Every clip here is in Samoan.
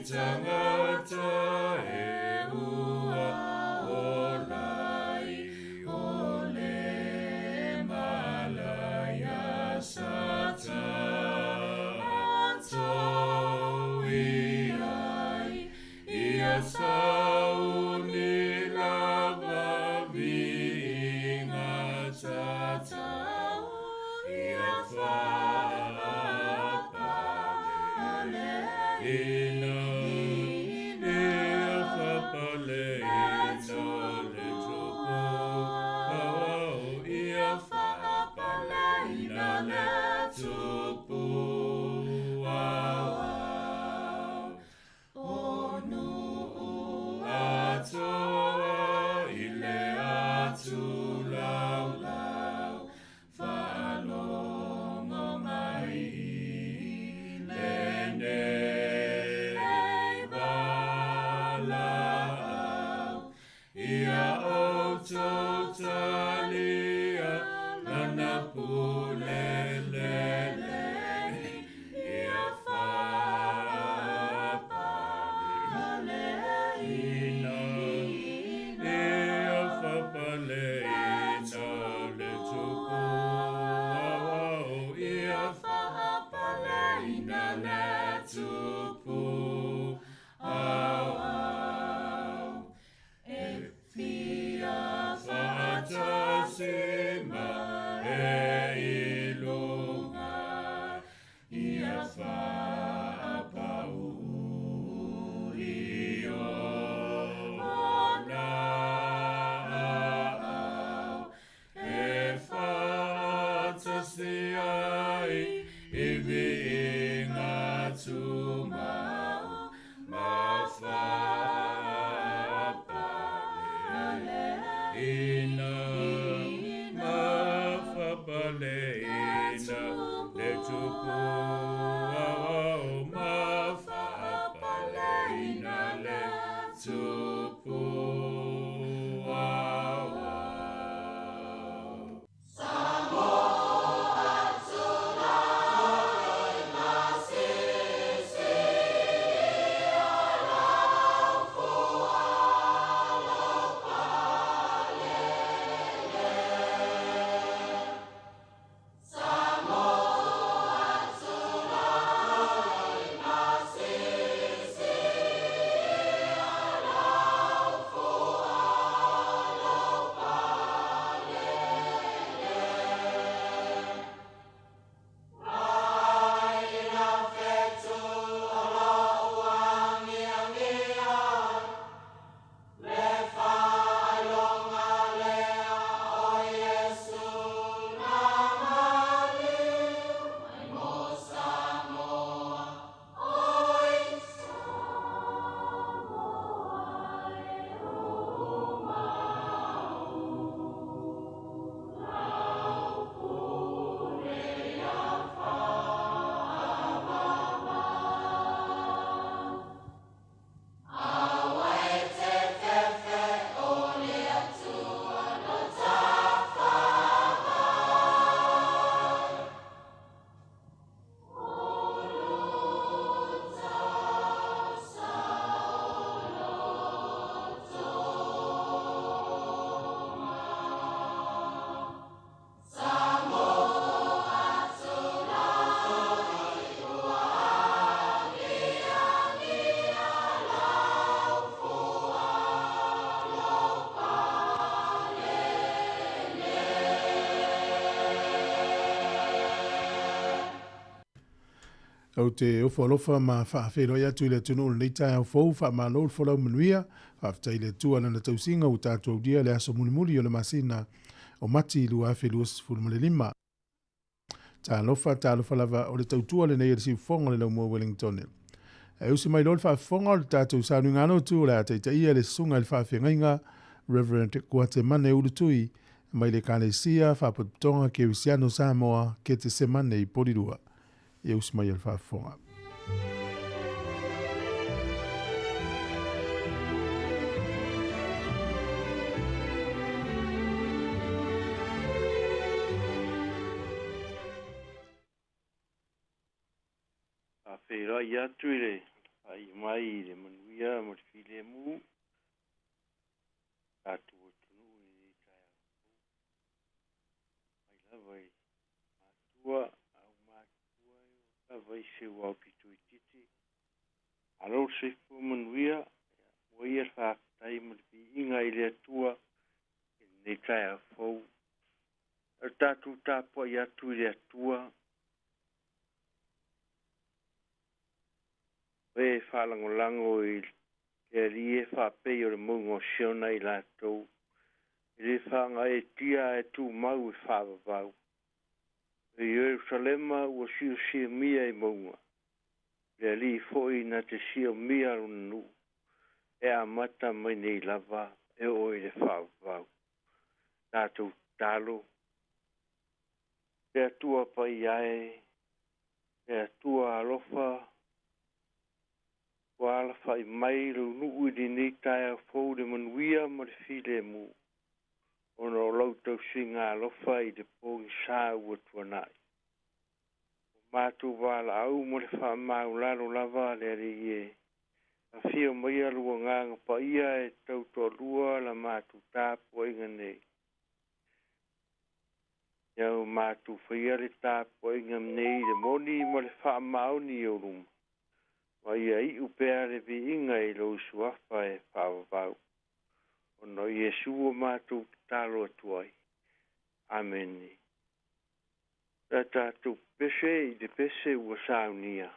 Tangata e ua olai o le malaya sata atoi ai ia sauni lava viinga tatau ia faapaleina ia faapaleina le tupu auau ia faapaleina le tupu auau o nuu atoa i le atu laulau faalogo mai i lenei valaau ia outou talia lana pule lelei ia faapaleina ia faapaleina le tupu auau ia faapaleina le tupu auau e fia faatasi ma e i luga ia faapauli o ona aao e faatasi ai i viiga tumau ma faapaleina ma faapaleina le tupu auau ma faapaleina le tupu auau. Ou te ofo alofa ma faafeiloai atu i le atunuu i lenei taeao fou, faamalo le folau manuia, faafetai i le Atua i Lana tausiga ua tatou aulia le aso mulimuli o le masina o Mati 2025. Talofa, talofa lava, o le tautua lenei a le siufofoga o le Laumua Wellington. E usi mai loa le faafofoga o le tatou sauniga lotu o le a taitaia le susuga i le faafeagaiga Reverend Kuatemane Ulutui mai le Ekalesia Faapotopotoga Kerisiano Samoa Ketesemane i Porirua. Ia usi mai a le faafofoga. Faafeiloai atu i le Faia mai i le manuia ma le filemu tatou atunuu i lenei taeao fou. Mai lava i matua, aumatutua e oo lava i se ua aupito itiiti. Malo le soifua manuia, mua ia le faafetai ma le viiga i le Atua i lenei taeao fou. O le tatou tapuai atu i le Atua, e faalagolago i le Alii e faapei o le mauga o Siona i latou, e le faagaeetia ae tumau e faavavau. O Ierusalema ua siosiomia i mauga, le Alii foi na te siomia lona nuu, e amata mai nei lava e oo i le faavavau. Tatou tatalo, le Atua paia e, le Atua alofa, ua alafai mai lou nuu i lenei taeao fou le manuia ma le filemu, ona o lau tausiga alofa i le pogisa ua tuanai. Ua matou valaau ma le faamaulalo lava le Alii e, afio maia lou Agaga Paia e tautoalua la matou tapuaiga nei. Ia o matou faia le tapuaiga nei i le moni ma le faamaoni i ou luma, ma ia iu pea le viiga i lou Suafa e faavavau, ona o Iesu ua matou tatalo atu ai. Amene. La tatou pese i le pese ua saunia.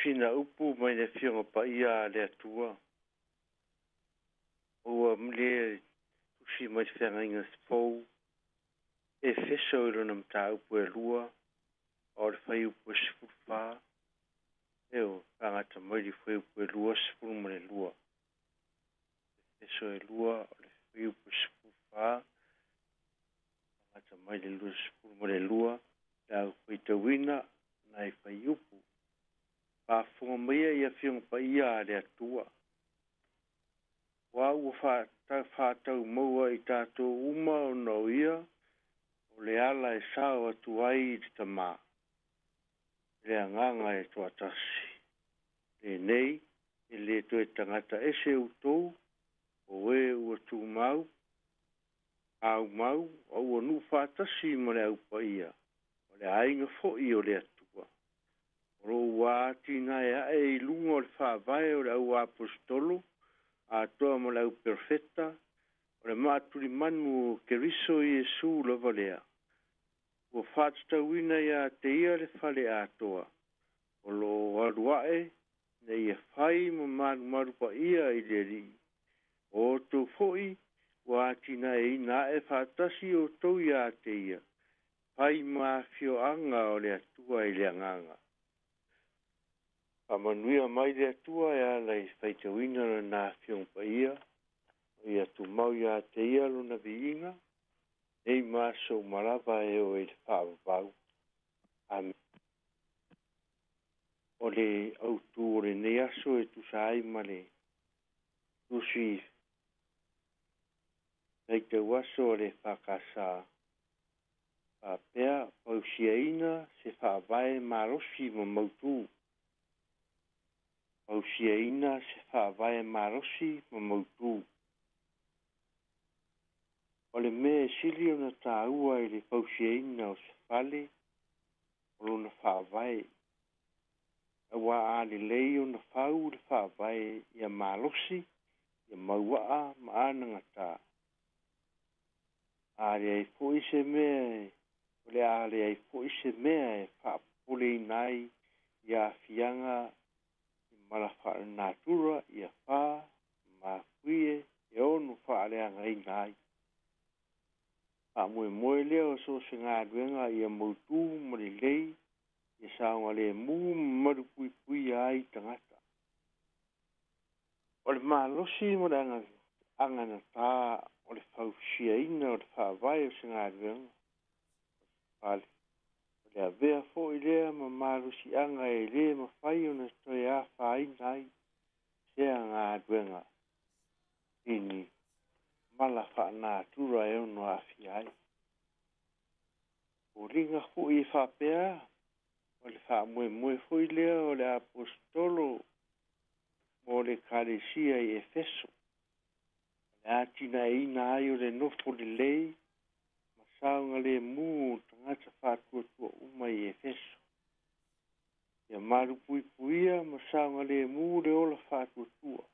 Sina upu mai le Afioga Paia a le Atua. Ua le tusi mai le feagaiga fou Efeso i lona mataupu e 2 o le fuaiupu e 14. Eo faagata mai le fuaiupu e 22. Efeso e 2 o le fuaiupu e 14 faagata mai le 22 le au faitauina nai fuaiupu. Faafofoga maia i Afioga Paia a le Atua. Ua ua faatau maua i tatou uma ona o ia o le ala e sao atu ai i le tamā, le agaga e toatasi. Lenei e le toe tagata ese outou, o e ua tumau, aumau, a ua nuu faatasi ma le aupaia, o le aiga foi o le Atua. O lo ua atinae ae i luga o le faavae o le au aposetolo, atoa ma le au perfeta, o le maatulimanu o Keriso Iesu lava lea. Ua faatatauina ia te ia le fale atoa, o lo alu ae ina ia fai ma malumalu paia i le Alii. O outou foi ua atinaeina ae faatasi outou ia te ia, fai ma afioaga o le Atua i le agaga. Faamanuia mai le Atua e ala i faitauina lona Afioga Paia, o ia tumau ia te ia lona viiga, nei ma aso uma lava e oo i le faavavau. Amen. O le autu o lenei aso e tusa ai ma le tusi faitau aso o le EFKS. Faapea fausiaina se faavae malosi ma mautu. Fausiaina se faavae malosi ma mautu. O le mea e sili ona taua i le fausiaina o se fale o lona faavae. Aua a lelei ona fau le faavae ia malosi, ia mauaa ma anagata. A leai foi se mea, o le a leai foi se mea e faapopoleina ai i aafiaga i mala faalenatura ia fā mafuie e ono faaleagaina ai. Faamoemoe lea o so o se galuega ia mautu ma lelei, ia saogalemu ma malupuipuia ai tagata. O le malosi ma le aganatā o le fausiaina o le faavae o se galuega. O le avea foi lea ma malosiaga e le mafai ona toe afaina ai sea galuega i ni mala faanatura e ono aafia ai. O liga foi e faapea, o le faamoemoe foi lea o le aposetolo mo le Ekalesia i Efeso. O le atinaeina ai o le nofo lelei ma saogalemu o tagata faatuatua uma i Efeso. Ia malupuipuia ma saogalemu le ola faatuatua.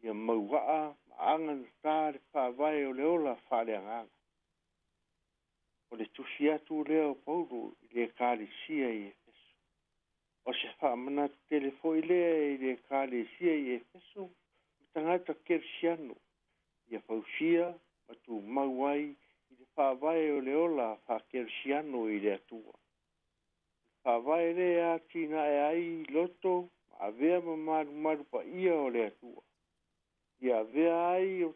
Ia mauaa ma aganatā le faavae o le ola faaleagaga. O le tusi atu lea o Paulo i le Ekalesia i Efeso. O se faamanatu tele foi lea i le Ekalesia i Efeso ma tagata kerisiano, ia fausia ma tumau ai i le faavae o le ola faakerisiano i le Atua. Faavae lea atinae ai loto ma avea ma malumalu paia o le Atua. Ia avea ai o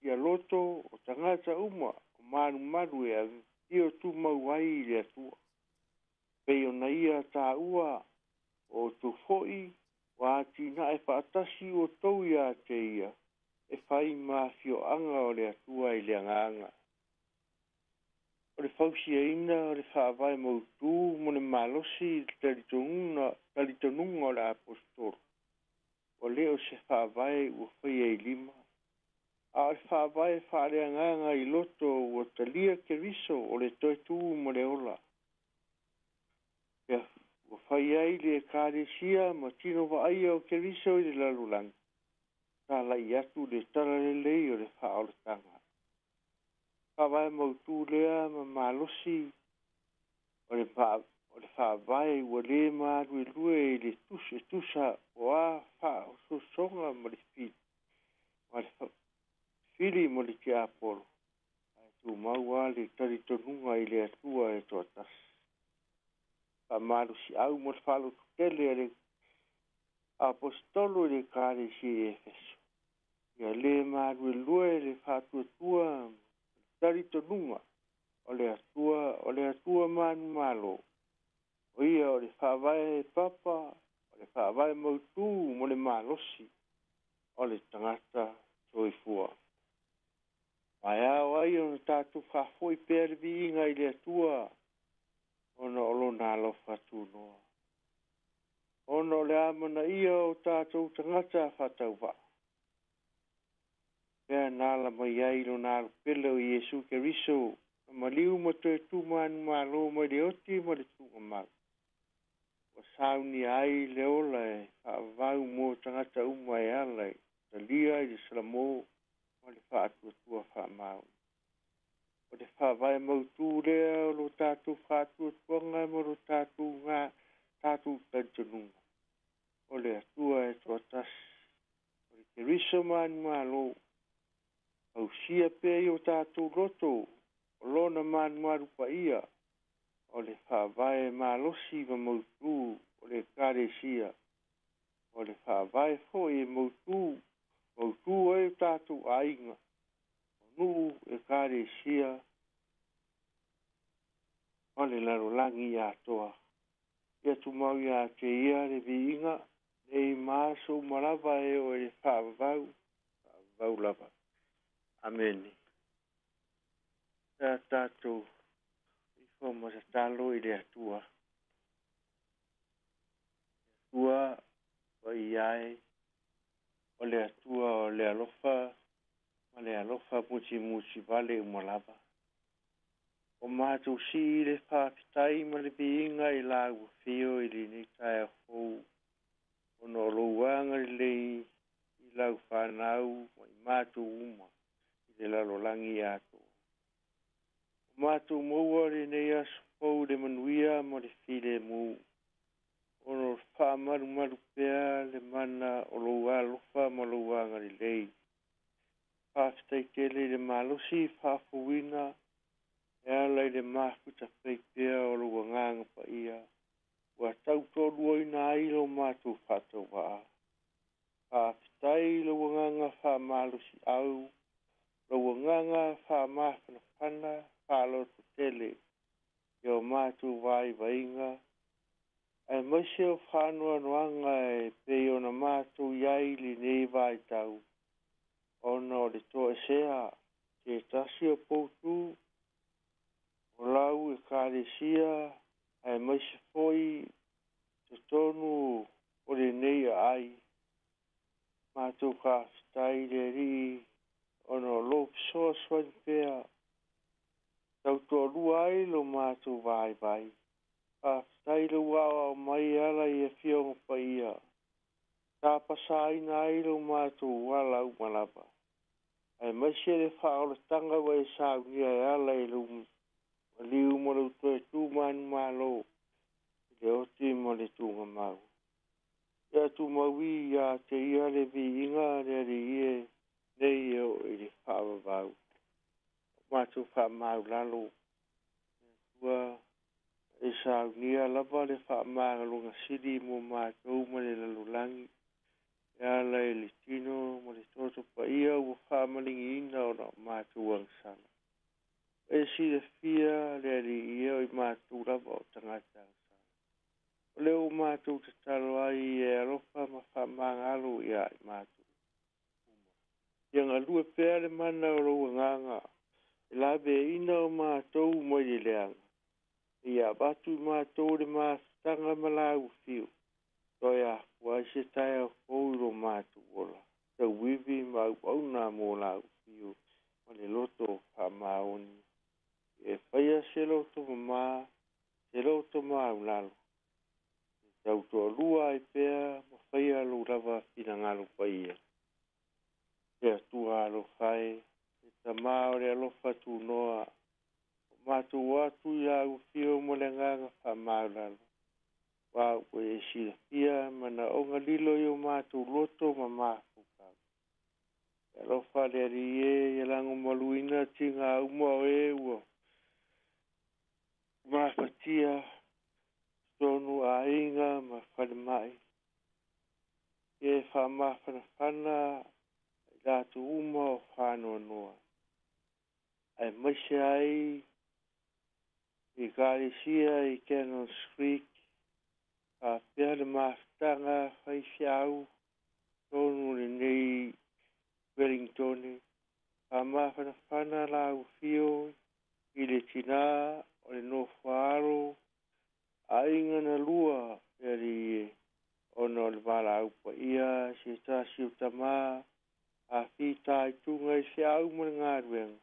ia loto o tagata uma o malumalu e afio tumau ai i le Atua. Pei ona ia taua o outou foi ua atinae faatasi outou ia te ia e fai ma afioaga o le Atua i le agaga. O le fausiaina o le faavae mautu mo le malosi i le talitonuga o le aposetolo. O le o se faavae ua faia i lima, a o le faavae faaleagaga i loto ua talia Keriso o le toe tu ma le ola. Ua fai ai le Ekalesia ma tino vaaia o Keriso i le lalolagi, talai atu le talalelei o le faaolataga. Faavae mautu lea ma malosi o le faavae ua le maluelue i le Tutusa o a faaosoosoga ma le fili ma le fili ma le tiapolo, ae tumau lava le talitonuga i le Atua e toatasi. Faamalosiau ma le faalototele a le Aposetolo i le Ekalesia i Efeso, ia lē maluelue le faatuatua ma le talitonuga o le Atua o le Atua manumalo, o ia o le faavae papa, o le faavae mautū mo le malosi o le tagata soifua. Ma e ao ai ona tatou faafoi pea le viiga i le Atua ona o lona alofa tunoa, ona o le amanaia o tatou tagata faatauvaa, pea na ala mai ai lona alupele o Iesu Keriso, na maliu ma toe tumanumalo mai le oti ma le tuugamau, ua saunia ai le ola e faavavau mo tagata uma e ala i talia i le salamo ma le faatuatua faamaoni. O le faavae mautū lea o lo tatou faatuatuaga ma lo tatou tatou talitonuga, o le Atua e toatasi, o le Keriso manumalo, ausia pea i o tatou loto o lona malumalu paia, o le faavae malosi ma mautū o le Ekalesia, o le faavae foi e mautū mautū ai o tatou aiga, o nuu, Ekalesia ma le lalolagi atoa. Ia tumau iā te ia le viiga nei ma aso uma lava e oo i le faavavau, faavavau lava. Amene. Sa tatou ifo ma tatalo i le Atua. Atua paia e, o le Atua o le alofa ma le alofa mutimuti vale uma lava. O matou sii le faafetai ma le viiga i lau afio i lenei taeao fou, ona o lou agalelei i lau fanau ma i matou uma i le lalolagi atoa. O matou maua lenei aso fou i le manuia ma le filemu, ona o le faamalumalu pea le mana o lou alofa ma lou agalelei. Faafetai tele i le malosi faafouina e ala i le mafuta fai pea o lou agaga paia, ua tautoaluaina ai lo matou faatauvaa. Faafetai i lou agaga faamalosiau, lou agaga faamafanafana faalototele i o matou vaivaiga, aemaise o faanoanoaga e pei ona matou i ai i lenei vaitau, ona o le toesea se tasi o poutū o lau Ekalesia, aemaise foi totonu o lenei aai. Matou faafetai i le Alii ona o lou fesoasoani pea, tautoalua ai lo matou vaivai. Faafetai lou aoao mai e ala i Afioga Paia, tapasaina ai lo matou ala uma lava, aemaise le faaolataga ua e saunia e ala i lou maliu ma lou toe tumanumalo i le oti ma le tuugamau. Ia tumau iā te ia le viiga le Alii e nei e oo i le faavavau. O matou faamaulalo, le Atua e saunia lava le faamagaloga sili mo matou ma le lalolagi, e ala i le tino ma le toto paia ua faamaligiina ona o matou agasala. E silafia le Alii e o i matou lava o tagata agasala. O lea ua matou tatalo ai e alofa ma faamagalo iā i matou uma. Ia galue pea le mana o lou agaga e laveaiina o matou mai le leaga. Ia avatu i matou le mafutaga ma lau afio, toe afua ai se taeao fou i lo matou ola, tauivi ma auauna mo lau afio ma le loto faamaoni. E faia se loto mamā, se loto maulalo, e tautoalua ai pea ma faia lou lava finagalo paia. Le Atua alofa e, le Tamā o le alofa tunoa, o matou atu i lau afio ma le agaga faamaulalo, aua ua e silafia manaoga manaoga lilo i o matou loto ma mafaufau. E alofa le Alii e, ia lagomaluina tiga uma o e ua mafatia totonu aiga ma falemai. Ia e faamafanafana i latou uma o faanoanoa. Aemaise ai i Ekalesia i Cannons Creek, faapea le mafutaga faifeau totonu o lenei Wellington. Faamafanafana lau afio i le tinā o le nofoaalo aiga na lua le Alii e, ona o le valaau paia se tasi o tamā a fitaituga i feau ma le galuega,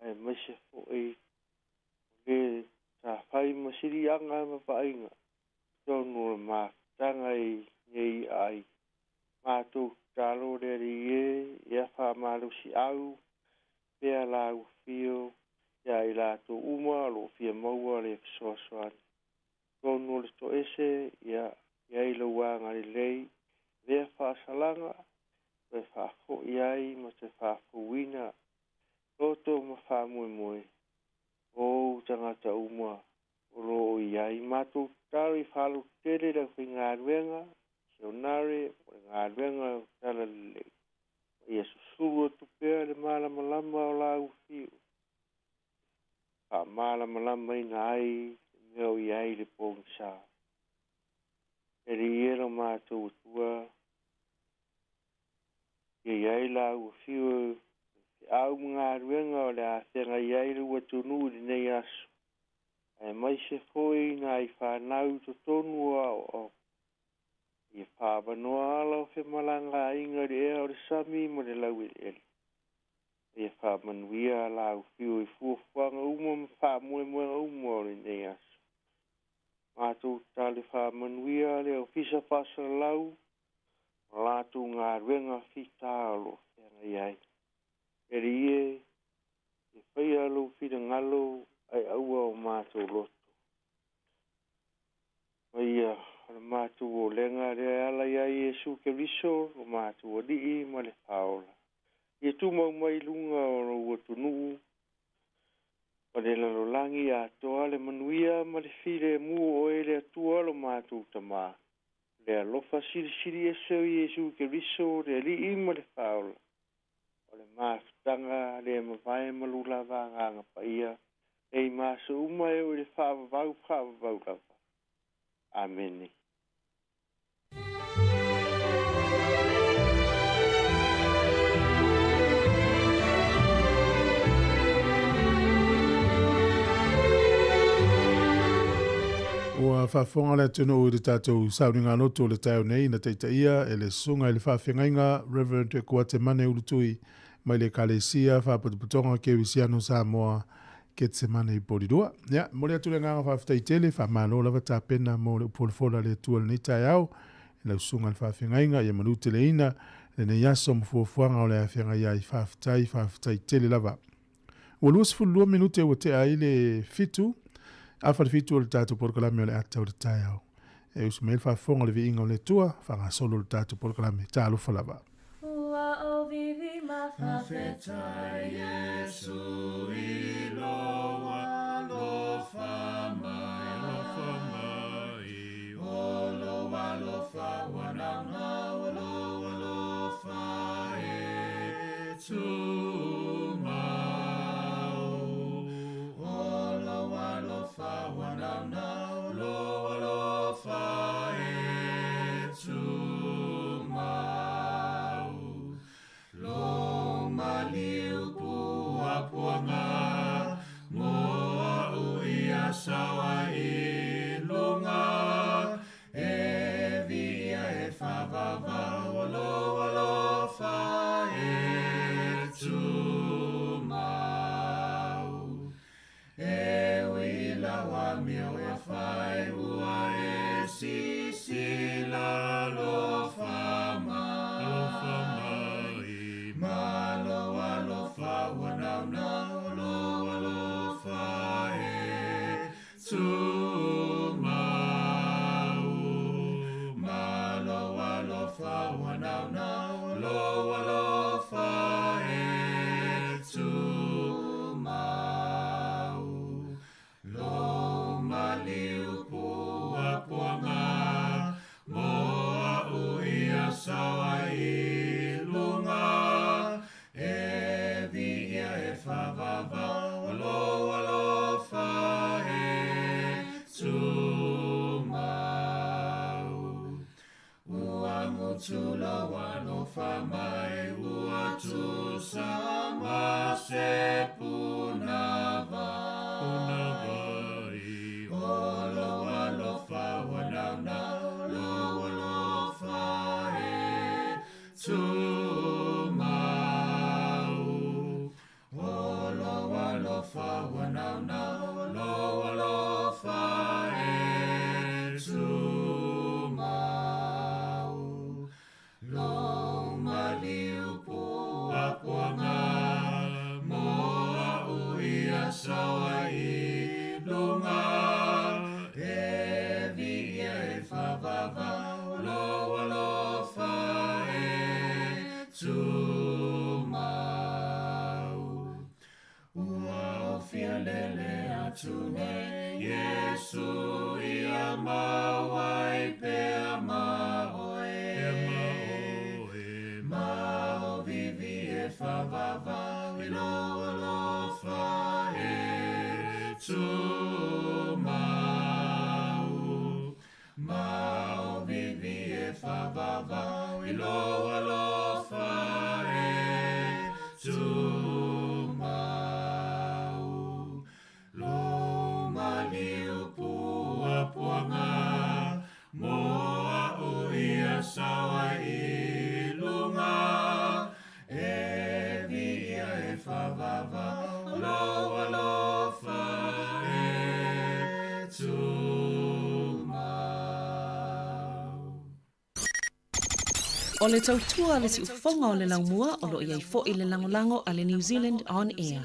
aemaise foi o le sa fai ma siliaga ma vaaiga totonu o le mafutaga i nei aiga. Matou tatalo le Alii e, ia faamalosiau pea lau afio ia i latou uma o lo o fia maua le fesoasoani. Totonu o le toese, ia i ai lau agalelei, lea faasalaga, toe faafoi ai ma toe faafouina loto ma faamoemoe o ou tagata uma o lo o i ai. Matou tatalo i faalototele le aufaigaluega, misionare o le galuega o Talalelei. Ma ia susulu atu pea le malamalama o lau afio, faamalamalamaina ai le mea o i ai le pogisa. E Alii e lo matou Atua, ia i ai lau afio e feau ma galuega o le a feagai ai lou atunuu i lenei aso, aemaise foi nai fanau i totonu o aoaoga. Ia faaavanoa ala o femalagaaiga i le ea o le sami ma le laueleele. Ia faamanuia lau afio i fuafuaga uma ma faamoemoega uma o lenei aso. Matou tatalo faamanuia le Ofisa Faasalalau ma latou galuega fita o lo o feagai ai. E Alii e, ia faia lou finagalo ae aua o matou loto. Ma ia o le matou olega lea e ala ia Iesu Keriso, lo matou Alii ma le Faaola. Ia tumau mai i luga o lou atunuu ma le lalolagi atoa le manuia ma le filemu o oe le Atua lo matou Tamā, le alofa silisili ese o Iesu Keriso, le Alii ma le Faaola, o le mafutaga le mavae ma lulava agaga paia, nei ma aso uma e oo i le faavavau faavavau lava. Amene. Ua faafofoga le atunuu i le tatou sauniga loto o le taeao nei na taitaia e le Susuga i le Faafeagaiga Reverend Kuatemane Ulutui mai le Ekalesia Faapotopotoga Kerisiano Samoa Ketsemane i Porirua. Ia, momoli atu le agaga faafetai tele, faamalo lava tapena mo le upufolafola a le Atua i lenei taeao i lau Susuga i le Faafeagaiga, ia manuteleina lenei aso ma fuafuaga o le a feagai ai. Faafetai, faafetai tele lava. Ua 22 minute ua tea ai le 7, afa le 7 o le tatou polokalame o le ata o le taeao. E usu mai le faafofoga o le viiga o le Atua, faagasolo le tatou polokalame. Talofa lava. Ua ou vivi ma faafetai Iesu i lou alofa mai, alofa mai, o lou alofa ua naunau, o lou alofa e tumau, o lou alofa ua naunau, o lou alofa e tumau, lou maliu puapuaga mo a'u ia sao ai i luga, e viia e faavavau, o lou alofa e tumau. E ui i lau amio e fai, ua e sisila alofa mai, alofa mai, ma lou alofa ua naunau, o lou alofa e tumau, ma lou Tulo alofa mai ua tusa ma se punavai. O lo alofa ua naunau lo alofa e tumau. O lo alofa ua naunau lo alofa e tumau. Lo maliu puapuaga mo a'u ia sao ai luga e viia e faavavau lo alofa e tumau. Ua ofia lele atu nei Iesu ia mau ai pea ma oe. Ma o vivi e faavavau i lo alofa e tumau. Ma o vivi e faavavau i lo alofa e tumau. Lo maliu puapuaga mo a'u ia sao ai i luga e viia e faavavau lo alofa e tumau. O le tautua le siufofoga o le laumua o loo iai fo'i le lagolago a le New Zealand On Air.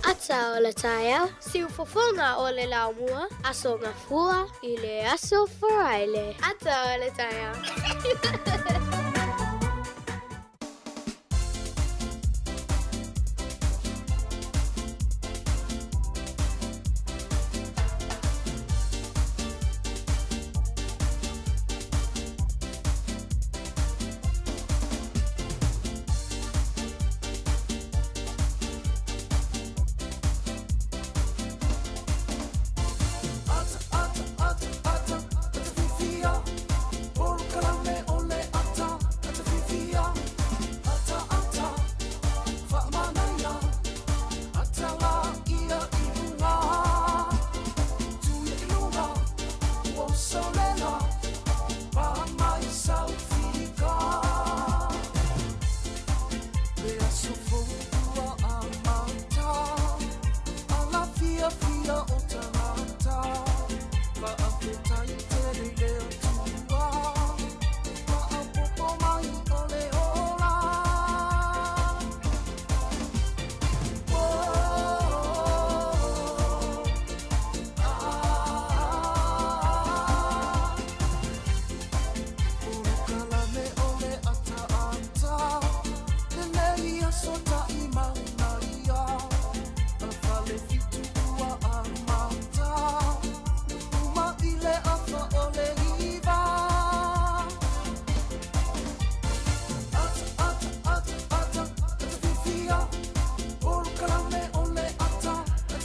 Ata o le taeao, siufofoga o le laumua, Aso Gafua i le Aso Faraile. Ata o le taeao.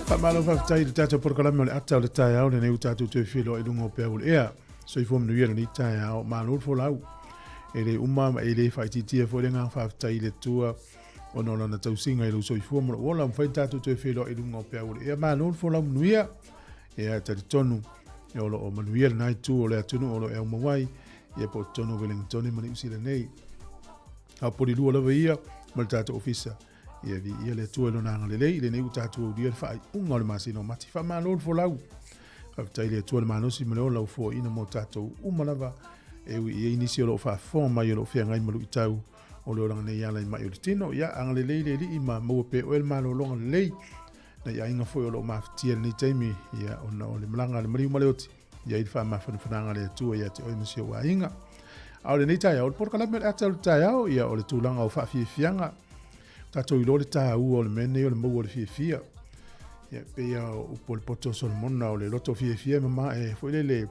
Faamalo faafetai i le tatou polokalame o le ata o le taeao lenei ua tatou toe feiloai i luga o peau o le ea. Soifua manuia lenei taeao, malo le folau. E le uma ma e le faaitiitia foi le agaga faafetai i le Atua ona o lana tausiga i lou soifua ma lou ola. Ua mafai ona tatou toe feiloai i luga o peau o le ea. Malo le folau manuia. Ia, e talitonu o lo o manuia lena itu o le atunuu o lo o e aumau ai, ia po o totonu o Wellington ma Niu Sila nei. A o polilua lava ia ma le tatou ofisa. Ia viia le Atua i lona agalelei i lenei ua tatou aulia le faaiuga o le masina o Mati. Faamalo le folau. Faafetai i le Atua le malosi ma le ola ua foaiina mo tatou uma lava. E ui i ai nisi o lo o faafofoga mai o lo o feagai ma luitau o le olaga nei ala i mai o le tino. Ia agalelei le Alii ma maua pea oe le malologa lelei. Nai aiga foi o lo o mafatia i lenei taimi, ia ona o le malaga a le maliu ma le oti, ia i le faamafanafanaga a le Atua ia te oe ma si ou aiga. A o lenei taeao, o le polokalame o le ata o le taeao, ia o le tulaga o faafiafiaga. Tatou iloa le taua o le mea nei o le maua o le fiafia. Ia pei lava o upu o le poto o Solomona, o le loto fiafia e mama e foi lele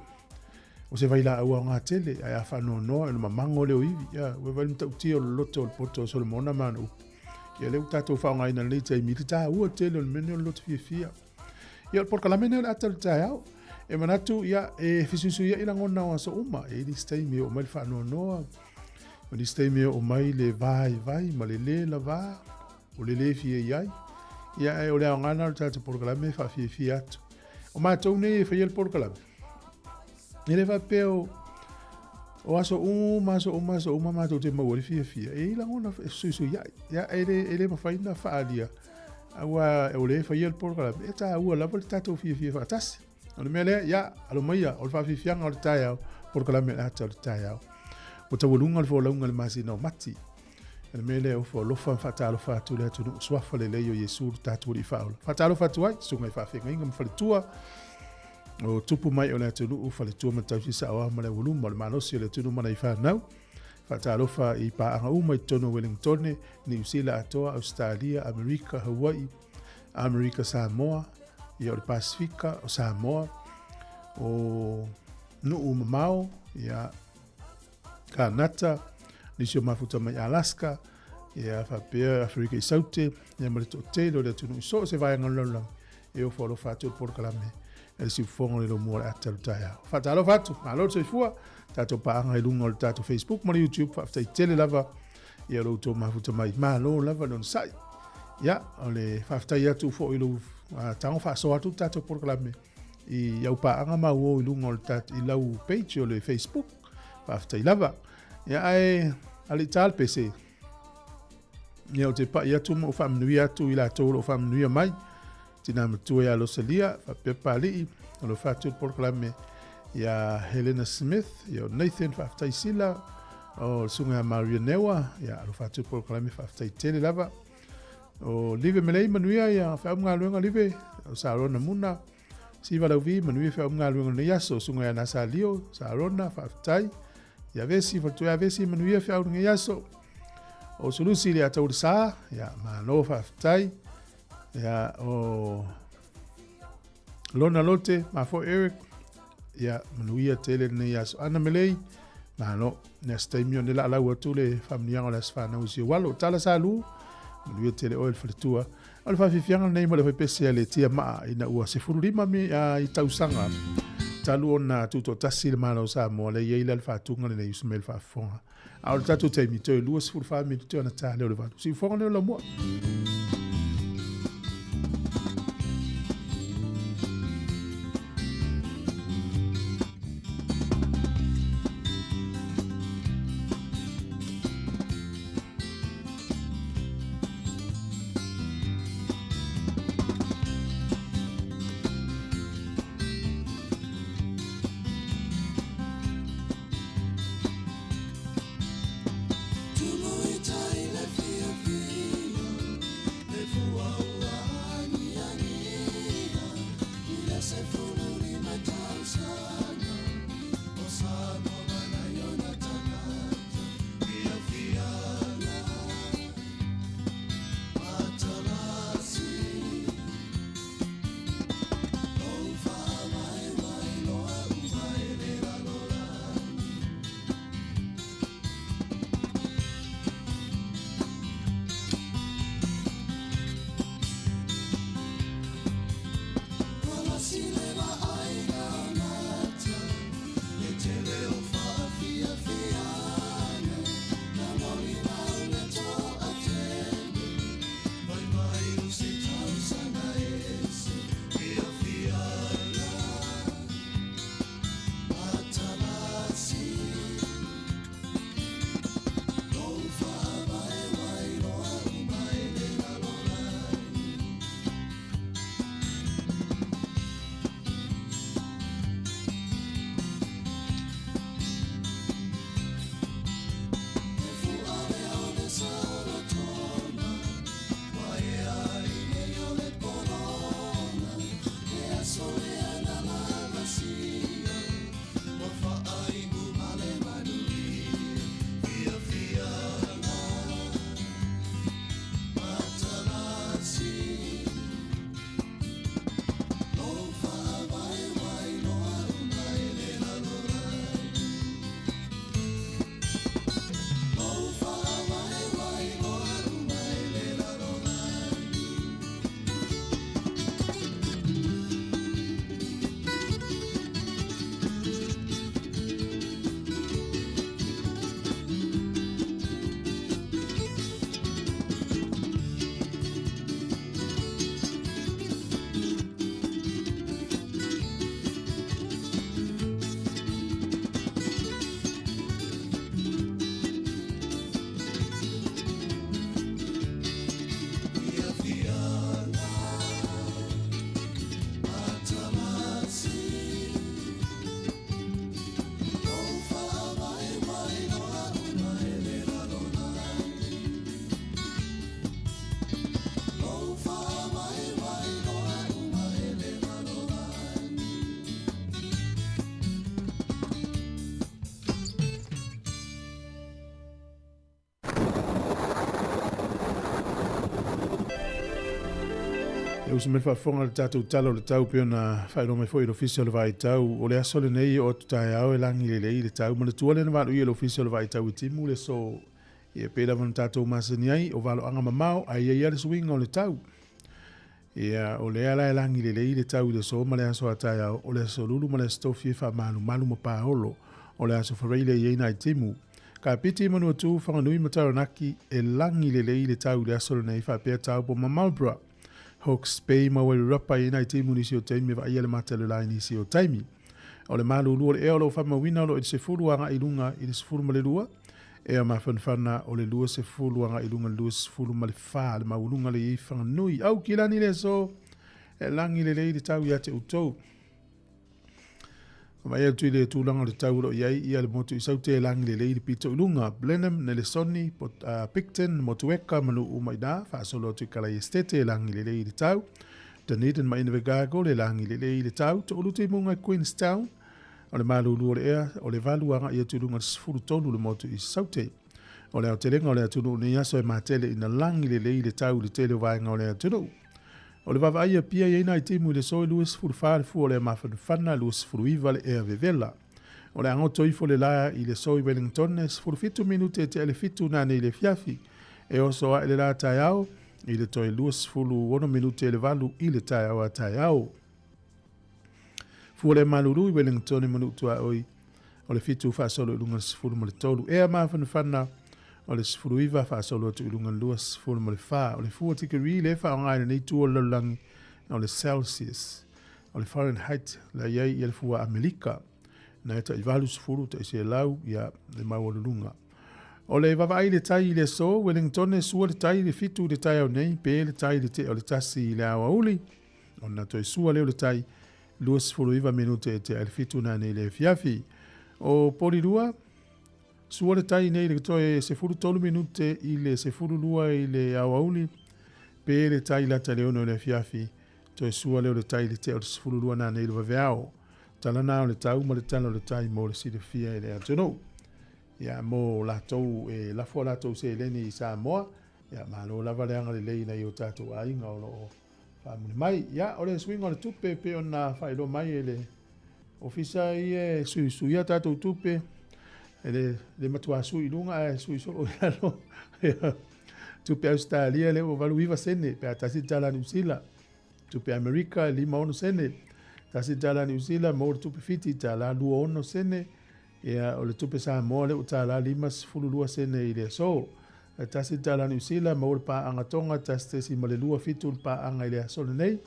o se vailaau aoga tele, ae a faanoanoa o le mamago lea o ivi. Ia, ua vaai le matautia o le loto o le poto o Solomona ma ana upu. Ia lea ua tatou faaaogaina i lenei taimi i le taua tele o le mea lenei o le loto fiafia. Ia o le polokalame lenei o le ata o le taeao. E manatu, ia, e fesuisuiai lagona o aso uma. E i ai nisi taimi e oo mai le faanoanoa, ma nisi taimi e oo mai le vaivai ma le le lava, o le le fia i ai. Ia, ae o le aoga lena o le tatou polokalame e faafiafia atu. O matou nei e faia le polokalame, e le faapea o, o aso uma, aso uma, aso uma matou te maua ai le fiafia. E i ai lagona e fesuisuiai. Ia, e le, e le mafai ona faaalia Aua o lea e faia le polokalame, e taua lava le tatou fiafia faatasi. O le mea lea, ia, alo maia, o le faafiafiaga o le taeao, polokalame o le ata o le taeao. Ua taualuga le folauga i le masina o Mati. O le mea lea, ofo alofa ma faatalofa atu le atunuu suafa lelei o Iesu lo tatou Alii Faaola. Faatalofa atu ai, susuga i faafeagaiga ma faletua. O tupu mai o le atunuu, faletua ma tausi saoao ma le aualuma o le malosi o le atunuu ma nai fanau. Faatalofa i paaga uma i totonu o Welingtone, Niu Sila atoa, Ausetalia, Amerika, Hawaii, Amerika Samoa, ia o le Pasifika, o Samoa, o nuu mamao, ia Kanata, nisi o mafuta mai Alaska, ia faapea Aferika i Saute, ia ma le toatele o le atunuu i so o se vaega o le lalolagi e ofo alofa atu i le polokalame e le siufofoga o le lomua o le ata o le taeao. Faatalofa atu, malo le soifua, tatou paaga i luga o le tatou Facebook ma le YouTube, faafetai tele lava ia lo outou mafuta mai, malo lava le onosai. Ia, o le faafetai atu foi i lou tago faasoa atu le tatou polokalame i au paaga ma uo i luga o le i lau page o le Facebook. Faafetai lava. Ia ae ale i tā le pese. Ia ou te pai atu ma ou faamanuia atu i latou o lo o faamanuia mai. Tina matua ia Losalia, faapea Papalii, o lo o faatu le polokalame ia Helena Smith, ia o Nathan faafetai Sila, o le susuga ia Maria Newa, ia o lo o faatu le polokalame faafetai tele lava. O Live Melei manuia ia feau galuega Live, o Sarona Muna, Siva Lauvi manuia feau galuega nei aso, susuga ia Nasa Lio, Sarona faafetai. Ia Vesi faletua ia Vesi manuia feau nei aso. O Sulusi le ata sa, ia malo faafetai. Ia o Lona Lote, mafo Eric, ia manuia tele nei aso. Ana Melei, malo, nea se taimi o ne la lau atu le faamanuiaga o le aso fanau i si ou alo. Tala Salu, manuia tele oe le faletua. O le faafiafiaga lenei mo le faipese a le Tia Maa ina ua 15 mi, i tausaga talu ona tutoatasi le Malo o Samoa, lea e i ai la le faatuga lenei usu mai le faafofoga. A o le tatou taimi, toe 24 minute ona ta lea o le 8. Siufofoga lea o lamua. E uso mai le faafofoga i le tatou Tala o le Tau pei ona faailoa mai foi i le Ofisa o le Vaitau. O le aso lenei e oo atu taeao e lagi lelei le tau. Manatua lea na valoia e le Ofisa o le Vaitau i timu le aso ia pei lava ona tatou masani ai, o valoaga mamao ae i ai lava le suiga o le tau. Ia, o lea la e lagi lelei le tau i le aso ma le aso a taeao, o le aso Lulu ma le aso Tofi e faamalumalu ma paolo. O le aso Faraile e i ai nai timu. Kapiti, Manuatu, Whanganui ma Taranaki e lagi lelei le tau i le aso lenei faapea Taupo ma Marlborough. Hawke's Bay ma Wairarapa e i ai nai timu i nisi o taimi e vaaia le mata o le la i nisi o taimi. O le malulu o le ea o lo o faamauina o lo o i le 10 agai i luga i le 12, ea mafanafana o le 20 agai i luga i le 24 le maualuga le i ai Whanganui. Au kilani le aso e lagi lelei le tau ia te outou. Vaai atu i le tulaga o le tau o lo o i ai ia le motu i Saute e lagi lelei le pito i luga, Blenheim, Nelesoni, Picton, Motueka ma nuu uma i ina, faasolo atu i Kalai Estate e lagi lelei le tau, Dunedin ma Invercargill e lagi lelei le tau, Toʻulutu i Muga i Queenstown, o le malulu o le ea o le 8 agai atu i luga i le 13 le motu i Saute. O le aotelega o le atunuu i nei aso e matele ina lagi lelei le tau i le tele o vaega o le atunuu. O le vaavaai a Pia i ai nai timu i le soe 24 le fua o le mafanafana, 29 le ea vevela. O le agoto ifo le la i le soe Wellington, 17 minute e tea le 7 nanei i le afiafi. E oso ae le la taeao i le toe 26 minute e le 8 i le taeao a taeao. Fua le malulu i Wellington ma nuu tuaoi o le 7 faasolo i luga le 13. Ea mafanafana o le 19 faasolo atu i luga le 24. O le fua tikeri le faaaoga i lenei itu o le lalolagi o le Celsius. O le Fahrenheit la i ai ia le fua Amerika. Na e tai 80 tai selau ia le maualuluga. O le vaavaai i le tai i le aso, Wellington e sua le tai i le 7 i le taeao nei, pe le tai i le tea o le 1 i le aoauli. Ona toe sua lea o le tai 29 minute e tea i le 7 nanei i le afiafi. O Polirua, sua le tai nei i le toe 13 minute i le 12 i le aoauli, pe le tai lata i le 6 i le afiafi, toe sua lea o le tai i le tea o le 12 nanei i le vaveao. Tala na o le tau ma le tala o le tai mo le silafia e le atunuu. Ia, mo latou e lafo a latou seleni i Samoa, ia, malo lava le agalelei i nai o tatou aiga o lo o faamuli mai. Ia, o le suiga o le tupe pei ona faailoa mai e le Ofisa ia e suisuia tatou tupe, e le, le matua sui i luga ae sui solo i lalo. Tupe Ausetalia lea ua 89 sene pe a tasi le tala Niu Sila. Tupe Amerika e 56 sene. Tasi le tala Niu Sila maua le tupe Fiti tala 26 sene. Ia, o le tupe Samoa lea ua tala 52 sene i le aso. E tasi le tala Niu Sila maua le paaga Tonga 1.27 le paaga i le aso lenei.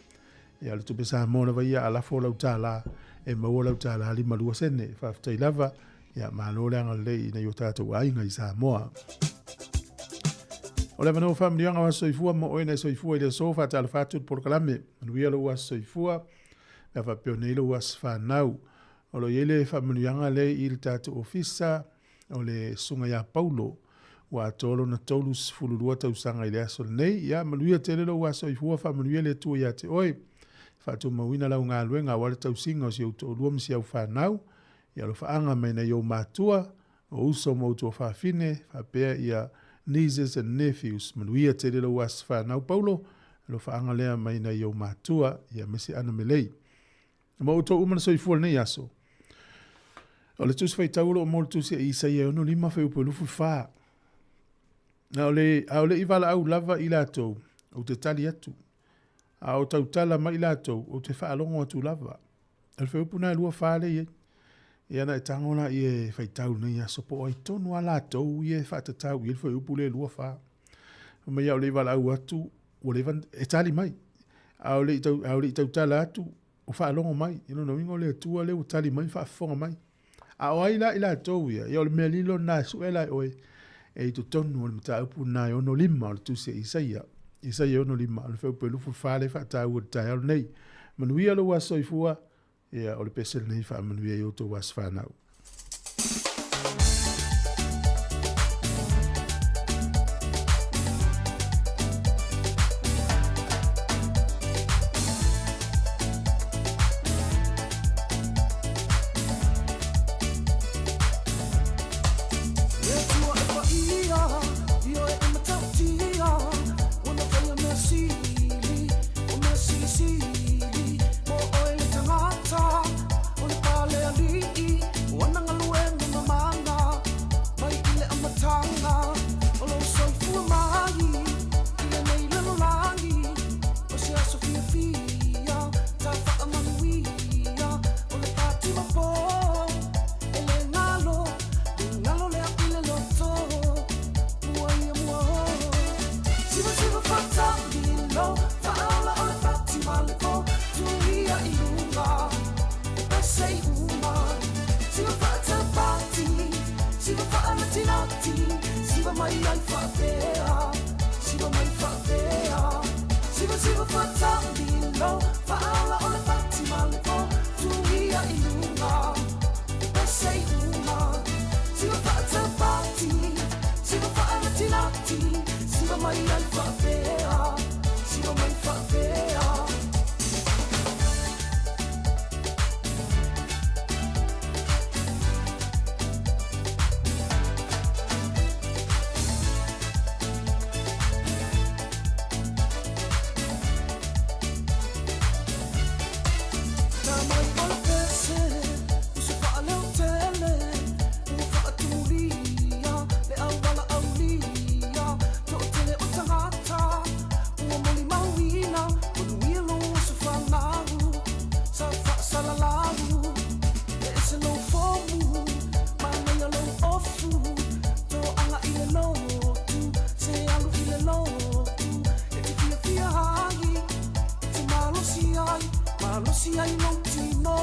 Ia, o le tupe Samoa lava ia a lafo lau $1 e maua lau $1.52 sene. Faafetai lava, ia malo le agalelei i nai o tatou aiga i Samoa. O le avanoa faamanuiaga o aso soifua mo oe na e soifua i le aso, faatalofa atu i le polokalame. Manuia lou aso soifua, pe a faapea nei lou aso fanau. O lo o i ai le faamanuiaga lea i le tatou ofisa o le Susuga ia Paulo, ua atoa lona 32 tausaga i le aso lenei. Ia, manuia tele lou aso soifua, faamanuia le Atua ia te oe. Faatumauina lau galuega aua le tausiga o si ou toalua ma si au fanau. Ia alofaaga mai nai ou matua, o uso ma outou fafine, faapea ia nieces and nephews. Manuia tele lou aso fanau Paulo, alofaaga lea mai nai ou matua, ia aemaise Ana Melei. Ma outou uma na soifua lenei aso. O le tusi faitau o lo o mo le tusi a Isaia e 65 fuaiupu e 24. A o le, a o le i valaau lava i latou, ou te tali atu. A o tautala mai i latou, ou te faalogo atu lava. O le fuaiupu na e 24 lea e i ai. Ia na e tago la ia e faitau lenei aso po o ai tonu a latou ia e faatatau i ai le fuaiupu lea e 24. Fai mai a o le i valaau atu, ua leva e tali mai. A o le i tau, a o le i tautala atu, o faalogo mai. I lona uiga o le Atua lea ua tali mai ma faafofoga mai. A o ai la i latou ia? Ia o le mea lilo lena e sue la e oe e i totonu o le mataupu lena e 65 o le tusi a Isaia. Isaia 65, o le fuaiupu e 24 lea e faataua i le taeao lenei. Manuia lou aso soifua, ia o le pese lenei e faamanuia i outou aso fanau. ai faapea, siva mai faapea. Siva siva faatamilo, faaola o le fati ma le po, tuia i luga, pese i uma. Siva faatapati, siva faanatinati, siva mai ai faapea, siva mai faapea. Na mai o le pese, uso faaleotele, ua faatumulia, le auala aulia, to'atele o tagata, ua molimauina, manuia lou aso fanau, sa faasalalau, e ese lou fomu, manaia lou ofu, toaga i le lotu, se alu i le lotu, e te fiafia ai, e te malosi ai, malosi ai lou tino,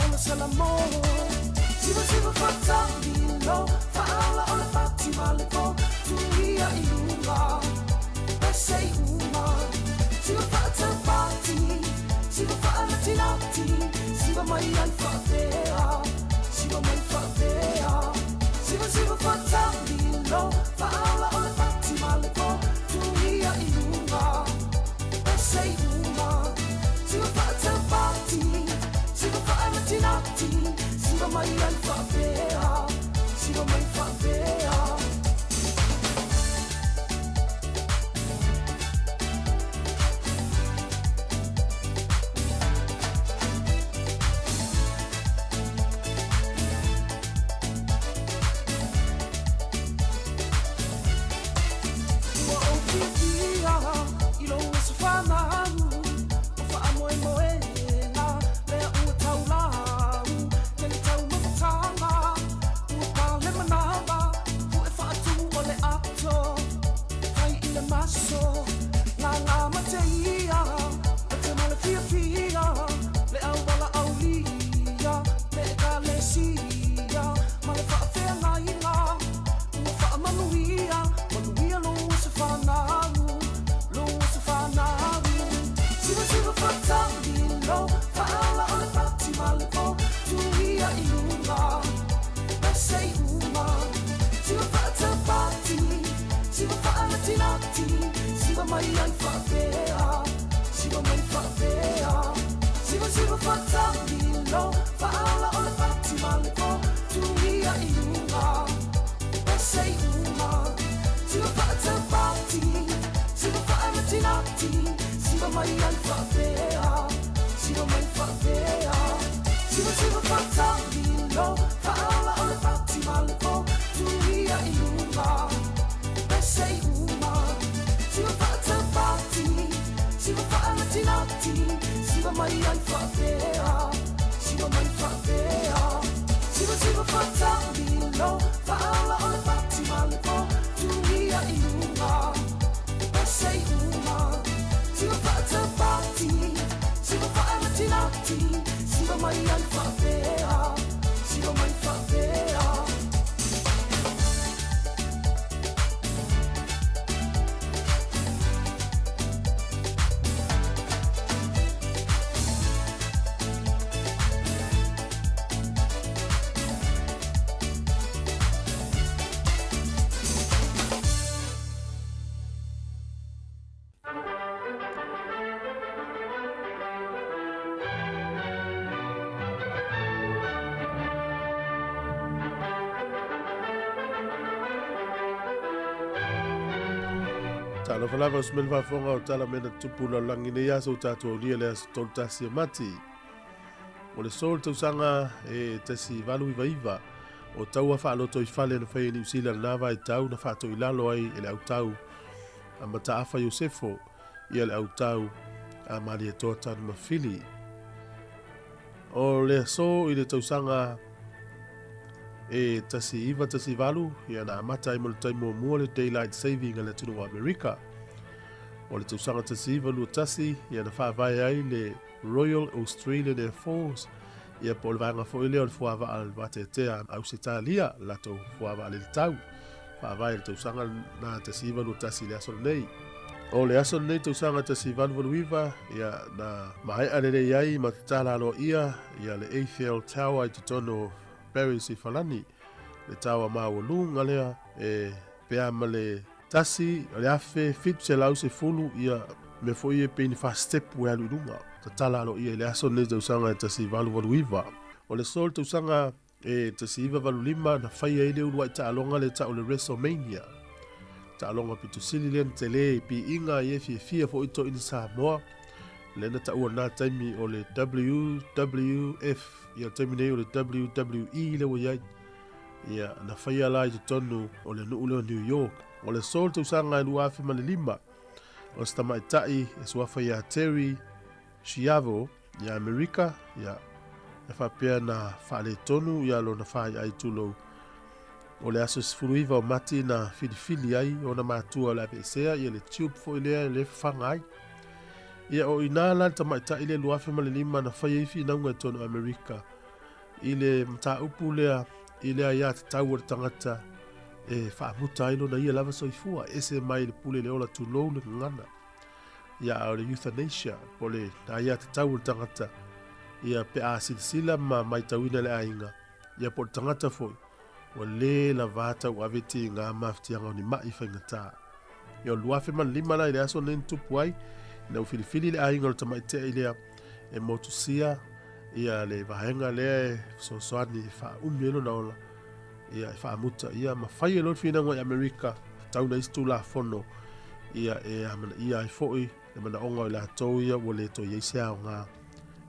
o le salamo. Siva siva faatamilo, faaola o le fati ma le po, tuia i luga, pese i uma. Siva faatapati, siva faanatinati, siva mai ai faapea, siva mai faapea. Siva siva faatamilo, faaola o le fati ma le po, tuia i luga, pese i uma. Siva faatapati, siva faanatinati, siva mai ai faapea, siva mai faapea. Ua ou fiafia i lou aso fanau, o faamoemoega lea ua taulau, tele taumafataga, ua pale manava, pu'e faatumu o le ato, fai i le maso, gaga mateia, mate ma le fiafia, le auala aulia, le ekalesia, ma le faafeagaiga, ua faamanuia, manuia lou aso fanau, lou aso fanau. Siva siva faatamilo, faaola o le fati ma le po, tuia i luga, pese i uma. Siva faatapati, siva faanatinati, siva mai ai faapea, siva mai faapea. Siva siva faatamilo, faaola o le fati ma le po, tuia i luga, pese i uma. Siva faatapati, siva faanatinati, siva mai ai faapea, siva mai faapea. Siva siva faatamilo, faaola o le fati ma le po, tuia i luga, pese i uma. Siva faatapati, siva faanatinati, siva mai ai faapea, siva mai faapea. Siva siva faatamilo, faaola o le fati ma le po, tuia i luga, pese i uma. Siva faatapati, siva faanatinati, siva mai ai faapea, siva mai faapea. Talofa lava o semele faafofoga o tala mea na tupu lalolagi nei aso ua tatou aulia le aso 31 o Mati. O le so o le tausaga e 1899 o taua faaloto i fale na faia i Niu Sila lena vaitau na faatoilalo ai e le autau a Mataafa Iosefo ia le autau a Malietoa Tanumafili. O le aso i le tausaga e 1918 ia na amata ai mo le taimi muamua le Daylight Saving a le atunuu o Amerika. O le tausaga 1921 ia na faavae ai le Royal Australian Air Force ia po o le vaega foi lea o le fuavaa a le vaateatea a Ausetalia latou fuavaa le tau. Faavae i le tausaga na 1921 i le aso lenei. O le aso lenei tausaga 1889, ia, na maea lelei ai ma tatala aloaia ia le Eiffel Tower i totonu o Paris i Falani, le taoa maualuga lea e pea ma le 1710, ia mea foi ia pei ni faa-step e alu i luga. Tatala aloaia i le aso lenei tausaga e 1889. O le aso le tausaga e 1985 na faia ai le uluai taaloga lea tau o le WrestleMania. Taaloga pito sili lea na tele i piiga ai e fiafia foi toeaiina Samoa. Lea na taua i lena taimi o le WWF, ia le taimi nei o le WWE lea ua i ai. Ia, na faia la i totonu o le nuu lea o New York. O le aso o le tausaga e 2005, o se tamaitai e suafa ia Terry Schiavo ia Amerika, ia, e faapea na faaletonu ia lona faiai tulou. O le aso 19 o Mati na filifili ai ona matua o le aveesea ia le tube foi lea le fafaga ai. Ia o ina la le tamaitai le 2005 na fai ai finauga i totonu o Amerika i le mataupu lea i le aiatatau a le tagata e faamuta ai lona ia lava soifua, ese mai le pule le ola tulou le gagana. Ia a o le euthanasia po o le aiatatau a le tagata ia pe a silasila ma matauina le aiga ia po o le tagata foi ua le lava tauave tiga mafatiaga o ni ma'i faigata. Ia o le 2005 la i le aso lenei na tupu ai ina ua filifili le aiga o le tamaitai lea e motusia ia le vaega lea e fesoasoani e faaumi ai lona ola ia e faamuta ia ma fai e loa le finauga i Amerika tatau na isi tulafono ia e amanaia ai foi le manaoga o i latou ia ua le toe i ai se aoga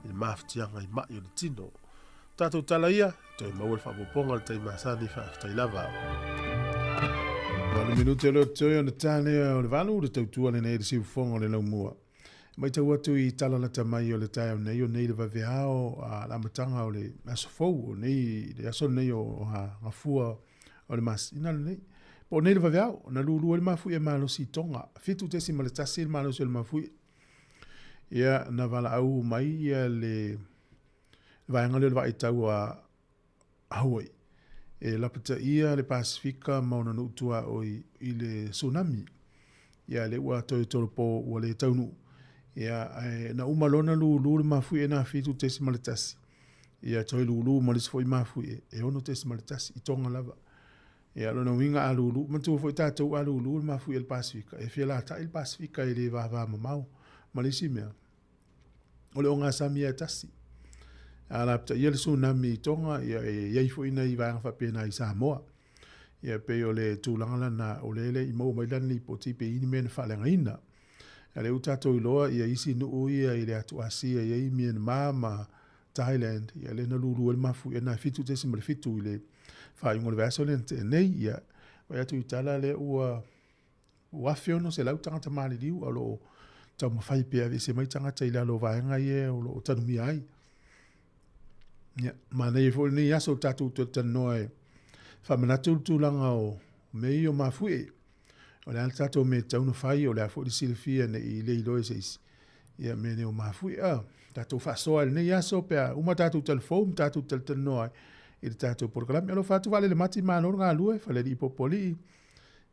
i le mafatiaga i ma'i o le tino. Tatou tala ia, toe maua le faaopoopoga o le taimi masani, faafetai lava. 8 minute o lea toe ona ta lea o le 8, le tautua lenei i le siufofoga o le laumua. Matau atu i tala lata mai o le taeao nei, o nei le vaveao a le amataga o le aso fou, o nei le aso lenei o Gafua o le masina lenei. Po o nei le vaveao, na lulu ai le mafuie malosi i Tonga, 7.1 le malosi o le mafuie. Ia, na valaau mai ia le vaega lea o le vaaitau a Hawaii e lapataia le Pasefika ma ona nuu tuaoi i le tsunami. Ia lea ua toe tolopo ua le taunuu. Ia ae na uma loa ona lulu le mafuie na 7.1. Ia toe lulu ma le isi foi mafuie e 6.1 i Tonga lava. Ia lona uiga a lulu, manatua foi tatou a lulu le mafuie i le Pasefika, e fia latai le Pasefika e le vavamamao ma le isi mea. O le ogasami ia e tasi. A lapataia le tsunami i Tonga, ia e i ai foi nai vaega faapena i Samoa. Ia pei o le tulaga lana o lea e le i maua mai lana lipoti pe i ni mea na faaleagaina. A lea ua tatou iloa ia isi nuu ia i le atu Asia e i ai Myanmar ma Thailand, ia lea na lulu ai le mafuie na 7.7 i le faaiuga o le vaiaso lea na tea nei. Ia, vaai atu i tala lea ua 1,600 tagata maliliu a o lo o taumafai pea e aveese mai tagata i lalo o vaega ia o lo o tanumia ai. Ia, manaia foi lenei aso o tatou toe talanoa e faamanatu le tulaga o mea ia o mafuie. O le a le tatou mea e tatau ona fai, o le a foi le silafia ne i le iloa e se isi. Ia, mea nei o mafuie. A, tatou faasoa i lenei aso pe a uma tatou talafou ma tatou talatalanoa ai i le tatou polokalame. Alofa atu Vaalele Mati, malo le galue, Falealii Popoalii.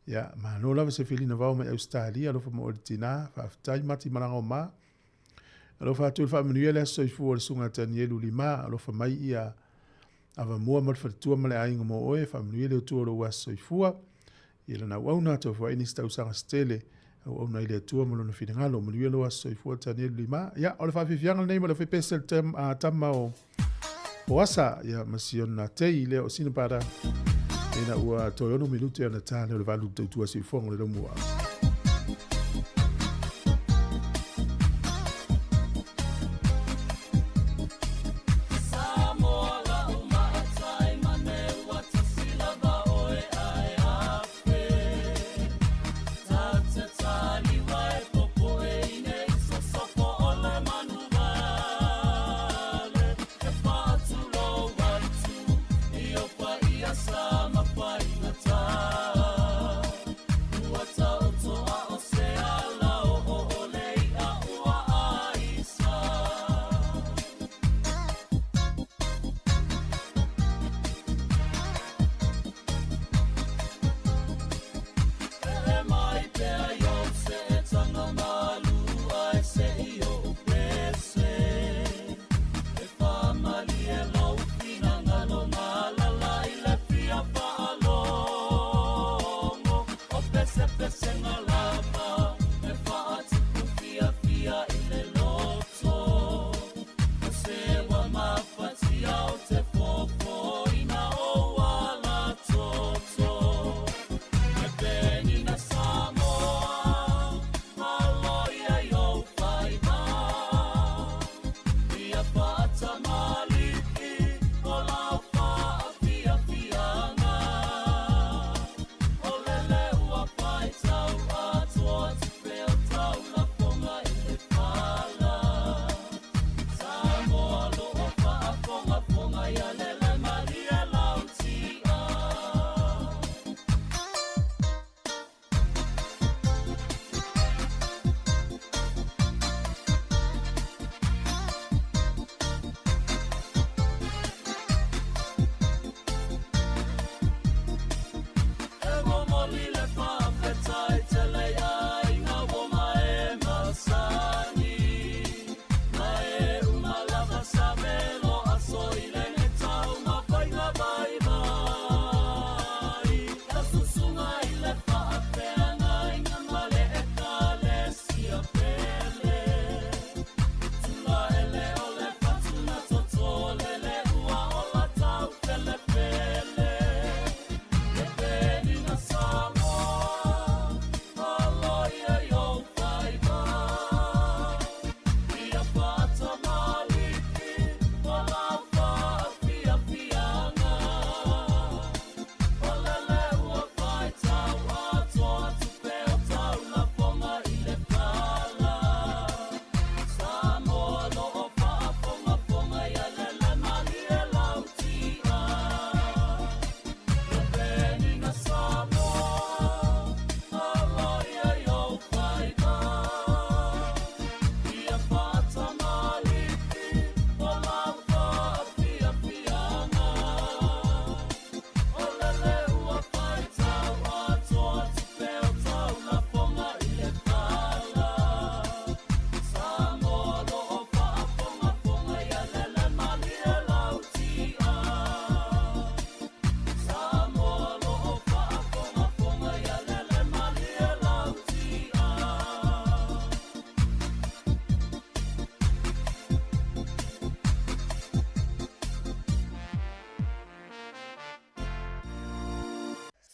Ia, malo lava se felina vao mai Ausetalia, alofa mo oe le tina, faafetai Mati malaga o ma. Alofa atu le faamanuia le aso soifua o le susuga Tanielu Lima, alofa mai ia Avamua ma le faletua ma le aiga mo oe, faamanuia le Atua o lou aso soifua. Ia lana auauna, toe foi nisi tausaga se tele, auauna i le Atua ma lona finagalo, manuia lou aso soifua Tanielu Lima. Ia, o le faafiafiaga lenei ma le faipese le tama o Poasa, ia, ma siona tei lea o Sinapada, ina ua toe 6 minute ona ta lea o le 8 tautua siufofoga o le laumua.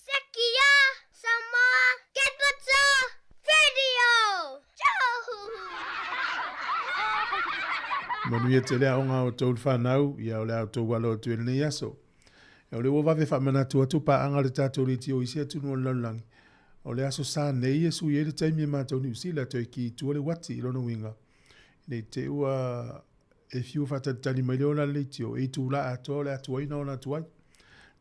Sekia Samoa Capital Radio Manuia tele aoga o tou le fanau, ia o le a outou alo atu i lenei aso. O le ua vave faamanatu atu paaga le tatou leitio i isi atunuu o le lalolagi. O le aso Sa nei e sui ai le taimi e matou Niu Sila toe ki i tua le uati i lona uiga. Ne i te i ua e fiu faatalitali mai le ola le leitio e itula atoa o le a tuai na ona atu ai.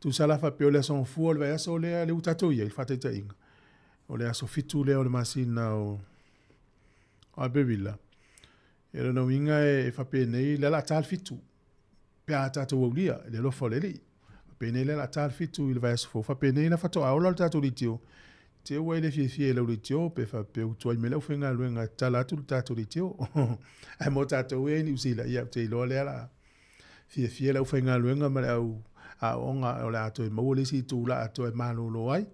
Tusa la faapea o le aso Gafua o le vaiaso lea lea ua tatou i ai, le faataitaiga, o le aso 7 lea o le masina o Aperila. E lona uiga e faapenei le ala ta le 7 pe a tatou aulia i le alofa o le Alii. Faapenei le ala ta le 7 i le vaiaso fou, faapenei la faatoa ola le tatou leitio. Te ua e le fiafia i lau leitio pe faapea ua tuai mai le aufaigaluega e tatala atu le tatou leitio. Ae mo tatou e i Niu Sila, ia ou te iloa lea la fiafia le aufaigaluega ma le au aoaoga o le a toe maua le isi itula atoa e malolo ai.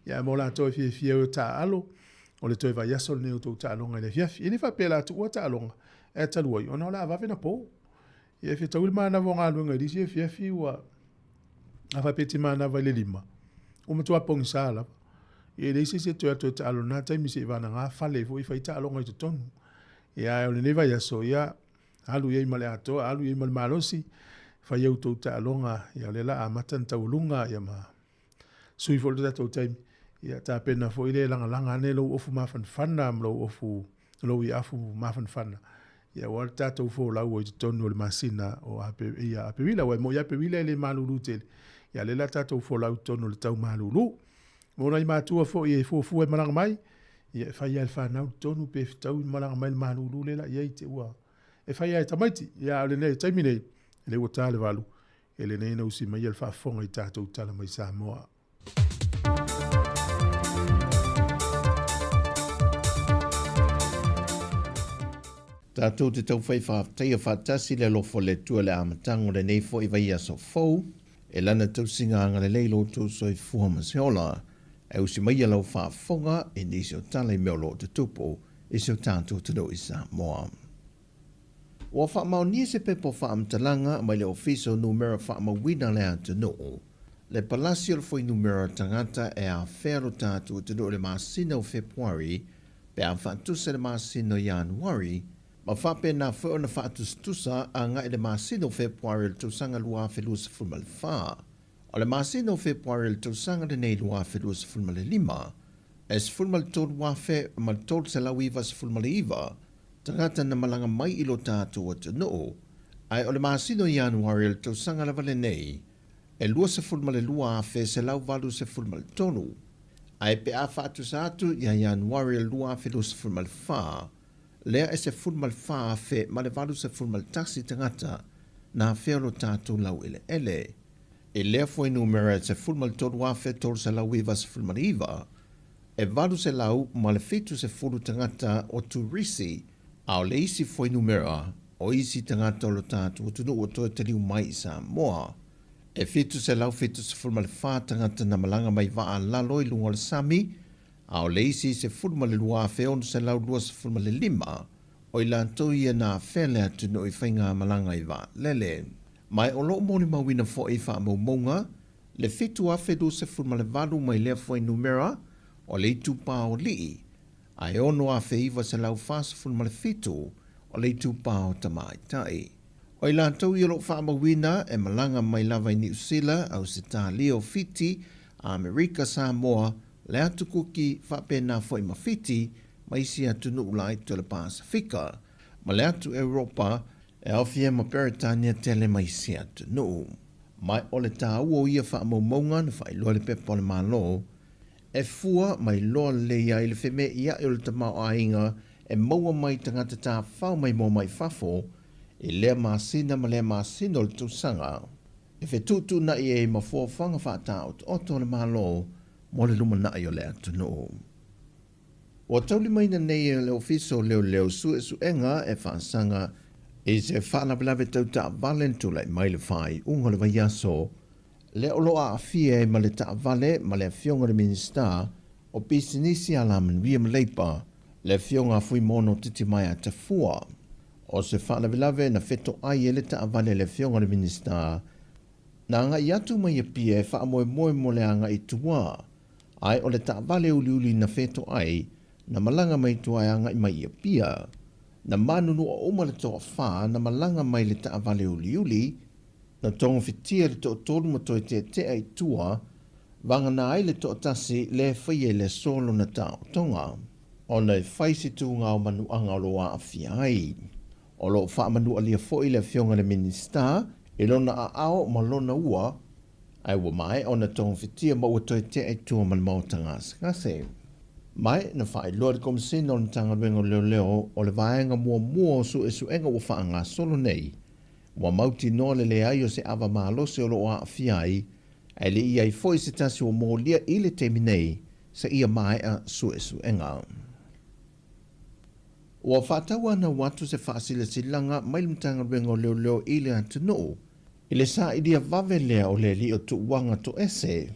Ia ae mo latou e fiafia o taaalo, o le toe vaiaso lenei o tou taaloga i le afiafi. E le faapea la tuua taaloga, ae talu ai, ona o le a vave na po. Ia e fetaui le manava o galuega i le isi afiafi ua a faapea e te manava i le 5, ua matua pogisa lava. Ia e leai se isi e toe atu e taalo i lena taimi seia vagana fale foi e fai taaloga i totonu. Ia ae o lenei vaiaso, ia alu i ai ma le atoa, alu i ai ma le malosi, fai au tou taaloga, ia o lea la amata ona taualuga, ia ma sui foi le tatou taimi. Ia tapena foi le lagalaga ane lou ofu mafanafana ma lou ofu, lou iafu mafanafana. Ia aua le tatou folau ai i totonu o le masina o ia Aperila. Aua e moni Aperila e le malulu tele. Ia lea la tatou folau i totonu o le tau malulu. Mo nai matua foi e fuafua e malaga mai, ia e fai lava e le fanau totonu pe fetaui malaga mai le malulu lea la i ai te ua e fai lava e tamaiti. Ia a o lenei taimi nei, lea ua ta le 8, e lenei na usi mai le faafofoga i tatou tala mai Samoa. Tatou te taufai faafetaia faatasi le alofa o le Atua i le amataga o lenei foi vaiaso fou, e lana tausiga agalelei lo outou soifua ma se ola, e usi maia lau faafofoga i nisi o tala i mea o lo o tutupu i si o tatou atunuu i Samoa. Ua faamaonia se pepa faamatalaga mai le Ofisa o Numera Faamauina le Atunuu, le palasi o le fuainumera tagata e afea lo tatou atunuu i le masina o Fepuari pe a faatusa i le masina o Ianuari, ma faapena foi ona faatusatusa agai i le masina o Fepuari o le tausaga 2024. O le masina o Fepuari o le tausaga lenei 2025, e 13,399 tagata na malaga mai i lo tatou atunuu, ae o le masina o Ianuari o le tausaga lava lenei, e 22,183, ae pe a faatusa atu ia Ianuari o le 2024, lea e 14,081 tagata na afea lo tatou laueleele. I lea fuainumera e 13,399, e 870 tagata o turisi, a o le isi fuainumera o isi tagata o lo tatou atunuu ua toe taliu mai i Samoa. E 774 tagata na malaga mai vaa lalo i luga o le sami, a o le isi 12,625 o i latou ia na afea le atunuu i faigamalaga i vaalele. Ma o lo o molimauina foi i faamaumauga le 7,028 mai lea fuainumera o le itupa o alii, ae 6,947 o le itupa o tamaitai. O i latou ia o lo o faamauina e malaga mai lava i Niu Sila, Ausetalia, o Fiti, Amerika, Samoa, le Atu Kuki, faapena foi ma Fiti, ma isi atunuu laiti o le Pasefika, ma le atu Europa, e aofia ma Peretania tele ma isi atunuu. Ma o le taua o ia faamaumauga na faailoa i le Pepa o le Malo, e fua mai loa lelei ai le feme'ia'i o le tamaoaiga e maua mai tagata tafafao maimoa mai fafo i lea masina ma lea masina o le tausaga, e fetuutuuna'i ai ma fuafuaga faataotooto a le Malo mo le lumana'i o le atunuu. Ua taulimaina nei e le Ofisa o Leoleo suesuega e faasaga i se faalavelave tau taavale na tulai mai i le faaiuga o le vaiaso lea o lo o aafia ai ma le taavale ma le Afioga i le Minisita o Pisinisi Alamanuia ma Leipa, le Afioga a Fuimaono Titimaea Tafua. O se faalavelave na fetoai ai le taavale a le Afioga i le Minisita na agai atu mai Apia e faamoemoe mo le agai i tua, ae o le taavale uliuli na fetoai na malaga mai tua e agai mai i Apia. Na manunua uma le toafa na malaga mai le taavale uliuli, na togafitia le toatolu ma toe teetea i tua, vagana ai le toatasi lea e faia i le aso lona taotoga, ona e fai se tugao manuaga o lo o aafia ai. O lo o faamanualia foi le Afioga i le Minisita i lona aao ma lona ua, ae ua maea ona togafitia ma ua toe tea i tua ma le maota gasegase. Ma na faailoa e le Komesina o le Matagaluega o Leoleo o le vaega muamua o suesuega ua faagasolo nei, ua mautinoa le leai o se ava malosi o lo o aafia ai, ae le i i ai foi se tasi ua molia i le taimi nei seia maea suesuega. Ua faatauanau atu se faasilasilaga mai le Matagaluega o Leoleo i le atunuu i le sailia vave lea o le alii o Tuuaga Toese,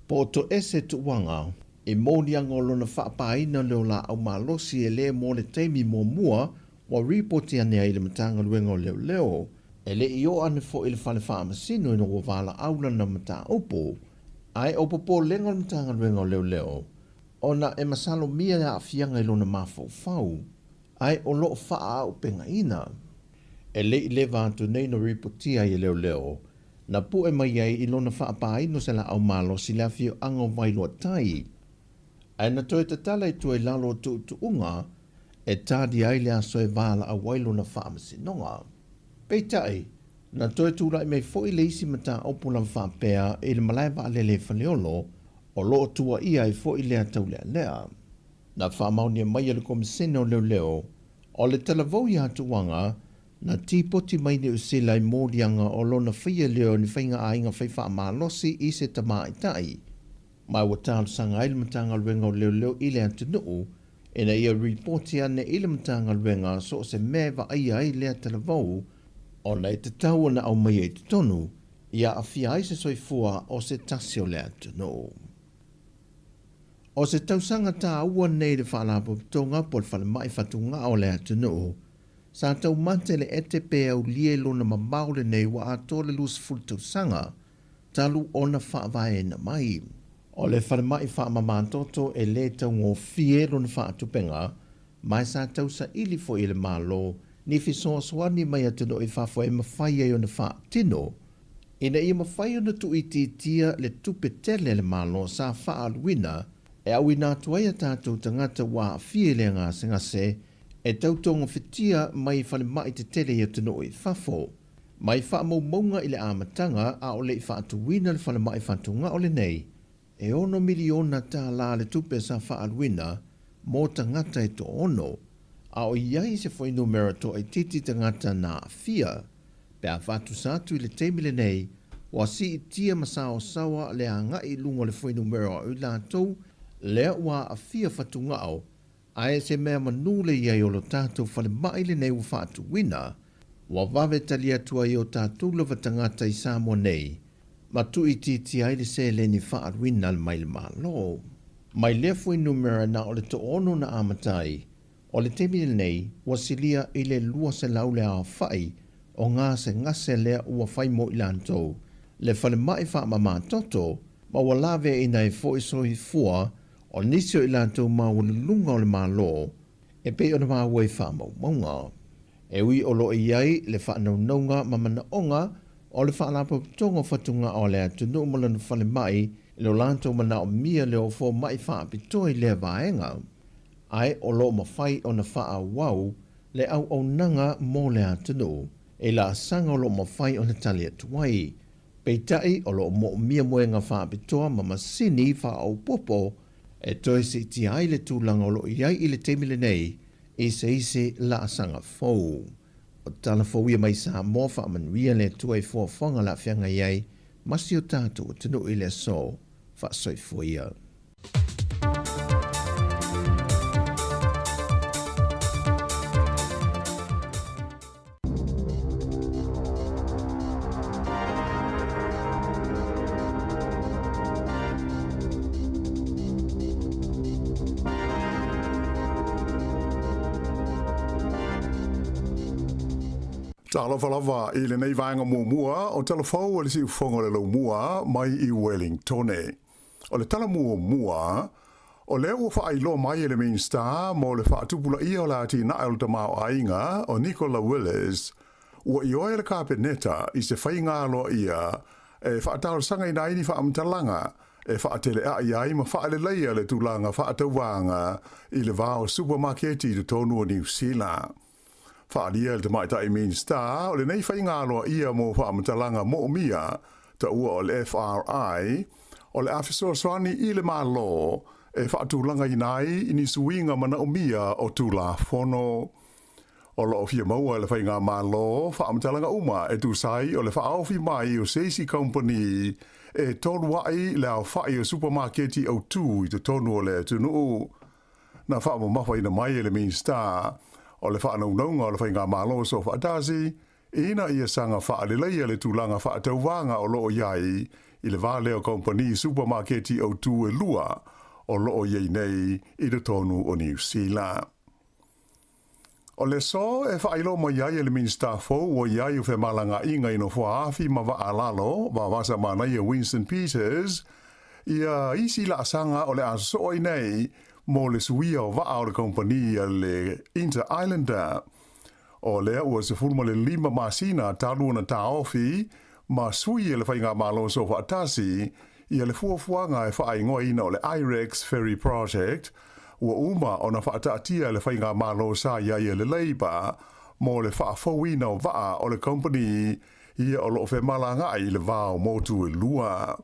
po o Toese Tuuaga, i moliaga o lona faapaina lea o laau malosi e le mo le taimi muamua ua ripoti ane ai i le Matagaluega o Leoleo. E le i oo ane foi i le fale faamasino ina ua valaau lana mataupu, ae o popolega o le Matagaluega o Leoleo ona e masalomia le aafiaga i lona mafaufau, ae o lo o faaaupegaina. E le i leva atu nei na ripotia ai e leoleo, na pue mai ai i lona faapaino se laau malosi le afioaga o Vailoa Tai, ae na toe tatala i tua i lalo o tuutuuga e talia ai le aso e valaau ai lona faamasinoga. Peitai, na toe tulai mai foi le isi mataupu lava faapea i le malae vaalele i Faleolo, o lo o tuuaia ai foi lea taulealea. Na faamaonia mai e le Komesene o Leoleo, o le talavou ia Tuaga, na tipoti mai Niu Sila i moliaga o lona faia lea o ni faigaaiga fai faamalosi i se tamaitai, ma ua talosaga ai le Matagaluega o Leoleo i le atunuu ina ia ripoti ane i le Matagaluega so o se mea e vaaia ai lea talavou ona e tatau ona aumaia i totonu i aafia ai se soifua o se tasi o le atunuu. O se tausaga taua nei i le Faalapotopotoga po o le Falemai Fatugao o le atunuu, sa taumate le ete pe aulia i lona mamao lenei ua atoa le 20 tausaga talu ona faavaeina mai. O le falemai faamamatoto e le taugofie lona faatupega, ma sa tausaili foi e le Malo ni fesoasoani mai atunuu i fafo e mafai ai ona faatino, ina ia mafai ona tuuitiitia le tupe tele a le Malo sa faaaluina e auina atu ai a tatou tagata ua aafia i le gasegase e tau togafitia mai falemai tetele i atunuu i fafo, mai faamaumauga i le amataga a o le i faatuina le falemai fatugao lenei. E ono miliona tālā le tupe sa faaaluina mō tagata e toaono, a o i ai se fuainumera toaitiiti tagata na aafia pe a faatusa atu i le taimi lenei Ua siitia ma saosaoa le agai i luga o le fuainumera o i latou lea ua aafia fatugao, ae se mea manū le i ai o lo tatou falemai lenei ua faatuina, ua vave tali atu ai o tatou lava tagata i Samoa nei, ma tuuitiitia ai le seleni faaaluina mai le Malo. Mai lea fuainumera na o le toaono na amata ai, o le taimi lenei ua silia i le 200 le aofai o gasegase lea ua fai mo i latou le falemai faamamatoto ma ua laveaiina ai foi soifua o nisi o i latou maualuluga o le Malo e pei ona maua i faamaumauga. E ui o lo o i ai le faanaunauga ma manaoga o le Faalapotopotoga o Fatugao a le atunuu ma lona falemai i lo latou manaomia le o fomai faapitoa i lea vaega, ae o lo o mafai ona faaauau le auaunaga mo le atunuu i laasaga o lo o mafai ona tali atu ai. Peitai, o lo o moomia moega faapitoa ma masini faaopoopo e toe siitia ai le tulaga o lo o i ai i le taimi lenei i se isi laasaga fou. O tala fou ia mai Samoa, faamanuia le Atua i fuafuaga o le a feagai ai ma si o tatou atunuu i le aso. Faasoifua ia. Talofa lava i lenei vaega muamua o Tala Fou a le Siufofoga o le Laumua mai i Wellingtone. O le tala muamua, o lea ua faailoa mai e le Minisita mo le faatupulaia o le atinae o le tamaoaiga o Nicola Willis, ua ioe le Kapeneta i se faiga aloaia e faatalosagaina ai ni faamatalaga e faateleai ai ma faaleleia le tulaga faatauvaga i le va o supamaketi i totonu o Niu Sila. Faaalia e le Tamaitai Minisita o lenei faiga aloaia mo faamatalaga moomia, taua o le FRI, o le a fesoasoani i le Malo e faatulagaina ai ni suiga manaomia o Tulafono. O lo o fia maua e le Faigamalo faamatalaga uma e tusa ai o le faaofi mai o se isi kamupani e toluaʻi le aofai o supamaketi autū i totonu o le atunuu. Na faamamafaina mai e le Minisita o le faanaunauga o le Faigamalo Soofaatasi ina ia saga faaleleia le tulaga faatauvaga o lo o i ai i le va lea o kamupani supamaketi autū e lua o lo o i ai nei i totonu o Niu Sila. O le aso e faailoa mai ai e le Minisita fou ua i ai o femalagaaiga i Nofoaafi ma Vaalalo, Vavasa Manaia Winston Peters, ia isi laasaga o le a sosoo ai nei mo le suia o vaa o le kamupani a le Inter Islander. O lea ua 15 masina talu ona taofi ma sui e le Faigamalo Soofaatasi ia le fuafuaga e faaigoaina o le IREX Ferry Project, ua uma ona faataatia e le Faigamalo sa i ai e le Labour mo le faafouina o vaa o le kamupani ia o lo o femalagaai i le va o motu e lua.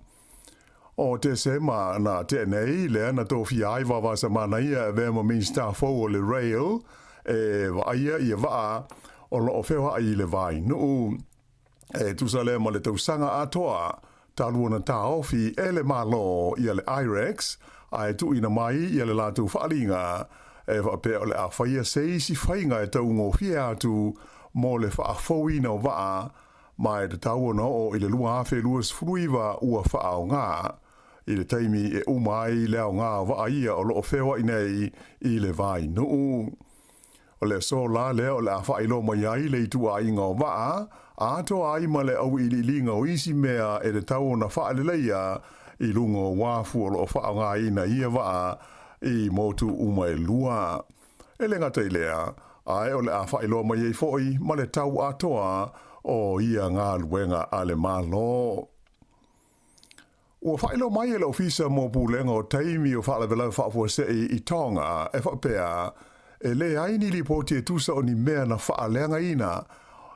O Tesema na tea nei, lea na tofia ai Vavasa Manaia e avea ma Minisita fou o le Rail e vaaia ia vaa o lo o feoai i le va i Nuu. E tusa lea ma le tausaga atoa talu ona taofi e le Malo ia le IREX ae tuuina mai ia le latou faaaliga e faapea o le a faia se isi faiga e taugofie atu mo le faafouina o vaa ma e tatau ona oo i le 2029 ua faaaoga i le taimi e uma ai le aoga o vaa ia o lo o feoai nei i le va i Nuu. O le aso la lea o le a faailoa mai ai le ituaiga o vaa, atoa ai ma le auiliiliga o isi mea e tatau ona faaleleia i luga o uafu o lo o faaaogaina ia vaa i motu uma e lua. E le gata i lea, ae o le a faailoa mai ai foi ma le tau atoa o ia galuega a le Malo. Ua faailoa mai e le Ofisa mo Pulega o Taimi o Faalavelave Faafuasei i Tonga e faapea, e leai ni lipoti e tusa o ni mea na faaleagaina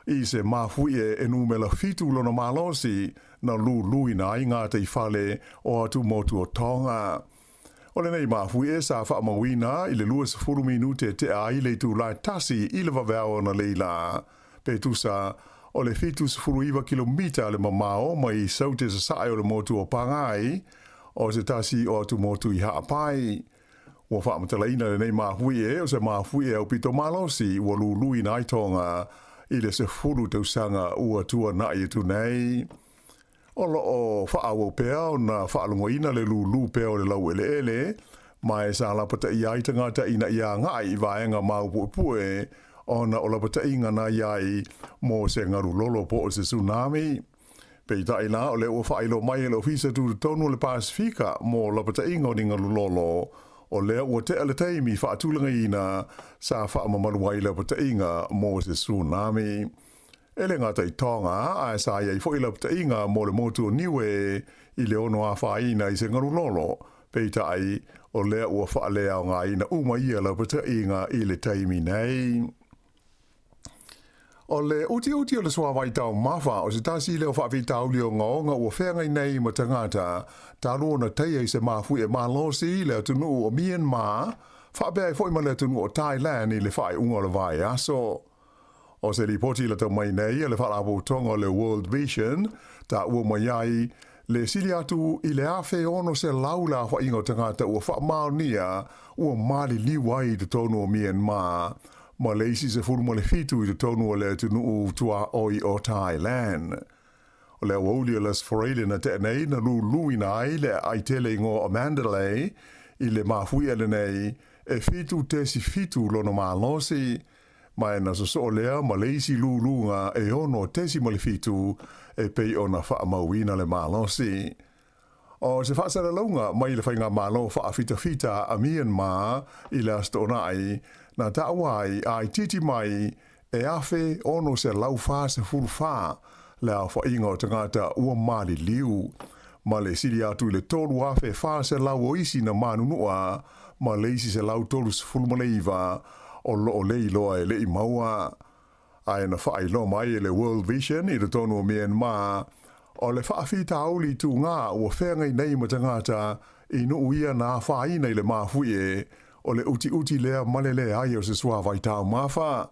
i se mafuie e numera 7 lona malosi na luluina ai gataifale o atumotu o Tonga. O lenei mafuie sa faamauina i le 20 minute tea ai le itula e tasi i le vaveao analeila, pe tusa. O le 79 kilomita le mamao mai Saute sasae o le motu o Pangai, o se tasi o atumotu i Ha'apai. Ua faamatalaina lenei mafuie o se mafuie aupito malosi ua luluina ai Tonga i le 10 tausaga ua tuana'i atu nei. O lo o faaauau pea ona faalogoina le lūlū pea o le laueleele, ma e sa lapataia ai tagata ina ia agai i vaega maupuepue ona o lapataiga na i ai mo se galu lolo po o se tsunami. Peitai la, o lea ua faailoa mai e le Ofisa Tutotonu o le Pasefika mo lapataiga o ni galu lolo, o lea ua tea le taimi faatulagaina sa faamamalu ai lapataiga mo se tsunami. E le gata i Tonga, ae sa i ai foi lapataiga mo le motu o Niue i le ono afaina i se galu lolo, peitai, o lea ua faaleaogaina uma ia lapataiga i le taimi nei. O le utiuti o le suāwai taumafa o se tasi lea o faafitauli ogaoga ua feagai nei ma tagata talu ona taia i se mafuie malosi i le atunuu o Myanmar, faapea ai foi ma le atunuu o Thailand i le faaiuga o le vaiaso. O se lipoti lata mai nei a le Faalapotopotoga o le World Vision, taua mai ai le sili atu i le 1,600 le aofaiga o tagata ua faamaonia ua maliliu ai i totonu o Myanmar ma le isi 17 i totonu o le atunuu tuaoi o Thailand. O le aoauli o le Aso Faraile na tea nei na luluina ai le aai tele igoa o Mandalay i le mafuie lenei e 7.7 lona malosi, ma e na sosoo lea ma le isi luluga e 6.7 e pei ona faamauina le malosi. O se faasalalauga mai le Faigamalo Faafitafita a Myanmar i le Aso Toonai, na taua ai a itiiti mai e 1,644 le aofaiga o tagata ua maliliu, ma le sili atu i le 3,400 o isi na manunua ma le isi 139 o lo o le iloa e le i maua. Ae na faailoa mai e le World Vision i totonu o Myanmar, o le faafitauli tugā ua feagai nei ma tagata i nuu ia na afaina i le mafuie o le utiuti lea ma le leai o se suāwai taumafa.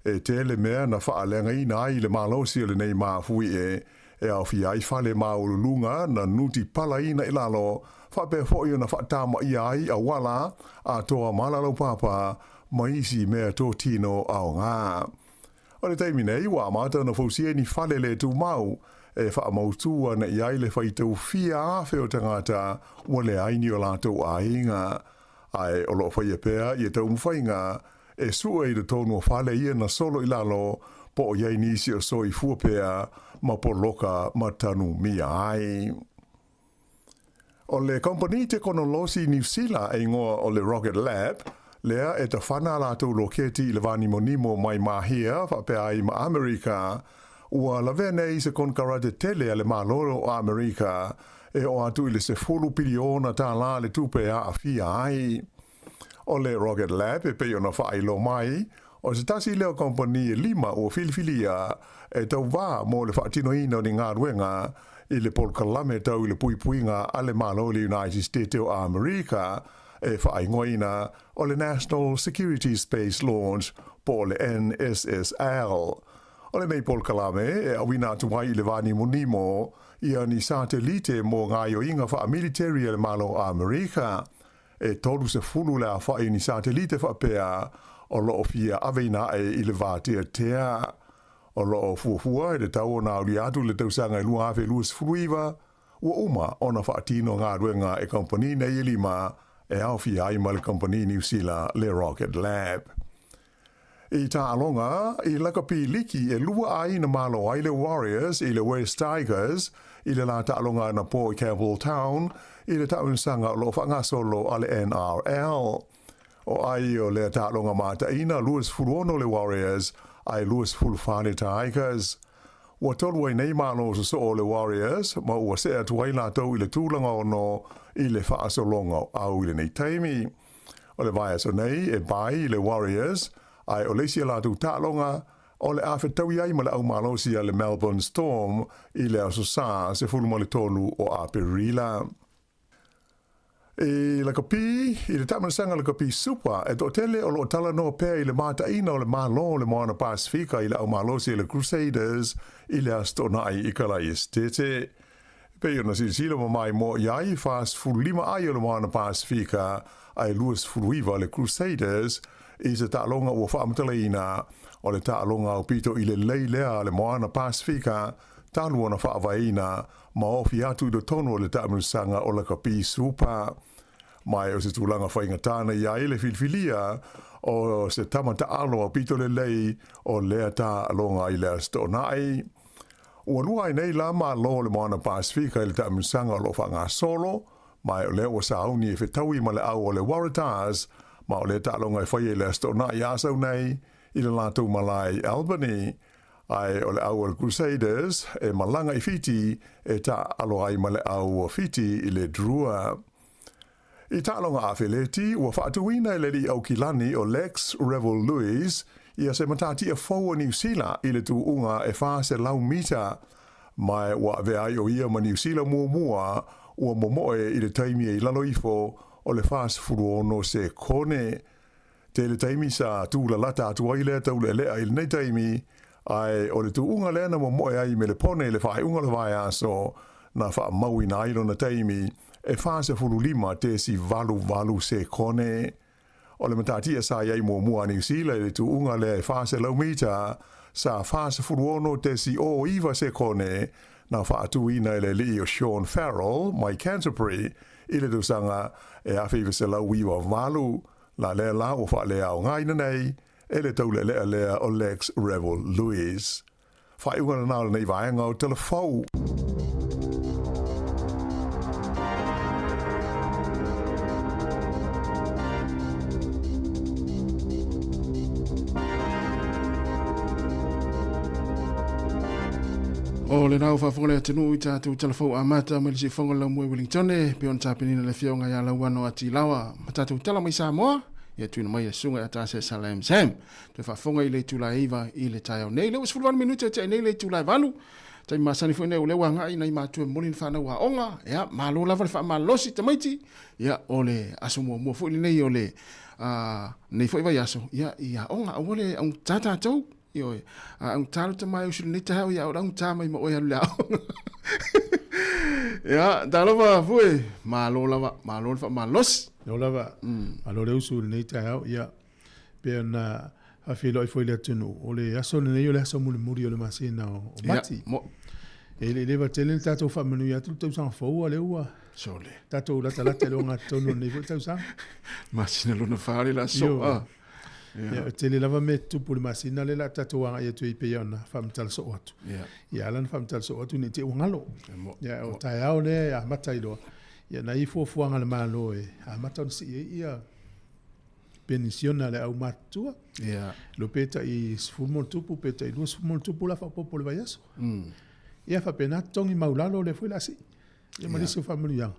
E tele mea na faaleagaina ai le malosi o lenei mafuie e aofia ai fale maualuluga na nuti palaina i lalo, faapea foi ona faatamaia ai auala atoa ma lalaupapa ma isi mea totino aoga. O le taimi nei, ua amata ona fausia ni fale le tumau e faamautu ana i ai le faitau fia afe o tagata ua leai ni o latou aiga. Ae o lo o faia pea ia taumafaiga e sue i totonu o fale ia na solo i lalo po o i ai nisi o soifua pea ma poloka ma tanumia ai. O le kamupani tekonolosi Niu Sila e igoa o le Rocket Lab, lea e tafana a latou loketi i le vānimonimo mai Mahia faapea ai ma Amerika, ua lavea nei se konekarate tele a le Malo o Amerika e oo atu i le 10 piliona tālā le tupe e aafia ai. O le Rocket Lab e pei ona faailoa mai, o se tasi lea o kamupani e lima ua filifilia e tauvā mo le faatinoina o ni galuega i le polokalame tau i le puipuiga a le Malo o le United States o Amerika e faaigoaina o le National Security Space Launch po o le NSSL. O lenei polokalame e auina atu ai i le vānimonimo ia ni satelite mo gaoioiga faamiliteri a le Malo o Amerika. E 30 le aofai ni satelite faapea o lo o fia aveina ae i le vateatea. O lo o fuafua i le tau ona aulia atu i le tausaga e 2029, ua uma ona faatino galuega e kamupani nei e lima e aofia ai ma le kamupani Niu Sila le Rocket Lab. I taaloga i lakapi liki e lua ai na malo ai le Warriors i le West Tigers i le la taaloga anapo i Campbelltown i le taamilosaga o lo o faagasolo a le NRL. O ai o lea taaloga mataina 26 le Warriors ae 24 le Tigers. Ua tolu ai nei malo sosoo o le Warriors ma ua see atu ai latou i le tulaga ono i le faasologa o au i lenei taimi. O le vaiaso nei e bai i le Warriors, ae o le isi a latou taaloga, o le a fetaui ai ma le aumalosi a le Melbourne Storm i le Aso Sa 13 o Aperila. I lakapi, i le taamilosaga lakapi Super, e toatele o lo o talanoa pea i le mataina o le Malo o le Moana Pasefika i le aumalosi a le Crusaders i le Aso Toonai i Kala'i Esetete. E pei ona silasila ma maimoa i ai, 45 ai o le Moana Pasefika ae 29 le Crusaders i se taaloga ua faamatalaina o le taaloga aupito i lelei lea a le Moana Pasefika talu ona faavaeina ma ofi atu i totonu o le taamilosaga o lakapi Super. Ma o se tulaga faigata na i ai le filifilia o se tama taalo aupito lelei o lea taaloga i le Aso Toonai. Ua lua ai nei la Malo o le Moana Pasefika i le taamilosaga o lo o faagasolo, ma o lea ua sauni e fetaui ma le au o le Waratahs, ma o lea taaloga e faia i le Aso Toonai a sau nei i le latou malae i Albany. Ae o le au o le Crusaders e malaga i Fiti e taaalo ai ma le au o Fiti i le Drua. I taaloga afeleti, ua faatuina e le alii Aukilani o Lex Revel Lewis ia se matatia fou o Niu Sila i le tuuga e 400 mita, ma ua avea ai o ia ma Niu Sila muamua ua momoe i le taimi e i lalo ifo o le 46 sekone. Tele taimi sa tūlalata atu ai lea taulealea i lenei taimi, ae o le tuuga lea na momoe ai i Melepone i le faaiuga o le vaiaso, na faamauina ai lona taimi e 45.88 sekone. O le matatia sa i ai muamua a Niu Sila i le tuuga lea e 400 mita, sa 46.09 sekone, na faatuina e le alii o Sean Farrell mai Canterbury i le tausaga e 1998. La lea la ua faaleaogaina nei e le taulealea lea o Lex Revel Lewis. Faaiuga lena o lenei vaega o Tala Fou. O lena ua faafofoga le atunuu i tatou Tala Fou amata mai le siufofoga o le laumua i Wellington e pei ona tapenina le afioga ia Lauano Atilawa ma tatou tala mai Samoa ia tuuina mai e le susuga ia Tase Salam Sam. Toe faafofoga i le itula e 9 i le taeao nei. Lea ua 18 minute e tea nei le itula e 8. Taimi masani foi nei o lea ua agai nai matua e momoli ni fanau aoga. Ia, malo lava le faamalosi tamaiti. Ia, o le aso muamua foi lenei o le nei foi vaiaso, ia, i aoga. Aua le augata tatou. Ioe. A augata lo tama e usu lenei taeao, ia, o le augata mai ma oe alu le aoga. Ia, talofa fue, malo lava, malo le faamalosi. Malo lava, malo le usu i lenei taeao, ia, pei ona faafeiloai foi i le atunuu, o le aso lenei o le aso mulimuli o le masina o Mati. Ia, mo. E le i leva tele le tatou faamanuia atu le tausaga fou, a lea ua Sole. tatou latalata i le ogatotonu o lenei foi tausaga. Masina lona fa le la so. Ioe. Ia, e tele lava mea e tutupu i le masina lea o le a tatou agai atu ai pei ona faamatala soo atu. Ia ala ona faamatala soo atu ne i te i ua galo. Ia, o taeao lea e amata ai loa. Ia, na i ai fuafuaga a le Malo e amata ona sii ai ia penisiona a le aumatutua. Lo pe tai 10 ma ona tupu, pe tai 20 ma ona tupu la faaopoopo i le vaiaso. Ia faapena totogi maulalo lea foi o le a sii. Ia ma nisi o faamanuiaga.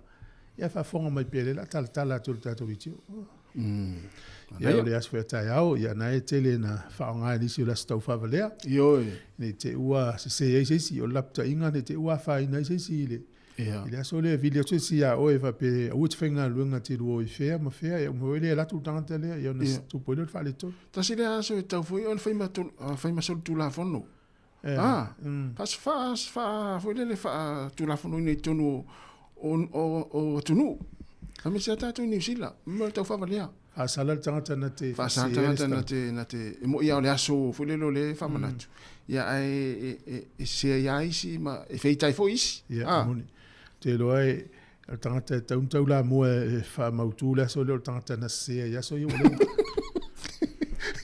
Ia faafofoga mai pea lea o le a talatala atu e le tatou leitio. Ia o le aso foi a taeao, ia na e tele na faaaoga e nisi o le aso taufaavalea. Ioe. Ne i te i ua sese ai se isi, o le lapataiga ne i te i ua afaina ai se isi i le Ia. I le aso lea e vili atu se isi ia oe faapea aua e te faigaluega te lua o i fea ma fea, ia uma foi lea e alu atu le tagata lea, ia ona tupu ai lea o le faaletonu. Tasi lea aso e tatau foi ona fai ma fai ma solitulafono. Ah, faa, faa, foi lele faatulafonoina i totonu o atunuu. Aemaise lava tatou i Niu Sila, mea o le taufaavalea. Faasala le tagata na te Faasala le tagata na te, na te, e moni lava o le aso foi lele o lea e faamanatu, ia ae e sese ai lava isi ma e feita ai foi isi. Ia, moni. Ou te iloa e, o le tagata e tatau ona taulamua e faamautu le aso lea o le tagata na sese ai i aso ia ua leva.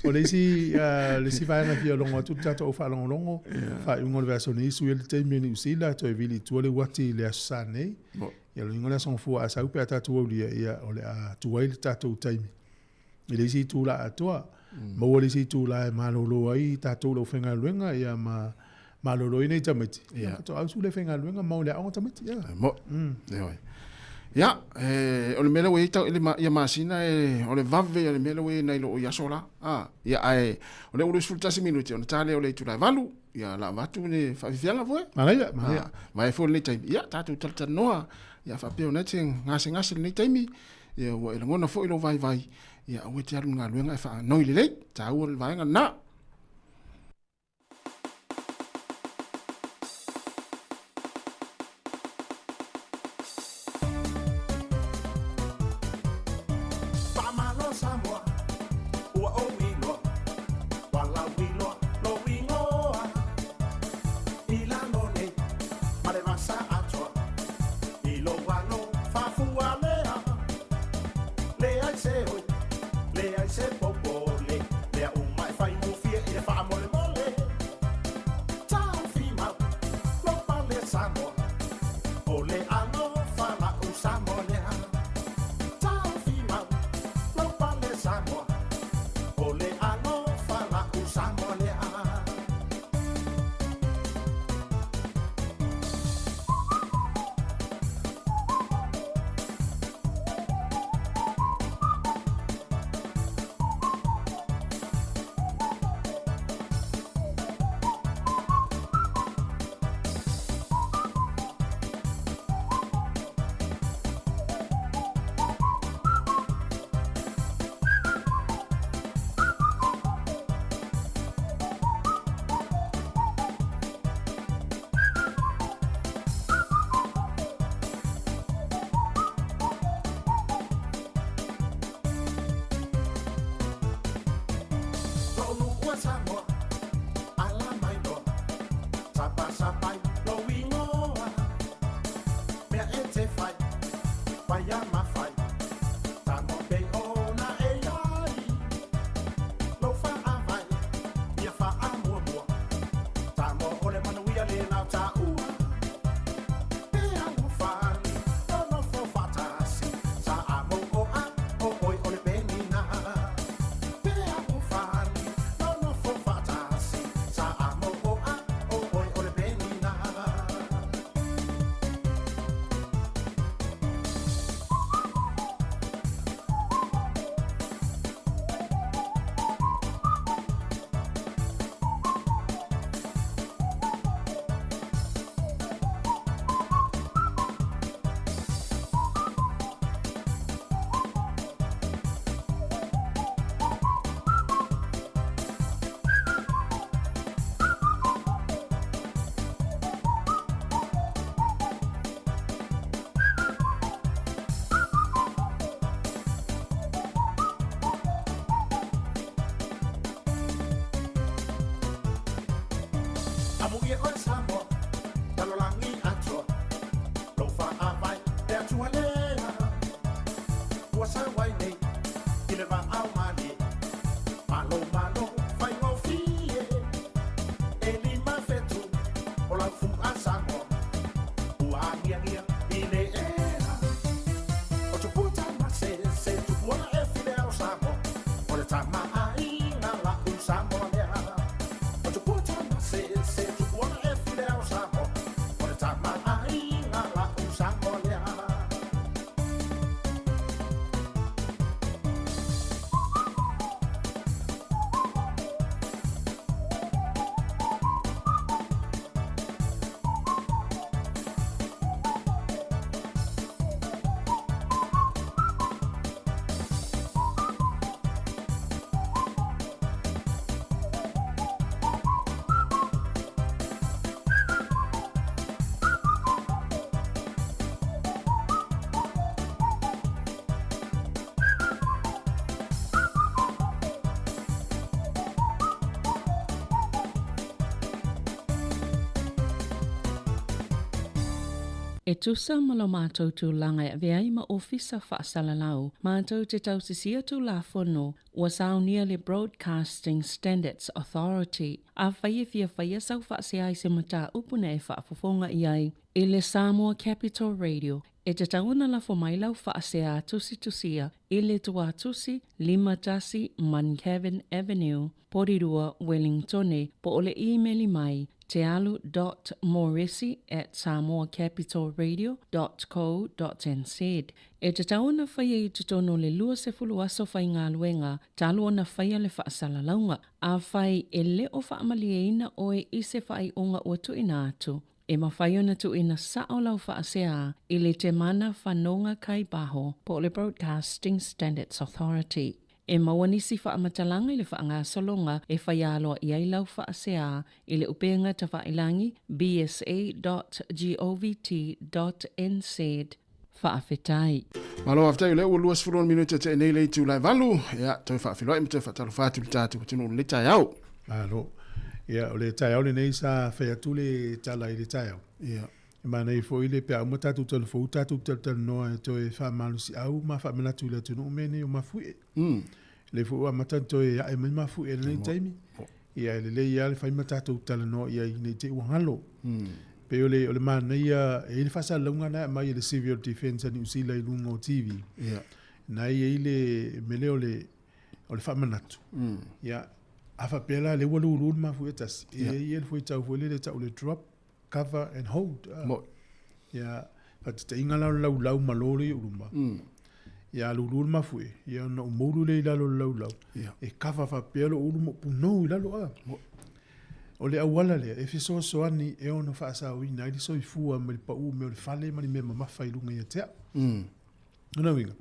O le isi, le isi vaega e fia logo atu le tatou au faalogologo, faaiuga o le vaiaso nei, sui ai le taimi e Niu Sila, toe vili i tua le uati i le Aso Sa nei. Ia lona uiga o le Aso Gafua a sau pe a tatou aulia, ia o le a tuai le tatou taimi i le isi itula atoa. Maua le isi itula e malolo ai tatou le aufaigaluega ia ma malolo ai nei tamaiti. Ia faatoa ausu le faigaluega ma o le aoga tamaiti. Ia. Mo. Ioe. Ia, o le mea lea ua i ai tau, ia masina e, o le vave ia le mea lea ua i ai nai lo i aso la. Ah, ia ae o lea ua 21 minute ona ta lea o le itula e 8. Ia la avatu le faafiafiaga foi. Manaia, manaia. Ah, mai foi lenei taimi. Ia tatou talatalanoa. Ia faapea ona e te gasegase i lenei taimi, ia ua e lagona foi lou vaivai, ia aua e te alu i le galuega ae faanoi lelei, taua le vaega lena. Faamalo Samoa, ua ou iloa, walau iloa lou igoa. I lalo nei ma le vasa atoa, i lou alo faafualea. Leai se oi, leai se popole, mea uma e faigofie i le faamolemole. Taufi mau, lou pale Samoa, o le alofa la'u Samoa lea. Taufi mau, lou pale Samoa, o le alofa la'u Samoa lea. Lou nuu e Samoa, ala mai loa, sapasapai lou igoa. Mea e te fai, paia ma fai, tago pei ona e iai. Lou faavae, ia faamuamua, Samoa o le manuia le lau taua. E alofani, nonofo faatasi, Samoa, o oe o le penina. E alofani, nonofo faatasi, Samoa, o oe o le penina. Amuia oe Samoa, lalolagi atoa, lou faavae le Atua lea. Ua sau ai nei i le vaao malie, malo malo faigofie. E 5 fetu o lau fua Samoa, ua agiagia i le ea. O tupua tamasese, tupua e file ao Samoa, o le tamaaiga la'u Samoa lea. O tupua tamasese, tupua e file ao Samoa, o le tamaaiga la'u Samoa lea. E tusa ma lo matou tulaga e avea ai ma Ofisa Faasalalau, matou te tausisia Tulafono ua saunia le Broadcasting Standards Authority. Afai e fia faia sau faasea i se mataupu na e faafofoga i ai i le Samoa Capital Radio, e tatau ona lafo mai lau faasea tusitusia i le tuatusi 51 Muncavin Avenue, Porirua, Wellingtone, po o le imeli mai tealu dot moresi at samoacapitalradio dot co dot nz. E tatau ona faia i totonu o le 20 aso faigaluega talu ona faia le faasalalauga. Afai e le o faamalieina oe i se faaiuga ua tuuina atu, E mafai ona tuuina sa'o lau faaseā i le Temana Fanoga Kaibaho po o le Broadcasting Standards Authority. E maua nisi faamatalaga i le faagasologa e faia aloaia ai lau faaseā i le upega tafailagi bsa.govt.nz. Faafetai. Malo faafetai o lea ua 26 minute tea nei le itula e 8. Ia, toe faafeiloai ma toe faatalofa atu i le tatou atunuu i lenei taeao. Malo. Ia, o le taeao lenei sa fai atu le tala i le taeao. Ia. E manaia foi le pe a uma tatou talafou tatou talatalanoa e toe faamalosiau ma faamanatu i le atunuu mea nei o mafuie. Lea foi ua amata ona toe ae mai mafuie i lenei taimi. Ia e lelei lava le fai ma tatou talanoa i ai ne i te i ua galo. Pei o le, o le manaia, e i ai le faasalalauga na e aumai e le Civil Defence a Niu Sila i luga o TV. Ia. Na e i ai le mea lea o le, o le faamanatu. Ia, a faapea la lea ua lulu le mafuie tasi, e i ai le fuaitau foi lele e tau o le drop, cover and hold. Moi. Ia, faataitaiga la o le laulau malo lea i ou luma. Ia, a lulu le mafuie, ia ona ou moulu lea i lalo o le laulau. Ia. E cover faapea lou ulu ma ou punou i lalo a. Moi. O le auala lea e fesoasoani e ono faasaoina ai le soifua mai le pau mea o le fale ma ni mea mamafa i luga ia te au. Lona uiga,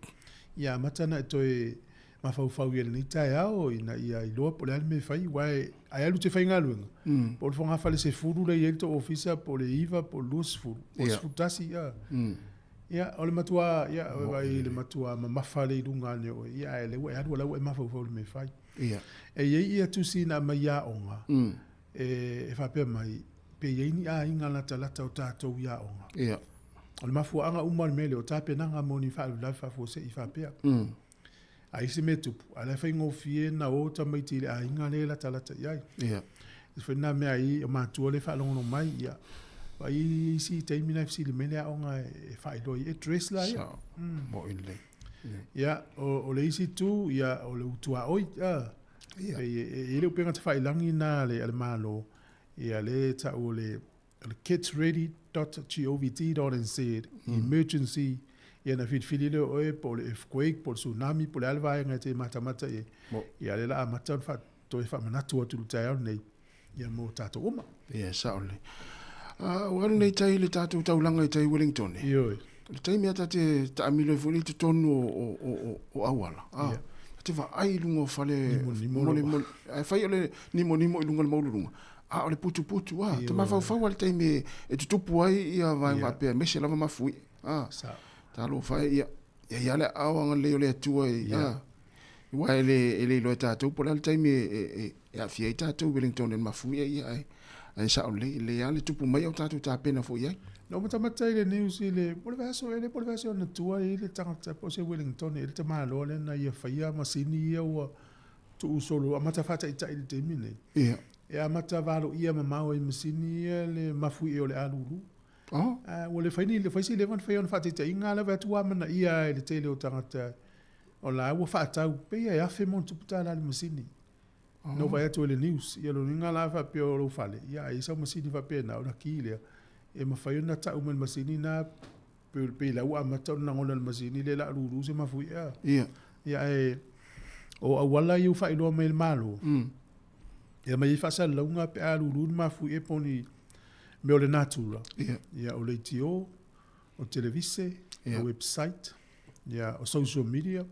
ia amata ona e toe mafaufau i lenei taeao ina ia iloa po o le a le mea e fai, aua e alu te faigaluega, po o le fogafale 10 lea e i ai le tou ofisa, po o le 9, po o le 20, po o le 11, ia. Ia, o le matua, ia, vaai i le matua mamafa lea i luga ane o oe, ia, ae o lea ua e alu o la ua e mafaufau i le mea e fai. E i ai ia tusi na aumai i aoga, e faapea mai, pe i ai ni aiga latalata o tatou i aoga. O le mafuaaga uma o le mea lea, o tapenaga mo ni faalavelave faafuasei faapea. A i ai se mea e tupu, a o la e faigofie ona o tamaiti i le aiga lea e latalata i ai. E foi lena mea ai o matua lea e faalogologo mai, ia, vaai i isi taimi na e fesili mai le aoga e faailoa i address la ia. Moʻi lelei. Ia, o le isi itu, ia, o le utuaoi. E i ai le upega tafailagi lena a le Malo, ia lea e tau o le o le kidsready.govt.nz emergency ia na filifili lea o oe po o le earthquake po o le tsunami po o le a le vaega e te matamata i ai. Ia lea la amata ona toe faamanatu atu i le taeao lenei ia mo tatou uma. Ia, sao lelei. Ua alu nei tai i le tatou taulaga i tai Wellington. Ioe. Le taimi a ta te taamilo ai foi lea i totonu o auala. Ta te vaai i luga o fale Nimonimo. Ae fai o le nimonimo i luga o le maualuluga, a o le putuputu a. Te mafaufau lava i le taimi e tutupu ai ia vaega faapea, aemaise lava mafuie. Talofa e, ia i ai lava le aao agalelei o le Atua i, aua e le iloa e tatou po o le a le taimi e aafia ai tatou i Wellington i le mafuie, ia ae sao lelei, e lelei lava le tupu mai a o tatou tapena foi i ai. Na ou matamata i le news i le, po o le vaiaso ea lea po o le vaiaso ona tua e i ai le tagata po o se Wellington ea le tamaloa lea na ia faia masini ia ua tuusolo amata faataitai i le taimi lenei. Ia. E amata valoia mamao ai i masini ia le mafuie o le alulu. Oh. Ua le fai ni, fai si leva ona fai ona faataitaiga lava atu ua amanaia e le tele o tagata o la ua faatau pei e afe ma ona tupu tala le masini. Oh. Na ou vaai atu i le news, ia lona uiga la faapea o lou fale, ia a i ai sau masini faapena ona ki lea, e mafai ona tau mai le masini na pei la ua amata ona lagona e le masini lea o le a lulu se mafuie. Ia. Ia ae o auala ia ua faailoa mai e le Malo, e aumai ai faasalalauga pe a lulu ni mafuie po o ni mea o le natura. Ia. Ia o leitio, o televise, Ia. o website, ia o social media.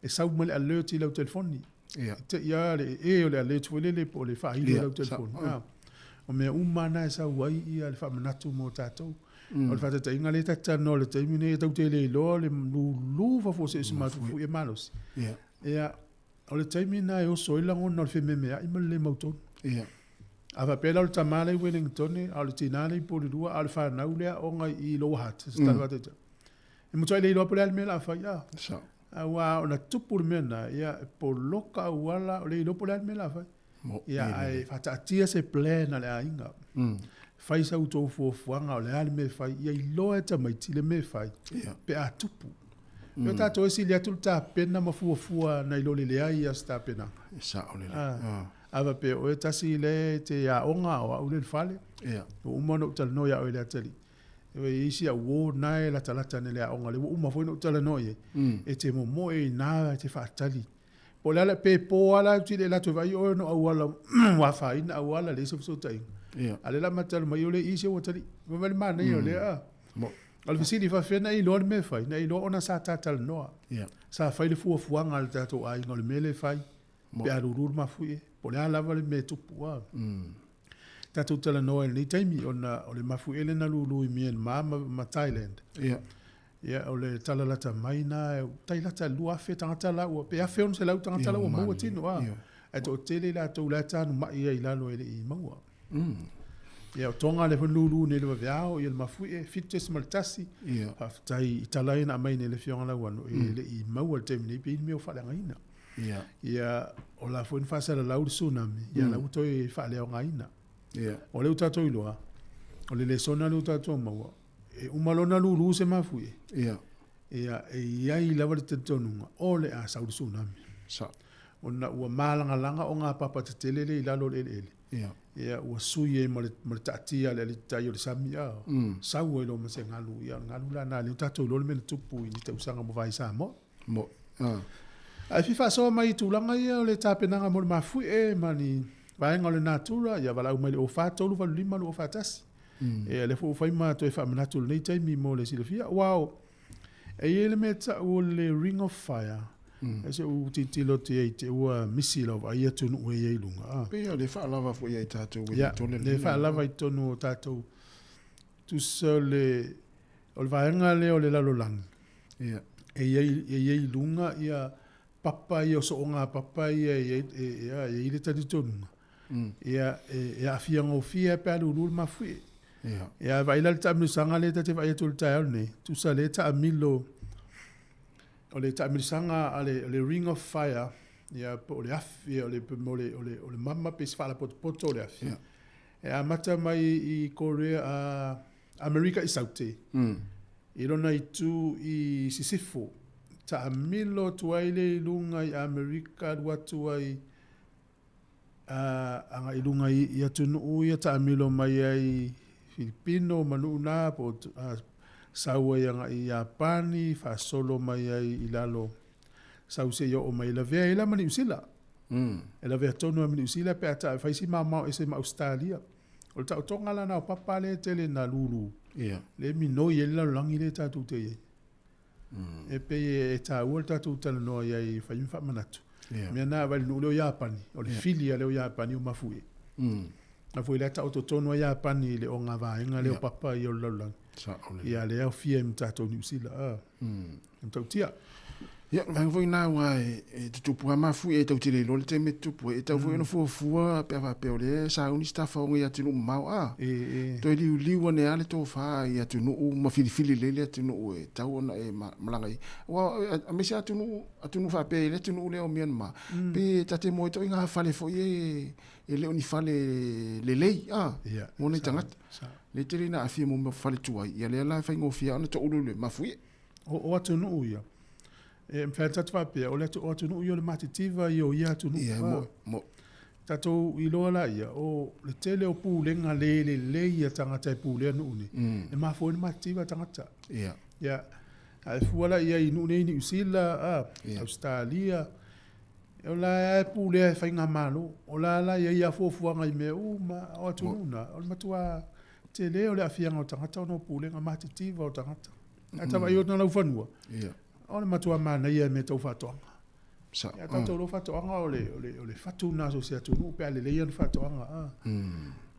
E sau mai le alert i lau telefoni. Ia. E te i lava le ee o le alert foi lele po o le faailo i Ia, lau telefoni. sa- O mea uma na e sau ai ia le faamanatu mo tatou. O le faataitaiga lea ta te talanoa i le taimi lenei, e tatou te le iloa le lulu faafuasei o se mafuie malosi. Ia. Ia, o le taimi lena e oso ai le lagona o le fememeai ma le le mautonu. Ia. A faapea la o le tama lea i Wellington, a o le tina lea i Porirua, a o le fanau lea aoga i Lower Hutt, se tala faataitai. E matuai le iloa po o le a le mea o le a fai, a. Sao. Aua ona tupu le mea lena, ia, e poloka auala, o le iloa po o le a le mea o le a fai. Mo, Ia, ae faataatia se plan a le aiga. Fai sa outou fuafuaga o le a le mea e fai, ia iloa e tamaiti le mea e fai Ia. pe a tupu. O tatou e sili atu le tapena ma fuafua nai lo le leai o se tapenaga. E sao lelei. A faapea o oe tasi lea e te aoga o au lea i le fale, Ia. ua uma ona ou talanoa ia oe le atalii. E i ai isi au uo na e latalata ane i le aoga, lea ua uma foi ona ou talanoa i ai, e te momoe i ina e te faatali. Po o le a le, pe po lava la e utilia latou e vaai oe ona o auala ua afaina auala, leai se fesootaiga. A le la matalu mai o le i se ua tali. Ma le manaia o lea. O le fesili faafefea na e iloa le mea e fai, na e iloa ona sa tatalanoa. Sa fai le fuafuaga a le tatou aiga o le mea lea e fai, pe a lulu le mafuie, po o le a lava le mea e tupu. Tatou talanoa i lenei taimi ona o le mafuie lea na lulu i Myanmar ma Thailand. Ia, o le tala lata mai na, tai lata 2,000 tagata la ua, pe 1,600 tagata la ua maua tino. Ae toatele i latou la e tanumai ai i lalo e le i maua. Ia, o Tonga lea foi na lulu nei i le vaveao, ia le mafuie, 7.1. Faafetai i tala ia na aumai nei e le Afioga Lauano, e le i maua i le taimi nei pe i ai ni mea o faaleagaina. Ia, o la foi na faasalalau le tsunami, ia la ua toe faaleaogaina. O lea ua tatou iloa, o le lesona lea ua tatou maua, e uma loa ona lulu se mafuie, ia, e i ai lava le talitonuga o le a sau le tsunami. Ona ua malagalaga o ngā papa tetele lea i lalo o le eleele. Ia, ua sui ai ma le taatia a le alititai o le sami, a, sau ai loa ma se galu. Ia, o le galu la lena lea ua tatou iloa le mea na tupu i ni tausaga ua mavae i Samoa. Ae fia faasoa mai i tulaga ia o le tapenaga mo le mafuie ma ni vaega o le natura, ia valaau mai i le 04 385 2041. Ia, lea foi ua fai ma toe faamanatu i lenei taimi mo le silafia. Aua e i ai le mea tau o le Ring of Fire, e se u tilotilo atu i ai te ua misi lau vaai atunuu e i ai i luga. Pei o le faalava foi ia i tatou e Ia, le faalava i totonu o tatou. Tusa o le, o le vaega lea o le lalolagi, e i ai, e i ai i luga ia papa ia o sooga papa ia e i ai, e i ai le talitonuga. Ia, e aafia gofie pe a lulu le mafuie. Ia, ae vaai la le taamilosaga lea ta te vaai atu i le taeao lenei, tusa lea taamilo, o le taamilosaga a le, o le Ring of Fire, ia, po o le afi, o le, o le, o le, o le mama pe se faalapotopoto o le afi. E amata mai i Korea, Amerika i Saute, i lona itu i Sisifo, taamilo atu ai lea i luga i Amerika, alu atu ai agai i luga i atunuu ia taamilo mai ai Filipino ma nuu na po o sau ai agai i Iapani, faasolo mai ai i lalo, sau seia oo mai, e lavea ai la ma Niu Sila. E lavea tonu ai ma Niu Sila pe a fai si maomao ese ma Ausetalia. O le taotoga la na o papa lea e tele na lulu, lea e minoi ai le lalolagi lea tatou te i ai. E pei e taua le tatou talanoa i ai e fai ma faamanatu. Mea na avai le nuu lea o Iapani, o le fili a lea o Iapani o mafuie. A foi lea taoto tonu a Iapani i le o ngā vaega lea o papa ia o le lalolagi. Ia lea aofia ai ma tatou Niu Sila. E matautia. Ia, o le vaega foi lena aua e tutupu lava mafuie e tau te le iloa le taimi e tutupu ai. E tatau foi ona fuafua pe a faapea o lea e sauni se tafaoga i atunuu mamao, a, toe liuliu ane lava le tofa i atunuu ma filifili lelei le atunuu e tatau ona e malaga i ai. Aua aemaise atunuu, atunuu faapea i le atunuu lea o Myanmar, pe ta te moe ituaiga fale foi ia e le o ni fale lelei, a, mo nai tagata. Lea e tele ina aafia mo mea o fale tuai, ia lea la e faigofie lava ona toulu le mafuie. O atunuu ia, e mafai ona tatou faapea, o le o atunuu ia o le matitiva ia o ia atunuu. Ia, mo, mo. Tatou iloa laia, o le tele o pulega le lelei a tagata e pulea nuu nei, e mafua ai ona matitiva tagata. Ia. Ia, a e fua la i ai i nuu nei i Niu Sila, Ausetalia, o la e pulea e faigamalo, o la la e i ai lava fuafuaga i mea uma, o atunuu na, o le matua tele o le aafiaga o tagata ona o pulega matitiva o tagata. Ae ta vaai atu i laufanua, o le matua manaia i mea tau faatoaga. Ia tatou iloa faatoaga o le fatu lena o so o se atunuu pe a lelei ana faatoaga.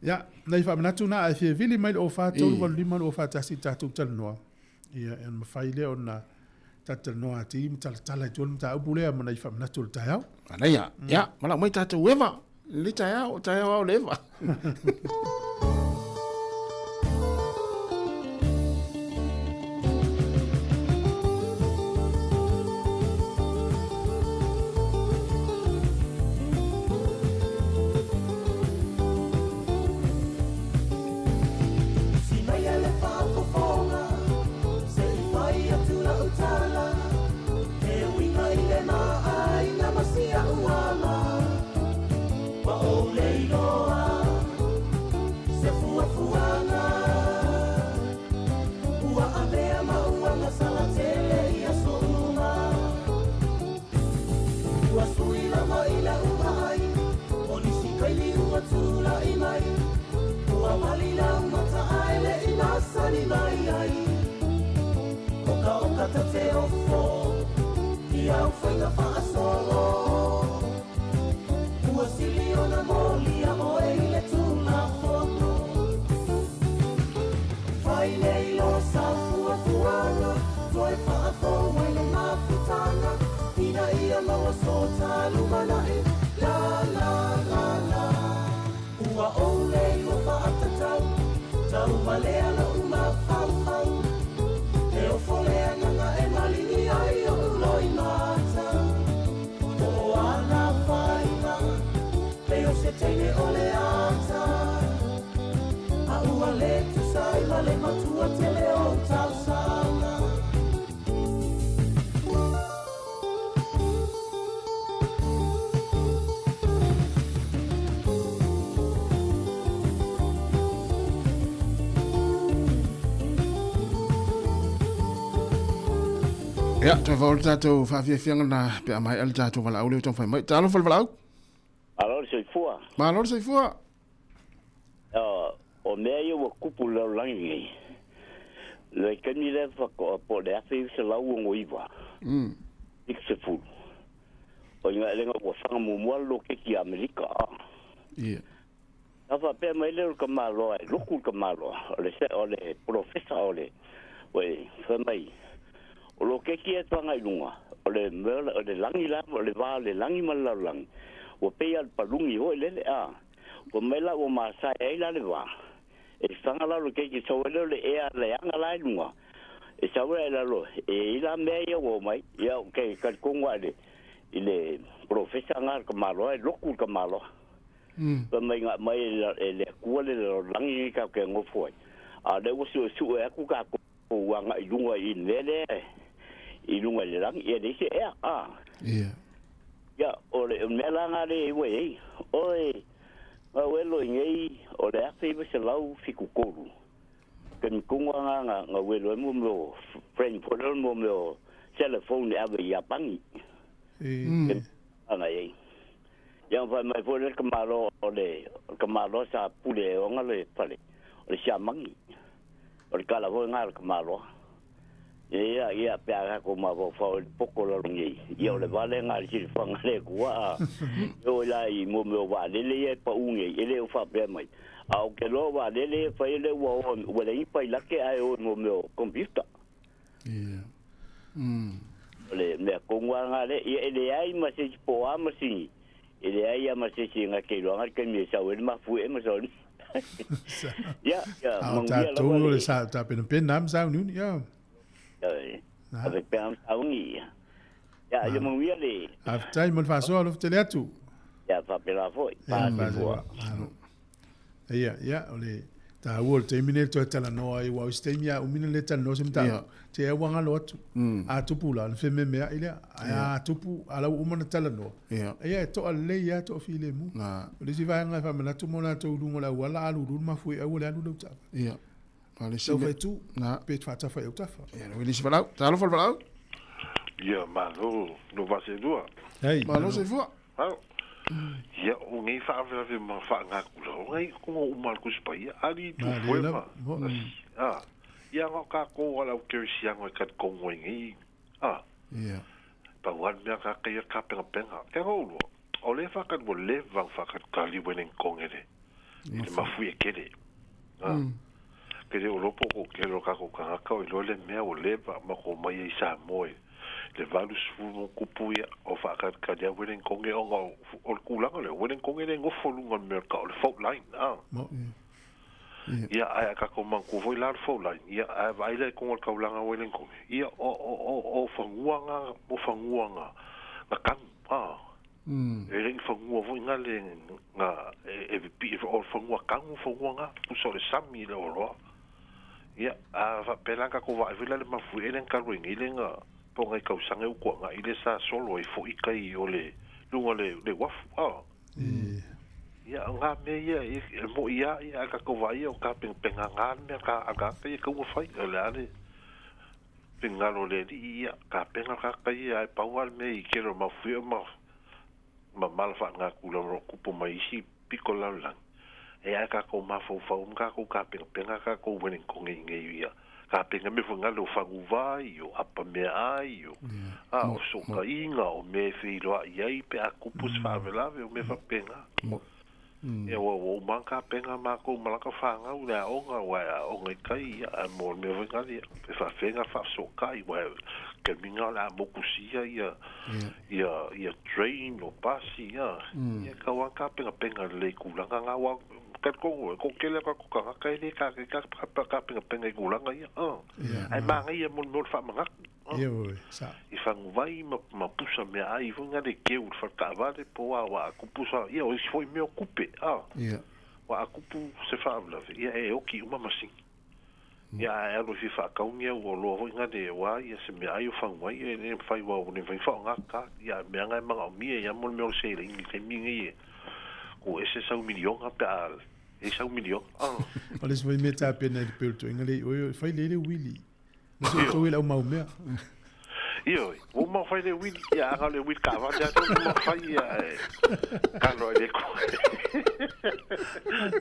Ia, nai faamanatu na, ae fia vili mai le 04 385 241 i tatou talanoa, ia ona mafai lea ona tatou talanoa atili ma talatala i tua le mataupu lea ma nai faamanatu o le taeao. Manaia. Ia, valaau mai tatou Eva. Lelei taeao, o taeao lava o le Eva. Ua mali lau mata ai le i masani mai ai. Oka oka ta te ofo, i au whainga whaasolo. Ua sili ona moli a oe i le tūla fono. Whai nei lo sa fua fuanga, toi whaafo mai le mafutanga. Ina ia maua so talumanai, la la la la. Ua ole ua whaatatau, tau malea la uma whauwhau. E o folea nganga e malini ai o uloi mata. O ana whainga, pe o se teine o le ata. A ua le tusai ma le matua tele o tausanga. Ia, toe fao le tatou faafiafiaga na pe a mai le tatou valaau lea ua taumafai mai. Talofa le valaau. Malo le soifua. Malo le soifua. O mea ia ua kupu i le lalolagi nei. Le taimi lea faatoa po o le 1969. 70. O ina elega ua faga muamua le loketi i Amerika. Ia. Sa faapea mai lea o le tamaloa e loku le tamaloa, o le o le polofesa o le oi fai mai o loketi e faga i luga, o le mea o le lagi la o le va o le lagi ma le lalolagi, ua pei lava o le paluni foi lele a. Ua mai la ua masae ai la le va. E faga la o le keiki sau ai lea o le ea leaga la i luga. E sau ai lalo e i la mea ia ua omai. Ia ke talitonu lava i le i le polofesa na le tamaloa e loku le tamaloa. Fai mai na aumai e le Atua le lalolagi lenei tatou te nofo ai. A o lea ua suesue atu tatou agai i luga i le mea lea i luga i le lagi, ia leai se ea, a. Ia. Ia, o le mea la lena lea e ua i ai, oe, gauelo i nei, o le 1973, taimi tonu lava lena na gauelo ai mo mea o friend foi lea mo mea o telephone e ave i Iapani. Taimi tonu lava na i ai. Ia, ona fai mai foi lea le tamaloa o le tamaloa sa pule e ona le fale, o le siamani. O le tala foi lena a le tamaloa. Ia, ia, pe a tatou mafaufau i le poto lalo nei, ia o le vale lena i le silafaga a le Atua, a e oo la i mo mea o vaalele ia e pau nei, e le o faapea mai. A ou te iloa o vaalele ia e fai lea ua oo, ua leai ni pailate ae o i mo mea o computer. Ia. O le mea tonu lava lena lea, ia e leai ma se isi po o a masini, e leai lava ma se isi na te iloaga le taimi e sau ai le mafuie ma sau ai le Ia, ia, A o manuia lava tatou o le le sa tapenapena lava ma sauniuni, ia. Ia, ave pea ma sauni, ia. Ia, ia manuia le Faafetai mo le faasoa alofa tele atu. Ia, faapena foi. Ia, faasefua. Malo. Ia, ia, o le taua o le taimi nei toe talanoa ai, aua o isi taimi a umi ona le talanoa se mataupu, te au ua galo atu. A tupu la, ona fememeai lea. Ae a tupu, a la ua uma ona talanoa, ia e toa lelei lava, toa filemu. O le isi vaega e faamanatu mo latou i luga o le auala, a lulu le mafuie aua le alu lau taavale. Ia. Ma le isi Tau mea. fai tu, Na. pe faatafa i autafa. Ia, le isi valaau. Talofa le valaau. Ia, malo, no Vaselua. Hei, Malo soifua. Malo. Ia, o nei faalavelave ma faagakula, o ngai kongo uma le Tusi Paia, ali tu Malie foe lava. ma. A, ia nga ka ko ala o kerisiano e kat kongo i ngai. A, Ia. pa wan mea ka kaya ka penga penga. Ke ngo ulua, o le whakat mo le vang whakat ka li wenen kongere. I le mafui e kere. A, ke le o lopo ko ke lo ka ko kangaka o ilo le mea o leva ma ko mai i Samoa le 80 mo kupu ia o whakat ka lia wenen konge o nga o le kulanga le wenen konge le ngofo lunga le mea ka o le fault line. A, Mo. ia ai ka ko man ko foi la le fault line. Ia ai vai le kongo le kaulanga wenen konge. Ia o o o o fanguanga o fanguanga na kanu. A, e rengi fangua foi nga le nga e e pi o fangua kangu fangua nga pusa o le sami le oloa. Ia a fa pela ka ko vai le mafu e le kalu ngi le nga po ngai kausaga e ukuaga i le sa solo e fo'i kai o le luga le le uafu a. Ia o ngā mea ia e e mo'i a ia a ka vai o ka penga ngā le mea ka a ka kai ka ua fai o le ale pengalo le li ia ka penga ka kai ai pau a le mea i kelo mafu e ma ma mala wha ngā kula ro kupo mai isi piko lau lang. E ae kākou mafaufau ma kākou kapengapenga kākou Wellington i nei ia. Kapenga me whangale o whanguvai, o apa mea ai, o, a, o sokainga, o me whiroa i ai, pe a kupu se whawelave, o me whapenga. Ia ua ua uma kapenga mākou malaka whāngau le aonga, ua e aonga i kai, ia, a mō le mea whangale, ia, pe whawhenga whaasokai, ua e keminga le a mokusia, ia, ia, ia train o pasi, ia, ia kau a kapenga penga le kulanga ngā wā, ka kongo, ko kele ka ko ka ka le ka ka ka ka penga penga i kulanga ia. Ai manga ia mo mo whamangaku. Ia oi, sa. I whanguvai ma, ma pusa mea ai fo ngā le keu le whakawale po a wa aku pusa ia o isi foi mea kupe a. Ia. Wa aku pu se whaavlave ia e oki uma masingi. Ia e alo fi whakaungia ua loa hoi ngā le wā ia se mea ai o whanguvai e le whai wā o ne whai whao ngā ka ia mea ngai manga o mia ia mo le mea o se le ingi te mingi e ko ese sau milionga pe a e sau miliona. O le se mea tā pena i le pelu tuinga le oi fai le le wili. Na se tau i lau mau mea. Io, o mau fai le wili, ia anga le wili ka vale atu mau fai ia e kalo le ko.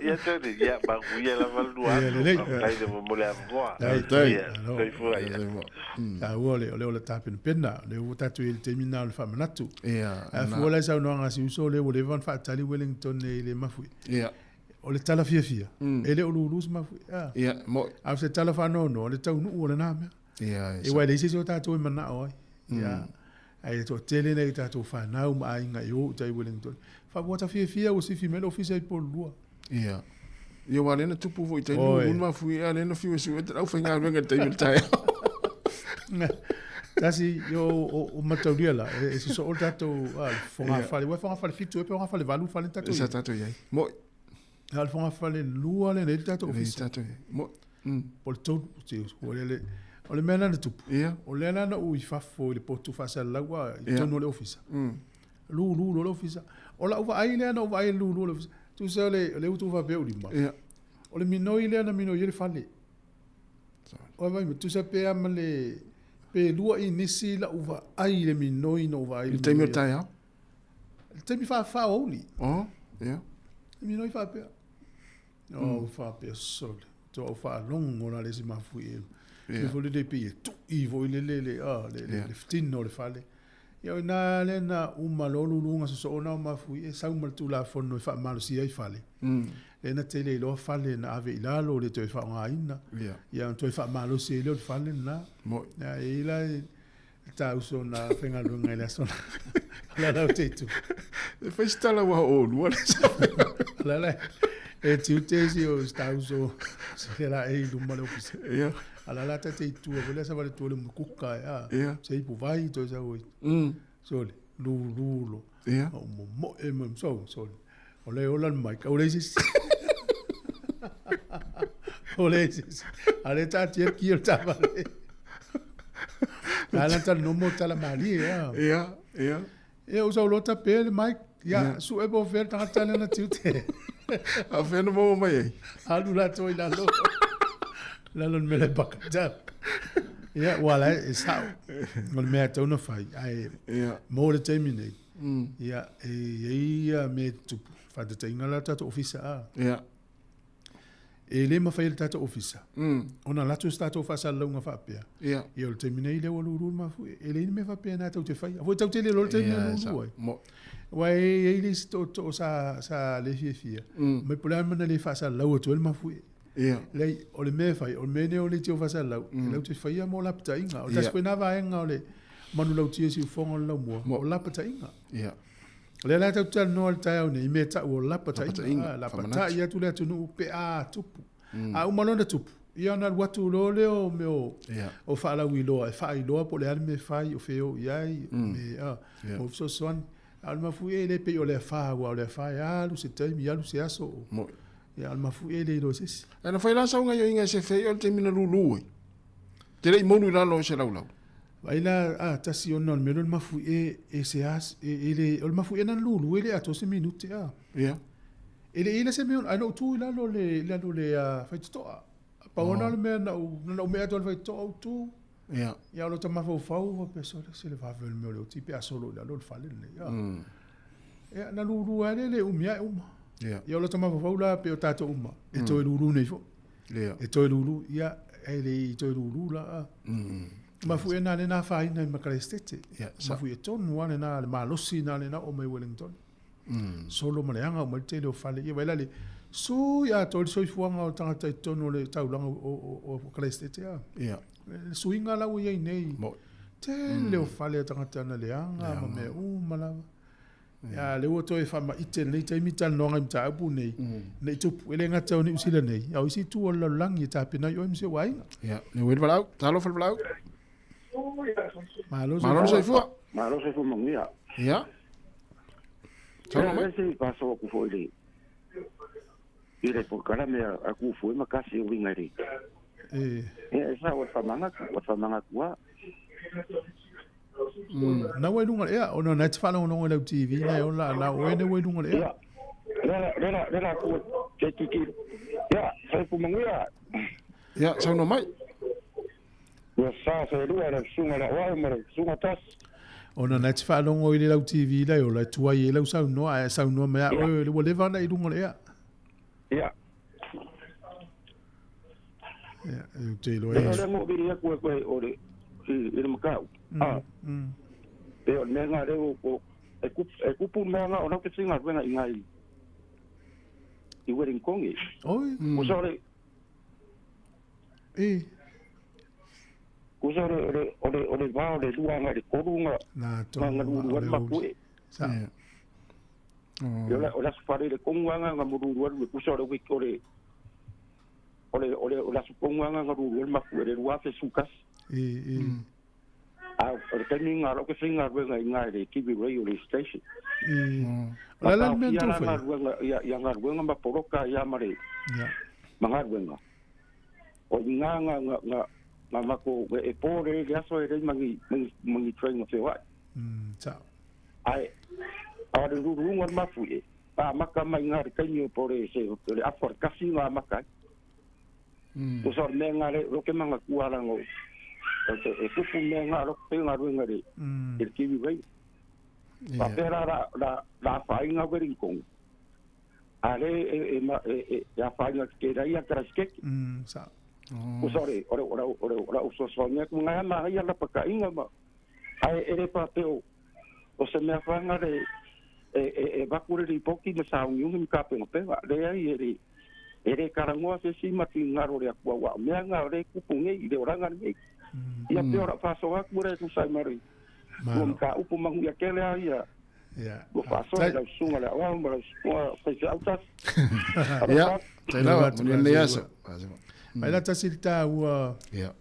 Ia tene, ia ma ia la valu Ia, lelei. Kai le mo le avoa. Ai, Ia, alo. toi fua ia. Tā ua le o le o le tā pena pena, le ua tātou i le teimina o le whamanatu. Ia, A fua lai sau noanga si uso le ua le van whaatali Wellington e le mafui. Ia. O le tala fiafia. E le o lulu se mafui. Ah. Ia, mo. A se tala whanono, o le tau nuu o le nā mea. Ia, E wai le isi o tātou e mana oi. Ia. Ai to tele nei tātou whanau ma ainga i o tai Wellington. Wha ua ta fiafia o sifi mele ofisa i Polua. Ia. Ia wa lena tupu foi tai Oi. nu ma fui a lena fiu su e tau whainga wenga tai mil tai. Tasi yo o matauria la e se so o tātou whanga whale, wai whanga whale fitu e pe whanga whale valu whale tātou. Sa tātou iai. Mo. Ha le whanga whale lua le nei tātou Nei ofisa. tātou iai. Mo. Po le tolu, te o le le o le mea nana tupu. Ia. O le nana u i fafo i le potu whasa laua i Ia. tonu o le ofisa. Lu lu lo le ofisa. O la uva ai le ana uva ai lu lu le ofisa. Tu se o le o le utu wha pe uri ma. Ia. O le minoi le ana minoi le fale. O vai me tu se pe ama le pe lua i nisi la uva ai le minoi no uva ai. I taimi o tai au. Le taimi wha wha ouli. Oh, ia. Le minoi wha pea. O wha pea sole. To au wha longo na le si mafui e. Ia. Le fo le le pe e tu i fo i le le le a le le Ia. le ftino le fale. Ia o nā le na uma lolu lunga so so ona o mafui e sau ma le tū la fono e wha malo si ai fale. Le na tele i loa fale na ave i lalo le toe wha ngā ina. Ia. Ia toe wha malo si ai leo le fale na. Mo. Ia e ila e tā uso na whenga lunga i le asona. La lau te tu. E whai stala wa o lua le sa. La la. E tiu te si o tā uso. Se la e i luma le ofisa. Ia. Ala la te te tua, ko le sa vale tua le mukuka e a. Ia. Se ipu vai toi sa oi. Sole, lu lu lo. Ia. O mo mo e mo so sole. O le ola mai ka o le sis. O le sis. Ale ta tie ki o ta vale. Ala ta no mo ta la mali ya. Ia, ia. E o sa lo ta pe le mai ya Ia. su e bo fer ta ta na tiu te. A whena mo mai ai. Alu la toi la lo. La lo me le bakata. Ia, wala e sao. O le mea tau na whai. Ai, Ia. mō le taimi nei. Ia, e ia me tupu. Whātatainga la tātou ofisa a. Ia. E le mawhai le tātou ofisa. Ona latu se tātou whasa launga whaapea. Ia. Ia o le taimi nei le ua luru mafu. E le ina me whaapea nā tau te whai. A fo tau te le lo le taimi Ia, nei sa. luru ai. Mo. Wa e e le si to to sa sa le fia fia. Mai pole mana le whasa lau atu ele mafu. Ia. Lei, o le mea whai, o le mea nei o le tio whasa lau, lau te whaia mō lapata inga. O Ia. tas koe nā vaenga o le manu lau tia si ufonga o le lau mua, o lapata inga. Ia. O le la tau tau noa le tai au nei, i mea tau o lapata Lapata inga. inga, Ah, Lapata whamanatu. i atu le atu nuu pe a tupu. A umalona tupu. Ia na watu lo le o me o Ia. o whaalau i loa, e whaa i loa po le ale me whai o whio i ai, me a, Ia. o fesoasoani. A o le mafu e le pe o le wha, ua o le wha e alu se taimi, alu se aso. Mo. Ia, o le mafu e le i lo sesi. E na whai la saunga yo inga se whai o le taimi na lulu ai. Te rei monu i lalo o se laulau. Vai la a tasi ona o le mea le mafu e e se as e e le o le mafu e na lulu e le ato se minute a. Ia. E le ila se mea ai no tu i lalo le lalo le a whaitotoa. Pa ona le mea na u na u mea atu le whaitotoa u tu. Ia. Ia o lo tamafau fau wa peso le se le vave le mea o le o tipe a solo i lalo le fale le. Ia. Ia na lulu a le le umia e uma. Ia o lo tamafaufau la pe o tātou uma, e toe lulu nei fo. E toe lulu, ia, e le i toe lulu la. Mafu e nā le nā whaina i Makarestete. Mafu e tonu ane nā le malosi nā le nā o mai Wellington. Solo ma le anga o mai tele o fale. Ia waila le, so ia toi le soifuaga o tagata i totonu o le taulaga o Kalaisitete a. Le suiga la ua i ai nei. Tele o fale a tagata na leaga ma mea uma lava. Ia lea ua toe faamaite i lenei taimi talanoaga i mataupu nei, nei tupu, e le gata o Niu Sila nei, a o isi itu o le lalolagi e tapena ai oe ma si ou aiga. Ia, le ueli valaau, talofa le valaau. Malo Malo le soifua. Malo soifua manuia. Ia. Saunoa mai. Se paso aku foi le i le polokalame a ku foi ma kasi o winga le. E. E sa o whamanga ku, o whamanga kua. Na ua i luga o le ea, ona na e te faalogologo i lau TV na e ola la oe le ua i luga o le ea. Lela, lela, lela ku te tiki. Ia, soifua manuia. Ia, saunoa mai. Ua sa se lua le susuga le aoao ma le susuga tasi. Ona na e te faalogo i le lau TV la e ola e tuai ai lau saunoa ae saunoa mai a oe ua leva ona i luga o le ea. Ia. Ia, e te iloa e. O le mo vili aku e koe o le i le makau. A. Pe o le mea ngā reo o e kupu mea ngā o lau te whinga ruenga i ngā i Wellington. Oi. Ko sa o le E. Ko sa o le o le o le vā o le lua ngā le kolu ngā Nā tonu ngā ngā lulu o le mapu uli. e. Sa. O la o la sufare le kongu ngā ngā muru alu e kusa o le wiki o le o le o le o la sukongu ngā ngā lulu mapu e le lua fe sukas. E e. A o le taimi ngā roke whinga ruenga i ngā le Kiwi Railway Station. E. O la la mea Ia tō ngā whai. ruenga ia ngā ruenga ma poroka ia mare Ia. ma ngā ruenga. O i ngā ngā ngā ngā ngā mako e pōre le aso e rei mangi mangi mangi train o whewai. Sa. Ai a le rurunga o mafu e. A maka mai ngā re kaimi o pōre se o le afa o le kasi ngā maka. O sa mea ngā re roke manga kuaranga o te e kupu mea ngā roke pe ngā ruenga re e le Kiwi Rail. Pa pera ra ra ra whainga wering kongu. A re e e ma e e e a whainga ke rai a karaskeke. Sa. O sorry, ore ore ore ore o so so nya ku nga ma ia la paka inga ma. Ai ere pa te o o se mea whanga re e e e bakure ri poki ma sa ungi ungi ka pe pe wa re ai ere ere karangoa se si mati ngaro re akua wa mea nga re kupu ngei i le oranga nei. Ia pe ora whaso aku re tu sai mari. Malo. Ka upu mangu ia kele a ia. Ia. Ua whaso i lau sunga le awa ma lau sunga whaise autas. Ia, tai lava, manuia lenei aso. Mai la tasi le tāua. Ia.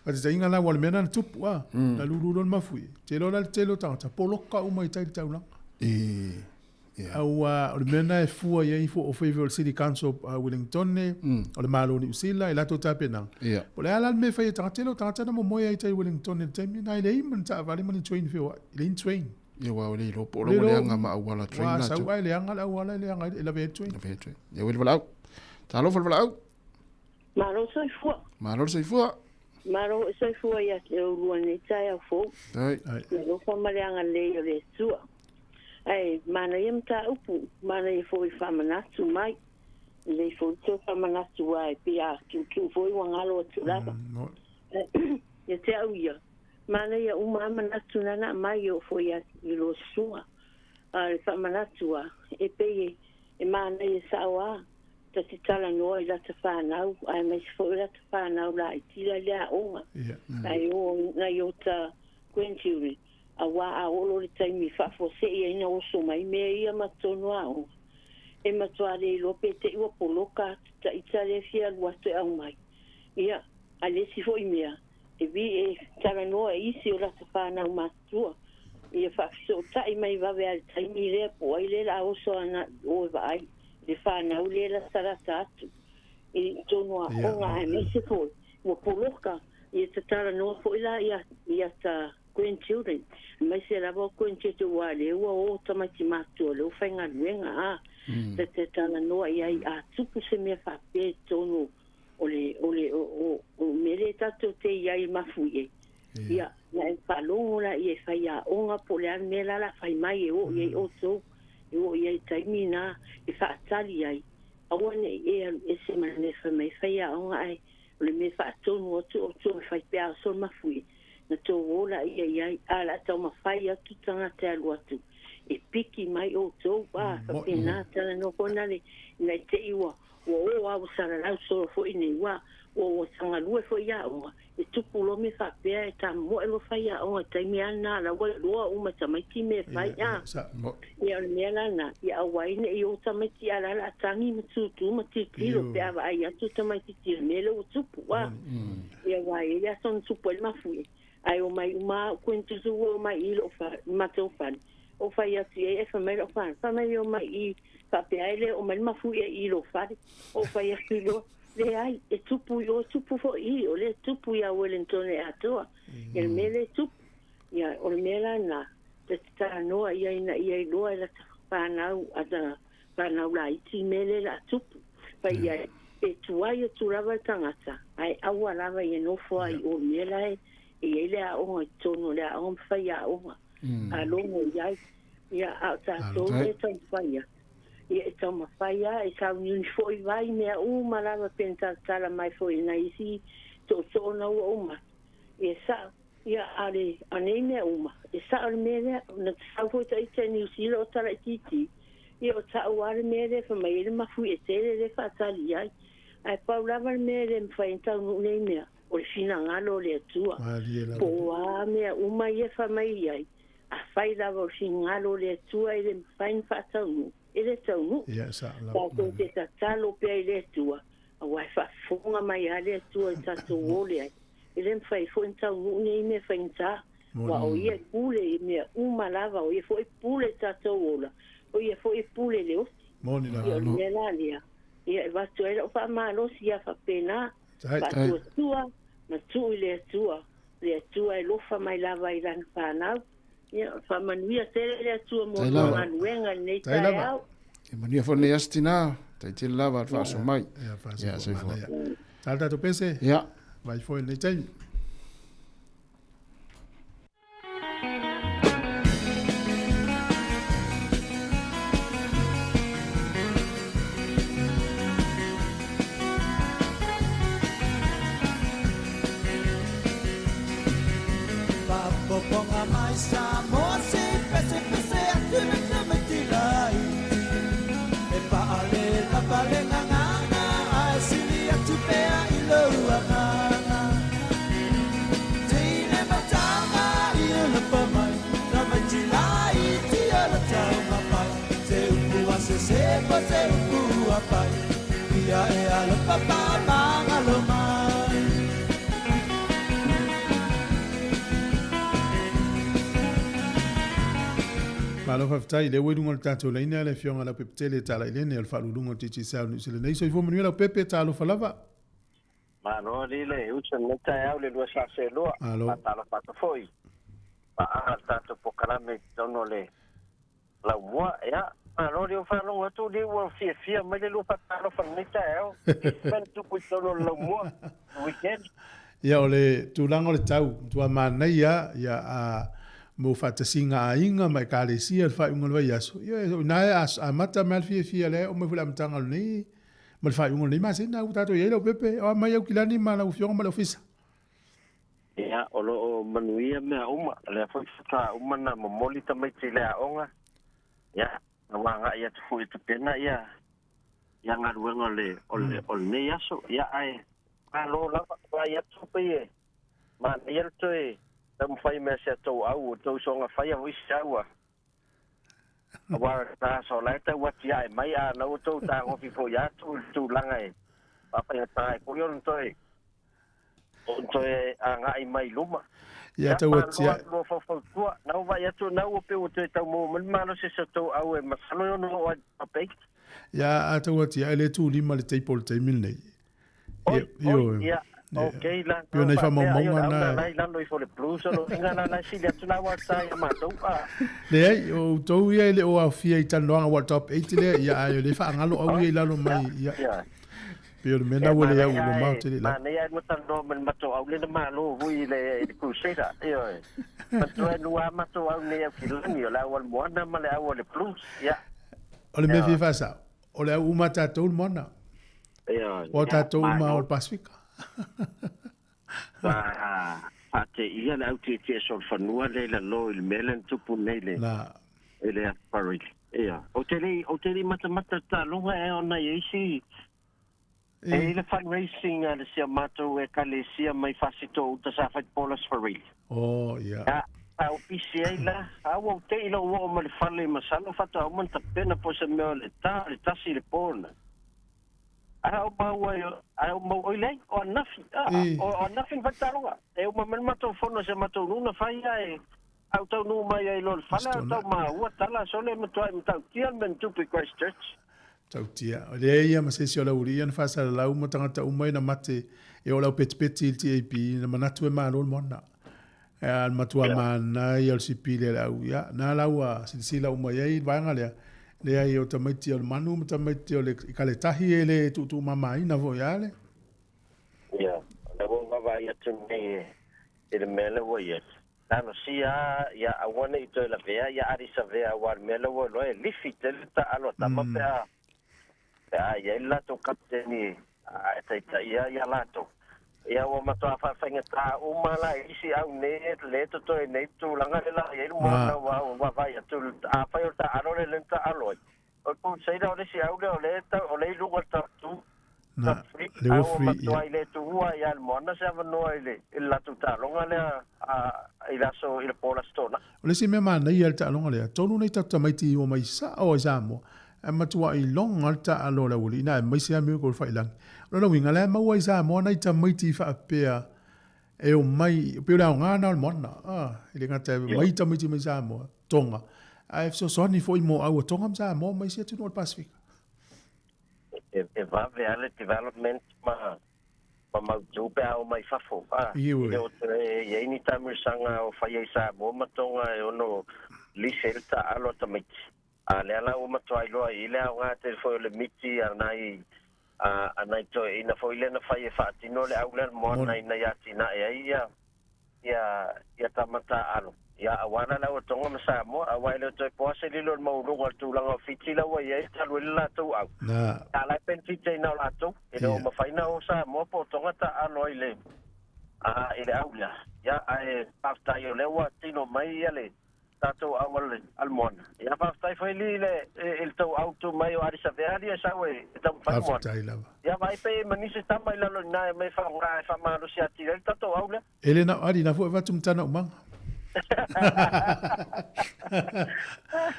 A te tainga la wale mea nana tupu a. Na lulu lon mafu i. Te lola le tele o tangata. Poloka uma i tai le taulaga. E. Au o le mea na e fua i ai fo o favor o le City Council Wellington ne, o le Malo Niu Sila, i latou tapenaga. Ia. O le a la le mea e fai e tagata, tele o tagata na momoe ai i tai Wellington i le taimi na e leai ma ni taavale ma ni train feoai, e leai ni train. Ia wa o le iloa po o le leaga ma auala train Ua latou. sau ai leaga le auala e leaga ai e lavea ai le train. Lavea ai le train. Ia ueli valaau. Talofa le valaau. Malo soifua. Malo le soifua. Malo soifua ia te ulua nei taeao fou. Ai. Alofa ma le agalelei o le Atua. Ai, manaia mataupu, manaia foi whamanatu mai. Lei foi tō whamanatu ai, pe a kiukiu foi ua ngalo atu lava. Ia te au ia. Manaia uma manatu nana mai o foi a i lo susuga. A le whamanatu a, e pe e, e manaia sao a, ta te tala noa i lata whanau, ai mai se foi lata whanau la i tila le aonga. Ia. Nai o, nai o ta grandchildren. A wā a olo le taimi whaafose ia ina oso mai mea ia matonu a o. E matua le iloa pe te iwa poloka ta ita le fia lua atu e au mai. Ia, a le si foi mea, e vi e talanoa e isi o lata whanau matua. Ia whaafiso o tai mai wawe a le taimi lea po ai le la oso ana o e vaai. Le whanau le la tarata atu. I tonu a onga ai mai se foi. Ua poloka, ia te talanoa foi la ia, ia ta grandchildren. Mai se lava o grandchildren ua le ua o tamaiti matua le o whaingaluenga a. Te te talanoa ia i a tupu se mea whapea tonu o le, o le, o, o, o mele tātou te ia i mafu i e. Ia, na e whalongo la i e whai a onga po le ane la la whai mai e o i e o tō. E o i ai taimi na e faatali ai. Aua ne i e alu ese ma le mea fai mai fai aoga ae o le mea faatonu atu o tou e fai pea o solo mafuie. Na tou ola ia i ai a o le a taumafai atu tagata e alu atu e piki mai outou a faapena talanoa foi na le ina i te i ua ua o a ua salalau solo foi nei ua ua ua tagalue foi aoga e tupu loa mea faapea e tamomoe loa fai aoga i taimi a lena la ua iloa uma e tamaiti mea e fai a ia o le mea la lena ia aua ai ne i o tamaiti a la o le a tagi ma tutu ma tilotilo pe a vaai atu tamaititi i le mea lea ua tupu a ia aua e i ai le aso na tupu ai le mafuie ae omai uma au kuentusu ua omai i lou fale matou fale ou fai atu i ai ae fai mai lau fanau fai mai omai i faapea ai le oo mai le mafuie i lou fale ou fai atu loa leai e tupu i o tupu foi i o lea tupu ia Wellington e atoa ia le mea lea tupu ia o le mea la lena ta te talanoa ia ina ia iloa e lata fanau ata fanau laiti mea lea o le a tupu fai i ai e tuai atu lava le tagata ae aua lava ia nofo ai i o le mea la e i ai le aoga i totonu o le aoga ma fai aoga a logo i ai ia a o tatou lea e taumafai atu ia e taumafai lava e sauniuni foi vai mea uma lava pe na talatala mai foi e nai isi tootoo na ua uma atu ia sao ia a le a nei mea uma e sao le mea lea na sau foi ita i Niu Sila o tala itiiti ia o ta'u lava le mea lea fai mai ai le mafuie tele lea e faatali i ai ae pau lava le mea e le mafai ona taunuu nei mea o le finagalo o le Atua po o a mea uma ia e fai mai i ai afai lava o le finagalo o le Atua e le mafai ona faataunuu e le taunuu tatou te tatalo pea i le Atua aua e faafofoga mai lava le Atua i tatou ole ai e le mafai foi ona taunuu nei mea faigata aua o ia e pule i mea uma lava o ia foi e pule i tatou ola o ia foi e pule i le oti ia o le mea la lea ia e avatu ai lau faamalosi ia faapena faatuatua ma tuu i le Atua le Atua e lofa mai lava i lana fanau ia faamanuia tele le Atua mo lua galuega i lenei taeao. Ia manuia foi lenei aso tina, tai tele lava le faasoa mai. Ia faasoa mai. Tala tatou pese. Ia. Vai foi lenei taimi. Faafofoga mai Samoa se i pesepese atu le tamaiti laiti E paale lava le gagana ae sili atu pea i lou agaga Teine matauga i alofa mai Tamaiti laiti o la taumafai Se upu a sese po se upu a pai Ia e alofa faamagalo mai. Malo faafetai, lea ua i luga o le tatou laina le Afioga Leaupepe-tele Talailene o le Faauluuluga o le Digicel Niu Sila nei. Soifua manuia Leaupepe, talofa lava. Malo alii le uso i lenei taeao i le lua sa selua. Malo. Faatalofa atu foi. Faaga le tatou polokalame i totonu o le Laumua, ia, malo le faalogo atu lea ua fiafia mai le lua faatalofa i lenei taeao. Mea na tupu i totonu o le Laumua, le weekend. Ia, o le tulaga o le tau, matua manaia, ia, a, mo faatasiga aiga ma ekalesia i le faaiuga o le vaiaso, ia, o i ina e amata mai lava le fiafia lea e oo mai foi i le amataga o lenei, ma le faaiuga o lenei masina ua tatou i ai Leaupepe, o a mai Aukilani ma lau Afioga ma le Ofisa. Ia, o lo o manuia mea uma, o lea foi faatoa uma ona momoli tamaiti i le aoga, ia, na ua agai atu foi i tapena ia ia galuega o le o le o lenei aso. Ia, ae malo lava, vaai atu pei e manaia le toe taumafai mai o si a tou au, o tou soona faia foi si au a aua o aso o la e tau atiae mai, a na ua tou tagofi foi atu i le tulaga e faafaigata ai foi ona toe ona toe agai mai i luma. Ia Ia, tau malo atiae. atu lua faufautua. Na ua vaai atu, na ua pei ua toe tau maua mai le malosi o si a tou au e masalo e ono oo ai i le top eight. Ia, a tau atiae le tulima i le table i le taimi lenei. Oi, Ia, oi, ioe. ia, okay la, Pei o na nai faapea ai o le faamaumauga au na na e. la i lalo ifo o le Blues o lo inga la la e sili atu la ua ta ia matou a. Leai, o outou ia e le o aofia i talanoaga aua o le top eight lea, ia, ae o lea e faagalo au Oi, ia i lalo ia, mai, ia. ia. Pei o le mea E lena ua le au manaia mamao e, tele i lalo. manaia e lua talanoa ma le matou au lea na malo foi i le i le Crusader, ioe. Manatua e lua lava matou au nei i Aukilani, o le au a le Moana ma le au a le Blues, ia. O le mea fia faasao, o le au uma a tatou le moana. Ua tatou uma o le Pasefika. Faateia le au tietie solofanua lea i lalo i le mea lea na tupu nei le i le Parade. Ia, ou te le ou te le matamata taaloga e ona i isi e i le fundraising a le sia matou ekalesia mai Fasito uta sa fai Paulus Parade. Oh, ia. Yeah. Sa ou pisi ai la, a ua ou te'i lou oo mai le fale masalo faatoa uma ona tapena po o se mea o le ta le 1 i le po na. Ae ou maua ae ou maua oi leai, o ananafi, o ananafi na fai le taaloga. E uma mai le matou fono i si a matou nuu na fai ae a ou taunuu mai ai loa i le fale ae ou tau maua tala sole e matuai matautia le mea na tupu i Christchurch. Matautia. O lea ia ma se isi o le aualii ia na faasalalau ma tagata uma ia na mate e oo lau petipeti i le TAB na manatu e malo le moana. A le matua manaia o le sipili a le au ia na la ua silasila uma i ai le vaega lea, leai o tamaiti o le manu ma tamaiti o le kaletahi e le tuutuumamaina foi a le. Ia, o lea ua ou vaavaai atu nei i le mea lea ua i ai. Talosia ia aua ne i toe lavea ia Arisavea aua o le mea lea ua iloa e lifi tele taalo a tama pe a pe a i ai le latou kapiteni e taitaia ia latou. Ia ua matua faafaigata uma la i isi au nei e le totoe nei tulaga le la i ai le moana aua ua vaavaai atu afai o le taalo lea lea na taalo ai. O le Crusader o le isi au lea o lea o lea i luga o le top 2 Na, top 3 le a ua ua free, matua ia. i le tuua ia le moana se avanoa i le i le latou taaloga lea a i le aso i le po o le Aso Toonai. O le isi mea manaia i le taaloga lea, tolu nei tatou tamaiti i o mai sao ai Samoa, ae matuai iloga le taalo a le aualii na aemaise lava Miracle Faiilagi. O lona uiga, la e maua i Samoa nai tamaiti faapea e omai, pei o le aoga lena o le moana, e le gata e omai tamaiti mai Samoa, Tonga, ae fesoasoani foi mo au a Tonga ma Samoa ma isi atunuu o le Pasefika. E vave lava le development ma ma mautu pe a o mai fafo. A, e le o toe i ai ni taamilosaga o faia i Samoa ma Tonga e ono lisi ai le taaalo a tamaiti. A lea la ua matua iloa i le aoga tele foi o le miti a nai a nai toeaiina foi lea na fai e faatino le au lea moana ina ia atinae ai ia ia ia tama taaalo. Ia aua la le au a Tonga ma Samoa, aua e le o toe poa se lilo i le maualuga o le tulaga o Fiti la ua i ai talu ai le latou au. A la e penefiti ai na o latou, e le o mafai na o Samoa po o Tonga taaalo ai le i le au lea. Ia ae faafetai o lea ua tino mai ia le tatou au a le moana. Ia faafetai foi li i le i le tou au tu mai o Arisavea ali e sau e taumafai le moana. Faafetai lava. Ia vaai pe i ma nisi tama i lalo i ina e aumai faaaoga e faamalosi atili ai le tatou au lea. E le na o Ali, na foi avatu ma tana umaga.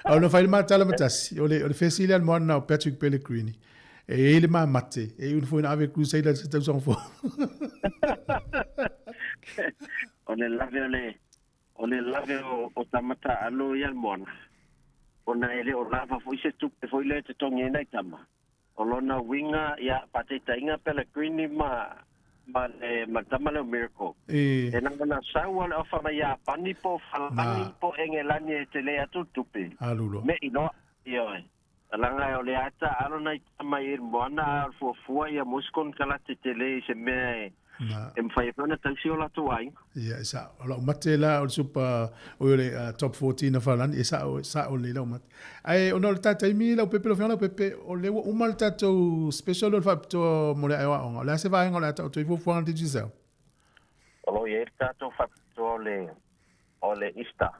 Au na fai le matala matasi, o le, o le fesili a le moana o Patrick Pellegrini, e i ai le mamate, e iu foi na ave Crusader se tausaga fou. O le lave o le, o le lave o, o tama taalo ia le moana, ona e le o lava foi se tupe foi lea e totogi ai nai tama. O lona uiga, ia, faataitaiga Pellegrini ma, ma le, ma le tama lea o Miracle. E na ona sau lava le ofa mai Iapani po o Falani po o Engelani e tele atu le tupe. Me i loa. Ioe. Leaga o lea lava e taaalo nai tama i le moana a o le fuafua ia maua se konekarate tele i se mea e e mafai ai foi ona tausi o latou aiga. Ia, e sao. O lau mate la o le Super, oi o le Top 14 a Faralani, e sao, e sao lelei lau mate. Ae ona o le ta taimi Leaupepe, lau Afioga Leaupepe, o lea ua uma le tatou special lea o le faapitoa mo le aoaoga. O le a se vaega o le a taoto ai fuafuaga a le Digicel? O lo o i ai le tatou faapitoa o le, o le Easter.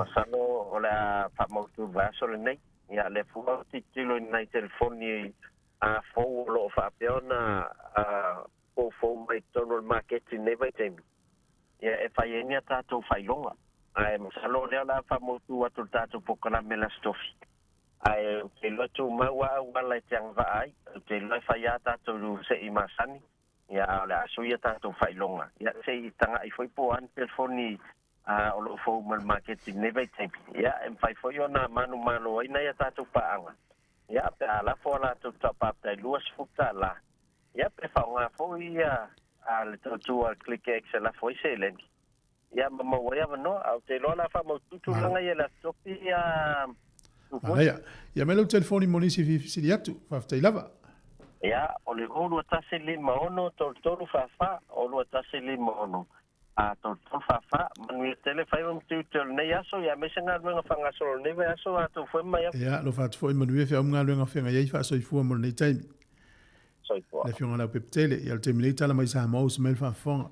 Masalo o le a faamautu i le vaiaso lenei. Ia, lea foi ua tilotilo i nai telefoni a fou o lo o faapea ona foufou mai totonu o le maketi i lenei vaitaimi, ia e fai ai ni a tatou faailoga. Ae masalo o lea o le a faamautu atu le tatou polokalame i le Aso Tofi. Ae ou te iloa e tumau lava auala e te agavaa ai. Ou te iloa e fai lava tatou se'i masani, ia a o le a sui a tatou faailoga. Ia se i taga'i foi po o a ni telefoni o lo o fou mai le maketi i lenei vaitaimi. Ia e mafai foi ona manumalo ai nai a tatou paaga. Ia pe a lafo a latou taupapatai $20, ia pe faaaoga foi ia a le tautua a le Click X e lafo ai seleni. Ia ma maua ai avanoa. Ae ou te iloa o le a faamautu tulaga ia i le Aso Tofi ia Tupoi. Manaia. Ia mai lau telefoni mo nisi e fia fesili atu. Faafetai lava. Ia, o le 0 2 1 5 6 3 3 4 4, 0 2 1 5 6. A 33 44, manuia tele faiva ma tiute o lenei aso, ia aemaise galuega faagasolo o lenei vaiaso a outou foi ma mai. Ia, alofa atu foi, manuia feau ma galuega feagai ai faasoifua mo lenei taimi. Soifua. Le Afioga Leaupepe Tele, ia o le taimi nei tala mai Samoa usi mai le faafofoga.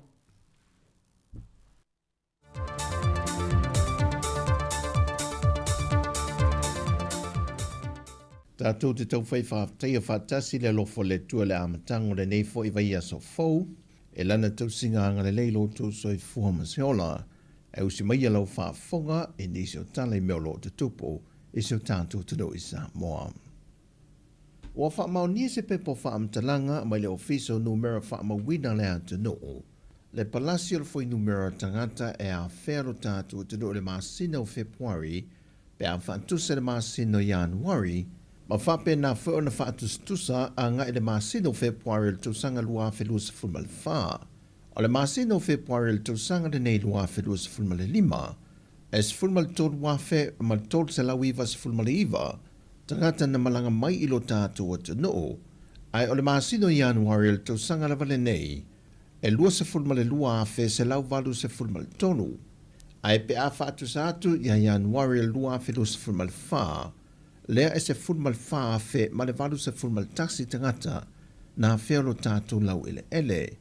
Tatou te taufai faafetaia faatasi le alofa o le Atua i le amataga o lenei foi vaiaso fou, e lana tausiga agalelei lo outou soifua ma se ola, ae usi maia lau faafofoga i nisi o tala i mea o lo o tutupu i si o tatou atunuu i Samoa. Ua faamaonia se pepa o faamatalaga mai le Ofisa o Numera Faamauina a le Atunuu, le palasi o le fuainumera tagata e afea lo tatou atunuu i le masina o Fepuari pe a faatusa i le masina o Ianuari, ma faapena foi ona faatusatusa agai i le masina o Fepuari o le tausaga 2024. O le masina o Fepuari o le tausaga lenei 2025, e 13,399 tagata na malaga mai i lo tatou atunuu, ae o le masina o Ianuari o le tausaga lava lenei, e 22,183, ae pe a faatusa atu ia Ianuari o le 2024, lea e 14,081 tagata na afea lo tatou laueleele.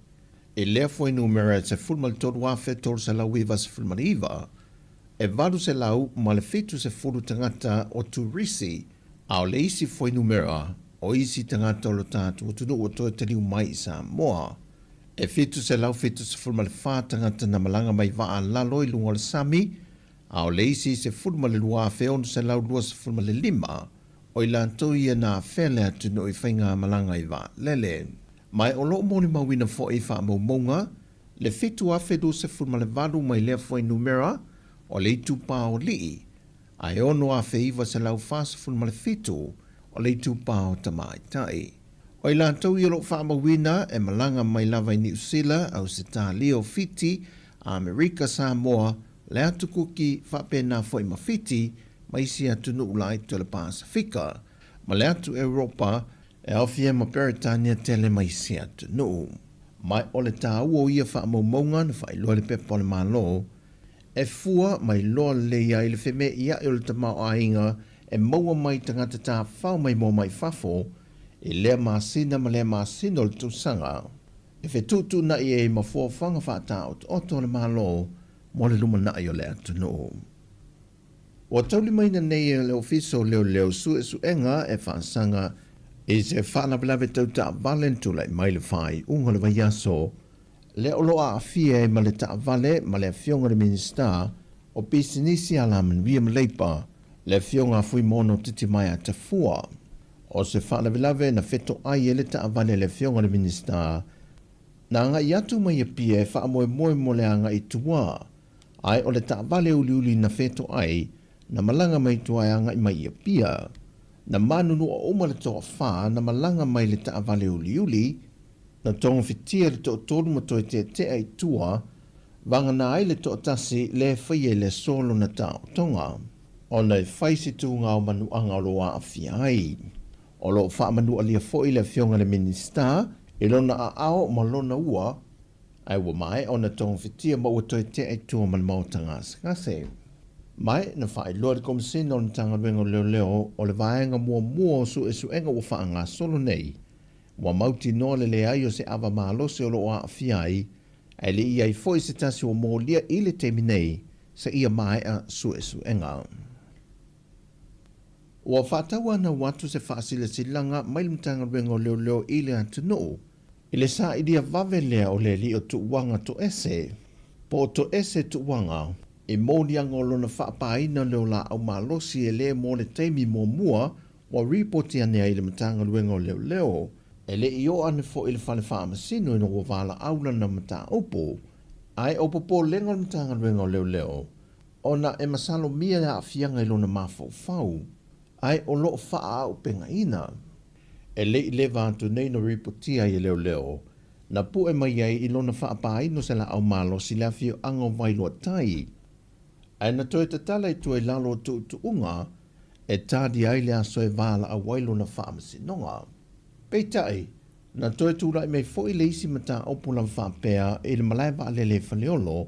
I lea fuainumera e 13,399, e 870 tagata o turisi, a o le isi fuainumera o isi tagata o lo tatou atunuu ua toe taliu mai i Samoa. E 774 tagata na malaga mai vaa lalo i luga o le sami, a o le isi 12,625 o i latou ia na afea le atunuu i faigamalaga i vaalele. Ma o lo o molimauina foi i faamaumauga le 7,028 mai lea fuainumera o le itupa o alii, ae 6,947 o le itupa o tamaitai. O i latou ia o lo o faamauina e malaga mai lava i Niu Sila, Ausetalia, o Fiti, Amerika, Samoa, le Atu Kuki, faapena foi ma Fiti, ma isi atunuu laiti o le Pasefika, ma le atu Europa, e aofia ma Peretania tele ma isi atunuu. Ma o le taua o ia faamaumauga na faailoa i le Pepa o le Malo, e fua mai loa lelei ai le feme'ia'i o le tamaoaiga e maua mai tagata tafafao maimoa mai fafo i lea masina ma lea masina o le tausaga, e fetuutuuna'i ai ma fuafuaga faataotooto a le Malo mo le lumana'i o le atunuu. Ua taulimaina nei e le Ofisa o Leoleo suesuega e faasaga i se faalavelave tau taavale na tulai mai i le faaiuga o le vaiaso lea o lo o aafia ai ma le taavale ma le Afioga i le Minisita o Pisinisi Alamanuia ma Leipa, le Afioga a Fuimaono Titimaea Tafua. O se faalavelave na fetoai ai le taavale a le Afioga i le Minisita na agai atu mai Apia e faamoemoe mo le agai i tua, ae o le taavale uliuli na fetoai na malaga mai tua e agai mai i Apia. Na manunua uma le toafa na malaga mai le taavale uliuli, na togafitia le toatolu ma toe teetea i tua, vagana ai le toatasi le faia i le aso lona taotoga, ona e fai se tuga o manuaga o lo o aafia ai. O lo o faamanualia foi le Afioga i le Minisita i lona aao ma lona ua, ae ua maea ona togafitia ma ua toe tea i tua ma le maota gasegase. Ma na faailoa i le Komesina o le Matagaluega o Leoleo o le vaega muamua o suesuega ua faagasolo nei, ua mautinoa le leai o se ava malosi o lo o aafia ai, ae le i ai foi se tasi ua molia i le taimi nei seia maea suesuega. Ua faatauanau atu se faasilasilaga mai le Matagaluega o Leoleo i le atunuu i le sailia vave lea o le alii o Tuuaga Toese, po o Toese Tuuaga, i moliaga o lona faapaina leo laau malosi e le mo le taimi muamua ua ripoti ane ai i le Matagaluega o Leoleo. E le i oo ane foi i le fale faamasino ina ua valaau lana mataupu, ae o popolega o le Matagaluega o Leoleo ona e masalomia le aafiaga i lona mafaufau, ae o lo o faaaupegaina. E le i leva atu nei na ripotia ai e leoleo, na pue mai ai i lona faapaina o se laau malosi i le afioaga o Vailoa Tai, ae na toe tatala i tua i lalo o tuutuuga e talia ai le aso e valaau ai lona faamasinoga. Peitai, Na toe tula'i mai fo'i le isi mataupu lava faapea i le malae vaalele i Faleolo,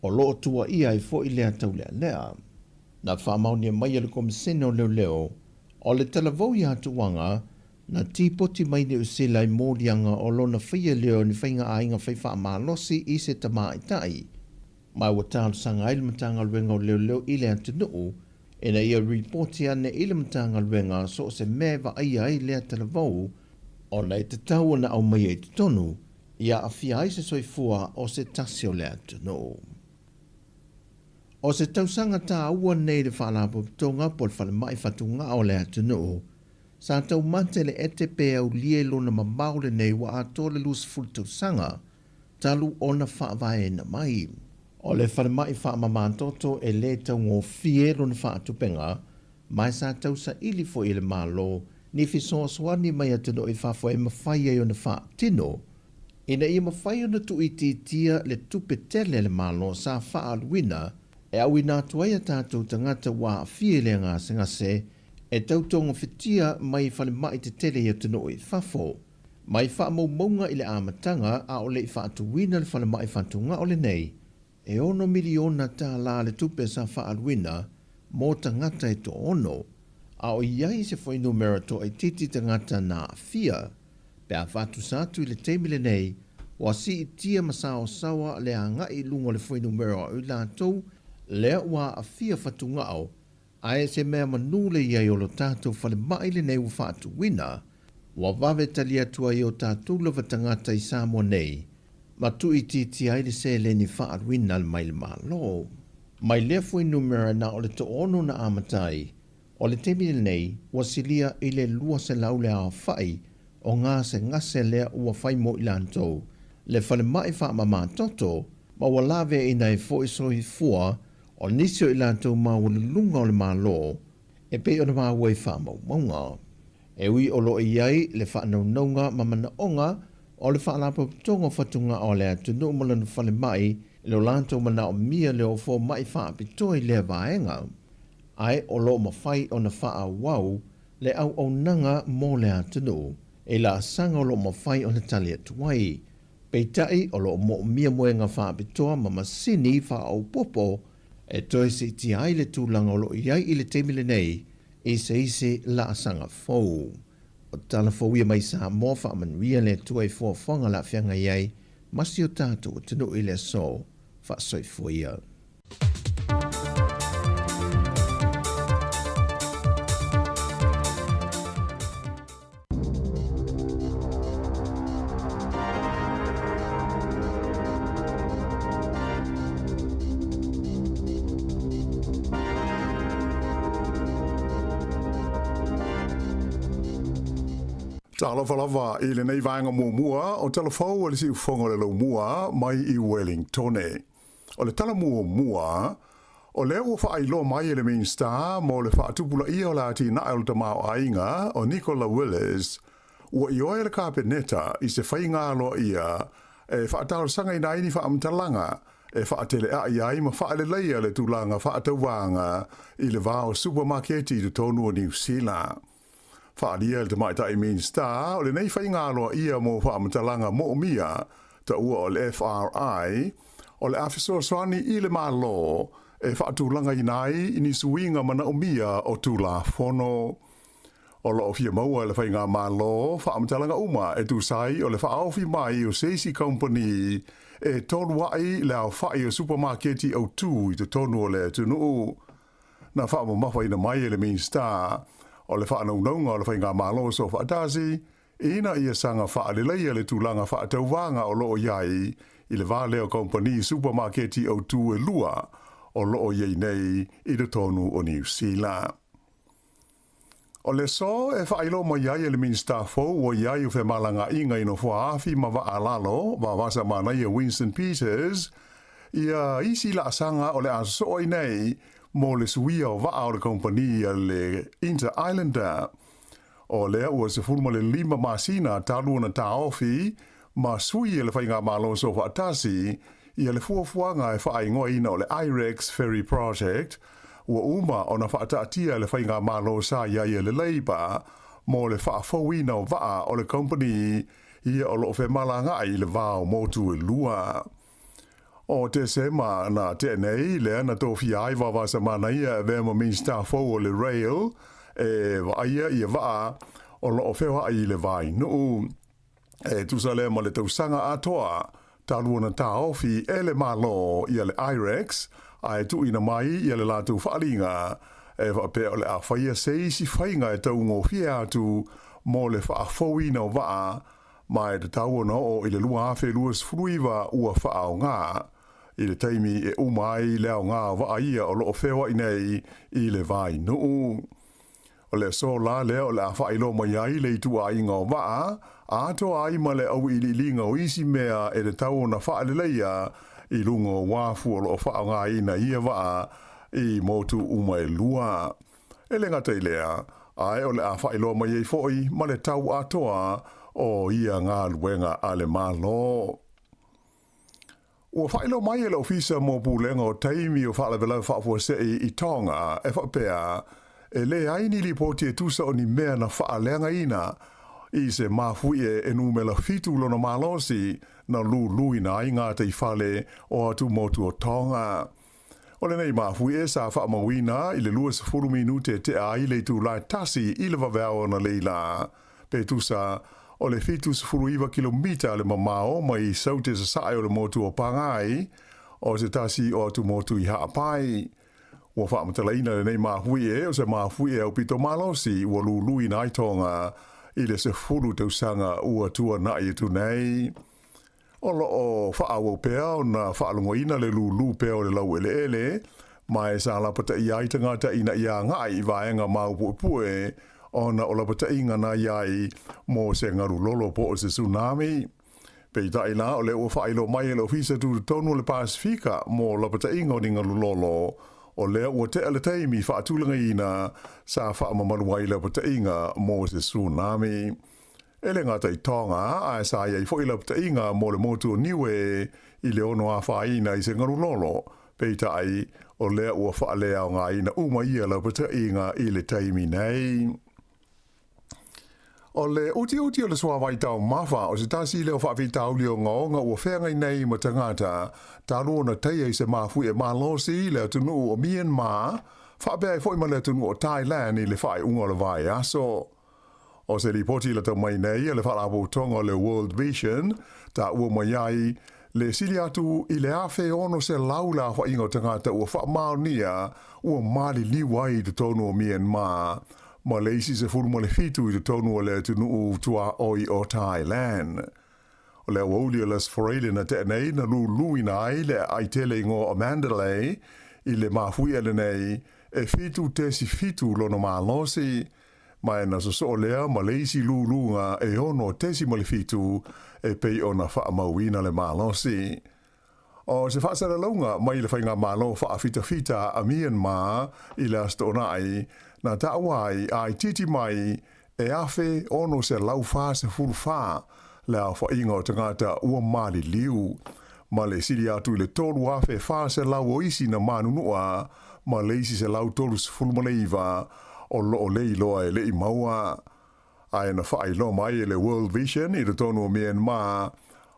o lo o tuuaia ai fo'i lea taulealea. Na faamaonia mai e le Komisene o Leoleo, o le talavou ia Tuaga, na tipoti mai Niu Sila i moliaga o lona faia lea o ni faiga aiga fai faamalosi i se tamaitai, ma ua talosaga ai le Matagaluega o Leoleo i le atunuu ina ia ripoti ane i le Matagaluega so o se mea e vaaia ai lea talavou, ona e tatau ona aumaia i totonu ia aafia ai se soifua o se tasi o le atunuu. O se tausaga taua lenei i le Faalapotopotoga po o le Falemai Fatugao o le atunuu, sa taumate le ete pe aulia i lona mamao lenei ua atoa le 20 tausaga talu ona faavaeina mai. O le falemai faamamatoto e lē taugofie lona faatupega, ma e sa tausaili foi e le Malo ni fesoasoani mai atunuu i fafo e mafai ai ona faatino, ina ia mafai ona tuuitiitia le tupe tele a le Malo sa faaaluina e auina atu ai a tatou tagata ua aafia i le gasegase e tau togafitia mai falemai tetele i atunuu i fafo. Mai faamaumauga i le amataga a o le'i faatuina le falemai fatugao lenei, e $6 miliona tālā le tupe sa faaaluina mo tagata e 6, a o i ai se fuainumera toaitiiti tagata na aafia. Pe a faatusa atu i le taimi lenei, ua siitia ma saosaoa le aga'i i luga o le fuainumera o i latou lea ua aafia fatugao, ae se mea manū le i ai o lo tatou falemai lenei ua faatuina, ua vave tali atu ai o tatou lava tagata i Samoa nei, ma tuuitiitia ai le seleni faaaluina mai le Malo. Mai lea fuainumera na o le 60 na amata ai, o le taimi lenei ua silia i le 200 le aofa'i o gasegase lea ua fai mo i latou le falemai faamamatoto, ma ua laveaina ai fo'i soifua o nisi o i latou maualuluga o le Malo e pei ona maua i faamaumauga. E ui o lo o i ai le faanaunauga ma manaoga o le Faalapotopotoga o Fatugao a le atunuu ma lona falemai i lo latou manaomia lea o foma'i faapitoa i lea vaega, ae o lo o mafai ona faaauau le auaunaga mo le atunuu i laasaga o lo o mafai ona tali atu ai. Peitai, o lo o moomia moega faapitoa ma masini faaopoopo e toe siitia ai le tulaga o lo o i ai i le taimi lenei i se isi laasaga fou. O tala fou ia mai Samoa, faamanuia le Atua i fuafuaga o le a feagai ai ma si o tatou atunuu i le aso. Faasoifua ia. Talofa lava i lenei vaega muamua o Talafou a le Siufofoga o le Laumua mai i Wellingtone. O le tala muamua, o lea ua faailoa mai e le Minisita mo le faatupulaia o le atinae o le tamaoaiga o Nicola Willis, ua ioe le Kapeneta i se faiga aloaia e faatalosagaina ai ni faamatalaga e faateleai ai ma faaleleia le tulaga faatauvaga i le va o supamaketi i totonu o Niu Sila. Faaalia e le Tamaitai Minisita o lenei faiga aloaia mo faamatalaga moomia, taua o le FRI, o le a fesoasoani i le Malo e faatulagaina ai ni suiga manaomia o Tulafono. O lo o fia maua e le Faigamalo faamatalaga uma e tusa ai o le faaofi mai o se isi kamupani e tolua'i le aofa'i o supamaketi autū i totonu o le atunuu. Na faamamafaina mai e le Minisita o le faanaunauga o le Faigamalo Soofaatasi ina ia saga faaleleia le tulaga faatauvaga o lo o i ai i le va lea o kamupani supamaketi autū e lua o lo o i ai nei i totonu o Niu Sila. O le aso e faailoa mai ai e le Minisita fou ua i ai o femalagaaiga i nofoa-afi ma vaa lalo, vavasa manaia Winston Peters, ia isi laasaga o le a sosoo ai nei mo le suia o vaa o le kamupani a le Inter Islander. O lea ua 15 masina talu ona taofi ma sui e le Faigamalo Soofaatasi ia le fuafuaga e faaigoaina o le IREX Ferry Project, ua uma ona faataatia e le Faigamalo sa i ai e le Labour mo le faafouina o vaa o le kamupani ia o loo femalagaai i le va o motu e lua. O Tesema na tea nei, lea na tofia ai Vaovasamanaia e avea ma Minisita fou o le Rail e vaaia ia vaa o loo feoai i le va i Nuu. E tusa lea ma le tausaga atoa talu ona taofi e le Malo ia le IREX ae tuuina mai ia le latou faaliga e faapea o le a faia se isi faiga e taugofie atu mo le faafouina o vaa ma e tatau ona oo i le 2029 ua faaaoga i le taimi e uma ai le aoga o vaa ia o loo feoai nei i le va i Nuu. O le aso la lea o le a faailoa mai ai le ituaiga o vaa, atoa ai ma le auiliiliga o isi mea e tatau ona faaleleia i luga o uafu o lo o faaaogaina ia vaa i motu uma e lua. E le gata i lea, ae o le a faailoa mai ai foi ma le tau atoa o ia galuega a le Malo. Ua faailoa mai e le Ofisa mo Pulega o Taimi o Faalavelave Faafuasei i Tonga e faapea, e leai ni lipoti e tusa o ni mea na faaleagaina i se mafuie e numera fitu lona malosi na luluina ai gataifale o atumotu o Tonga. O lenei mafuie sa faamauina i le 20 minute e tea ai le itula e tasi i le vaveao analeila, pe tusa o le 79 kilomita le mamao mai Saute Sasae o le motu o Pangai, o se tasi o atumotu i Ha'apai. Ua faamatalaina lenei mafuie o se mafuie aupito malosi ua luluina ai Tonga i le 10 tausaga ua tuanai atu nei. O lo o faaauau pea ona faalogoina le lūlū pea o le laueleele, ma e sa lapataia ai tagata ina ia agai i vaega maopuepue ona o lapataiga na i ai mo se galu lolo po o se tsunami. Peitai la, o lea ua faailoa mai e le Ofisa Tutotonu o le Pasefika mo lapataiga o ni galu lolo, o lea ua tea le taimi faatulagaina sa faamamalu ai lapataiga mo se tsunami. E le gata i Tonga, ae sa i ai foi lapataiga mo le motu o Niue i le ono afaina i se galu lolo, peitai, o lea ua faaleaogaina uma ia lapataiga i le taimi nei. O le utiuti o le suavai taumafa o se tasi lea o faafitauli ogaoga ua feagai nei ma tagata talu ona taia i se mafuie malosi i le atunuu o Myanmar, faapea ai foi ma le atunuu o Thailand i le faaiuga o le vaiaso. O se lipoti lata mai nei a le Faalapotopotoga o le World Vision, taua mai ai le sili atu i le 1,600 le aofaiga o tagata ua faamaonia ua maliliu ai i totonu o Myanmar ma le isi 17 i totonu o le atunuu tuaoi o Thailand. O le aoauli o le Aso Faraile na tea nei na luluina ai le aai tele igoa o Mandalay i le mafuie lenei e 7.7 lona malosi, Ma e na sosoo lea ma le isi luluga e 6.7 e pei ona faamauina le malosi. O se faasalalauga mai le Faigamalo Faafitafita a Myanmar i le Aso Toonai, na taua ai a itiiti mai e 1,644 le aofaiga o tagata ua maliliu, ma le sili atu i le 3,400 o isi na manunua ma le isi 139 o lo o le iloa e le i maua. Ae na faailoa mai e le World Vision i totonu o Myanmar,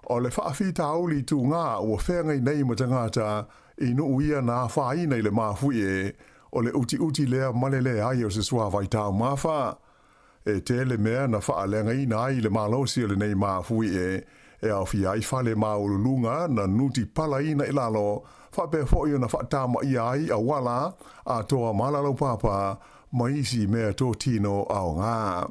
o le faafitauli tugā ua feagai nei ma tagata i nuu ia na afaina i le mafuie o le utiuti lea ma le leai o se suavai taumafa. E tele mea na faaleagaina ai le malosi o lenei mafuie e aofia ai fale maualuluga na nuti palaina i lalo, faapea foi ona faatamaia ai auala atoa ma lalaupapa ma isi mea totino aoga.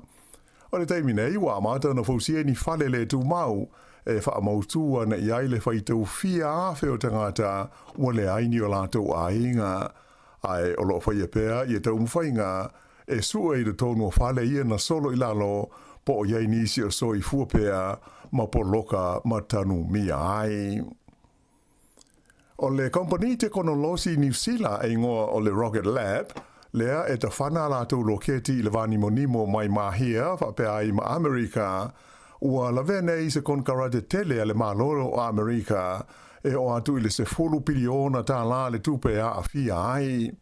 O le taimi nei, ua amata ona fausia ni fale le tumau e faamautu ana i ai le faitau fia afe o tagata ua leai ni o latou aiga, ae o lo o faia pea ia taumafaiga e sue i totonu o fale ia na solo i lalo po o i ai nisi o soifua pea ma poloka ma tanumia ai. O le kamupani tekonolosi Niu Sila e igoa o le Rocket Lab, lea e tafana a latou loketi i le vānimonimo mai Mahia faapea ai ma Amerika, ua lavea nei se konekarate tele a le Malo o Amerika e oo atu i le 10 piliona tālā le tupe e aafia ai.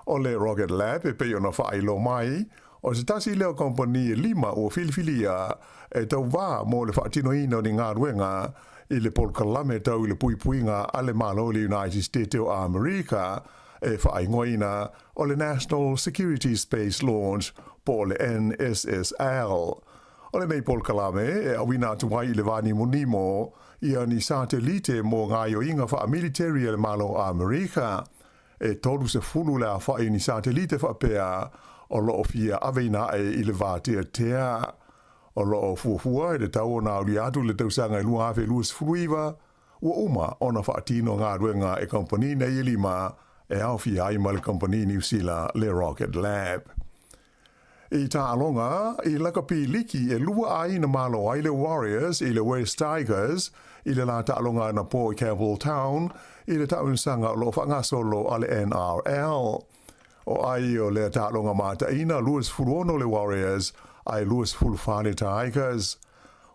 O le Rocket Lab e pei ona faailoa mai, O se tasi lea o kamupani e lima ua filifilia e tauvā mo le faatinoina o ni galuega i le polokalame tau i le puipuiga a le Malo o le United State o Amerika e faaigoaina o le National Security Space Launch po o le NSSL. O lenei polokalame e auina atu ai i le vānimonimo ia ni satelite mo gaoioiga faamiliteri a le Malo o Amerika. E 30 le aofa'i ni satelite faapea o loo fia aveina ae i le vateatea. O loo fuafua e le tau ona aulia atu i le tausaga e 2029, ua uma ona faatino galuega e kamupani nei e lima e aofia ai ma le kamupani Niu Sila le Rocket Lab. I taaloga i lakapi liki e lua ai na malo ai le Warriors i le West Tigers i le la taaloga anapo i Campbelltown i le taamilosaga o loo faagasolo a le NRL. O ai o lea taaloga mataina 26 le Warriors ae 24 le Tigers.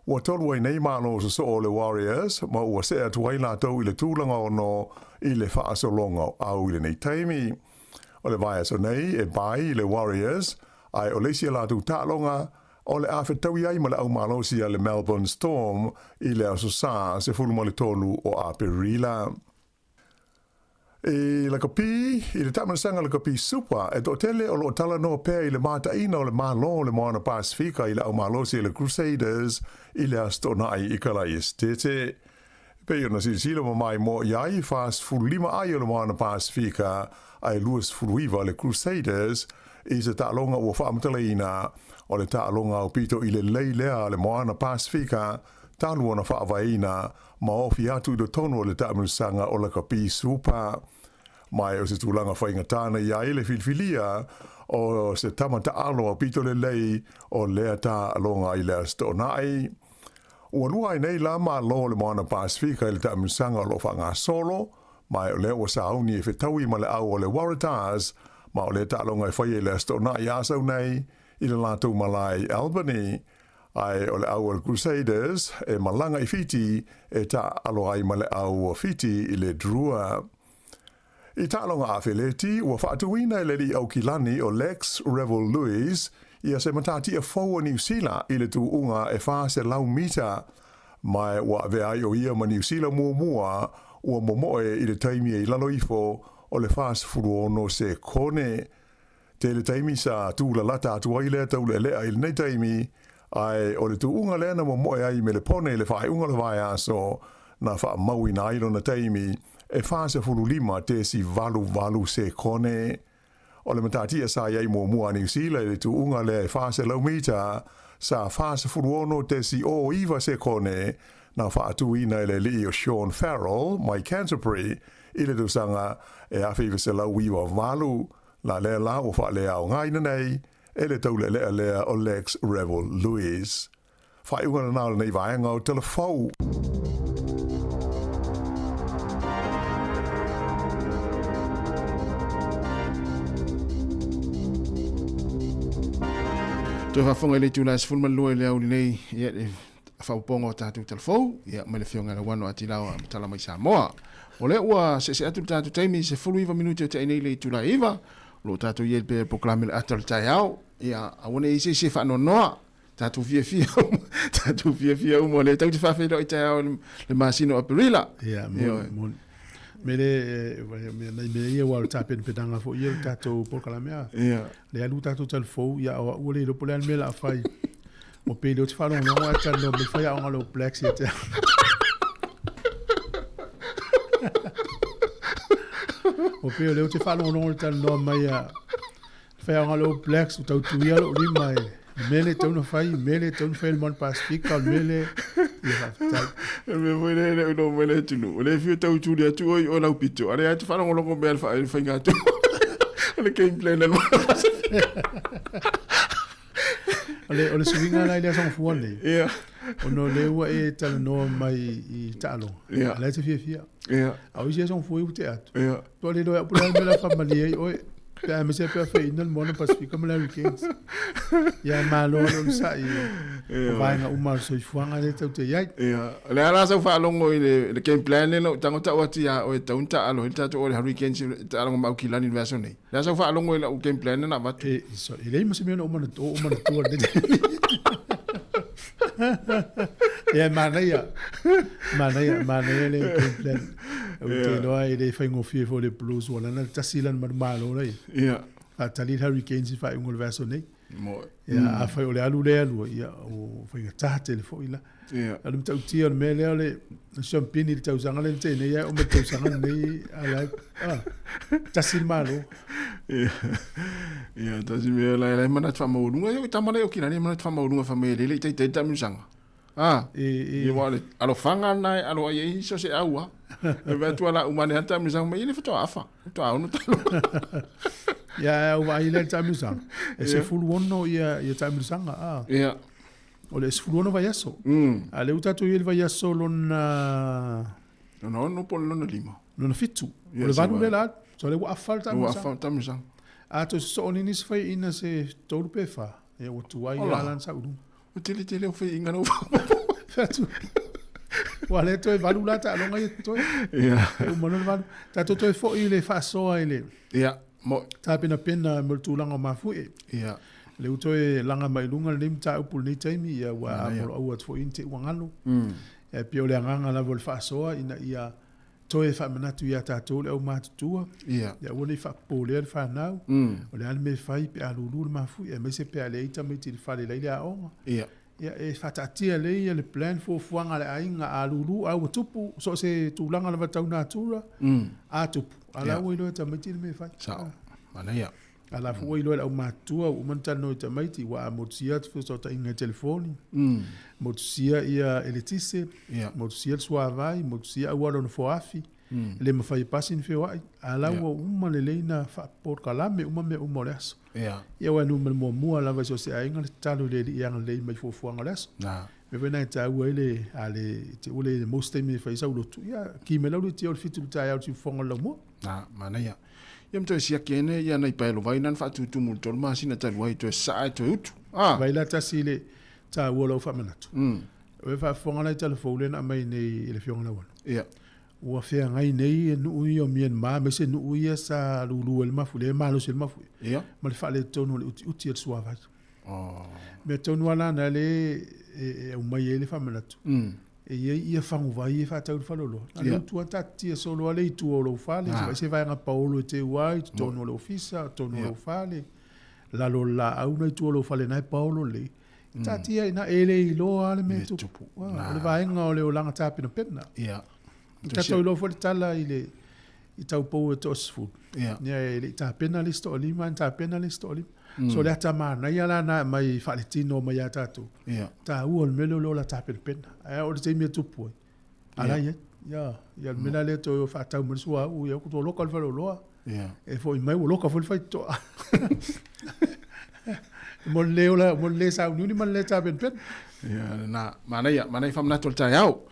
Ua tolu ai nei malo sosoo o le Warriors ma ua see atu ai latou i le tulaga ono i le faasologa o au i lenei taimi. O le vaiaso nei e bai i le Warriors, ae o le isi a latou taaloga, o le a fetaui ai ma le aumalosi a le Melbourne Storm i le Aso Sa 13 o Aperila. I lakapi, i le taamilosaga lakapi Super, e toatele o loo talanoa pea i le mataina o le Malo o le Moana Pasifika i le aumalosi a le Crusaders i le Aso Toonai i Kala'i Esetete. E pei ona silasila ma maimoa i ai, 45 ai o le Moana Pasifika ae 29 le Crusaders i se taaloga ua faamatalaina o le taaloga aupito i lelei lea a le Moana Pasifika talu ona faavaeina ma ofi atu i totonu o le taamilosaga o lakapi Super. Ma o se tulaga faigata na i ai le filifilia o se tama taalo aupito lelei o lea taaloga i le Aso Toonai. Ua lua ai nei la Malo o le Moana Pasifika i le taamilosaga o lo o faagasolo, ma o lea ua sauni e fetaui ma le au o le Waratahs, ma o lea taaloga e faia i le Aso Toonai Asau nei i le latou malae i Albany. Ae o le au o le Crusaders e malaga i Fiti e taaalo ai ma le au o Fiti i le Drua. I taaloga afeleti, ua faatuina e le alii Aukilani o Lex Revel Lewis ia se matatia fou o Niu Sila i le tuuga e 400 mita, ma ua avea ai o ia ma Niu Sila muamua ua momoe i le taimi e i lalo ifo o le 46 sekone. Tele taimi sa tūlalata atu ai lea taulealea i lenei taimi, ae o le tuuga lea na momoe ai i Melepone i le faaiuga o le vaiaso, na faamauina ai lona taimi e 45.88 sekone. O le matatia sa i ai muamua a Niu Sila i le tuuga lea e 400 mita, sa 46.09 sekone, na faatuina e le alii o Sean Farrell mai Canterbury i le tausaga e 1998. La lea la ua faaleaogaina nei e le taulealea lea o Lex Revel Lewis. Faaiuga lena o lenei vaega o Tala Fou. Toe faafofoga i le itula e 12 i le aoauli nei, ia, le faaopoopoga o tatou talafou, ia, mai le Afioga ia Lauano Atilao a Matala mai Samoa. O lea ua seese atu le tatou taimi, 19 minute o te ai nei le itula e 9, o lo o tatou i ai pea i le polokalame o le ata o le taeao, ia, aua ne i i ai se isi e faanoanoa, tatou fiafia uma, tatou fiafia uma, o lea tatou te faafeiloai taeao i le masina o Aperila. Ia, moni, moni. Me le, me nai mea ia ua o le tapenapenaga foi ia o le tatou polokalame a. Ia. Le alu tatou talafou, ia o au ua le iloa po o le a le mea o le a fai. Ua pei lea ou te faalogologo ae talanoa mai faiaoga o le All Blacks ia te au. Ua pei o lea ou te faalogologo i le talanoa mai a faiaoga o le All Blacks, ua tau tuia lou lima e le mea lea e tatau ona fai, le mea lea e tatau ona fai e le Moana Pasifika, o le mea lea, ia faafetai. Le mea foi lea e le o iloa mai le atunuu, o lea e fiu e tau tuli atu oe i o lau pito, a o lea lava e te faalogologo mea i le faiga atu o le game plan a le Moana Pasifika. O le, o le suiga la i le aso gafua nei. Ia. Ona o lea ua e talanoa mai i taaloga. Ia. A la e te fiafia. Ia. A o isi aso gafua ua tea atu. Ia. Ua le iloa e au po o le a le mea o le a faamalie ai oe. Pe a mese pe a ina le moana Pasifika ma le Hurricanes. Ia malo le onosai o vaega uma o le soifuaga lea tatou te i ai. Ia, o le a la sau faalogo i le game plan lea na ou tago tau atu ia oe tau na taalo ai le tatou o le Hurricanes i taaloga ma Aukilani i le vaiaso nei. Le a sau faalogo i lau game plan lea na avatu. E, so, e leai ma se mea na ou manatua, ou manatua i lenei taimi. Ia, e manaia, manaia, manaia le game plan. Ou te iloa e le faigofie foi le Blues ua lana le tasi lana manumalo la ia. Ia. Faatali le Hurricanes i faaiuga o le vaiaso nei. Mo. Ia, afai o le alu lea alua, ia, o faigata tele foi la. Ia. O le matautia o le mea lea o le siampini i le tausaga lea na tea nei, ae oo mai le tausaga lenei, a la e, ah, tasi le Malo. Ia, ia, tasi mea la e manatu faamaualuga, ia o tama la e oki lani e manatu faamaualuga fai mai e lele i taitai le taamilosaga. Ah, E, e, ia wa le alofaga na e alo ai ai so se au a. E vai atu ala uma ne ata taamilosaga mai le faatoa afa, faatoa ono talo. Ia, au vaai lea i le taamilosaga. E 16 ia, ia taamilosaga, ah. Ia. O le 16 vaiaso. A o lea ua tatou i ai i le vaiaso lona... Lona ono po o le lona lima. Lona fitu. Ia, O le se valu valu. lea la alu. So lea ua afa le Ua taamilosaga. afa le taamilosaga. A toe sosoo nei nisi faiaina se tolu pe fa, ia ua tuai Ola. lava lana sauiluga. Ua tele tele au faiaina na ua faaopoopo. Fai atu. Ua lea toe valu la taaloga ia totoe. Ia. E uma loa le valu. Tatou toe foi i le faasoa i le Ia, mo. tapenapena mo le tulaga o mafuie. Ia. Lea ua toe laga mai i luga lenei mataupu i lenei taimi, ia ua Manaia. amoloaua atu foi i te i ua galo. E pei o le agaga lava o le faasoa ina ia toe faamanatu ia tatou le aumatutua, Ia. ia aua ne i faapopolea le fanau, o le a le mea e fai pe a lulu le mafuie, aemaise pe a leai tamaiti i le fale e leai le aoga. Ia. Ia e faataatia lelei ia le plan fuafuaga a le aiga a lulu a ua tupu so o se tulaga lava tau natura, a tupu, a la ua iloa e tamaiti le mea e fai. Sao. Manaia. A la foi ua iloa e le aumatutua ua uma ona talanoa i tamaiti, ua a motusia atu fesootaiga i telefoni, motusia ia eletise, motusia le suavai, motusia auala o nofoaafi, e le mafai e pasi ni feoai, a la ua uma lelei na faapolokalame uma mea uma o le aso. Ia aua e numera muamua lava i so o se aiga le tatalo i le Alii e agalelei mai i fuafuaga o le aso. Mea foi na e taua ai le, a le, te ua le most taimi e fai ai sau lotu, ia, ki mai lau letia o le 7 i le taeao i le siufofoga o le laumua. Na, manaia. Ia ma toe siaki ai nei ia nai paelo vai na na faatutumu i le tolu masina talu ai toe sasaa e toe utu. Ah. Vai la tasi i le taua o lau faamanatu. O e faafofoga la i tala fou lea na aumai nei e le Afioga Lauano. Ia. Ua feagai nei nuu ia o Myanmar aemaise nuu ia sa lulu ai le mafu, lea e malosi ai le mafu. Ia. Ma le faaletonu o le utiuti o le suavai. Oh. Mea tonu lava la na lea e aumai ai le faamanatu. E i ai ia faguvai e faatau i le faleoloa. Na o le utu lava taatitia solo lava le itu o lou fale, se vaai se vaega paolo e teu ai i totonu o le ofisa, totonu o lou fale, lalo o le laau na i tua o lou fale na e paolo lelei. Taatia i ina, e le iloa lava le mea e tupu. O le vaega o le olaga tapenapena. Tatou iloa foi le tala i le i taupou e toasefulu. Ia e le i tapena le isi toalima, na tapena le isi toalima. So le ata manaia la na aumai faaletino mai ia tatou. Taua o le mea lea o le ola tapenapena. Ae oo i le taimi e tupu ai, a la e i ai. Ia, ia le mea la lea toe o faatau mai le suauu, ia ua loka le faleoloa. E foi mai ua loka foi le faitotoa. Mo le le ola, mo le le sauniuni ma le le tapenapena. Ia, lena, manaia, manaia faamanatu o le taeao.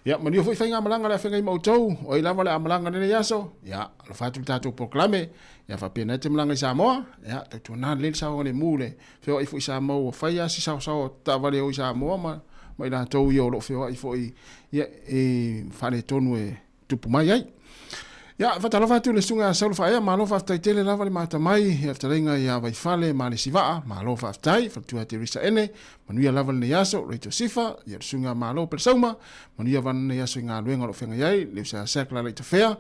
Ia, manuia foi faigamalaga o le a feagai ma outou, o ai lava o le a malaga i lenei aso, ia, alofa atu le tatou polokalame, ia faapena e te malaga i Samoa, ia, tautuana lelei le saogalemu i le feoai foi i Samoa, ua fai lava si saosaoa o taavale o i Samoa ma, ma i latou ia o lo o feoai foi, ia, e faaletonu e tupu mai ai. Ia, faatalofa atu i le Susuga ia Saulo Faaea, malo faafetai tele lava le maata mai, ia fetalaiga ia Vaifale ma le Sivaa, malo faafetai, faletua ia Teresa Ene, manuia lava lenei aso, Rachel Sifa, ia le Susuga Malo Pelesauma, manuia lava lenei aso i galuega o lo o feagai ai, le uso ia Zack Lalaitafea,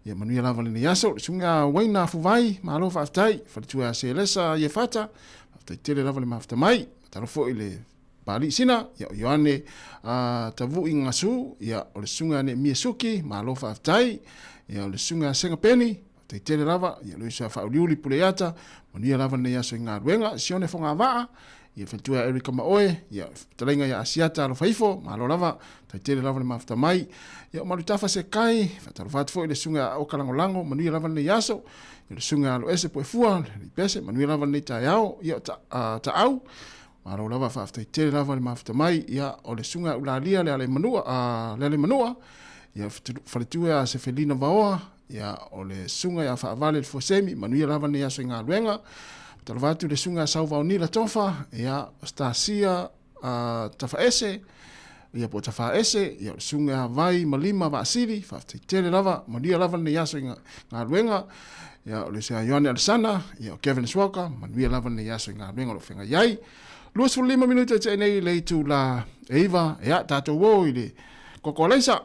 ia manuia lava lenei aso, le Susuga Waina Fuvai, malo faafetai, faletua ia Selesa Iefata, faafetai tele lava le mafuta mai, faatalofa foi i le Paalii Sina, ia o Ioane a Tavu'i Gasu, ia o le Susuga ia Neemia Suki, malo faafetai, ia o le Susuga ia Sega Peni, faafetai tele lava, ia le uso ia Faauliuli Puleiata, manuia lava lenei aso i galuega, Sione Fogavaa, ia faletua ia Eric Kamaoe, ia fetalaiga ia Asiata Alofaifo, malo lava, faafetai tele lava le mafuta mai, ia o Malutafa Sekai, faatalofa atu foi i le Susuga ia Aoka Lagolago, manuia lava lenei aso, ia le Susuga ia Aloese Puefua, le Pese, manuia lava lenei taeao, ia o ta, Taau, Malo lava, faafetai tele lava le mafuta mai. Ia, o le Susuga Ulalia Lealaimanua, Lealaimanua, ia, faletua ia Sefelina Vaoa, Ia, o le susuga ia Faavale le Fuasemi, manuia lava lenei aso i galuega. Faatalofa atu i le susuga ia Sauvaonila Tofa, ia, o Stasia Tafaese, ia po o Tafaese, ia o le susuga ia Vai Malima Vaasili, faafetai tele lava, manuia lava lenei aso i galuega. Ia, o le susuga ia Ioane Alesana, ia o Kevin Swalker, manuia lava lenei aso i galuega o lo o feagai ai. 25 minute e tea nei i le itula e 9, ia, tatou o i le koko alaisa.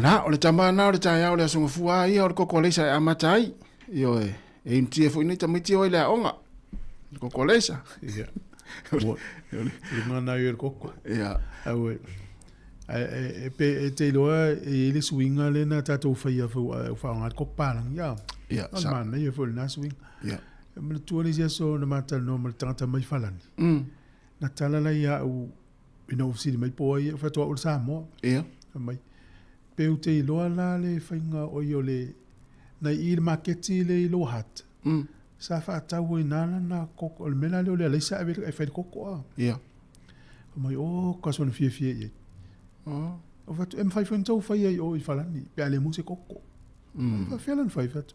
La, o le tama na o le taeao o le aso gafua a ia o le koko aleisa e amata ai. Ioe, e inutia foi nei tamaiti o i le aoga. Le koko aleisa. Ia. Lunga na i le koko. Ia. Aue. E pe e te iloa e i le suiga le na tatou faia fau whaonga le koko palangi. Ia. Ia. O le mana ia foi lena suiga. Ia. E manatua le isi aso na matalanoa ma le tagata mai Falani. Na tala la ia au ina ou fesili mai po o ai e fai atu au o le Samoa. Ia. Fai mai, pe ou te iloa la le faiga o i o le, nai i le maketi le i Lower Hutt. Sa faatau ai na lana koko, o le mea la lea o le alaisa ave e fai le koko a. Ia. Fai mai, oh, ka sona fiafia i ai. Oh. O fai atu, e mafai foi ona tau fai ai o i Falani, pe a le mo se koko. Faafefea la ona fai, fai atu.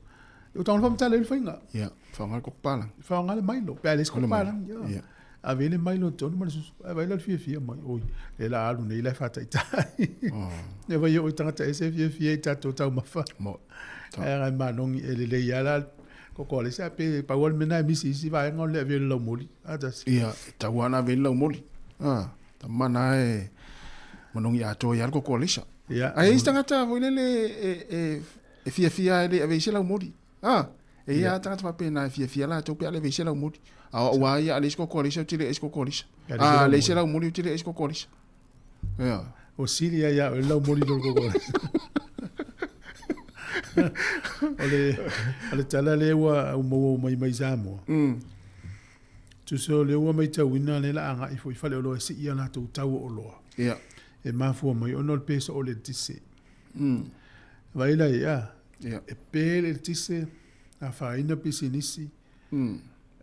O tago na faamatala ai le faiga. Ia, faaaoga le koko palangi. Faaaoga le mailo, pe a leai se koko palangi. Ia. Ave le mailo i totonu ma le susu. Ae vaai la le fiafia mai. Oi, lea la alu nei la e faataitai. E vai oo i tagata ese e fiafia i tatou taumafa. Mo. Ae agai manogi e lelei lava la koko alesa ae pe pau lava le mea lena e misi i isi vaega o le ave i le laumoli. A tasi. Ia, e tatau lava ona ave i le laumoli. A, tamana e manogi atoa ai lava le koko alesa. Ia. Ae i ai isi tagata foi lele e fiafia lava e le ave i se laumoli. Ah, e ia tagata faapena e fiafia latou pe a le veise laumoli. A o au lava ia a leai se koko alisa ou te le ai se koko alisa. A leai se laumoli ou te le ai se koko alisa. Ia. O sili ai ia oe le laumoli i lo le koko alisa. O le, o le tala lea ua ou maua mai mai Samoa. Tusa o lea ua matauina lea la agai foi i faleoloa e sii a latou tau o oloa. Ia. E mafua mai ona o le peso o le eletise. Vaai la i ai, e pe le eletise, afaina pisinisi.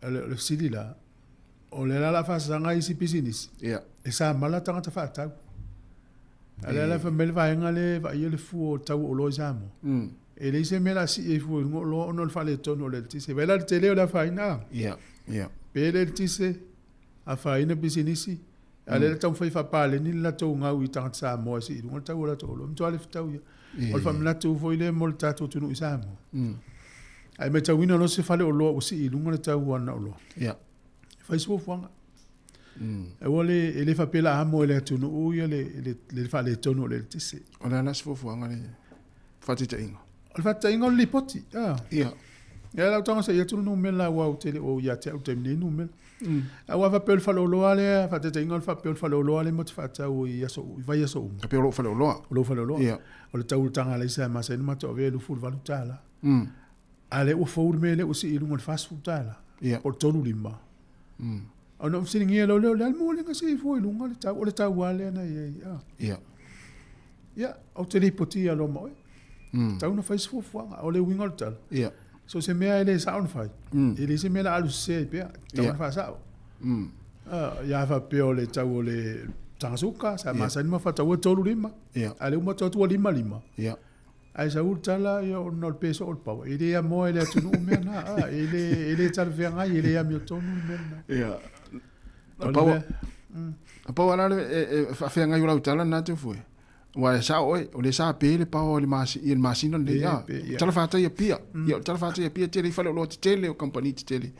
O le fesili la, o lea la o le a faasaga isi pisinisi, e samala tagata faatau. A o lea la e fai mai le vaega lea e vaaia le fua o tau o oloa i Samoa, e leai se mea o le a sii ai fua i luga o oloa ona o le faaletonu o le eletise. Vaai la i le tele o le afaina? Pe le eletise, afaina pisinisi, a o lea la e taumafai e faapaleni le latou gau i tagata Samoa e sii i luga le tau o latou oloa. E matua le fetau ia. O le faamanatu foi lea mo le tatou atunuu i Samoa. Ae matauina loa se faleoloa ua sii i luga le tau o ana oloa. E fai se fuafuaga. Aua le, e le faapea la amo e le atunuu ia le, le, le faaletonu o le eletise. O le a la se fuafuaga le faataitaiga? O le faataitaiga o le lipoti. Ah. Ia. Ia lau taga sei atu le numera aua ou te le o ia te au taimi nei numera. Aua faapea o le faleoloa lea, faataitaiga o le faapea o le faleoloa lea matou te faatau i aso i vaiaso uma. Faapea o lou faleoloa. O lou faleoloa. Ia. O le tau o le taga alaisa e masani ona matou avea e $28. A o lea ua fou le mea lea ua sii i luga i le $40. Ia. Po o le 35. Ona ou fesiligia loa lea, o le a le mea ua sii fua i luga le tau, o le tau lava lea na i ai. Ia. Ia, ou te lipotia loa ma oe. Tatau ona fai se fuafuaga. O le uiga o le tala. Ia. So se mea e le sao ona fai, e leai se mea o le a alu sese ai pea. Tatau ona faasao. Ia faapea o le tau o le taga suka, sa masani ma faataua e 35. Ia. A o lea ua matou atu ua 55. Ia. Ae sau le tala, ia ona o le peso o le pawa. E le amoa e le atunuu mea na. E le talafeagai, e le amiotonu le mea lena. Ia. Na pau lava la le faafeagai o lau tala lena Teufu e. Aua e sao oe, o lea sa pe le paoa i le masina lenei. Pe, pe, ia. Talafatai Apia. Ia, o le talafatai Apia tele i faleoloa tetele, o kamupani tetele.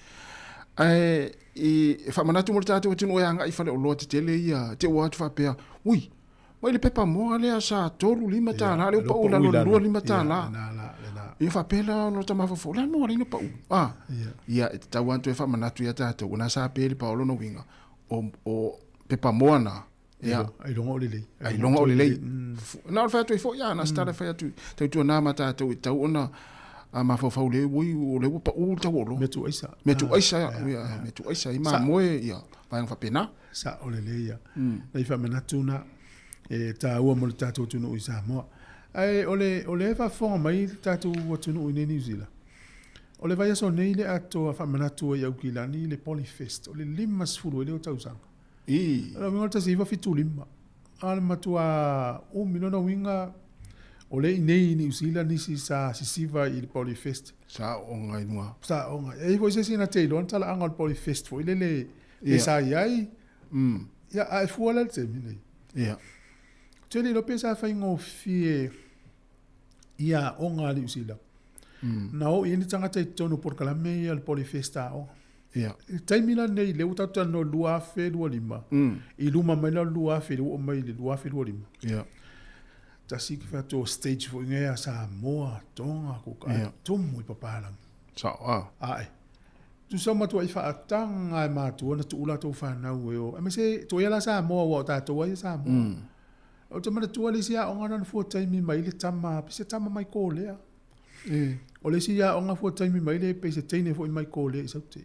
Ae e faamanatu mo le tatou atunuu e agai i faleoloa tetele ia, te ua atu faapea, ui, mai le pepa moa lea sa $35, lea ua pau i lalo i le $25. Ia faapea la ona o ta mafaufau, o le a le mea ua ala ai ona pau? A, ia, e tatau lava ona toe faamanatu ia tatou, o lena sa pe le paoa lona uiga, o pepa moa na, ia, Ailoga o lelei. Ailoga o lelei. Na o le fai atu ai foi, a, na o se tala e fai atu, tautuana ma tatou e tatau ona mafaufau le ui, o lea ua pau le tau o oloa. Mea tuuaisa. Mea tuuaisa, ia, mea tuuaisa, i mamoe, ia, vaega faapena. Sao lelei ia. Nai faamanatu na e taua mo le tatou atunuu i Samoa. Ae o le, o lea e faafofoga mai le tatou atunuu i nei Niu Sila, o le vaiaso nei le atoa faamanatu ai i Aukilani le Polyfest, o le 50 ai lea o tausaga. I. O lona uiga o le 1975. A o le matua umi, lona uiga o lea i nei i Niu Sila nisi sa sisiva i le Polyfest. Sa aoga i luga. Sa aoga. E i ai foi se isi na te iloa le talaaga o le Polyfest foi lele le sa i ai. Ia, a e fua la i le taimi nei. Ia. Ou te le iloa pe sa faigofie i aoga a Niu Sila. Na oo i ai ni tagata i totonu o polokalame ia o le Polyfest a aoga. Ia. I le taimi la lenei, lea ua tatou talanoa i le 2025, i luma mai la o le 2000, ua oo mai i le 2025. Ia. Tasi ki faatoa stage foi ngai a Samoa, Tonga, Kuka, Ia. tumu i papalangi. Sao, a. Ae. Tusa matuai faataga e matua na tuu latou fanau e o. Aemaise tuu ia la Samoa aua o tatou lava ia Samoa. Ou te manatua le isi aoga na fua taimi mai le tama, pei se tama mai Kolea. O le isi aoga fua taimi mai le pei se teine foi mai Kolea i Saute.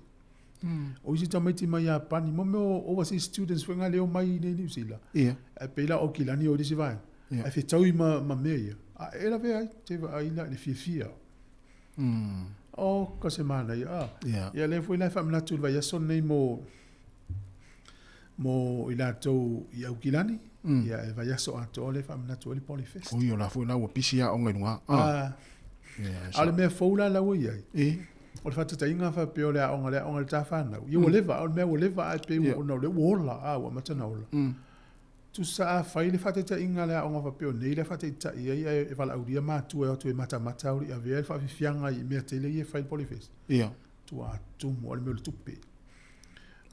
O isi tamaiti mai Iapani, mo mea o overseas students foi nga lea e omai i inei i Niu Sila. Ae pei la o Aukilani o le isi vaega. Ae fetaui ma mea ia. A e lavea ai, te vaai la i le fiafia. Oka se manaia, a. Ia lea foi la e faamanatu i le vaiaso lenei mo mo i latou i Aukilani, ia e vaiaso atoa lea e faamanatu ai le Polyfest. Oi, o la foi la ua pisi aoga i luga. A. A o le mea fou la la ua i ai, o le faataitaiga faapea o le aoga, le aoga i le ta fanau, ia ua leva, o le mea ua leva ae pei ua ona o lea ua ola, a ua amata ona ola. Tusa a fai le faataitaiga a le aoga faapea o nei la e faataitai ai ae e valaaulia matua e o atu e matamata au i avea le faafiafiaga i mea tele ia e fai i le Polyfest. Ia. Tua tumu o le mea o le tupe.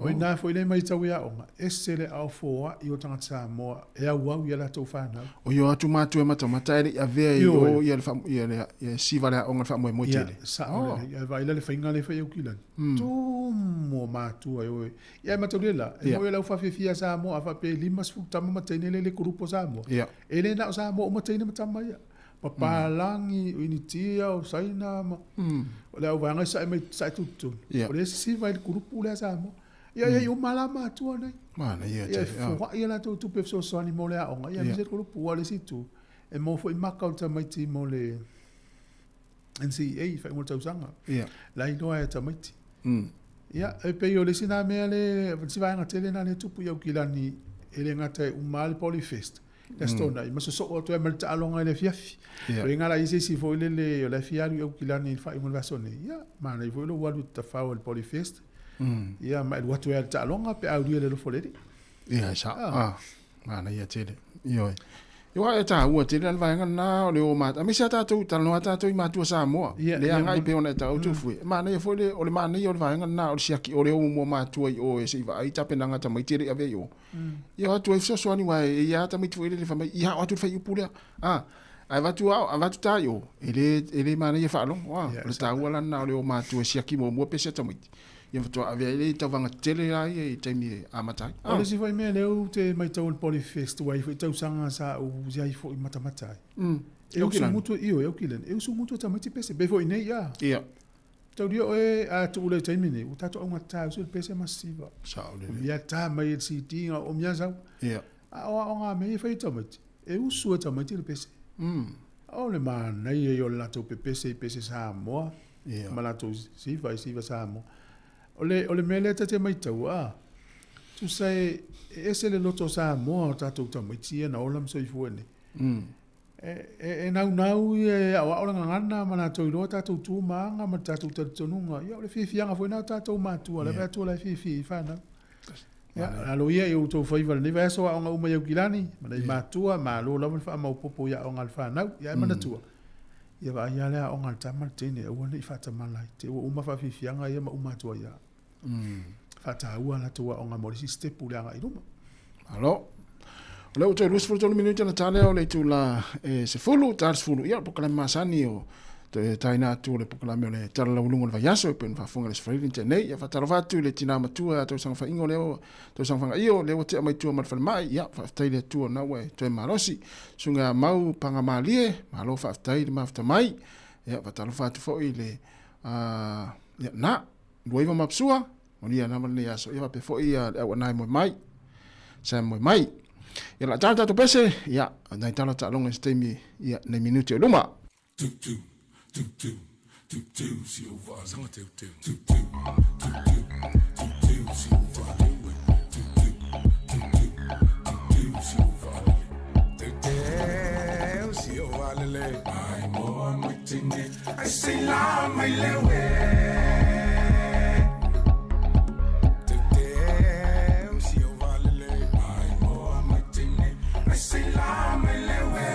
O ina foi le matau i aoga, ese le aao foai o tagata Samoa e auau i a latou fanau. O i o atu matua e matamata e le i avea i o ia le ia le ia siva le aoga le faamoemoe tele. Ia, sao lelei. Ae vaai la le faiga lea e fai e Aukilani. Tumu o matua e o e. Ia e mataulia la, e moi o le au faafiafia a Samoa a faapea e 50 tama ma teine lea i le kulupu o Samoa. E le na o Samoa uma teine ma tama ia. Papalagi, o Initia, o Saina ma o le auvaega e sae mai sae tututonu. O lea e sisiva i le kulupu lea a Samoa. Ia ia i uma la matua nei. Manaia tele. Ia e foai a latou tupe fesoasoani mo le aoga. Ia aemaise le kulupu aua o le isi itu, e maua foi maka o le tamaiti mo le NCEA i faaiuga o le tausaga. La iloa e tamaiti. Ia, e pei o le isi na mea le, le isi vaega tele na lea e tupu i Aukilani, e le gata e uma lava le Polyfest, le Aso Toonai, ma sosoo atu ai ma le taaloga i le afiafi. O le ga la i se isi foi lele, o la e fia alu i Aukilani i le faaiuga o le vaiaso nei, ia, manaia foi lou alu i Tafao i le Polyfest, ia, ma e alu atu ai lava i le taaloga pe a aulia le alofa o le Alii. Ia, e sao. Ah, manaia tele. Ioe. Aua e taua tele la le vaega lena o le o matua, aemaise lava tatou, talanoa tatou i matua Samoa, le agai pei ona e taua fue. E manaia foi le, o le manaia o le vaega lena o le siaki, o le o muamua matua i o e se i vaai tapenaga a tamaiti e le i avea i o. Ia o atu ai fesoasoani aua e i ai lava tamaiti foi lele fai mai, ia ao atu le fuaiupu lea. A, ae avatu ao, avatu ta i o, e le, e le manaia faalogo. A, o le taua la lena o le o matua e siaki muamua pese a tamaiti. Ia faatoa ave ai le tauvaga tetele la ia i taimi e amata ai. O le isi foi mea lea ou te matau i le Polyfest, aua e i ai foi tausaga sa ou i ai foi matamata ai. E usu mutu, ioe, Aukilani, e usu mutu e tamaiti pese, pei foi nei a. Ia. Taulia oe a tuu lea i taimi nei, ua tatou augata usu le pese ma siva. Sao lelei. O mea ta mai e le CD, o mea sau. Ia. A o aoga a mea ia e fai e tamaiti, e usu e tamaiti le pese. O le manaia ia o le latou pepese i pese Samoa, ma latou siva i siva Samoa. O le, o le mea lea ta te maitaua, a, tusa e, e ese le loto Samoa o tatou tamaiti ia na ola ma soifua nei. E, e, e naunau ia e aoao le gagana ma latou iloa tatou tu ma aga ma le tatou talitonuga. Ia, o le fiafiaga foi lena o tatou matua, o le vaai atu o la e fiafia i fanau. Ia, alo ia i outou faiva i lenei vaiaso aoga uma i Aukilani, ma nai matua, malo lava le faamaopoopo i aoga a le fanau. Ia, ae manatua, ia vaai lava le aoga a le tama le teine, aua ne i faatamala ai, te ua uma faafiafiaga ia ma uma atu ai lava. Faataua latou aoga mo le isi sitepu i le agai i luma. Malo. O lea ua toe 23 minute ona ta lea o le itula e 10, ta le 10, ia, polokalame masani o toe taina atu o le polokalame o le Tala Laualuga o le Vaiaso e pei ona faafofoga i le Aso Faraile na tea nei. Ia faatalofa atu i le tina matua ia Tausaga Faaigo lea ua Tausaga Fagaio lea ua tea mai tua ma le falemai. Ia faafetai i le Atua na ua e toe malosi. Susuga ia Mau Pagamalie, malo faafetai i le mafuta mai. Ia faatalofa atu foi i le ia na Luaiva Mapsua, manuia lava lenei aso. Ia faapea foi ia le auanae moe mai. Sam moe mai. Ia la tala tatou pese, ia nai tala taaloga i se taimi ia nei minuti o luma. Tu tu tu tu tu tu si o va sanga teu teu tu tu tu tu tu tu si o va tu tu tu tu tu tu tu si o va teu teu si o va lele ai moa mai tine ai se la mai lewe teu teu si o va lele ai moa mai tine ai se la mai lewe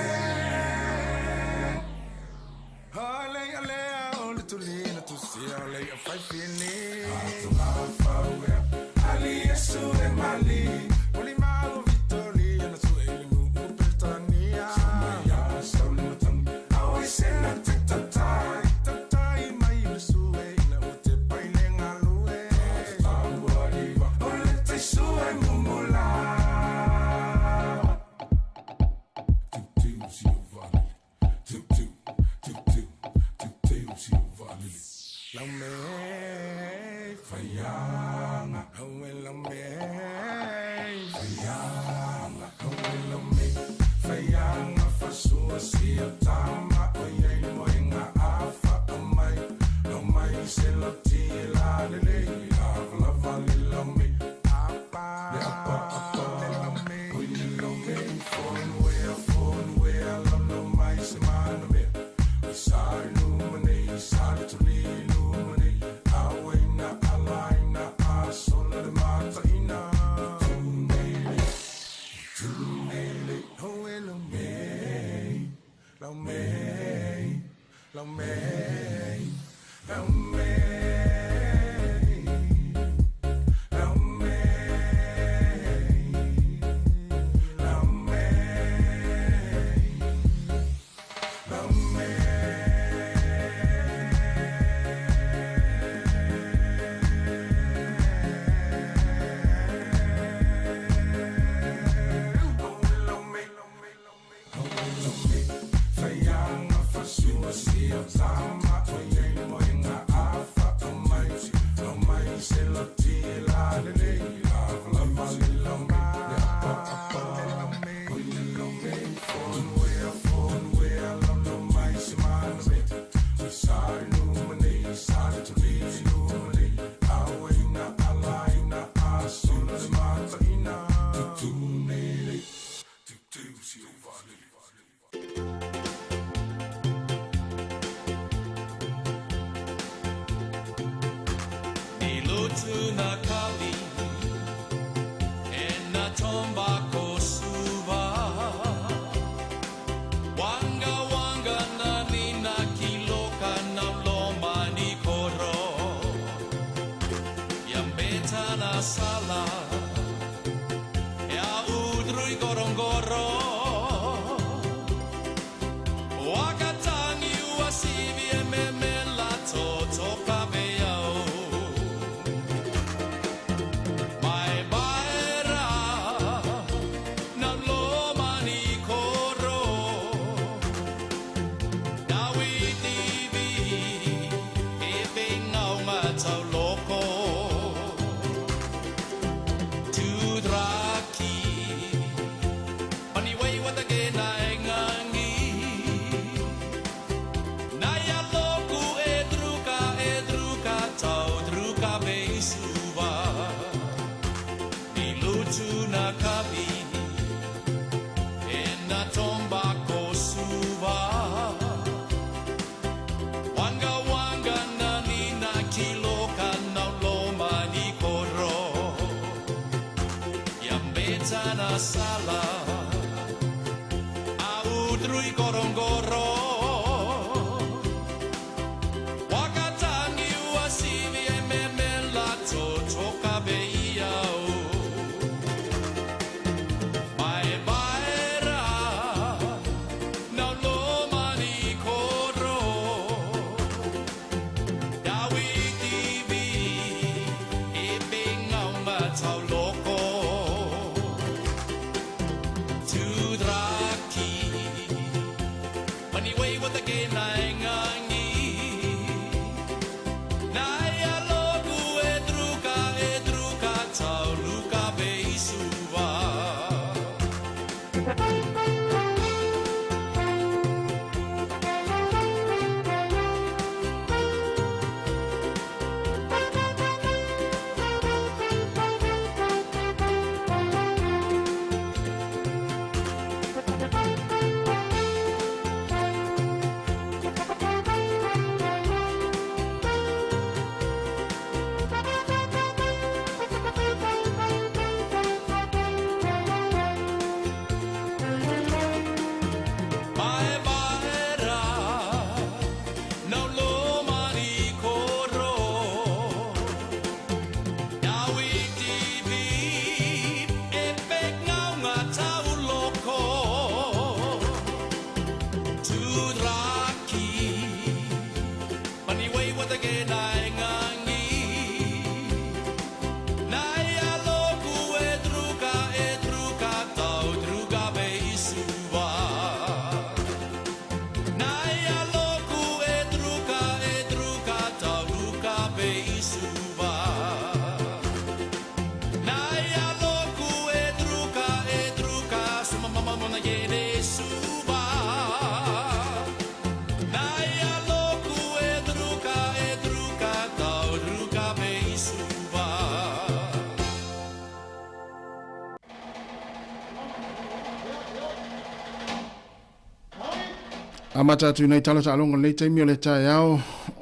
Amata atu nei tala taaloga lenei taimi o le taeao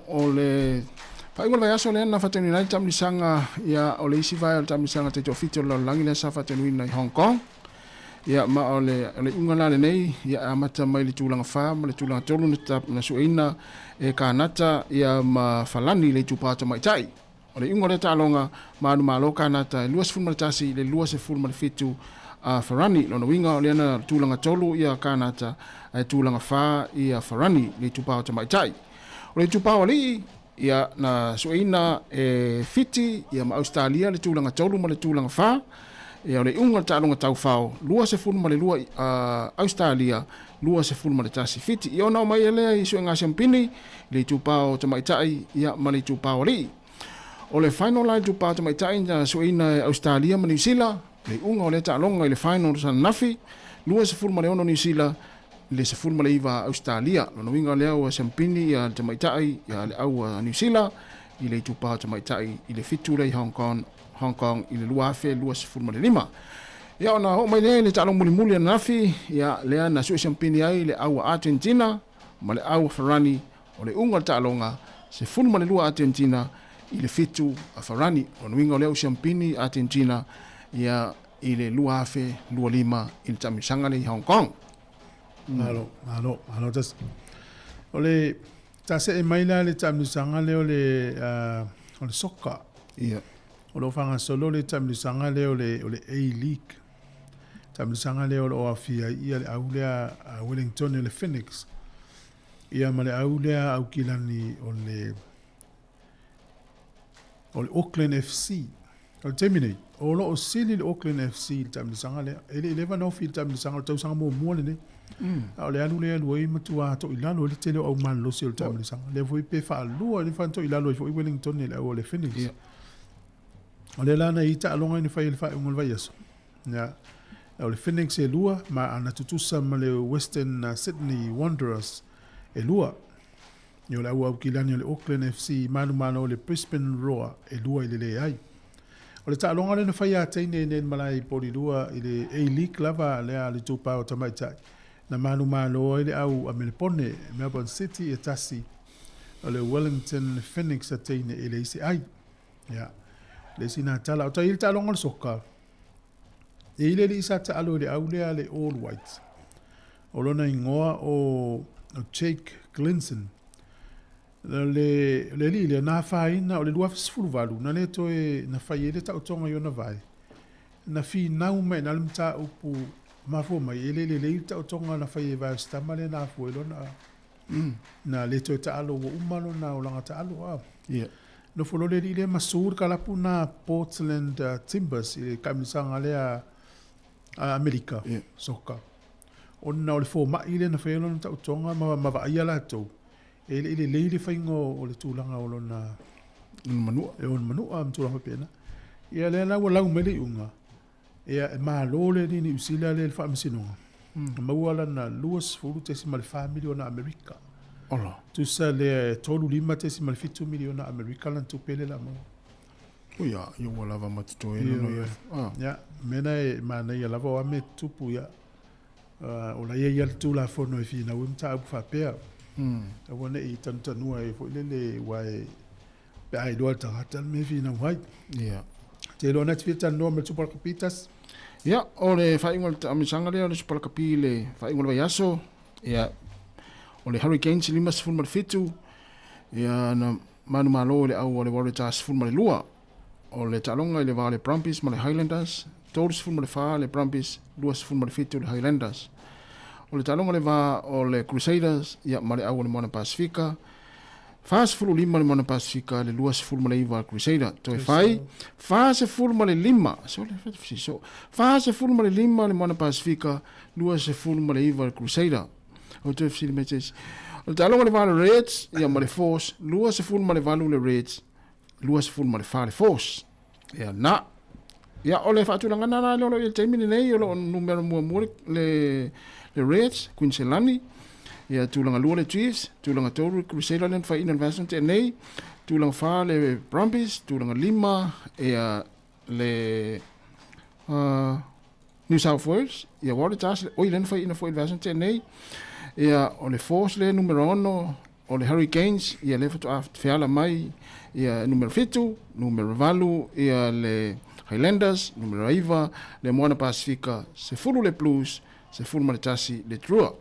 o le faaiuga o le vaiaso lea na faataunuina ai le taamilisanga ia o le isi vae o le taamilisanga taitoafitu o le lalolagi lea sa faataunuina i Hong Kong. Ia ma o le o le iuga la lenei ia amata mai le tulaga 4 ma le tulaga 3 na, na sueina e Kanata ia ma Falani i le itupa tamaitai. O le iuga o lea taaloga, manumalo Kanata e 21 i le 27 a Farani. Lona uiga o lea na tulaga 3 ia Kanata ae tulaga 4 ia Farani i le itupa o tamaitai. O le itupa o alii, ia na sueina e Fiti ia ma Ausetalia le tulaga 3 ma le tulaga 4. Ia o le iuga o le taaloga taufao, 22 Ausetalia, 21 Fiti. Ia ona omai ai lea i suega siampini i le itupa o tamaitai ia ma le itupa o alii. O le final la i le itupa o tamaitai na sueina e Ausetalia ma Niu Sila, le iuga o lea taaloga i le final sa nanafi, 26 Niu Sila i le 19 Ausetalia. Lona uiga lea ua siampini ia le tamaitai ia le au a Niu Sila i le itupa o tamaitai i le 7 lea i Hong Kong, Hong Kong i le 2025. Ia ona oo mai lea i le taaloga mulimuli ananafi, ia lea na sue siampini ai le au a Argentina ma le au a Farani o le uga o le taaloga 12 Argentina i le 7 a Farani. O lona uiga o lea ua siampini Argentina ia i le 2025 i le taamilosaga lea i Hong Kong. Malo, malo, malo tasi. O le tasee mai la le taamilosaga lea o le o le soka. Ia. O lo o faagasolo le taamilosaga lea o le o le A-League. Taamilosaga lea o lo o aofia ai ia le au lea a Wellington o le Phoenix. Ia ma le au lea Aukilani o le o le Auckland FC. O le taimi nei, o lo o sili le Auckland FC i le taamilosaga lea. E le i leva ona ofi i le taamilosaga, o le tausaga muamua lenei. A o le alu lea alu ai matua toilalo ai le tele o au malolosi o le taamilosaga. Lea foi pe faalua le toilalo ai foi Wellington i le au o le Phoenix. Yeah. O lea la na i taaloga ina fai i le faaiuga o le vaiaso. Ia. O le Phoenix e lua, ma ana tutusa ma le Western Sydney Wanderers e lua. Ia o le au Aukilani o le Auckland FC manumalo o le Brisbane Roar e lua i le leai. O le taaloga lea na fai ia teine i nei malae i Polilua i le A-League lava lea a le itupa o tamaitai na manumalo ai le au a Melepone, Melbourne City e tasi, o le Wellington Phoenix a teine e leai se ai. Ia, le isi na tala. O tai i le taaloga o le soka, e i le alii sa taalo i le au lea le All Whites. O lona igoa o Jake Glinson. O le, le alii lea na afaina o le 2018 na le toe na fai ai le taotoga i ona vae. Na finau mai na le mataupu mafua mai e le lelei le taotoga na fai e vae o se tama lea na afua i lona na le toe taalo ua uma lona olaga taalo. A. Yeah. Nofo loa le alii lea ma su le kalapu na Portland Timbers i le taamilosaga lea a Amerika, yeah. Soka. Ona o le fomai lea na faia lona taotoga ma vaaia latou, e le i lelei le faiga o le tulaga o lona manua. E ona manua ma tulaga faapena. Ia lea la ua lau mai le iuga, ia e malo le alii Niu Sila lea i le faamasinoga. Na maua lana $20.4 miliona Amerika. Ola. Tusa lea e $35.7 miliona Amerika lana tupe lea la maua. Ui a, ia ua lava ma totoe lona ia. Ah. Ia, mea na e manaia lava o a mea tutupu ia. O la ia ia le Tulafono e finau ai mataupu faapea. Aua ne i tanutanua ai foi lele aua e pe a iloa e le tagata le mea e finau ai. Ia. Te iloa na te fia talanoa ma le Super Rugby tasi. Ia, o le faaiuga o le taamilosaga lea o le Super Rugby i le faaiuga o le vaiaso, ia, o le Hurricanes 57, ia, na manumalo i le au o le Waratahs 12. O le taaloga i le va o le Brumbies ma le Highlanders, 34 le Brumbies, 27 le Highlanders. O le taaloga i le va o le Crusaders ia, ma le au o le Moana Pasifika, 45 le Moana Pasifika, le 29 le Crusader. Toe fai, 45, sole, so, 45 le Moana Pasifika, 29 le Crusader. O toe fesili mai se isi. O le taaloga i le va o le Reds ia, ma le Force, 28 le Reds, 24 le Force. Ia, na. Ia, o le faatulagaga la lea o lo o i ai i le taimi lenei, o lo o numera muamua le, le, le Reds, Quincelani. Ia, tulaga lua le Chiefs, tulaga tolu le Crusader lea na faiina i le vaiaso na tea nei, tulaga fa le Brumbies, tulaga lima, ia, le New South Wales, ia Waratahs, oi lea na faiina foi i le vaiaso na tea nei. Ia, o le Force lea numera ono, o le Hurricanes, ia lea faatoa feala mai, ia numera 7, numera 8, ia le Highlanders, numera 9, le Moana Pasifika, 10 le Blues, 11 le Drua.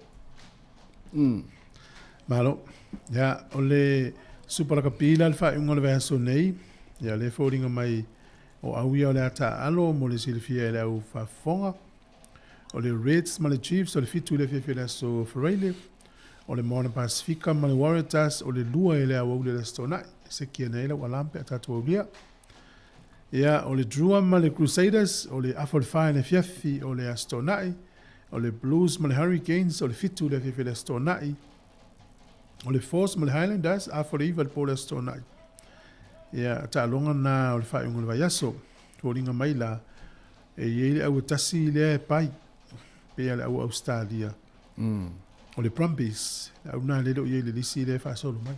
Malo. Ia, o le Super Rakapi la le faaiuga o le vaiaso nei, ia lea e foliga mai o au ia o le a taaalo mo le silafia e le au faafofoga. O le Reds ma le Chiefs o le 7 i le afiafi o le aso Faraile. O le Moana Pasifika ma le Waratahs o le 2 i le aoauli o le Aso Toonai. Seki ane ai lau alarm pe a tatou aulia. Ia, o le Drua ma le Crusaders o le afa o le 4 i le afiafi o le Aso Toonai. O le Blues ma le Hurricanes o le 7 i le afiafi o le Aso Toonai. O le Force ma le Highlanders afa o le 9 i le po o le Aso Toonai. Ia, taaloga na o le faaiuga o le vaiaso. Foliga mai la, e i ai le au e tasi lea e pai, pei a le au Australia. O le Brumbies, le au na lele o i ai i le lisi lea e faasolo mai.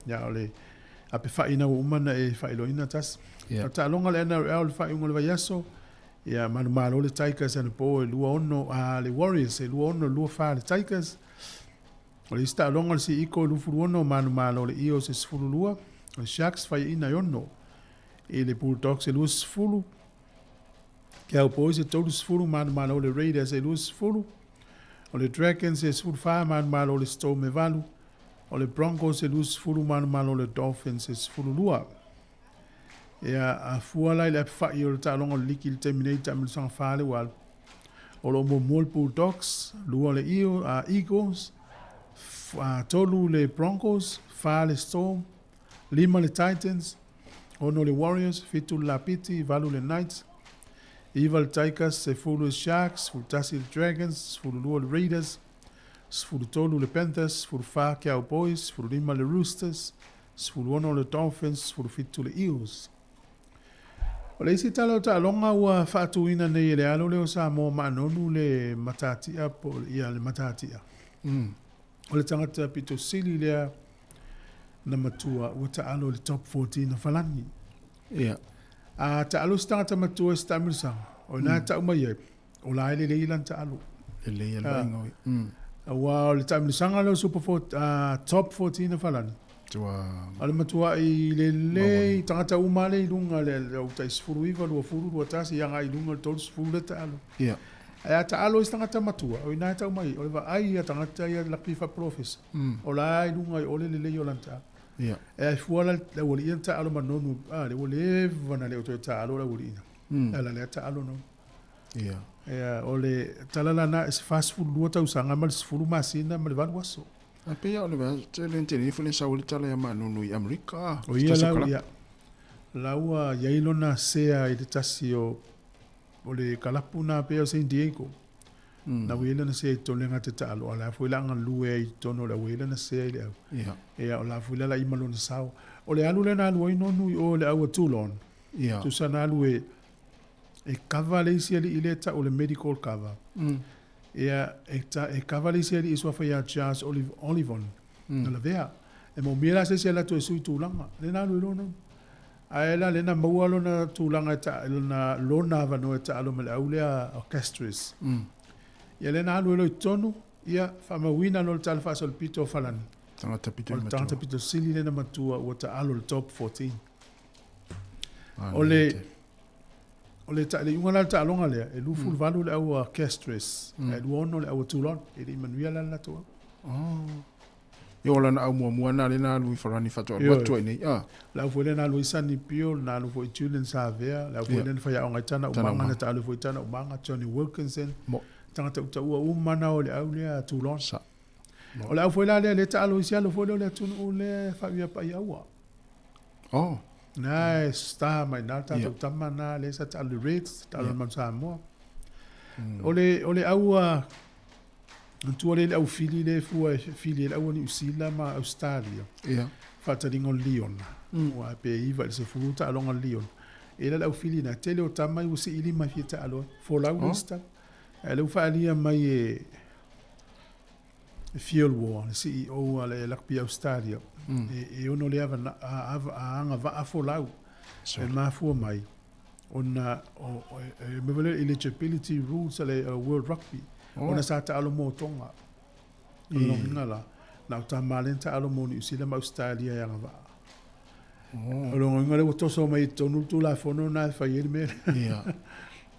Ia, o le ape fai na ua uma na e faailoaina tasi. Yeah. O le taaloga a le NRL o le faaiuga o le vaiaso, Ia manumalo le Tigers anapo e 2-6 a le Warriors e 2-6 2-4 le Tigers. O le isi taaloga o le Sea Eagle e 26 manumalo le Eels e 12. O le Sharks faiaina e 6 i le Bulldogs e 20. Cowboys e 30 manumalo le Raiders e 20. O le Dragons e 14 manumalo le Storm e 8. O le Broncos e 20 manumalo le Dolphins e 12. Ia, a fua la i le apafa'i o le taaloga o le liki i le taimi nei taamilosaga fa le ua alu. O lo o muamua le Bulldogs, lua le Eel, Eagles, 3 le Broncos, 4 le Storm, 5 le Titans, 6 le Warriors, 7 le Lapiti, 8 le Knights, 9 le Tigers, 10 le Sharks, 11 le Dragons, 12 le Raiders, 13 le Panthers, 14 Cowboys, 15 le Roosters, 16 le Dolphins, 17 le Eels. O le isi tala o taaloga ua faatuina nei e le alo lea o Samoa Maanonu le matatia po o ia le matatia. O le tagata pito sili lea na matua ua taalo i le top 14 o Falani. Ia. A taalo se tagata matua i se taamilosaga, o ina e tau mai ai, o la e lelei lana taalo. Lelei le vaaiga o Aua o le taamilosaga lea o Super 4, top 14 o Falani. Tua. O le matuai lelei, tagata uma lea i luga le au tai 19, 20, 21, ia agai i luga o le 30 le taalo. Ia. Ae a taalo ai se tagata matua, o ina e tau mai, o le vaai a tagata ia laki faaprofesa, o la i luga i o le lelei o lana taalo. Ia. E ai fua la le aualii ia na taalo ma Nonu, le ua leva ona le o toe taalo le aualii na. E ala lea taalo Nonu. Ia. Ia, o le tala lana e se 42 tausaga ma le 10 masina ma le 8 aso. A pe ia o le vea, te le te le fo le sau le tala ia Maanonu i Amerika. O ia lau, ia. Lau ia i lona sea i le tasi o le kalapu na pea o San Diego. Na ua lana sea i tonu le ngata taalo, a la foi la ngalue ai i tonu o le ua lana sea i le au. Ia. Ia, o la foi la la ima lona sao. O le alu le na alu ai nonu i o le au a Toulon. Ia. Tusa na alu e kava le isi ali i le tau le medical cover. Ia, e kava le isi ali i suafa ia Charles Olivon. Na lavea. E mo mea la se se la toe sui tulaga. Le na alu i lona. Ae la le na maua lona tulaga e ta, lona lona avanoa e taalo ma le au lea orchestras. Ia le na alu e loi tonu, ia faamauina lo le tala faasolopito o Falani. Tagata pito O le matua. tagata pito sili le na matua ua taalo le top 14. Ah, O le o le ta le iuga la le taaloga lea, e 28 le au orchestras, e 26 le au a Toulon, e le i manuia la le latou au. Oh. Ia o lana au muamua na le na alu i Falani faatoa Ioe. alu atu ai nei. Ah. Le au foi lea na alu ai Sonny Pio, na alu foi Julian Savea, le au foi Ia. lea na faiaoga i tana Tana umaga, na umaga. taalo foi tana umaga, Johnny Wilkinson. Mo. Tagata utaua uma na o le au lea a Toulon. Sa. O le au foi la lea le taalo i si alo foi lea o le atunuu lea faauia pai aua. Oh. Na e star mai na tatou Ia. tama na le sa taalo i Reds, taalo Ia. i Manu Samoa. O le au a tua le au fili le fua e fili le au a Niu Sila ma Australia. Ia. Faataliga o Leon. Ua pe iva i le sefulu taaloga o le Leon. E la le au fili na tele o tama i ua siili mai fia taalo ai. Folau Oh. le isi tama. Ae le ua faaalia mai e Fuel War, le CEO a le Rugby Australia. E ono le ava a agavaa folau. So. E mafua mai ona o e mea lea eligibility rules a le World Rugby. Oh. Ona sa taalo mo Tonga. O le logiga la, na o tama lea na taalo mo Niu Sila ma Australia e agavaa. Oh. O logiga lea ua toso mai i totonu le Tulafono na e fai ai le mea lea. Ia.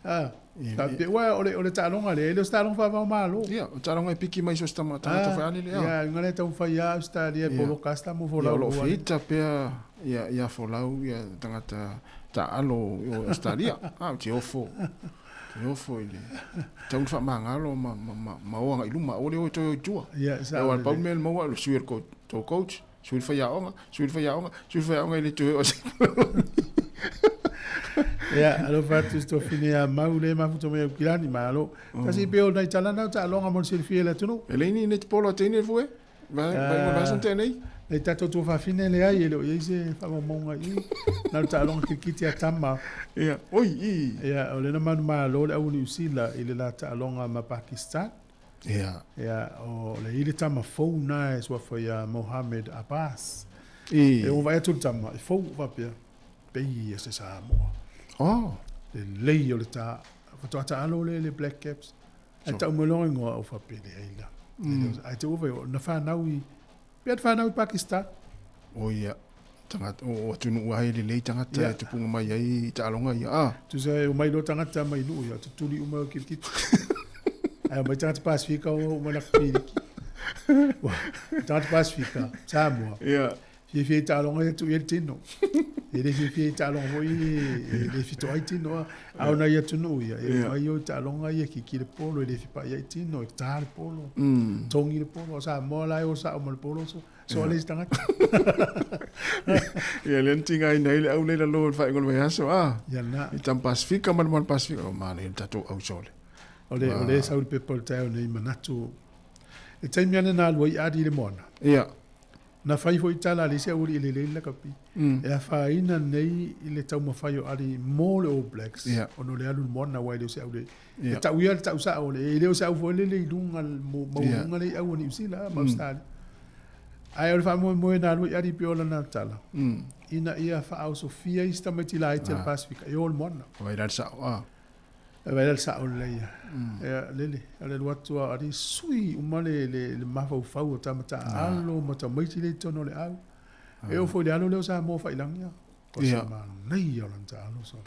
Ah, Ia, ta pe ua o le taaloga lea, e le o se taaloga faavaomalo. Ia, o taaloga e piki mai so se tama tagata whai le Ia, inga le taumafai a Australia e Ia. poloka se tama Ia, folau o lo ua le. whita pea ia ia folau ia tangata taalo o Australia. Ah, te ofo. Te ofo i le tau whaamangalo ma oanga i luma o le o toi o tua. Ia, sa E o o le pau mea le maua le sui ko tō coach, sui le whaiaonga, sui le whaiaonga, sui le whaiaonga i le toe o se. Ia, alofa atu se tofine ia mau le mafuta mai au kilani, malo. Kasi pe o nai talana o taaloga mo le silafia e le atunuu. E leini ne te polo a teine fue? Vai vai vai san tēnei? Nei tatou tuafafine leai e le o iai se faamaumauga i na o le taaloga kirikiti a tama. Ia, oi i. Ia, o lena manumalo le au Niu Sila i le la taaloga ma Pakistan. Ia. Ia, o le i le tama fou na e suafa ia Mohamed Abbas. I. E o vaai atu le tama, e fou faapea, pei ia se Samoa. Oh. Lelei o le ta faatoa taalo lea i le Black Caps. Ae tau mai loa igoa au faapea leai la. Ae te ua fai na fanau i pe na fanau i Pakistan. O ia tagata o atunuu ai lelei tagata e tupuga mai ai i taaloga ia. Ah. Tusa e omai loa tagata mai nuu ia tutuli uma o kirikiti. Ae omai tagata Pasifika o uma na kiriki. Tagata Pasifika, Samoa. Yeah. Fiafia i taaloga ia tuu i ai le tino. E le fiafia i taaloga foi e le fitoai tino a. A o nai atunuu ia, e omai o i taaloga ia kiki le polo, e le fipai ai tino, e ta le polo, togi le polo. O Samoa la e o sao ma le polo, so, so ale isi tagata. Ia lea na tigaina ai le au lea i lalo o le faaiuga o le vaiaso, a. Ia lena. I tama Pasifika ma le moana Pasifika, o manaia le tatou au sole. O le, o le sau i le pepa o le taeao nei manatu, e taimi ane na alu ai Adi i le moana. Ia. Na fai foi tala a le isi aualii lelei le lakapi, e afaina nei i le taumafai o Ali mo le All Blacks ona o le alu i le moana aua e le o se au le e tau ia le tau sao le e le o se au foi lele i luga maualuga le au a Niu Sila ma Australia. Ae o le faamoemoe na alu ai Ali pei o lana tala ina ia faaosofia isi tamaiti laiti a le Pasifika e o i le moana. O ai la le sao a. E vaai la le sao lelei ia. Ia, lele, o le alu atu a ali sui uma le, le, le mafaufau o tama taalo ma tamaiti lea i totonu o le au. E oo foi i le alo lea o Samoa Faiilagi. O se manaia o lana taalo so.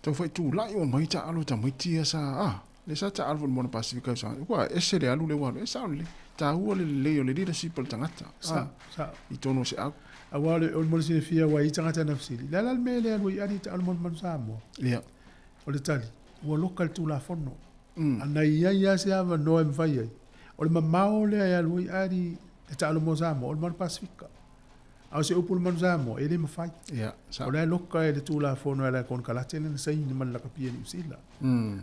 Tau fai tulai uma mai taalo tamaiti ia sa, a, lea sa taalo foi i le Moana Pasifika sa, ua ese le alu lea ua alu, e sao lelei. Taua le lelei o le leadership o le tagata, a, sa, i totonu o se au. Aua o le, o le mo le silafia aua e i ai tagata na fesili, le a la le mea e le alu ai Ali e taalo mo le Manu Samoa? Ia. O le tali, ua loka le Tulafono. A na i ai lava se avanoa e mafai ai, o le mamao lea e alu ai Ali e taalo mo Samoa, o le Manu Pasifika. A o se upu i le Manu Samoa, e le mafai. O la e loka e le Tulafono e ala i konekarate lea na saini ma le lakapi a Niu Sila.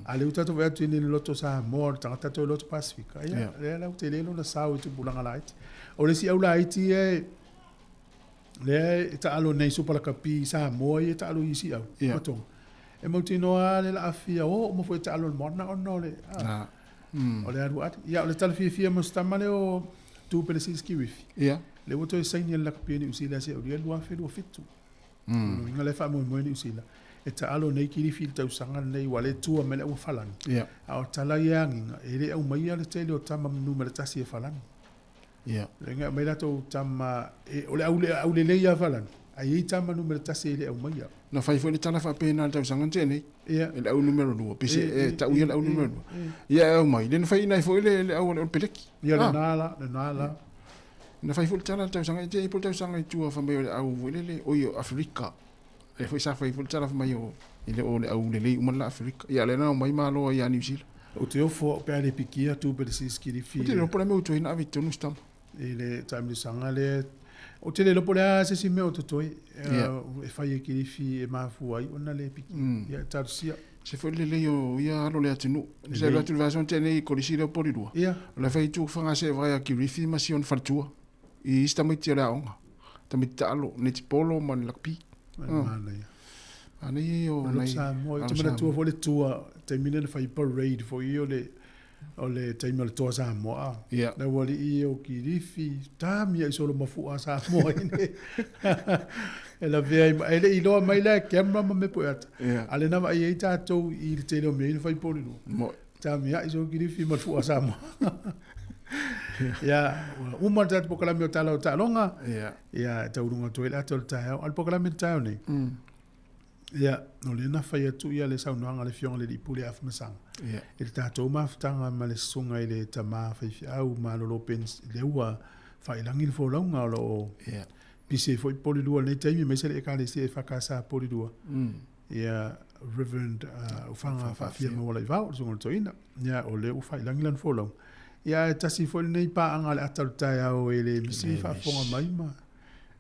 A lea ua tatou vaai atu i le loto Samoa, o le tagata toe loto Pasifika, ia, lea la ua tele lona sao i tupulaga laiti. O le isi au laiti ia e lea e taalo nei Supa Lakapi i Samoa ia e taalo i isi au ma Tonga. E mautinoa lava le laafia o uma foi e taalo i le moana ona o le o le alu ali. Ia o le tala fiafia mo se tama lea o Tupele Kirifi. Lea ua toe saini e le lakapi a Niu Sila se aulia 2027. Lona uiga la e faamoemoe Niu Sila e taalo nei Kirifi i le tausaga lenei ua le tua mai le au a Falani. A o tala ia e agiga e le aumaia le tele o tama numera tasi e Falani. Ia. Le nga mai latou tama e, o le au, au lelei ia Falani, ae i ai tama numera tasi e le aumaia. Na fai foi le tala faapena i le tausaga na tea nei. Ia. E le au numera lua, pe se e tau ia le au numera lua. Ia e aumai, le na fai ina ai foi le, le au a le Peleki. Ia lena la, lena la. Na fai foi le tala i le tausaga i tea i po le tausaga i tua fai mai o le au foi lele, oi o Aferika. Lea foi sa fai foi le tala fai mai o, e le o le au lelei uma le la Aferika. Ia lea na aumai malo ai ia Niu Sila. Ou te ofo au pe a le pikia atu pe le sisikilifi. Ou te le iloa po o le a mea ua toe na ave i totonu si tama. I le taamilosaga lea, ou te le iloa po o le a se isi mea o totoe e fai e Kilifi e mafua ai ona le pikia. Ia talosia. Se foi le lelei o ia alo le atunuu. Se alu atu i le vaiaso na tea nei i Kolisi lea o Polilua. O la e fai atu fagase e vaai a Kirifi ma si ona faletua i isi tamaiti o le aoga, tamaiti taalo, netipolo ma le lakapi. Manaia. Manaia ia o nai Samoa. Ou te manatua foi le tua, taimi lea na fai parade foi o le o le taimi o le Toa Samoa. Yeah. Le aualii o Kilifi, tami ai solo mafu'a Samoa ine. E lavea ai, e le i loa mai la e camera ma mea poe ata. Yeah. A le na vaai ai tatou i le tele o mea ia na fai Polilua. Moe. Tami ai solo Kilifi ma le fu'a Samoa. Ia, ua uma le tatou polokalame o Tala o Taaloga. Yeah. Ia, e tauluga atu ai le ata o le taeao. A o le polokalame i le taeao nei, ia, o lea na fai atu ia le saunoaga a le Afioga i le Alii Pule Afamasaga i le tatou mafutaga ma le susuga i le tama faifeau malolo Benz, lea ua faailagi le folauga o lo o pisi ai foi Polilua i lenei taimi, aemaise le Ekalesia EFKS Polilua. Ia, Reverend Ufaga Faafia Maualaivao, le susuga i le toeaina. Ia, o lea ua faailagi lana folauga. Ia, ae tasi foi lenei paaga a le ata o le taeao e le misi faafofoga mai ma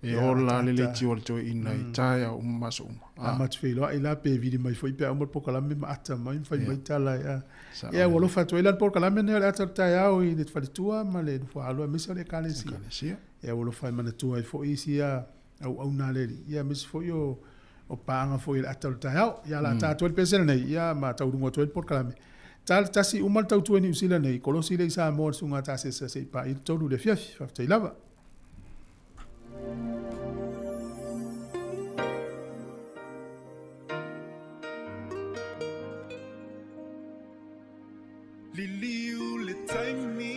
E ola le leitio a le toeaina i taeao uma ma aso uma. A matou feiloai la pe vili mai foi pe a uma le polokalame ma ata mai ma fai mai tala e. Ia ua alofa atu ai la le polokalame lenei o le ata o le taeao i le faletua ma le nofoaalo aemaise o le Ekalesia. Ia ua alofa e manatua ai foi isi ia auauna a le Alii, ia aemaise foi o o paaga foi i le ata o le taeao. Ia o le a ta atu ai le pese lenei, ia ma tauluga atu ai le polokalame. Ta le tasi uma le tautua i Niu Sila nei, kolosi lea i Samoa le susuga a Tasesa se i paia le 3 i le afiafi. Faafetai lava. Liliu le taimi.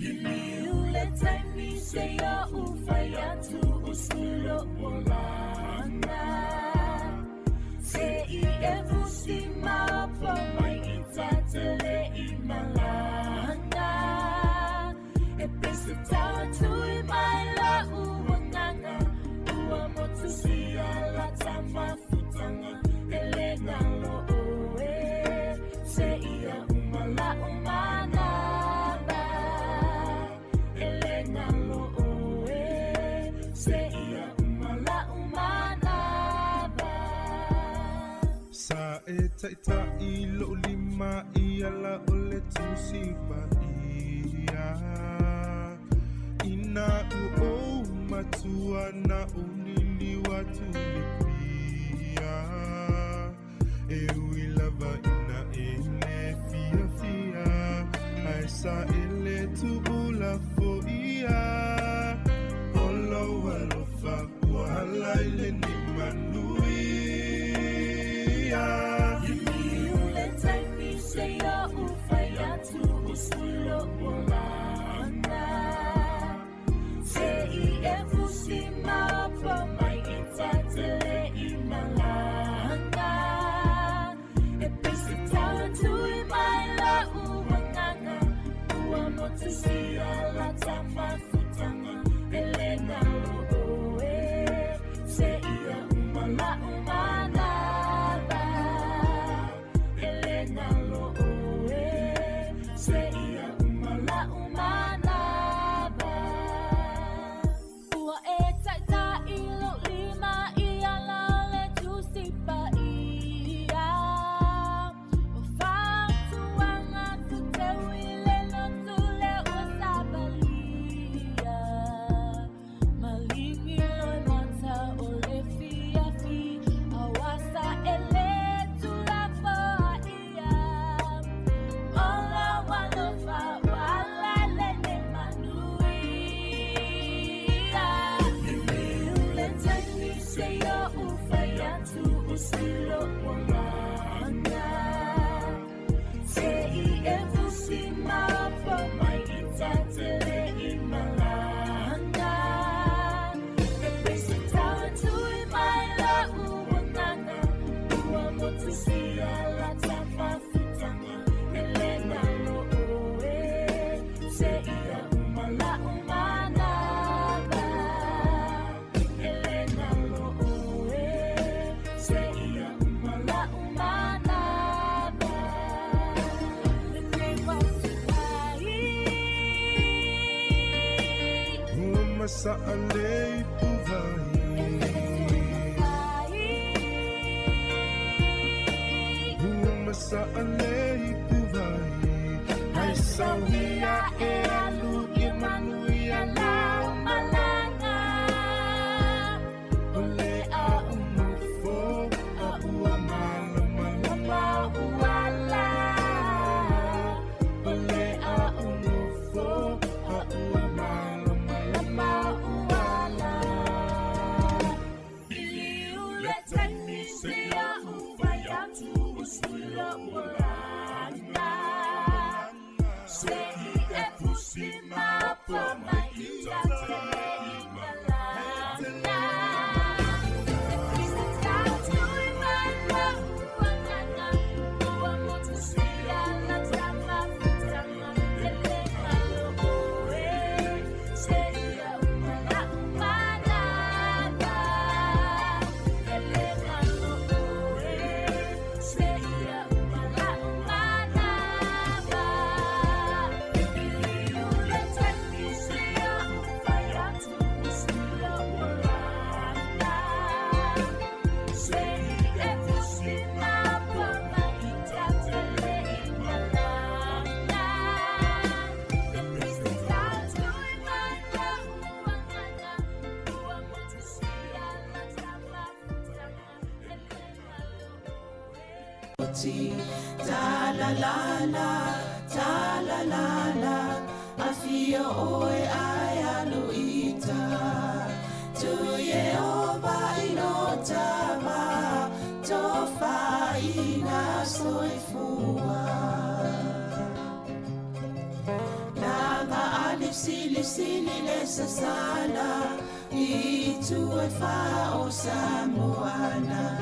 Liliu le taimi se ia u fai atu usulo olanga. Se i e fusi mapo mai i tatele i malanga. E pese tau tui mai la uanganga. Ua motu sia la tamafutanga. Ele nalo oe. Se ia umala umana ba. Ele nalo oe. Se ia umala umana ba. Sa e taitai lo lima i ala o le tusi pa ia. Ina u o matua na o liliwa tu le pia. E ui lava ina e le fia fia. Ai sa e le tu ula fo ia. Olo alofa ua ala i le ni manuia. Liliu le taimi se ia u fai atu usulo olanga. Se i e fusi mapo mai i tatele i malanga. E pese tau tui mai la uanganga. Ua motu sia la tamafutanga. Ele nalo oe. Se ia umala umana ba. Ele nalo oe. Se ia umala umana ba. Ua e taitai lo lima i ala le tusi pa ia. O whatuanga tu te uile no tule ua sabalia. Malimi lo mata o le fiafi. Awasa ele tula foa ia. Ola walofa wala lele manuia. Liliu le taimi se ia u fai atu usilo olanga. Se i e fusi mapo mai i tatele i malanga. E pese tau tui mai la uanganga. Ua motu sia la tamafutanga. Ele nalo oe. Se ia umala umana ba. Ele nalo oe. Se ia umala umana ba. Lele watu ai. Ua masa ale i puvai. Ua masa ale i puvai. Ai sauia e alu i manuia lau malanga. O le a umufo a ua malamalama uala. O le a umufo a ua malamalama uala. Liliu le taimi se ia u fai atu usulo olanga. Se i e fusi mapo mai i tatele i malanga. E pise tau tui mai la uanganga. Ua motu sia la tamafutanga. Ele nalo oe. Se ia umala umana ba. Ele nalo oe. Se ia umala umana ba. Liliu le taimi se ia u fai atu usulo olanga. Se i e fusi mapo mai i tatele i malanga. E pese tau tui mai la uanganga. Ua motu sia la tamafutanga. Ele nalo oe. Ta la la la, ta la la la, afia oe ai aluita. Tu Yehova ilo tama, Tofaina soifua. Langa ali sili sili le sasala i tu e fa o Samoana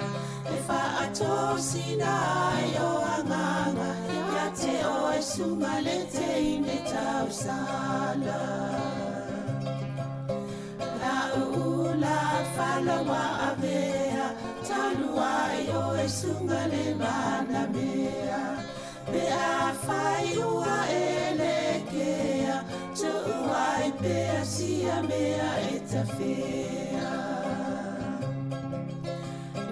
e fa atosina ai o anganga ia te o e sunga le te ine tausala. La ula falawa avea talu ai o e sunga le manamea pe a fai ua ele kea tu ai pe a sia mea e tafea.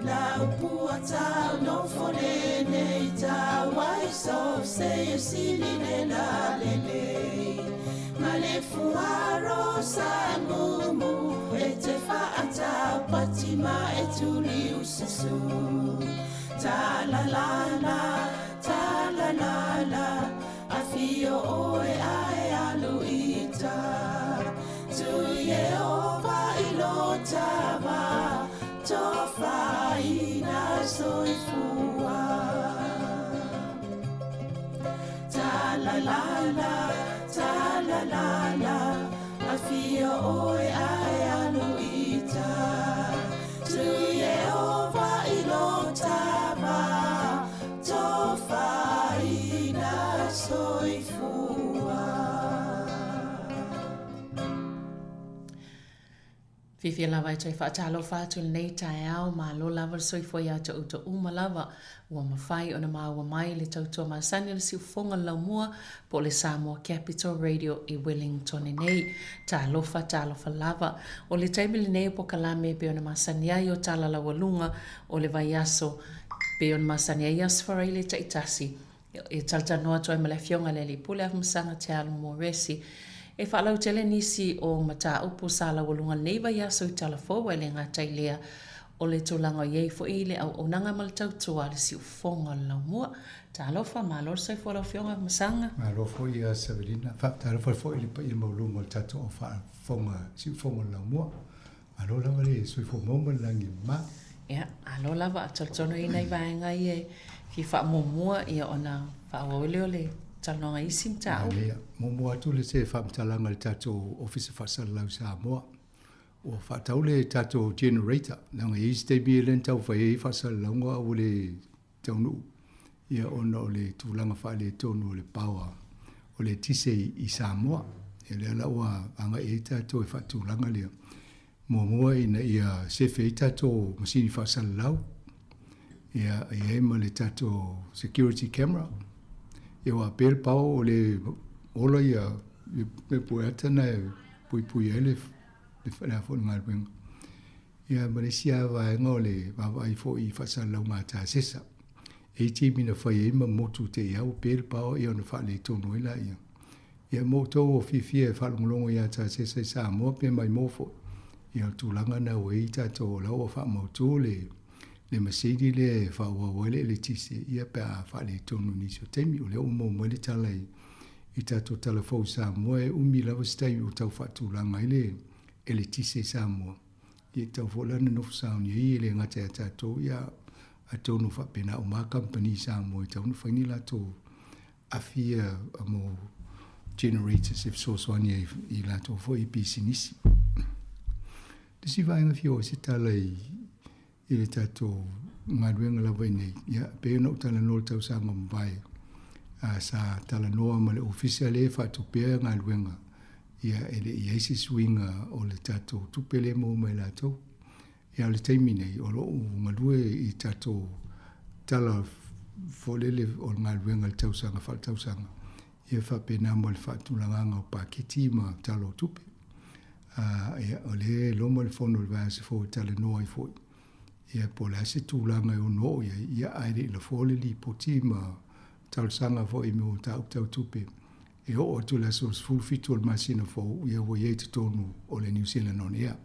La upua tau no fone nei tau ai so se e sili le la le le. Ma le fuaro sa mumu e te whaatau patima e tuli ususu. Ta la la la, ta la la la, a fio oe ae alu ita. Tui e ova i lo tava, tofaina soifua. Ta la la la, ta la la la, a fio oe ae alu ita. Tui e ova i lo tava, tofaina soifua. Fifi lava e toi whaatalo whātu nei taeao ma lo lava le soifua ia te uto uma lava ua mawhai ona maua mai le tautua masani o le siufonga le laumua po le Samoa Capital Radio i Wellington nei. Talofa, talofa lava. O le taimi lenei o pokalame pe ona masani ai o tala laualuga o le vaiaso pe ona masani ai aso faraile taitasi. E talatanoa atu ai ma le afioga le alii pule Afamasaga Te Alo Moresi. E faalautele nisi o mataupu sa laualuga lenei vaiaso i talafou ai le gatai lea o le tulaga o i ai foi le auaunaga ma le tautua a le siufoga o le laumua. Talofa, malo le soifua lau afioga Afamasaga. Malo foi ia Savelina. Faatalofa foi i le paia maualuga o le tatou au faafofoga siufoga o le laumua. Malo lava le soifua maua ma le lagi mama. Ia, alo lava, talitonu i nai vaega ia e fia faamuamua ia ona faaauau ai lea o le talanoaga i isi mataupu. Ia, muamua atu le se faamatalaga i le tatou Ofisa Faasalalau i Samoa. Ua faatau le tatou generator, leaga e i ai se taimi e le na taufai ai faasalalauga a ua le taunuu, ia ona o le tulaga faaletonu o le power o le eletise i Samoa. Ia lea la ua agai ai tatou e faatulaga lea. Muamua ina ia sefe ai tatou masini faasalalau, ia e i ai ma le tatou security camera. Ia aua pea le power o le ola ia mea pueata na e puipui ai le le a foi le galuega. Ia ma le isi lava vaega o le vaavaai foi i faasalalauga a tasesa. E i ai taimi na fai ai ma motu te i au pe le power ia ona faaletonu ai laia. Ia mo outou o fiafia e faalogologo ia tasesa i Samoa pe maimoa foi. Ia o le tulaga na ua i ai tatou o la ua faamautu le le masini lea e faaauau ai le eletise ia pe a faaletonu i nisi o taimi. O lea ua maua mai le tala i i tatou tala fou i Samoa e umi lava se taimi o tau faatulaga ai le eletise i Samoa. Ia e tatau foi la ona nofo sauni ai e le gata ia tatou ia atonu faapena uma lava kamupani i Samoa e tatau ona fai ni latou afi ia mo generators e fesoasoani ai i latou foi pisinisi. Le isi vaega fia oo ai se tala i i le tatou galuega lava i nei, ia, pei ona ou talanoa i le tausaga ua mavae, sa talanoa ma le Ofisa lea e faatupea galuega, ia, e le i i ai se suiga o le tatou tupe lea e maua mai e latou. Ia, o le taimi nei, o lo o galue i tatou tala foi lele o le galuega i le tausaga faaletausaga, ia faapena ma le faatulagaga o paketi ma tala o tupe. Ia, o lea e loma le fono i le vaiaso fou e talanoa ai foi, ia po o le a se tulaga e ono oo i ai, ia ae le i lafoa le lipoti ma talosaga foi i mea o mataupu tau tupe e oo atu i le aso 17 o le masina fou, ia ua i ai i totonu o le New Zealand On Air.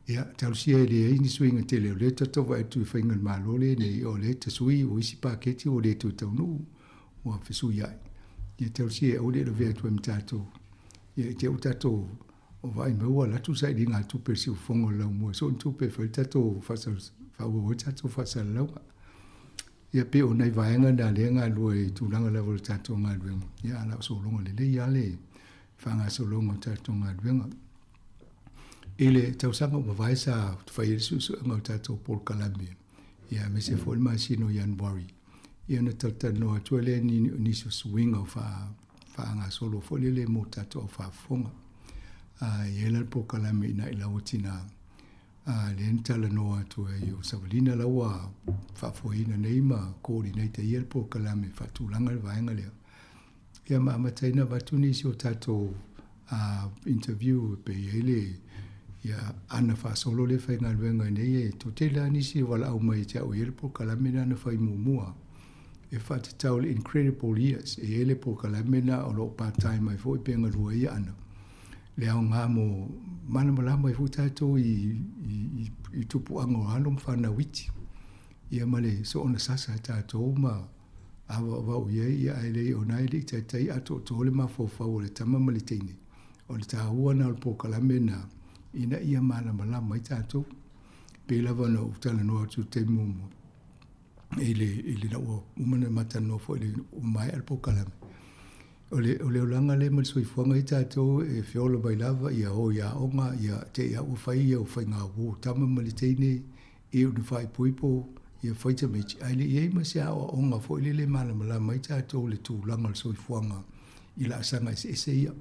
Ia, talosia e leai ni suiga tele o lea tatou vaai atu i faiga o le Malo lenei, o lea e tasui o isi paketi ua le toe taunuu, ua fesuiai. Ia talosia e aua le lavea atu ai ma tatou. Ia i te i ua tatou vaai mai ua alu atu le sailiga tupe i le siufofoga o le laumua, so o ni tupe e fai ai le tatou faaauau ai le tatou faasalalauga. Ia pei o nai vaega na lea e galulue i tulaga lava o le tatou galuega, ia a o le a ou sologa lelei lava le faagasologa o le tatou galuega. I le tausaga ua mavae sa fai ai le suesuega o le tatou polokalame, ia aemaise foi le masina o Ianuari, ia ona talatalanoa atu ai lea i nisi o suiga o faagasolo foi lele mo tatou au faafofoga. E i ai la le polokalame i Nai Laua Tina, lea na talanoa atu ai o Savalina la ua faafoeina nei ma coordinate ia le polokalame faatulaga le vaega lea. Ia ma amata ai ona avatu nisi o tatou interview pe i ai le ia ana faasolo le faigaluega nei e toatele lava nisi e valaau mai ia te au e i ai le polokalame lena na fai muamua e faatatau i le Incredible Years. E i ai le polokalame lena o lo o part time ai foi pe galue ai Ana. Le aoga mo malamalama ai foi tatou i tupuaga o alo ma fanau iti. Ia ma le soona sasa tatou ma avaavao i ai, ia ae le o na e le i taitai atoatoa le mafaufau o le tama ma le teine. O le taua na o le polokalame na ina ia malamalama ai tatou. Pei lava ona ou talanoa atu i le taimi muamua, i le ina ua uma ona ma talanoa foi i le ua maea le polokalame. O le, o le olaga lea ma le soifuaga i tatou e feola mai lava, ia o i aoga, ia te i a ua fai ia faiga uo tama ma le teine, iu ina faaipoipo, ia fai tamaiti, ae le i ai ma se aoaoga foi lele e malamalama ai tatou i le tulaga o le soifuaga i laasaga eseese ia.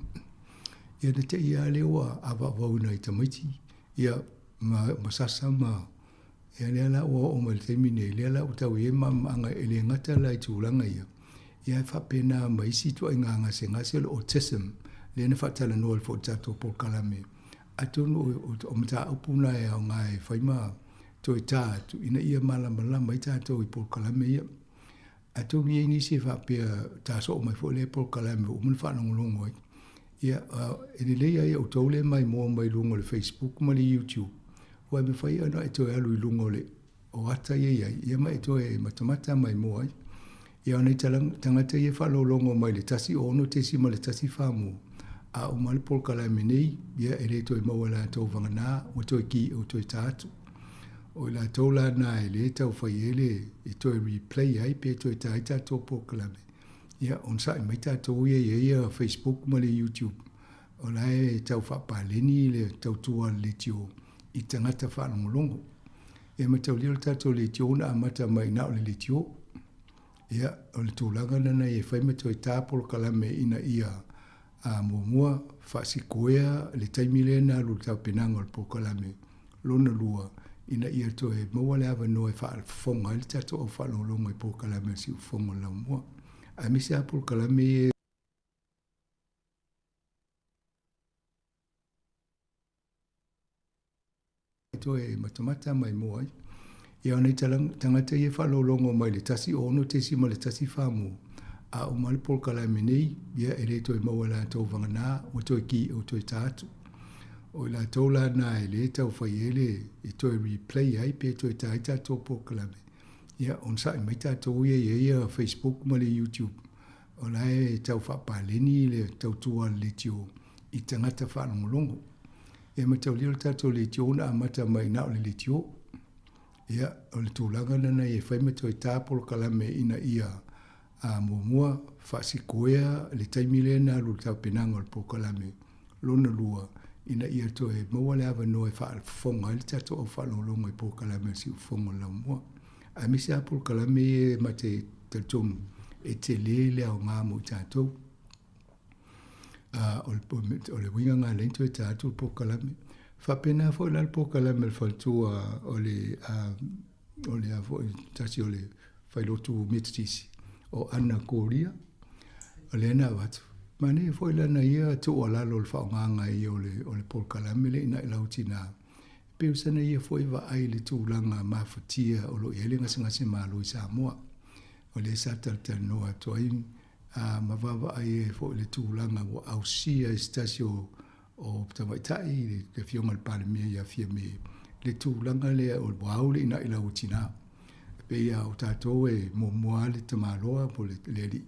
Ia na te i lava lea ua avaavauina ai tamaiti, ia ma, ma sasa ma, ia lea la ua oo mai i le taimi nei, lea la ua tau i ai malamalamaaga e le gata la i tulaga ia, ia ae faapena ma isi ituaiga gasegase o le autism, lea na faatalanoa foi i le tatou polokalame. Atonu o mataupu na e aoga e fai ma toe tā atu ina ia malamalama ai tatou i polokalame ia. Atonu e i ai nisi e faapea ta soo mai foi lea polokalame ua uma ona faalogologo ai. Ia, e lelei lava ia outou lea e maimoa mai luga o le Facebook ma le YouTube, aua e mafai ona e toe alu i luga o le o ata ia i ai, ia ma e toe matamata maimoa ai. Ia o nai tagata ia e faalogologo mai le 106.1 fa a uma le polokalame nei, ia e le toe maua e latou vagana ua toe ki ua toe ta atu. O i latou la na e le tau fai ai le e toe replay ai pe toe ta ai tatou polokalame, ia onosai mai tatou ia i ai Facebook ma le YouTube. O la e tau faapaleni le tautua a le leitio i tagata faalogologo. E mataulia le tatou leitio na amata mai na o le leitio. Ia, o le tulaga lena e fai ma toe tā polokalame ina ia muamua faasikoea le taimi lea na alu i le tapenaga o le polokalame. Lona lua, ina ia toe maua le avanoa e faafofoga ai le tatou au faalogologo i polokalame a le Siufofoga o le Laumua. Aemaise lava polokalame ia e toe matamata maimoa ai. Ia o nai tagata ia e faalogologo mai le 106.1 fa a uma le polokalame nei, ia e le toe maua e latou vagana ua toe ki ua toe ta atu. O i latou la na e le tau fai ai le e toe replay ai pe toe ta ai tatou polokalame, ia onosai mai tatou ia i ai Facebook ma le YouTube. O la e tau faapaleni le tautua a le leitio i tagata faalogologo. E mataulia le tatou leitio na amata mai na o le leitio. Ia, o le tulaga lena e fai ma toe tā polokalame ina ia muamua faasikoea le taimi lea na alu i le tapenaga o le polokalame. Lona lua, ina ia toe maua le avanoa e faafofoga ai le tatou au faalogologo i polokalame a le Siufofoga o le Laumua. Aemaise lava polokalame ia e ma te talitonu e tele le aoga mo i tatou. O le uiga lena e ala ai ona toe ta atu le polokalame. Faapena foi la le polokalame a le faletua o le o le a foi tasi o le failotu Metotisi o Ana Koria, o lea na avatu. Manaia foi lana ia tuualalo o le faaaogaga ia o le polokalame lea ina i lau tina. Pei o sana ia foi vaai i le tulaga mafatia o lo o i ai le gasegase malo i Samoa. O lea sa talatalanoa atu ai ma vaavaai ai foi i le tulaga ua ausia e se tasi o tamaitai, le Afioga i le Palemia ia Fiame, le tulaga lea o ua au le ina i lau tina. E pei lava o tatou e muamua lava le tamaloa po o le alii,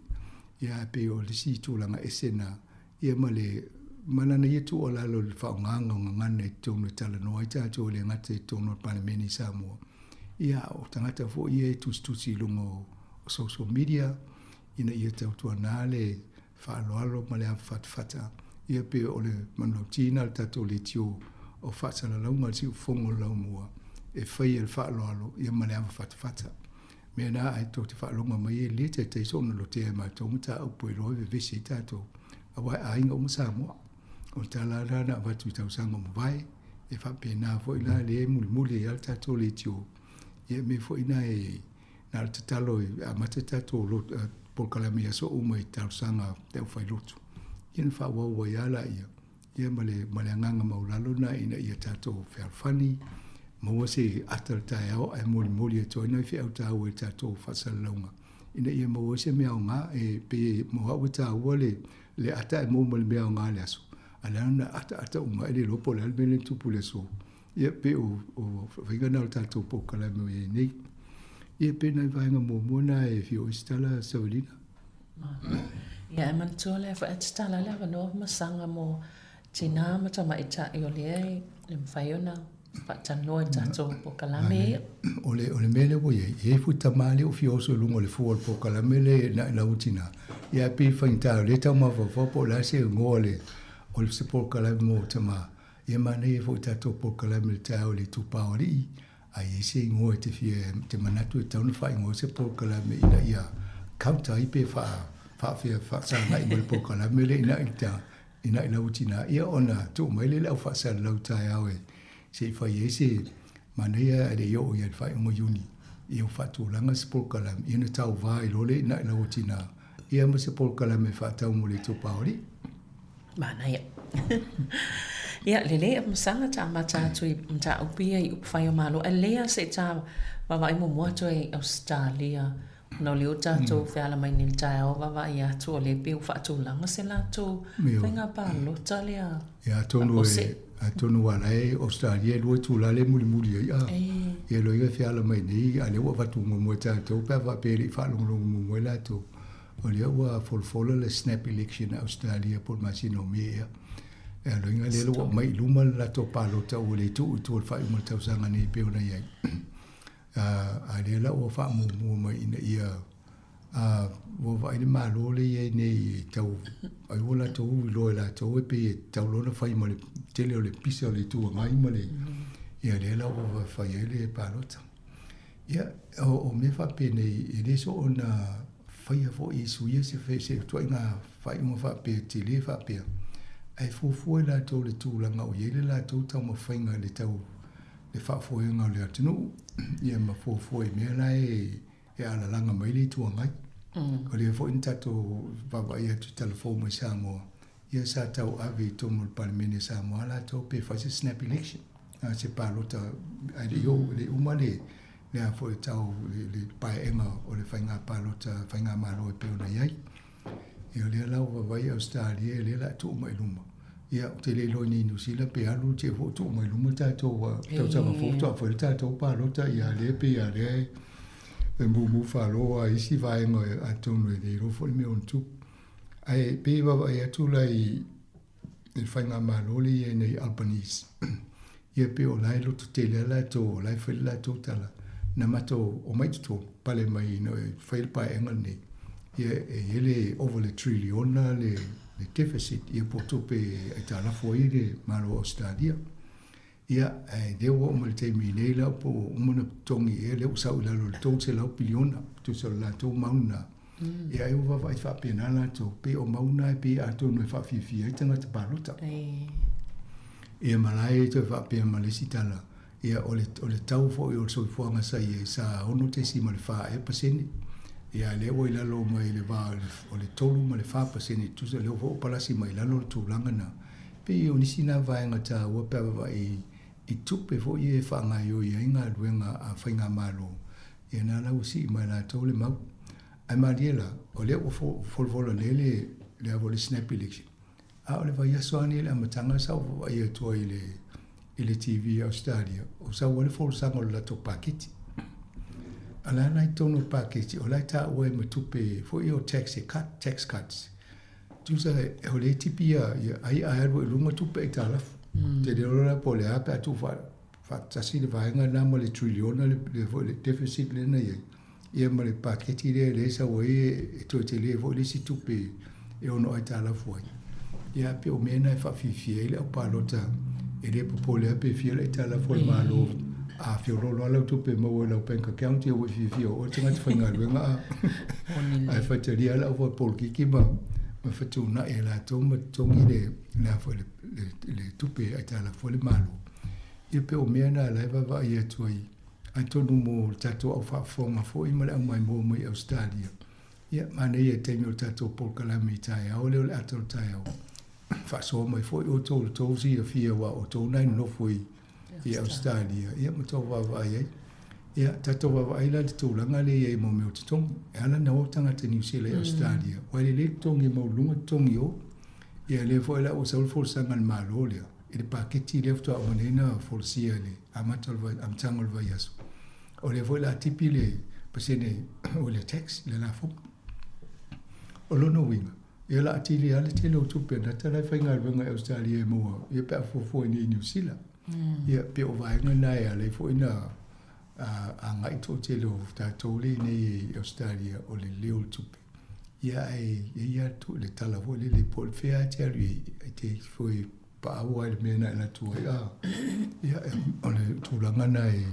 ia ae pei o le isi tulaga ese na, ia ma le ma lana ia tuualalo i le faaaogaga o gagana i totonu e talanoa ai tatou e le gata i totonu o le Palemene i Samoa. Ia, o tagata foi ia e tusitusi i luga o social media ina ia tautuanā le faaaloalo ma le avafatafata. Ia pe o le manulauti lena a le tatou leitio o faasalalauga a le Siufofoga o le Laumua e faia i le faaaloalo ia ma le avafatafata. Mea na ae tou te faalogo mai e le taitai soona lotea e matou mataupu e iloa e vevesi ai tatou, aua e aiga uma Samoa. O le tala lava lena na avatu i tausaga ua mavae, e faapena foi la lea e mulimuli ai lava le tatou leitio. Ia mea foi na e na o le tatalo e amata tatou polokalame i aso uma i talosaga a le aufailotu, ia ona faaauau ai lava laia, ia ma le ma le agaga maualalo lena ina ia tatou fealofani, maua se ata o le taeao ae molimoli atu ai nai feau taua i le tatou faasalalauga ina ia maua ai se mea aoga. E pei mo au e taua le le ata e maua ma le mea aoga i le aso, a o le a ona ataata uma ai le iloa po o le a le mea lea na tupu i le aso. Ia pei o o faiga na o le tatou polokalame o i ai nei. Ia pei nai vaega muamua na e fia oo i ai se tala Savelina. Ia, e manatua lea foi a tatala le avanoa ma saga mo tinā ma tamaitai o lea e mafai ona faatalanoa i tatou polokalame ia. O le, o le mea lea ua i ai, e i ai foi tama lea ua fia oso i luga o le fua o le polokalame lea na i lau tinā, ia ae pei e faigata o lea e tau mafaufau po o le a se igoa o le, o le se polokalame mo tama. Ia manaia foi tatou polokalame i le taeao i le itupa o alii, a i ai se igoa e te fia, te manatu e tatau ona faaigoa se polokalame ina ia counter ai pe faa, faafea, faasagai ma le polokalame lea ina i ta, ina i lau tinā, ia ona tuu mai lea i le au faasalalau taeao e se i fai ai se manaia ae le i oo i ai le faaiuga o Iuni, ia ua faatulaga se polokalame, ia ona tauva ai loa lea ina i lau tinā, ia ma se polokalame e faatau mo le itupa o alii. Manaia. Ia, lelei e masaga ta amata atu i mataupu ia i upufai o Malo. Ae lelei lava se i ta vaavaai muamua atu ai i Ausetalia, ona o lea ua tatou feala mai nei i le taeao vaavaai atu o lea pei ua faatulaga se latou faiga palota lea. Ia, atonu e, atonu aua o la e Ausetalia e lua itula lea e mulimuli ai, a. Ia, loiga e feala mai nei, a o lea ua avatu muamua e tatou pe a faapea e le i faalogologo muamua ai latou. O lea ua folafola le snap election a Australia po o le masina o Me ea. E aloina lea ua aumai i luma le latou palota ua le tuu i tua i le faaiuga o le tausaga nei pei ona i ai. A lea la ua faamuamua mai ina ia ua vaai le Malo lea i ai nei e tau ai ua latou iloa e latou e pei e tatau loa ona fai ma le tele o le pisa o le Itu Agai ma le ia lea la ua fai ai le palota. Ia, o mea faapenei, e le soona faia foi e suia se se ituaiga faaiuga faapea tele faapea, ae fuafua e latou le tulaga o i ai le latou taumafaiga i le tau le faafoega o le atunuu, ia ma fuafua i mea la e e alalaga mai le Itu Agai. O lea foi na tatou vaavaai atu i tala fou mai Samoa, ia sa tauave i totonu o le Palemene a Samoa latou pe fai se snap election, se palota ae le i oo, e le i uma le le a foi tau le, le paeaega o le faiga palota, faigamalo e pei ona i ai. Ia o lea la ua vaavaai Ausetalia lea o le a tuu mai i luma. Ia ou te le iloa i nei Niu Sila pe alu te foi tuu mai luma tatou tausaga fou faatoa fai le tatou palota ia lea pei a lea e mumu falo a isi vaega atonu e le iloa foi le mea o ona tupu. Ae pei e vaavaai atu la i le faigamalo lea i ai nei Albanese, ia pei o la e lototele lava latou, o la e fai le latou tala, na matou omai i totonu, pale mai ina e fai le paeaiga lenei, ia e i ai le ova i le triliona le deficit, ia po o tupe e aitalafu ai le Malo o Ausetalia. Ia, ae lea ua oo mai i le taimi nei la po ua uma ona totogi ea, lea ua sau i lalo o le 300 piliona, tusa o le latou mau lena. Ia ai ua vaavaai faapena latou, pei o mau na e pei atonu e faafiafia ai tagata palota. Ia ma la e toe faapea ma le isi tala, ia o le, o le tau foi o le soifuaga sa i ai sa 6.4 ea pasene. Ia a lea ua i lalo mai le va o le 3 ma le 4 pasene, tusa lea ua foi ua palasi mai i lalo le tulaga na. Pei o nisi na vaega taua pe a vaavaai i tupe foi ia e faagaoioi ai galuega a faigamalo, ia na la ua sii mai latou le mau. Ae malie la, o lea ua folafola nei le le a foi le snap election, a o le vaiaso lava nei i le amataga sa ou vaavaai atu ai i le i le TV a Ausetalia, o sau ai le folasaga o le latou paketi. A la la i totonu o le paketi, o la e taua ai ma tupe foi ia o tax e cut, tax cuts. Tusa o lea e tipi ia, ia ai ae alu ai i luga tupe aitalafu. Te le iloa la po o le a pe a tuu Faatasi le vaega lena ma le triliona le le foi le deficit lea na i ai, ia ma le paketi lea lea e sau ai e toe tele foi le isi tupe e ono aitalafu ai. Ia pe o mea na e faafiafia ai le au palota e le popole lava pe fia le aitalafu a le Malo a feoloolo lava lau tupe e maua i lau bank account ia ua e fiafia o oe le tagata faigaluega a ae faitalia lava le au polokiki ma ma fetuunai e latou ma totogi le le a foi le le tupe e aitalafu ai le Malo. Ia pe o mea na la e vaavaai atu ai atonu mo le tatou au faafofoga foi ma le au maimoa mai Ausetalia. Ia, manaia i le taimi o le tatou polokalame i taeao lea o le ata o le taeao, faasoa mai foi outou i le tou silafia aua o outou na e nonofo i, i Ausetalia, ia ma tou vaavaai ai. Ia, tatou vaavaai la i le tulaga lea e i ai mo mea o totogi. E ala ona o tagata Niu Sila i Ausetalia, aua e lelei totogi e maualuluga totogi i o. Ia, lea foi la ua sau le folasaga a le Malo lea, i le paketi lea faatoa uma nei ona folasia i le amata o le amataga o le vaiaso. O lea foi o le a tipi le pasene o le tax, le lafoga. O lona uiga, ia o le a atili lava le tele o tupe a tagata la e faigaluega i Ausetalia e maua ia pe a fuafua i nei i Niu Sila. Ia pei o vaega na e ala ai foi ona agai toatele o tatou lea i nei i Ausetalia o le leo o le tupe. Ia ae i ai lava le tala foi lele po o le fea lava e te alu i ai, e te foi paau lava i le mea na e alu atu ai. Ia, o le tulaga lena e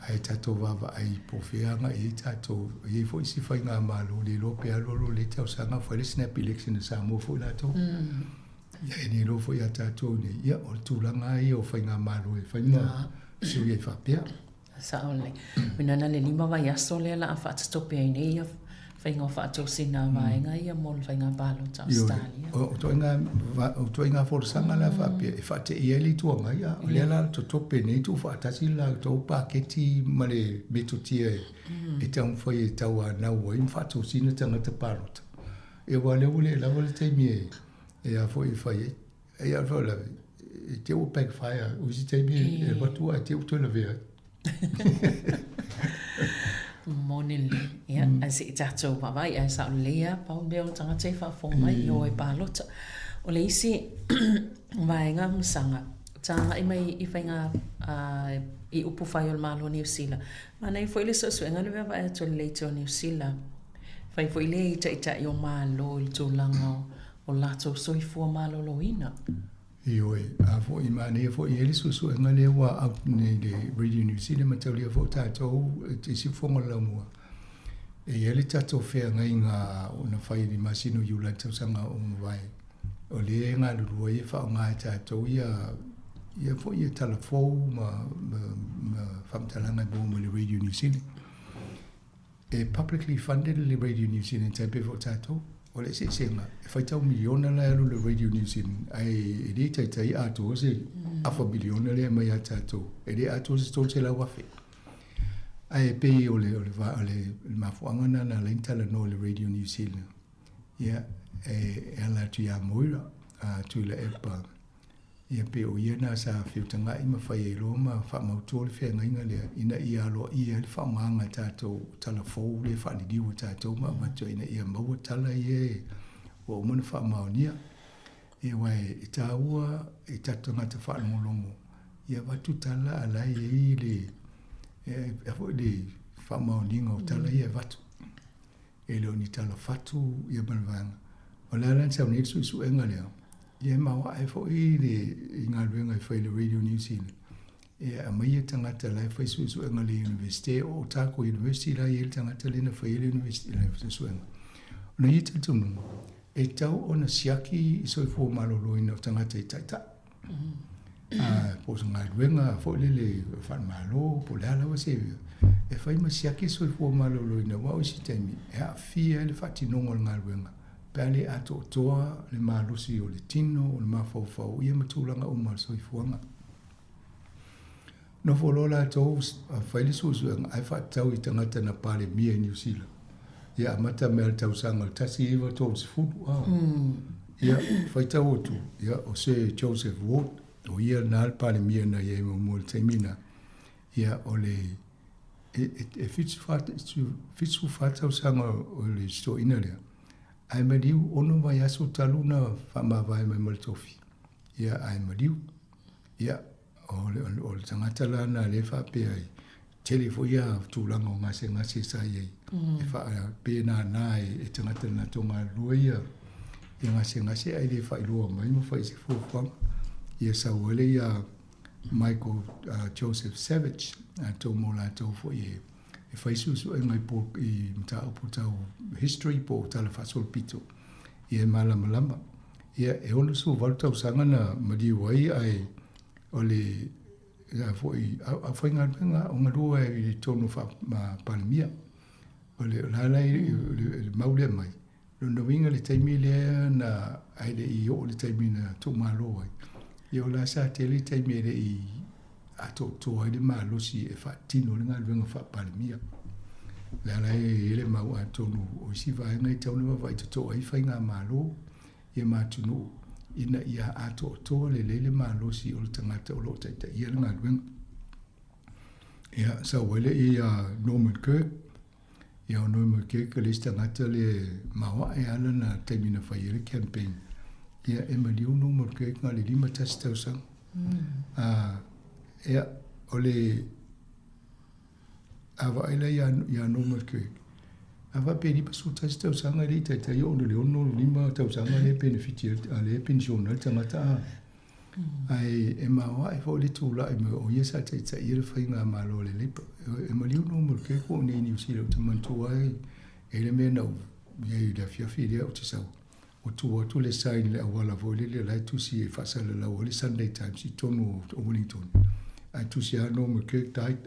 ae tatou vaavaai po o fea e agai i ai tatou. E i ai foi isi faigamalo le iloa pe alu alu lenei tausaga fai le snap election a Samoa foi latou. Ia e le iloa foi ia tatou nei. Ia o le tulaga lava ia o faigamalo e fai ma sui ai faapea. Sao lelei. Mea na le 5 vaiaso lea la a faatatope ai nei ia faiga o faatosina a vaega ia mo le faiga palota Australia. O ituaiga folasaga la faapea e faateia ai le Itu Agai, a o lea la totope nei tuufaatasi le latou paketi ma le metotia e taumafai e tauanau ai ma faatosina tagata palota. Ia aua o lea ua le lava le taimi e a foi e fai ai. Ai a o le e te ua backfire o isi taimi e avatu ae te ua toe lavea ai. Moni lelei. Ia, ae se i tatou vaavaai, ae sao lelei lava, pau le mea o le tagata e faafofoga mai i o e palota. O le isi vaega masaga, tagai mai i faiga i upu fai o le Malo o Niu Sila. Manaia foi le suesuega le vaavaai atu o le leitio a Niu Sila. Fai foi lea i taitai o Malo i le tulaga o latou soifua maloloina. Ioe, a foi manaia foi e i ai le suesuega lea ua out nei i le Radio New Zealand mataulia foi o tatou i Siufofoga o le Laumua. E i ai le tatou feagaiga na fai i le masina o Iulai i le tausaga ua mavae, o lea e galulue ai e faaaoga e tatou ia ia foi ia tala fou ma ma ma faamatalaga e maua mai le Radio New Zealand. E publicly funded le Radio New Zealand tai pei foi o tatou. O le eseesega, e faitau miliona la e alu i le Radio New Zealand, ae e le taitai atoa se afa miliona lea e aumai ia tatou. E le atoa se 300,000. Ae pei o le, o le, o le mafuaaga lena na ala ai ona talanoa i le Radio New Zealand. Ia, e ala atu ia Moira, a Tuilaepa, Ia pei o ia na sa feutagai ma fai ai loa ma faamautu le feagaiga lea ina ia aloaia ai le faaaogaga e tatou o tala fou lea e faaliliu e tatou ma avatu ai ina ia maua tala ia e ua uma ona faamaonia. Ia aua e taua i tatou tagata faalogologo ia avatu tala a la e i ai le e foi le faamaoniga o tala ia e avatu. E le o ni tala fatu ia ma le vaega. O le a la na sau nei le suesuega lea, ia e maoae foi le i galuega e fai i le Radio New Zealand. E aumai tagata la e fai suesuega i le Universite o Otago University la e i ai le tagata lea na fai ai le University le suesuega. Ona ia talitonuga, e tau ona siaki i soifua maloloina o tagata i taitai. Po o se galuega foi lele faale-Malo po o le a lava se e fai ma siaki le soifua maloloina aua o isi taimi e aafia ai le faatinoga o le galuega pe a le atoatoa le malosi o le tino, o le mafaufau ia ma tulaga uma o le soifuaga. Nofo loa latou fai le suesuega ae faatatau i tagata na Palemia i Niu Sila. Ia amata mai lava i le tausaga o le 1930 a. Ia faitau atu, ia o Sir Joseph Ward, o ia lena le Palemia na i ai muamua i le taimi lena. Ia o le e 74 tausaga o le toeaina lea, ae maliu 6 vaiaso talu ona faamavae mai ma le tofi. Ia ae maliu. Ia. O le, o le tagata la na le faapea ai, tele foi ia tulaga o gasegase sa i ai, e faa, pe nānā e, e tagata na latou galulue ia, ia gasegase ae le faailoa mai ma fai i se fuafuaga. Ia sau ai le ia Michael Joseph Savage, latou mo latou foi e, e fai suesuega i, po, i mataupu tau history po o tala faasolopito, ia e malamalama. Ia, e 68 tausaga na maliu ai ae o le a foi aufaigaluega o galue ai i totonu o Palemia. O le o la la i le mau lea mai, lona uiga le taimi lea na ae le i oo le taimi na tuumalo ai, ia o la sa tele taimi e le i atoatoa ai le malosi e faatino le galuega faa-Palemia. Le ala e i ai le mau atonu o isi vaega e tatau ona vaavaai totoa ai faigamalo ia ma atunuu ina ia atoatoa lelei le malosi o le tagata o lo o taitaia le galuega. Ia, sau ai lea ia Norman Kirk, ia o Norman Kirk le isi tagata le maoae lava lana taimi na fai ai le campaign. Ia, e maliu Norman Kirk na o le 51 tausaga. Ia, o le A vaai la ia Norman Kirk, a faapea e 51 tausaga e le i taitai oo i le 65 tausaga lea e penefiti ai, lea e penisione ai le tagata a. Ae e maoae foi le tulai mai o ia sa taitaia le faigamalo a le Labour. E maliu Norman Kirk ua nei i Niu Sila ou te manatua ai e le mea na ou i ai i le afiafi lea ou te sau. Ua tu atu le sign i le auala foi lele la e tusi e faasalalau ai le Sunday Times i totonu o Wellington. Ae tusi lava Norman Kirk died,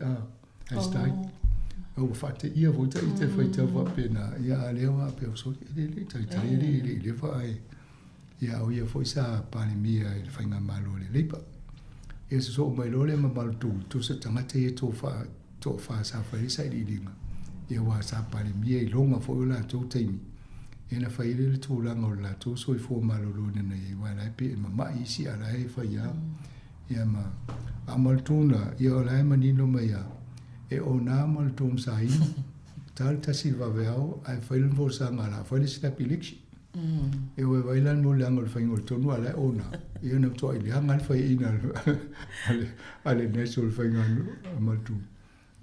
has died. Ua faateia foi ta ita e faitau faapena, ia a lea ua faapea, sole, e le le taitai e le le i lefa ae ia o ia foi sa Palemia i le faigamalo a le Labour. Ia sosoo mai loa lea ma Malutu, tusa tagata ia toafa sa fai ai le sailiiliga, ia aua sa Palemia i loga foi o latou taimi, ia na fai ai lea le tulaga o le latou soifua maloloina na i ai, aua o la e pei e mamai isi a o la e fai lava. Ia ma, a o Malutuna, ia o la e manino mai lava, e ona Malutuna sa inu, ta le tasi i le vaveao ae fai lana folasaga o le a fai le snap election. E o e vai la mo leaga o le faiga o le tonu a la e ona. Ia na matuai leaga lava le faiaina a le National faiga a Malutuna.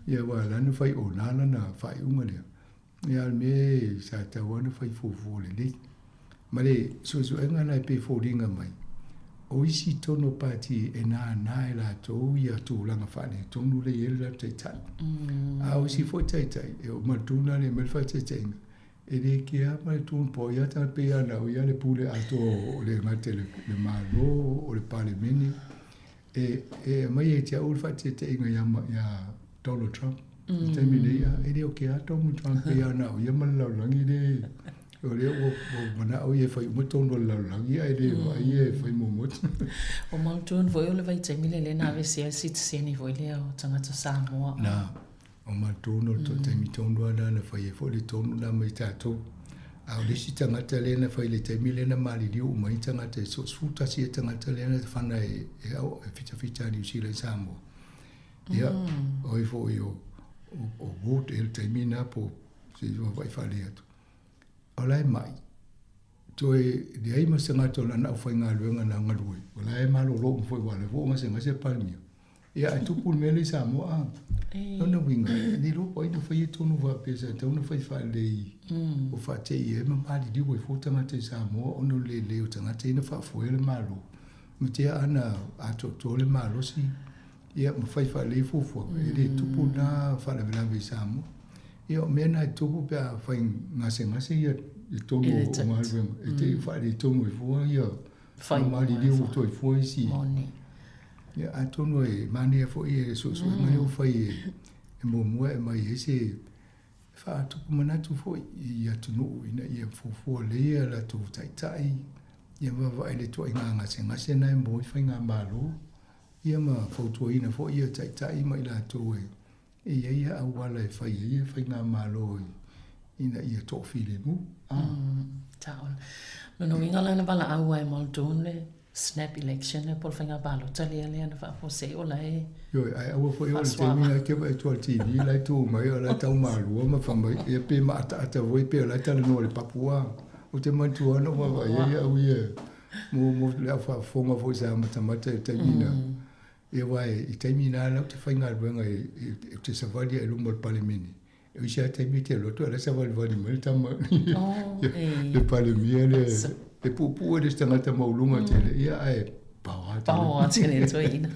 Ia aua o la na fai ona lana faaiuga lea. Ia a o le mea sa tatau lava ona fai fuafua lelei. Ma le suesuega la e pei e foliga mai, o isi tonu o pati e nānā e latou ia tulaga faaletonu lea e i ai le latou taitai. A o isi foi taitai, e oo Malutuna le mai le faataitaiga, E le kea ma le tunu po ia tagata pei lava na o ia le pule atoa o le gata i le Malo, o le Palemene. E, e aumai ia te au le faataitaiga ia, ia Donald Trump. I le taimi nei, e le o kea Donald Trump pei lava na o ia ma le lalolagi le, o lea ua, ua manao ia e fai uma tonu a le lalolagi ae le vaai ia e fai muamua. O Muldoon foi o le vaitaimi lea na aveesea ai le sitiseni foi lea o tagata Samoa. Na. O matou no le taimi tonu lava lena na fai ai foi le tonu lena mai tatou. A o le isi tagata lea na fai i le taimi lea na maliliu uma ai tagata e 11 ia tagata lea na fana e, e, e fitafita a Niu Sila i Samoa. Ia, o ai foi o, o, o Ward e le taimi na po se i vaavaai faalelei atu. O la e mai. Toe leai ma se tagata o lana aufaigaluega na galue, o la e malolo uma foi aua o la foi ua gasegase le Palemia. Ia, ae tupu le mea lea i Samoa, a. Lona uiga, e le iloa po o ai na faia tonu faapea sa tatau ona fai faalelei o faatei ai ma maliliu ai fua tagata i Samoa ona o le lelei o tagata ia na faafoea le Malo. Ma tea ana atoatoa le malosi ia ma fai faalelei fuafuaga, e le tupu lena faalavelave i Samoa. Ia o mea na e tupu pe a fai gasegase ia i totonu o galuega, e te i faaletonu ai fua ia maliliu atu ai fua isi. Ia, atonu e manaia foi e suesuega lea ua fai e muamua e aumai ai se faatupu manatu foi i atunuu ina ia fuafua lelei a latou taitai, ia vaavaai i le ituaiga gasegase na e maua ai faigamalo, ia ma fautuaina foi ia taitai ma i latou e i ai ia auala e fai ai ia faigamalo ina ia toafilemu. Taola. Lona uiga la na valaau ai Muldoon le snap election lea po o le faiga palota lea lea na faafuasei o la e Ioe, ae aua foi o le taimi na ke vaai atu i le TV la e tu mai o la e tau malua ma fai mai ia pe maataata foi pe o la e talanoa i le papu a. Ou te manatua lava na ou vaavaai ai au ia mo le au faafofoga foi sa matamata i le taimi na. Ia aua i taimi na la ou te faigaluega i ou te savali ai i luma o le Palemene, e isi lava taimi e te alu atu a o la e savalivali mai le tama le Palemia lea e puupuu e le isi tagata maualuga tele, ia ae paoa tele. Paoa tele le toeaina.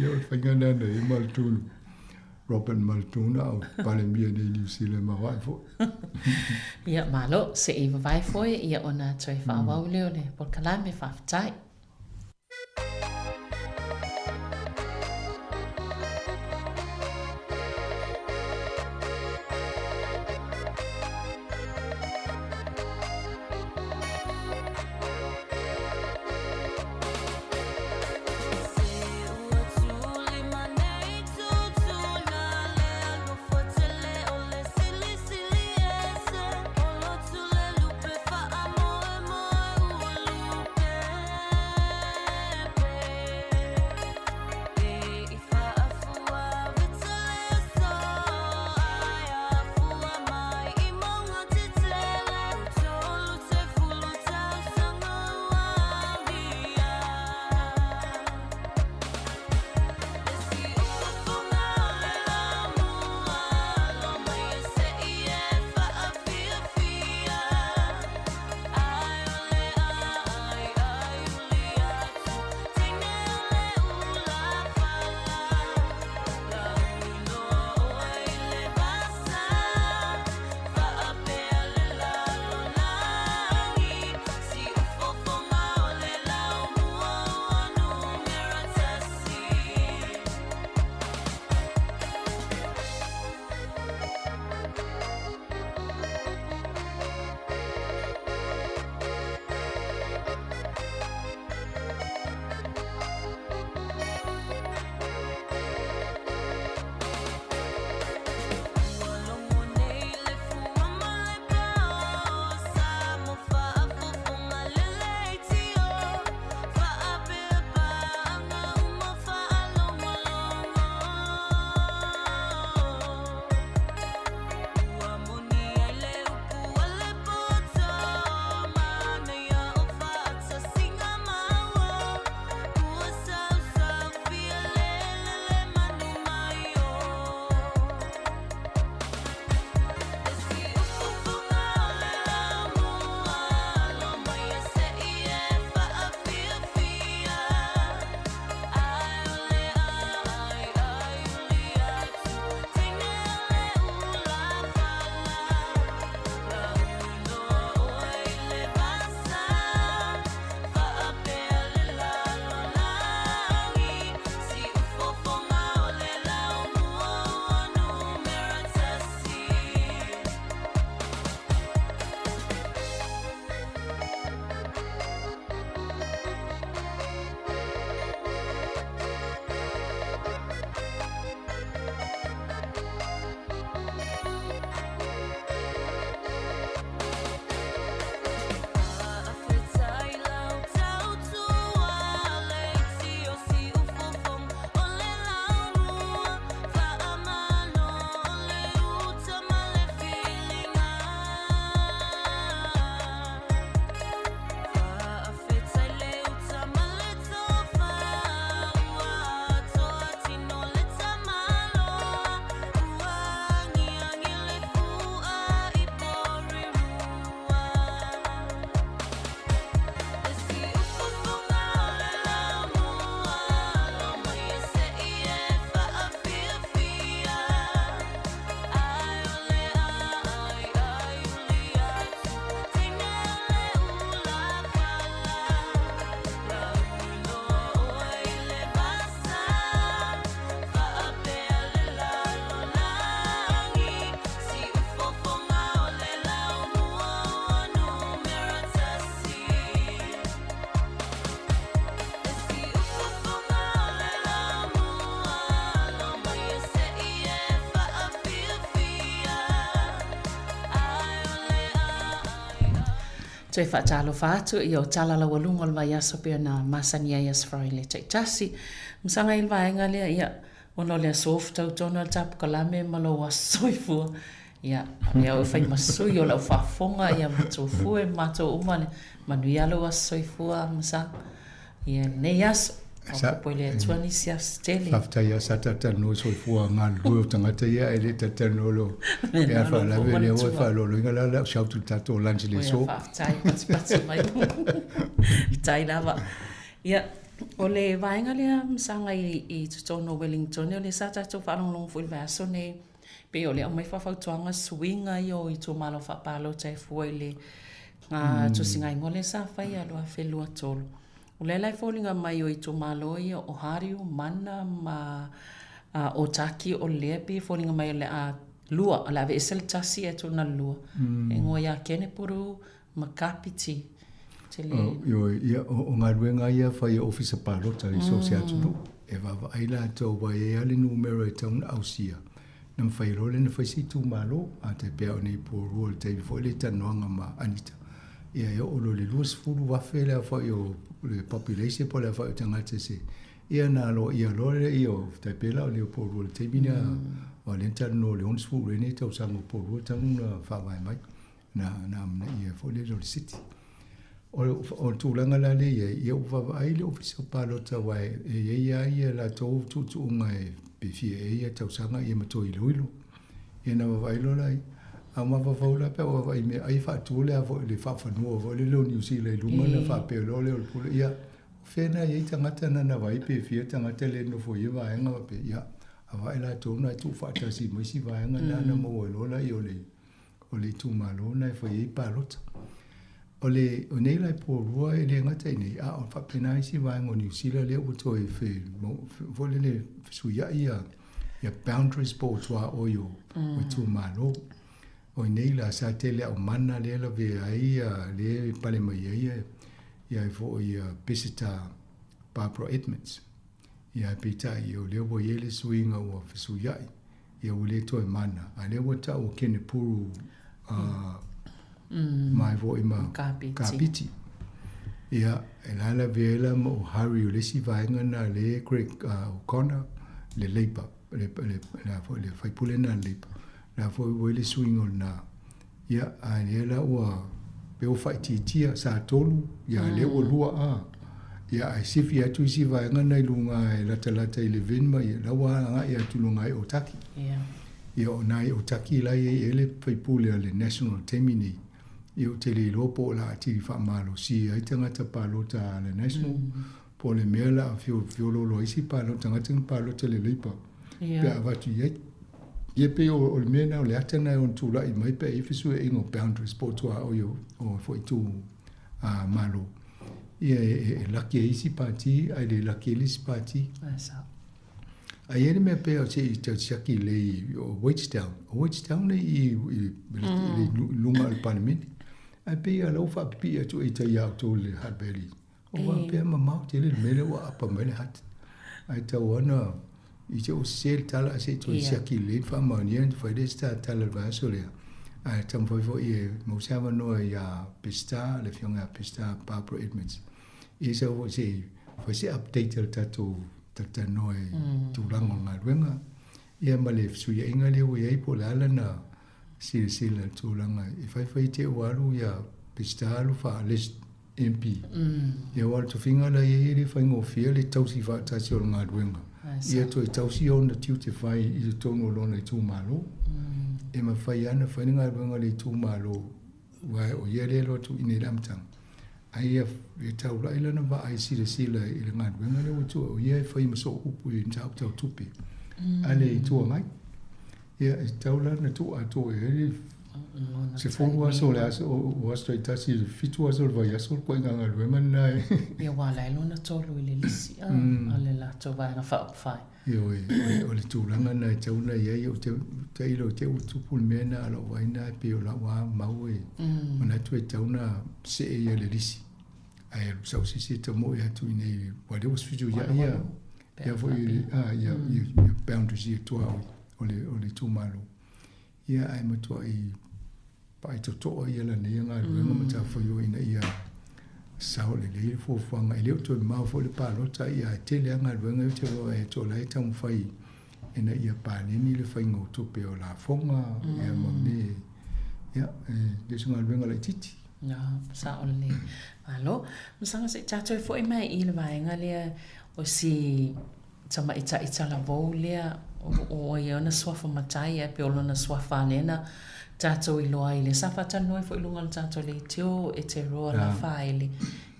Ia o le faiga lena na i ai Muldoon, Robert Muldoon a o Palemia nei i Niu Sila ma o a'e foi. Ia malo, se i vavae foi ia ona toe faaauau lea o le polokalame, faafetai. Toe faatalofa atu i o tala laualuga o le vaiaso pei ona masani ai Aso Faraile taitasi. Masaga i le vaega lea, ia, ona o le aso fetau tonu a le tapukalame ma lou aso soifua, ia, avea oe e fai ma sui o lau faafofoga, ia matua fua e matou uma le manuia lou aso soifua, Masaga, ia lenei aso. Maopopo i le Atua nisi aso tele. Faafetai lava sa talatalanoa i soifua galulue o tagata ia ae le talatalanoa lo e faalave lea ua faaaloaloina la lau shout i le tatou lunch i le aso. Faafetai patipati mai. Faafetai lava. Ia, o le vaega lea Masaga i totonu o Wellington, o lea sa tatou faalogologo foi i le vaiaso nei, pei o le aumai faafautuaga suiga ia o itumalo faapalota e fua i le tusigaigoa lea sa faia 2023. O lea la e foliga mai o itumalo ia o Hariu, Mana ma Otaki o lea pei e foliga mai o le a lua, o le a aveese le tasi ae tuu na le lua. E igoa ia Kenepuru ma Kapiti. Tele. Ioe, ia, o galuega ia fai e Ofisa Palota i so o se atunuu. E vaavaai latou aua e i ai lava le numera e tatau ona ausia, na mafai loa lea ona fai se itumalo. A tai pei lava o nei Porirua i le taimi foi lea i talanoaga ma Anita, ia e oo loa i le 20,000 le aofai o le population po o le aofai o tagata se, ia ona aloaia loa lea o, tai pei la o nei o Porirua i le taimi lea, aua o lea na talanoa i le 60 ea nei tausaga o Porirua talu ona faavae mai. Na na amanaia foi lele o le city. O le tulaga la lea e i ai, ia ua vaavaai le Ofisa o Palota aua e i ai lava ia latou tuutuuga e pe fia ea ia tausaga ia ma toe iloilo. Ia ona vaavaai loa lea, a ua mafaufau la pe a ua vaavaai i mea ai faatu le a foi le faafanua foi lele o Niu Sila i luga ona faapea loa lea o le pule. Ia, o fea na i ai tagata na na vaai pe fia tagata lea e nofo i ia vaega faapea, ia, a vaai latou na e tuufaatasi ma isi vaega na ona maua ai loa lea o le o le itumalo na e fai ai palota. O le, o nei la i Porirua e le gata i nei, a o faapena isi vaega o Niu Sila lea ua toe fe, foi lele fesuiai ia, ia boundaries po o tuaoi o, o itumalo. O i nei la sa tele au mana lea lavea ai ia, lea e pale mai ai ia, ia foi ia Peseta Barbara Edmonds. Ia peitai o lea ua i ai le suiga ua fesuiai, ia ua le toe mana, a lea ua tau o Kenepuru mai foi ma Kapiti. Ia, e la lavea ai la ma o Harry o le isi vaega na le Greg O'Connor, le Labour, le, le, le, foi, le faipule na le Labour. La foi ua i le suiga o lena. Ia, a lea la ua pei ua faaitiitia, sa tolu, ia lea ua lua a. Ia, ae sifi atu isi vaega na i luga e latalata i Levin ma ia, la ua agai atu i luga i Otaki. Ia, o na i Otaki la e i ai le faipule a le National i le taimi nei. Ia, ou te le iloa po o le a atili faamalosia ai tagata palota a le National, po o le mea o le a feoloolo ai isi palota, tagata na palota i le Labour, pe a avatu i ai. Ia pei o le mea lena, o le ata lena e ono tulai mai pe a i ai fesuiaiga o boundaries po o tuaoi o foi itumalo. Ia e laki ai isi pati ae le laki ai le isi pati. Ae i ai le mea pei o se i tau siaki lelei o Wadestown. O Wadestown e i i luga o le Palemene. Ae pei lava o la ua faapipii atu e ita ia outou i le Hutt Valley. O faapea mamao tele le mea lea ua aapa mai le Hutt. Ae tau lava na i te o sese le tala ae se i toe siaki lelei ma faamaonia ona fai lea se ta tala i le vaiaso lea. Ae taumafai foi e maua se avanoa ia Peseta, le afioga ia Peseta Barbara Edmonds. Ia sau foi se i fai se update a le tatou talatalanoa i tulaga o le galuega. Ia ma le fesuiaiga lea ua i ai po o le a lana silasila i le tulaga e faifai te ua alu ia Peseta alu faa-list MP. Ia aua o le tofiga la e i ai e le faigofie le tausi faatasi o le galuega. Ia toe tausi ona tiute fai i totonu o lona itumalo. E mafai lava ona fai le galuega a le itumalo aua o ia lea e alu atu i inei i le amataga. Ae ia taulai lana vaai silasila i le galuega lea ua tuu o ia e fai ma sooupu i mataupu tau tupe a le Itu Agai. Ia, e tatau la ona tuu atoa i ai le 10 aso o le aso, o aso taitasi i le 7 aso o le vaiaso le ituaiga galuega lena e. Ia, aua o la e lona tolu i le lisi a le latou Vaega Faaupufai. Ioe, o le tulaga lena e tatau ona i ai, ou te tailo i te i ua tupu le mea lena a lou vaai lena e pei o lau lava mau e manatu e tatau ona see ia le lisi. Ae alu sau se isi e tamoe atu i inei, aua o lea ua fesuiai ia, ia foi, ia, ia boundaries ia tuaoi o le itumalo. Ia ae matuai paaitotoa ia lana ia galuega ma matafaioi ina ia sao lelei le fuafuaga. E le o toe mamao foi le palota, ia ae tele lava galuega ia ou te vaavaai atu o la e taumafai ina ia paleni le faiga o tupe o lafoga, ia ma mea, ia, e le o se galuega laitiiti. No, sa'o lelei. Malo. Masaga se'i tatou fo'i mai i le vaega lea o si tamaita'i talavou lea o ia ona suafa matai ae pei o lona suafa lea na tatou iloa ai lea sa faatalanoa ai foi i luga o le tatou leitio o Eteroa Lafaele.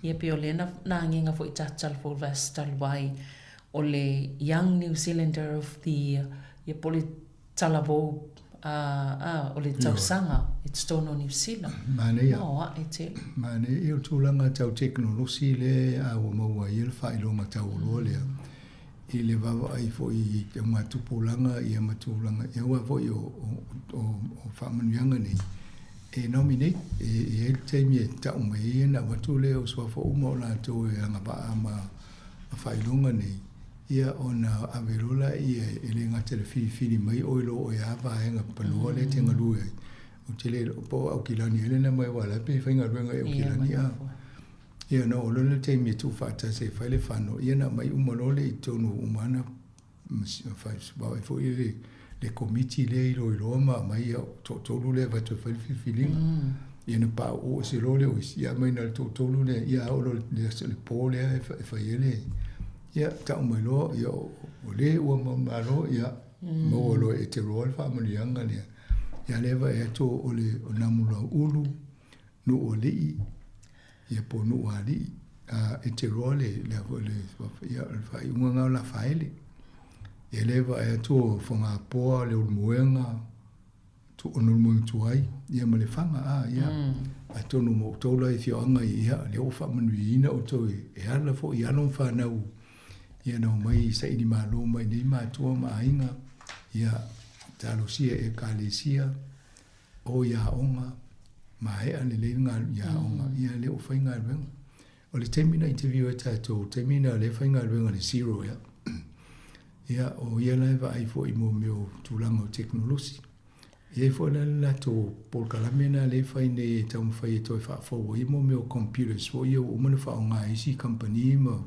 Ia pei o lea na na agiga foi i tatou talavou i le vaiaso talu ai o le Young New Zealander of the Year ia po o le talavou a o le tausaga i totonu o Niu Sila. Manaia. Maoae tele. Manaia. Ia o le tulaga tau tekonolosi lea a ua maua ai le faailoga taualoa lea i le vaavaai foi i augatupulaga ia ma tulaga ia aua foi o faamanuiaga nei e nominate e i ai le taimi e tau mai ai ona avatu lea o suafa uma o latou e agavaa ma faailoga nei. Ia ona ave loa laia e le gata i le filifili mai oe lo oe a vaega panoa lea e te galue ai. Ou te le iloa po o Aukilani ea lena mai aua o la e pei e faigaluega i Aukilani a. Ia ona oo loa lea i le taimi e tuufaatasi ai e fai le fano, ia ona aumai uma loa lea i totonu uma ana vaai foi le komiti lea e iloiloa ma aumai ia toatolu lea e avatu e fai le filifiliga. Ia ona pauu ese loa lea o isi, ia aumai na o le toatolu lea, ia oo loa i le aso le po lea e fai ai le Ia, tau mai loa, ia, o le ua mau malo, ia, maua loa e Eteroa le faamanuiaga lea. Ia, lea vaai atu o le o Namulauulu, Nuualii, ia po o Nuualii, a Eteroa le, le, le, ia, o le faaiuga lena o Lafaele. Ia, lea vaai atu o Fogapoa, Leulumoega, Tuuonomoega tuai, ia ma Lefaga, a, ia. Atonu mo outou la i afioaga ia, lea ua faamanuiaina outou e ala foi i alo ma fanau, ia na omai i saili malo mai nei matua ma aiga, ia, talosia e Ekalesia, o i aoga, maea lelei le i aoga, ia lea ua fai galuega. O le taimi na interview ai tatou, o le taimi na lea e faigaluega i le Xero ea. Ia, o ia la e vaai foi i mo mea o tulaga o tekonolosi. E i ai foi la le latou polokalame lena lea e fai nei e taumafai e toe faafou ai mo mea o computers foi ia ua uma ona faaaoga e isi kamupani ma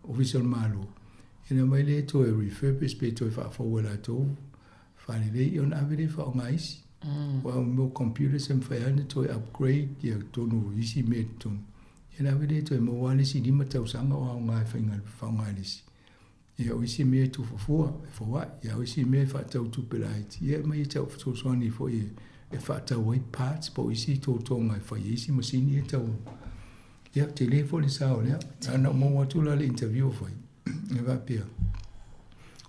Ofisa o le Malo. Ia ona aumai lea e toe refurbish pe toe faafou e latou faalelei ia ona ave lea e faaaoga e isi. Aua o mea o computers e mafai lava ona toe upgrade ia totonu o isi mea i totonu. Ia ona ave lea e toe maua lava le isi 5 tausaga o aoga e faaaoga e le isi. Ia o isi mea e tufafua, e foai, ia o isi mea e faatau tupe laiti, ia e aumai e tau fesoasoani foi e faatau ai parts po o isi totoga e fai ai isi masini e tau. Ia, tele foi le sao lea. A na ou maua atu la le interview o fai, e faapea,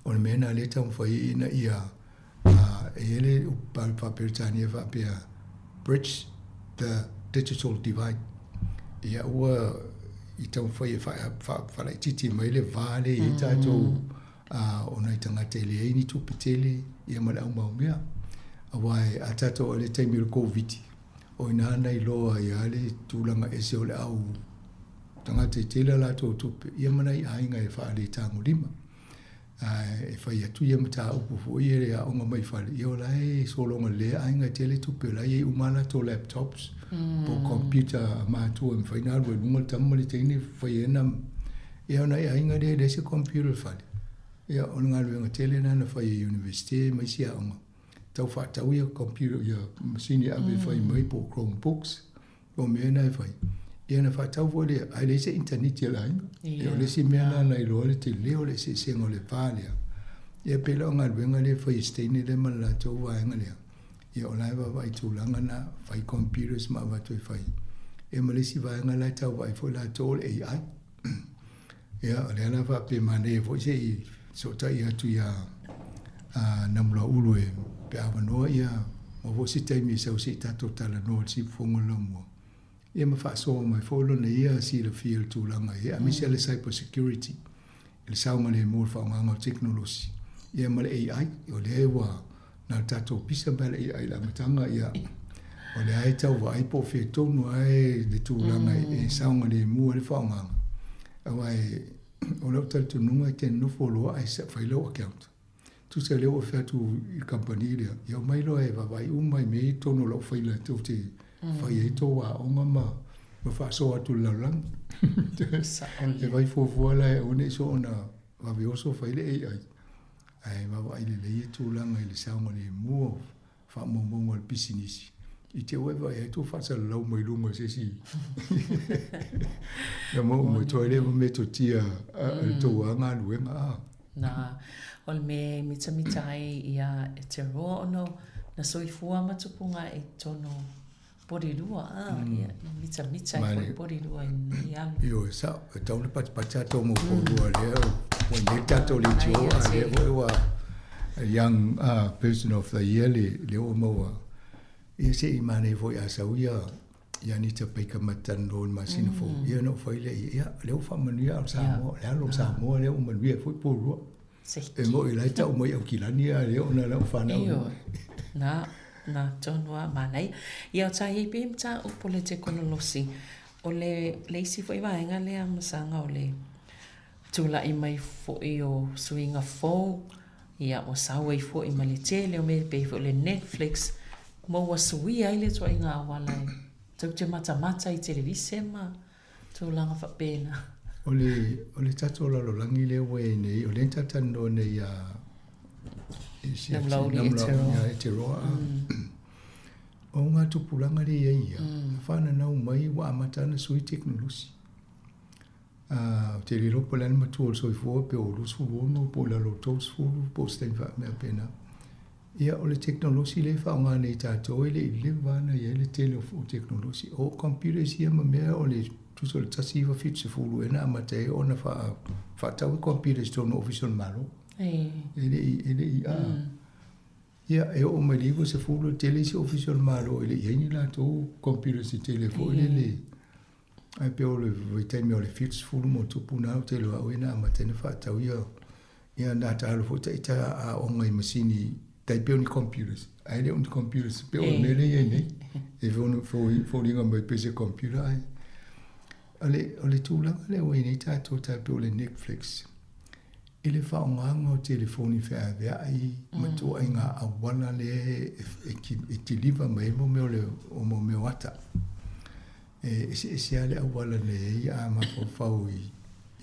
o le mea lena lea e taumafai ai ina ia, e i ai le upu faa-Peretania e faapea, bridge the digital divide. Ia ua i taumafai e faalaitiiti mai le va lea e i ai tatou o nai tagata e leai ni tupe tele ia ma le au maumea. Aua a tatou i le taimi o le Koviti, o i ina na iloa ai lava le tulaga ese o le au tagata e tele a latou tupe ia ma nai aiga e faaletagolima. Ae e fai atu ia mataupu foi ia le aoga mai fale, ia o la e sologa lelei lava aiga e tele tupe, o la e i ai uma a latou laptops po o computer a matua e mafai ona alu ai i luga le tama ma le teine e fai ai ana. Ia o nai aiga lea e leai se computer i le fale, ia o le galuega tele lena na fai e Universite ma isi aoga, tau faatau ia computer ia masini e ave e fai mai po o Chromebooks. O mea na e fai, ia ona faatau foi lea, ae leai se initaneti a le aiga. Ia o le isi mea lena na iloa ai le tele o le eseesega o le va lea. Ia pei la o galuega lea e fai e Steiner lea ma le latou vaega lea, ia o la e vaavaai i tulaga na, fai computers ma avatu e fai. Ia ma le isi vaega la e tau vaai foi latou o le AI. Ia o lea la faapea manaia foi se i fesootai atu ia Namulauulu e pe avanoa ia maua foi se taimi e sau se i tatou talanoa i le siufofoga o le laumua. Ia ma faasoa mai foi lona ia silafia i le tulaga ia aemaise le cyber security i le saogalemu o le faaaogaina o tekonolosi ia ma le AI. O lea ua na o le tatou pisa mai le AI i le amataga, ia, o lea e tau vaai po o fea tonu lava le tulaga e saogalemu ai le faaaogaga. Aua o lau talitonuga e te nofo loa ae fai lau account. Tusa o lea ua fai atu i le kamupani lea, ia omai loa e vaavaai uma i mea ia i totonu o lau faila tou te fai ai tou aoga ma faasoa atu i le lalolagi. E vaai fuafua la e aua ne i soona vave oso fai le AI. Ae vaavaai lelei ia tulaga i le saogalemu o faamaumauga o le pisinisi. I te ua e vaai ai tou faasalalau mai luga o se isi na maua mai toa le ma metotia a le tou a galuega a. Na, o le mea e mitamita ai ia e te roa ona na soifua ma tupuga i totonu o Porirua a, ia e mitamita ai foi Porirua i lenei alu. Ioe, sao, e tatau ona patipati tatou mau pourua lea ua i nei le tatou leitio a lea foi ua young person of the year lea ua maua. Ia se i manaia foi a sau ia ia Anita Baker ma te talanoa i le masina fou, ia ona ou fai lea i ai, ia, lea ua faamanuia au Samoa, o le alo o Samoa lea ua manuia ai foi Porirua. E moni la e tau mai Aukilani a lea ona lau fanau. Ioe, na, na tonu lava, manaia. Ia o sa i ai pea mataupu o le tekonolosi, o le, le isi foi vaega lea Masaga o le tulai mai foi o suiga fou, ia ua sau ai foi ma le tele o mea e pei foi o le Netflix, ma ua suia ai le ituaiga auala e tou te matamata i televise ma tulaga faapena. O le, o le tatou lalolagi lea ua i ai nei, o lea na talatalanoa nei ia Namulauli Eteroa. Eteroa. O ngā tupulaga lea i ai ia, whananau mai ua amata ana sui teknolosi. Ou te le iloa po o le a le matua o le soifua pe o 26 po o lalo o 30 po o se taimi faapea pena. Ia, o le tekonolosi lea e faaaoga nei e tatou e le i leva ona i ai le tele o tekonolosi. O computers ia ma mea o le tusa o le 1970 ea na amata ai ona faatau ai computers i totonu o Ofisa o le Malo. E le i, e le i, a. Ia, e oo mai le 90 e tele isi Ofisa o le Malo e le i i ai ni latou computers e tele foi lele. Ae pei o le vaitaimi o le 70 ma tupu na ou te iloa au ia na amata ai ona faatau ia ia na taalo foi ita aoga i masini tai pei o ni computers ae le o ni computers pei o le mea lea i ai nei e foliga mai pei se computer ae o le o le tulaga lea ua i ai nei tatou tai pei o le Netflix i le faaaogaina o telefoni feaveai ma ituaiga auala lea e kiliva mai ai mo mea o le o mea o ata. E eseese lava le auala na i ai a mafaufau i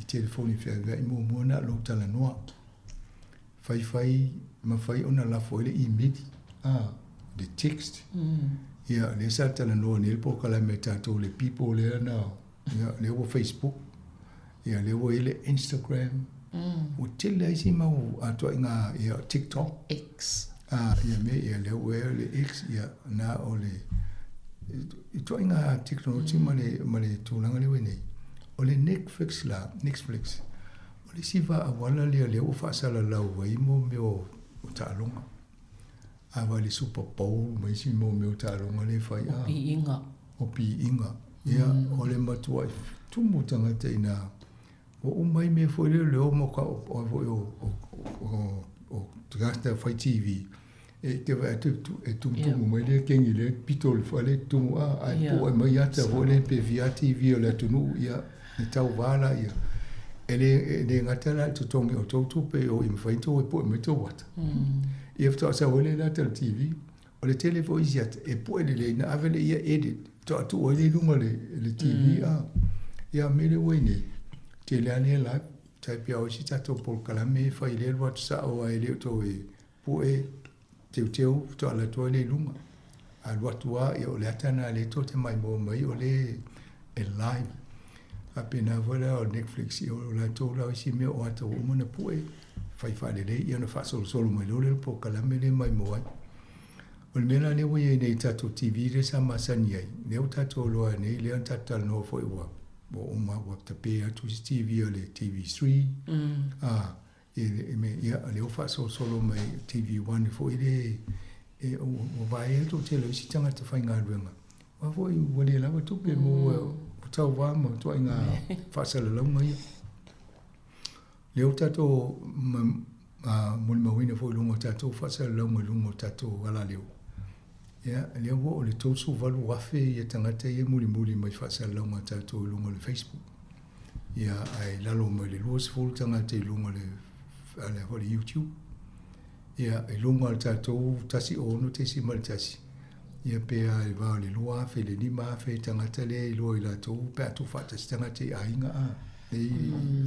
i telefoni feaveai muamua na o lou talanoa. Faifai mafai ona lafo ai le imeli, a, le text. Ia, lea sa talanoa nei le polokalame a tatou le people lea na, ia, lea ua Facebook, ia, lea ua i ai le Instagram. Ua tele lava isi mau ituaiga, ia, TikTok. X. A, ia me, ia, lea ua i ai le X, ia, na o le ituaiga tekonolosi ma le, ma le tulaga lea ua i ai nei. O le Netflix la, Netflix, o le isi vaa auala lea lea ua faasalalau ai mo mea o taaloga. A vaai i le Super Bowl ma isi mo mea o taaloga lea e fai. O piiga. O piiga. Ia, o le matuai tumu tagata i ina. Ua uma ai mea foi lea o le o ma ka o foi o o o tagata fai TV e te vaai atu e tumutumu mai le kengi le pito o le fale tumu a ae po'e mai ata foi lea pe fia TV o le atunuu ia e tauva la ia e le e le gata la i le totogi o tou tupe o i mafai ona tou e po'e mai tou ata ia faatoa sau ai lea i le ata o le TV o le tele foi isi ata e po'e lelei ona ave lea ia edit faatoa tuu ai lea i luga o le TV a ia mea lea ua i nei tele lava lea live tai pei o isi tatou polokalame e fai lea alu atu sao lava e le o toe Poe teuteu faatoa alu atu ai lea i luga. A alu atu lava, ia o le ata lena lea tou te maimoa mai o lea e live. Faapena foi la o Netflix, ia o latou la o isi mea o ata ua uma ona pue, fai faalelei, ia ona faasolosolo mai loa lea o le polokalame lea e maimoa ai. O le mea la lea ua i ai nei i tatou TV lea sa masani ai, lea ua tatou iloa nei, lea na tatou talanoa foi ua uma ua tape atu isi TV o le TV3, a Ia, lea ua faasolosolo mai TV One foi lea e ua vaai atu le tele o isi tagata faigaluega, aua foi ua le lava tupe mo tauva ma ituaiga faasalalauga ia. Lea ua tatou molimauina foi i luga o tatou faasalalauga i luga o tatou alaleo, ia, lea ua oo i le 38,000 ia tagata ia e mulimuli mai faasalalauga a tatou i luga o le Facebook. Ia, ae i lalo mai le 20 tagata i luga o le, le, le YouTube. Ia, i luga o le tatou 16.1, ia pe a i le va o le 2,000 i le 5,000 tagata lea e iloa i latou pe a tuufaatasi tagata i aiga a, e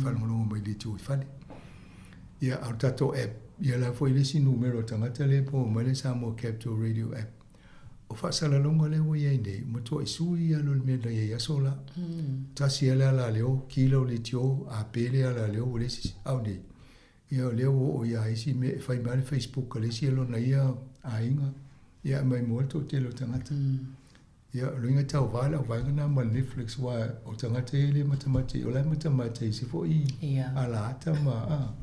faalogologo mai i le itu i fale. Ia, a o le tatou app, ia la foi le isi numera o tagata lea e maua mai le Samoa Capital Radio App. O faasalalauga lea ua i ai nei, ua matuai sui lava le mea na i ai aso la. Tasi lava le alaleo, ki lau leitio, a pe le alaleo ua leai se isi. A o nei, ia o lea ua oo ia isi mea e fai mai lava le Facebook a le isi e lona ia aiga, ia aumai mo le toatele o tagata. Ia, o lona uiga e tauva le auvaega lena ma le Netflix aua o tagata ia e le matamata i o la e matamata i isi foi alaata ma, a.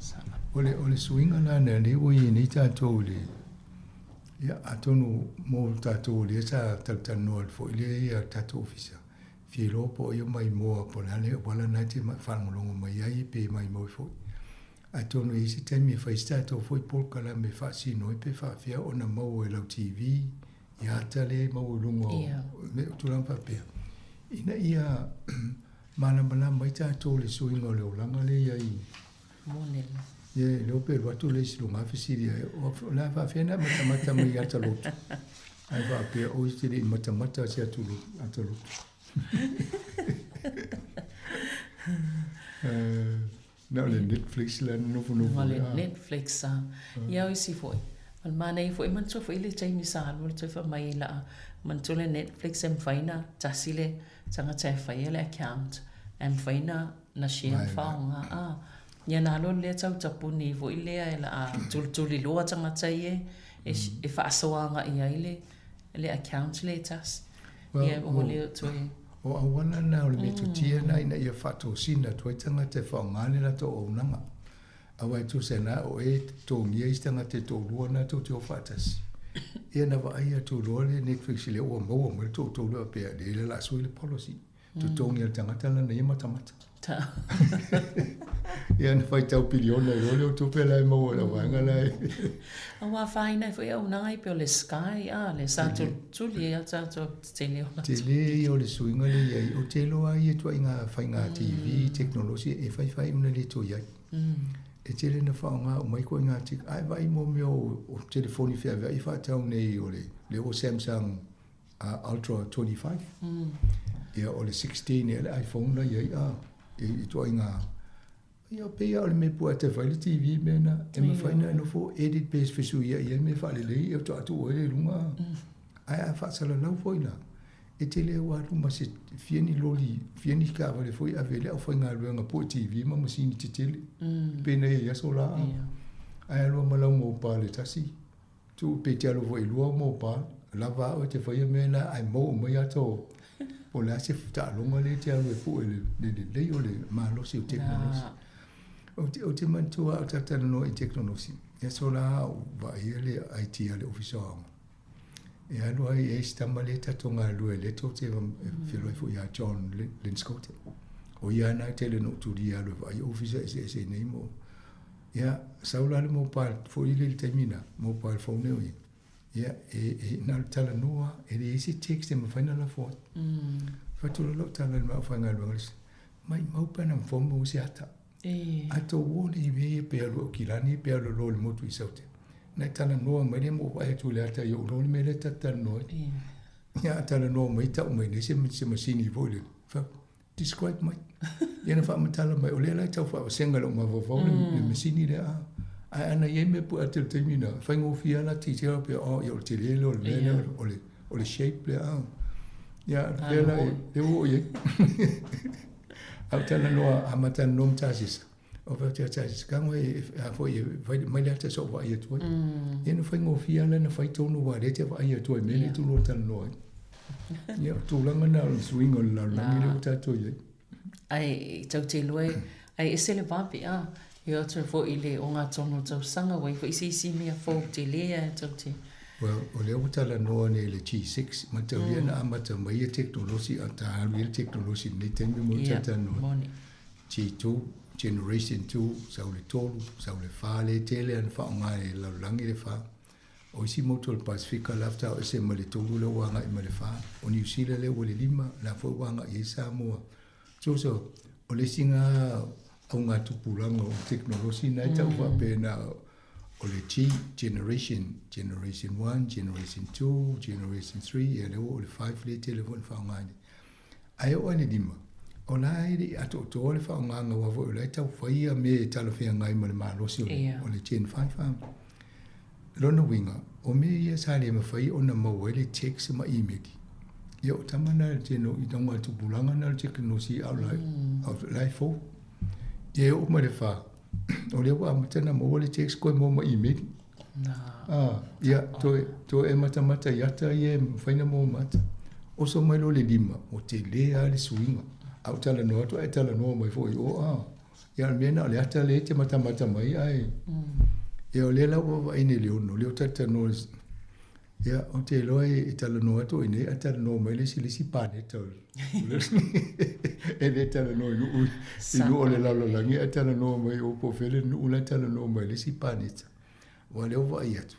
O le, o le suiga la lea ua i ai nei tatou i le, ia, atonu mo tatou o lea sa talatalanoa foi lea i tatou ofisa, fia iloa po o ai o maimoa po o le a le auala lena e te faalogologo mai ai pe maimoa foi. Atonu e i ai se taimi e fai se tatou foi polokalame e faasino ai pe faafefea ona maua e lau TV i ata lea e maua i luga o mea o tulaga faapea, ina ia malamalama ai tatou i le suiga o le olaga lea e i ai. Moni. Ia, e le o pe alu atu le isi luga fesili ai, o le a faafefea ona e matamata mai i ata lotu? Ae faapea, oi, e te le i matamata i se ata lotu. Na o le Netflix la nofonofo. Na o le Netflix a. Ia o isi foi. O le manaia foi, manatua foi le taimi sa alu le toe fai mai i laa, manatua le Netflix e mafai na tasi le tagata e faia le account ae mafai na na share ma faaaoga a. Ia na alu alu lea tau tapuni foi lea e laa tulituliloa tagata ia e faasoa agai ai le le account lea e tasi. Ia ua le o toe. O auala na o le metotia na ina ia faatosina atu ai tagata e faaaoga le latou auaunaga. Aua e tusa na o e totogia isi tagata e toalua na tou te o faatasi. Ia na vaai atu loa le Netflix lea ua maua mai le toatolu e faapea, leai o le a sui le policy. Totogi e le tagata lana ia matamata. Ia na faitau piliona ai loa lea o tupe la e maua i lau vaega la e. Ua afaina ai foi auaunaga ia pei o le Sky a, lea sa tulituli ai a tatou tele o latou. Tele ia o le suiga lea i ai, ou te iloa lava ia ituaiga faiga TV, tekonolosi e faifai una le toe i ai. E tele ina faaaoga uma ai ituaiga a e vaai mo mea o telefoni feaveai faatau nei o le lea ua Samsung Ultra 25. Ia o le 16 ea le iPhone la i ai a i ituaiga ia pei lava o le mea pua e te fai le TV mea na e mafai ona e nofo edit pe fesuiai ai mea faalelei e faatoa tuu ai lea i luga ae a faasalalau foi la e te le o alu ma se fia ni loli fia ni taavale foi e ave ai le aufaigaluega pue TV ma masini tetele pei ona i ai aso la ae alu lava ma lau mobile e tasi Tuu pe te alu foi i lua mobile, lava a oe te faia mea na ae maua mai ata o po o le a se taaloga lea e te alu e pue le lelei o le malosi o tekonolosi. Ou te, ou te manatua a o talatalanoa i tekonolosi, e aso la a ou vaaia le IT a le Ofisa o Aoga. E alu ai e isi tama lea tatou galulue lea tou te feiloai foi ia John Linscote. O ia na e tele na ou tulia e alu e vaai ofisa eseese nei mo Ia, sau la le mobile foi lele i le taimi na, mobile phone eo ia. Ia, e, e, na o le talanoa, e leai se text e mafai ona lafo atu. Fai atu loa lau tala i le mau faigaluega le isi, maimau pe ana mafai ona maua se ata. A tou o nei i mea ia pe alu i Aukilani pe alu loa i le motu i Saute. Na e talanoa mai lea ma ou vaai atu i le ata i ou iloa le mea lea ta te talanoa ai. Ia, a talanoa mai tau mai nei se, se masini foi lele. Fai atu, Describe mai. Ia na faamatala mai, o lea la e tau faavasega i lou mafaufau le, le masini lea. A. Ae ana i ai mea pue atu i le taimi na, faigofie lava la tilotilo faapea, oh, ia o le tele lea o le mea lea, o le, o le shape lea. A. Ia, lea la, lea ua oo i ai. A ou talanoa, a ma talanoa ma Tasisa, o fai atu ia Tasisa, tago e, a foi e fai mai le ata se i ou vaai atu ai. Ia na faigofie lava la na fai tonu aua o lea e te vaai atu ai i mea lea e tu loa talanoa ai. Ia, o tulaga na o le suiga o le lalolagi lea ua tatou i ai. Ae tou te iloa e, ae ese le vave a, e oo atu foi i le ogatotonu o le tausaga ua i ai foi se isi mea fou tele ae tou te. Well, o lea ua talanoa nei i le G6, mataulia na amata mai ia tekonolosi a ta alu i ai le tekonolosi i lenei taimi mo le talatalanoa. Moni. G2, Generation 2, sau le 3, sau le 4 lea e tele lava na faaaoga e le lalolagi le 4. O isi motu o le Pasefika la faatoa ese mai le tolu lea ua agai mai le fa. O Niu Sila lea ua le lima, la foi ua agai ai Samoa. So, so, o le isi na augatupulaga o tekonolosi na e tau faapena o le G, generation, generation 1, generation 2, generation 3, ia lea ua o le 5 lea e tele foi na faaaoga nei. Ae oo i le lima, o la e le i atoatoa le faaaogaga aua foi o la e tau fai ia mea e talafeagai ma le malosi o le, o le Gen 5. Lona uiga, O mea ia sa le mafai ona maua ai le text ma email. Ia o tama na le tino i tonga tupulaga na le tekonolosi a o la o la e fou. Ia e oo mai le fa, o lea ua amata ona maua le text koe maua ma email. Ah, ia toe toe e matamata i ata ia e mafai ona maua ma ata. Oso mai loa le lima, ua tele lava le suiga. A ou talanoa atu ae talanoa mai foi i o, ah. Ia o le mea lena o le ata lea e te matamata mai ae ia o lea la ua vaavaai nei i le ono, lea ua talatalanoa ia ou te iloa e talanoa atu i inei ae talanoa mai le isi le isi paneta o le e le talanoa i nuu i nuu o le lalolagi ae talanoa mai o po o fea le nuu la e talanoa mai le isi paneta. Aua o lea ua vaai atu,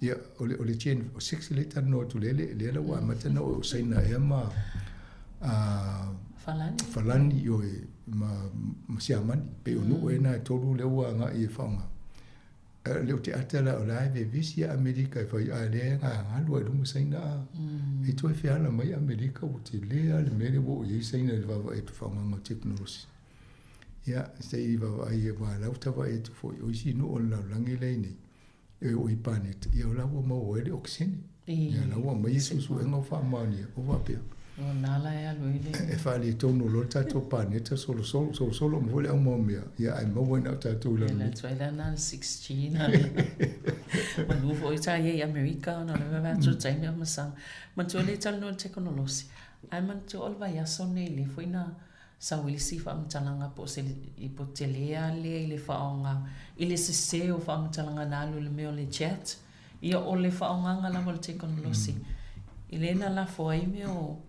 ia o le o le gen 6 lea e talanoa atu lea lea la ua amata ona oo i Saina ea ma Falani. Falani ioe ma ma Siamani. Pei o nuu ea na e tolu lea ua agai e faaaoga. E le o te ata la o la e vevesi ia Amerika e fai a lea e gagalu lava i luga Saina a. E toe feala mai Amerika ua tele lava le mea lea ua oo i ai Saina i le vaavaai atu faaaogaga o tekonolosi. Ia, se i vaavaai aua o la ua tavaai atu foi, o isi nuu o le lalolagi lea i nei, e oo i paneta, ia o la ua maua ai le okesene. Ia la ua aumai suesuega o faamaonia, o faapea. O na la e alu ai le... E faaletonu loa le tatou paneta solosolo, solosolo uma foi le auma o mea, ia ae maua ai na o tatou i lalo nei. Ia la na le 6G na le. Manu foi sa i ai i Amerika ona o le vaavaai atu i le taimi o masaga. Manatua lea e talanoa i le tekonolosi, ae manatua o le vaiaso nei lea foi na sau ai le isi faamatalaga po o se po o tele lava lea i le faaaoga i le sese o faamatalaga na alu i le mea o le chat. Ia o le faaaogaga lava o le tekonolosi i lea na lafo ai mea o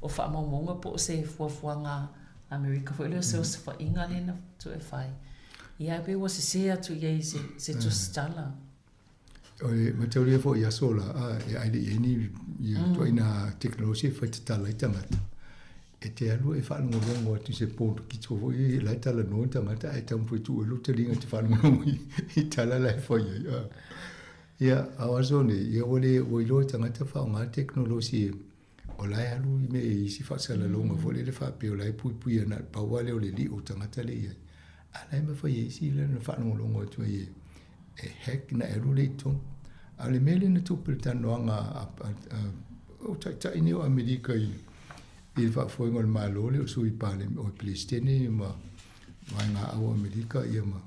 o faamaumauga po o se fuafuaga a Amerika foi lea o se osofaiga lea na toe fai. Ia ae pei ua sese atu i ai i se se tusitala. O le mataulia foi i aso la, a, e ai le i ai ni ia ituaiga tekonolosi e fai tatala ai tagata. E te alu e faalogologo atu i se polokito foi e la e talanoa le tagata ae taumafai e tuu ai lou taliga e te faalogologo i tala la e fai ai. A. Ia, a o aso nei, ia ua le, ua iloa e tagata faaaoga le tekonolosi e o la e alu i mea i isi faasalalauga foi lele faapea o la e puipuia na o le pau lava lea o le lio o tagata lea i ai. A la e mafai e isi lea ona faalogologo atu ai e hack ona e alu lea i totonu. A o le mea lea na tupu i le talanoaga o taitai nei o Amerika i le faafoega o le Malo lea o le sui Paleme, o le Peresetene ma vaega au o Amerika ia ma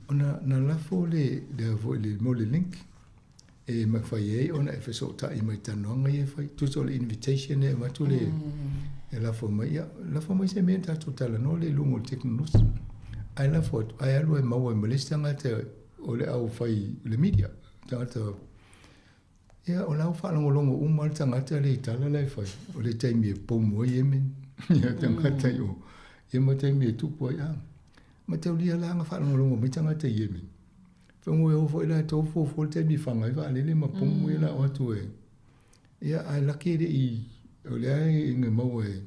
ona na lafo le le foi le mo le link e mafai ai ona e fesootai mai i talanoaga ia e fai. Tusa o le invitation e avatu le e lafo mai, ia, lafo mai se mea tatou talanoa lea i luga o le tekonolosi. Ae lafo atu, ae alu e maua ai ma le isi tagata o le au fai le media, tagata ia o la ua faalogologo uma le tagata lea i tala la e fai. O le taimi e pomu ai Yemen, ia tagata i o, ia ma taimi e tupu ai, ah, mataulia la na faalogologo mai tagata i Yemen. Fai e o foi latou fuafua le taimi e faga ai vaalele ma pomu ia la o atu e. Ia ae laki e le i o lea e na maua e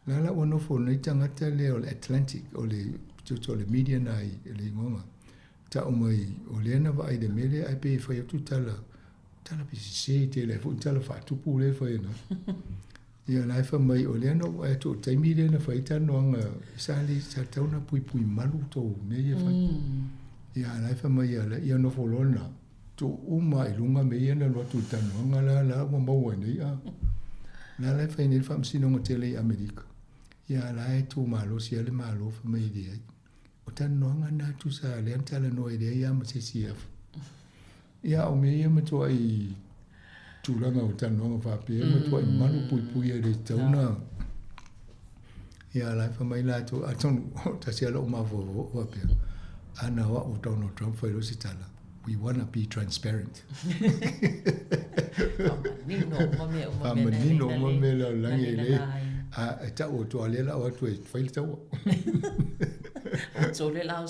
la la ua nofo nei tagata lea o le Atlantic o le tutu o le media na i le igoga tau mai o lea na vaai le mea lea ae pei e fai atu tala tala pe sese tele ai foi tala faatupu lea e fai ana. Ia la e fai mai o lea na ou vaai atu o le taimi lea na fai ai talanoaga sa le sa tatau ona puipui malu tou mea ia e fai. Ia a la e fai mai ia ia nofo loa lena tuu uma i luga mea ia na alu atu i le talanoaga la la ua maua ai nei a. La la e fai nei le faamasinoga tele i Amerika. Ia a la e tu malosi lava le Malo fai mai e leai. O talanoaga na tusa lea na talanoa ai leai lava ma se isi e Ia, o mea ia matuai tulaga o talanoaga faapea, matuai malu puipui e le tatau ona ia la e fai mai latou, atonu tasi lava lou mafaufau faapea, ana o au o Donald Trump fai loa se tala, we wanna be transparent. Faamanino uma mea uma. Faamanino uma mea lalolagi e le, a e tau atu a lea la o atu e fai le taua. O tole la o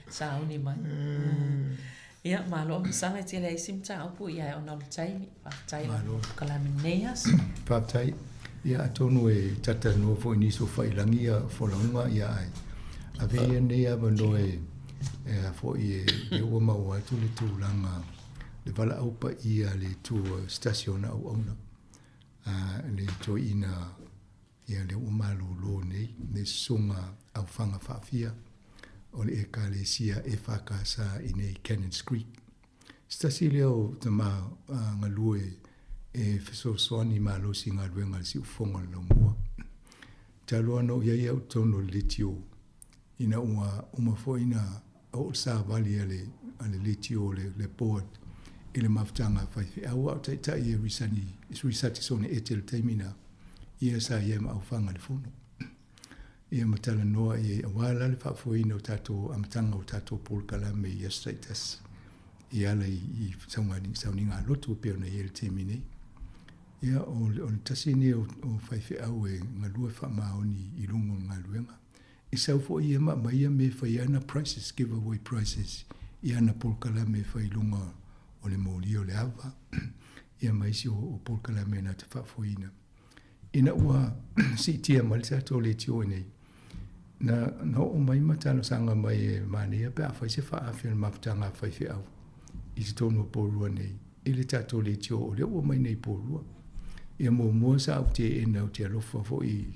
sauni mai. Ia, malo amasaga e tele ai isi mataupu ia ona o le taimi. Faafetai Malo. Kalame lenei aso. Faafetai. Ia atonu e talatalanoa foi i nisi o faiilagi ia folauga ia ae ave ia lenei avanoa e e a foi e lea ua maua atu le tulaga le valaau paia a le Atua i se tasi o ana auauna a le toeaina ia lea ua malolo nei le susuga aufaga faafia o le Ekalesia EFKS i nei Cannons Creek. Se tasi lea o tamā galue e fesoasoani malosi i galuega a le siufofoga o le laumua. Talu lava ona ou i ai au i totonu o le leitio, ina ua uma foi na oo le savali a le a le leitio le le board i le mafutaga a faifeau a o taitai e Risani Risati Sone Ete i le taimi na, ia sa i ai ma aufaga i le fono. Ia ma talanoa i ai aua la le faafoeina o tatou amataga o tatou polokalame i aso taitasi e ala i sauniga a lotu e pei ona i ai i le taimi nei. Ia, o le tasi lenei o faifeau e galue faamaoni i luga o le galuega. E sau foi ia ma aumai ia mea e fai ai ana prizes, give away prizes i ana polokalame e fai i luga o le molia o le ava, ia ma isi o polokalame na te faafoeina. Ina ua siitia mai le tatou leitio nei, na, na oo mai ma talosaga mai e manaia pe a fai se faaafe o le mafutaga a faifeau i totonu o Porirua nei i le tatou leitio o lea ua mai nei i Porirua. Ia muamua sa ou teena, ou te alofa foi,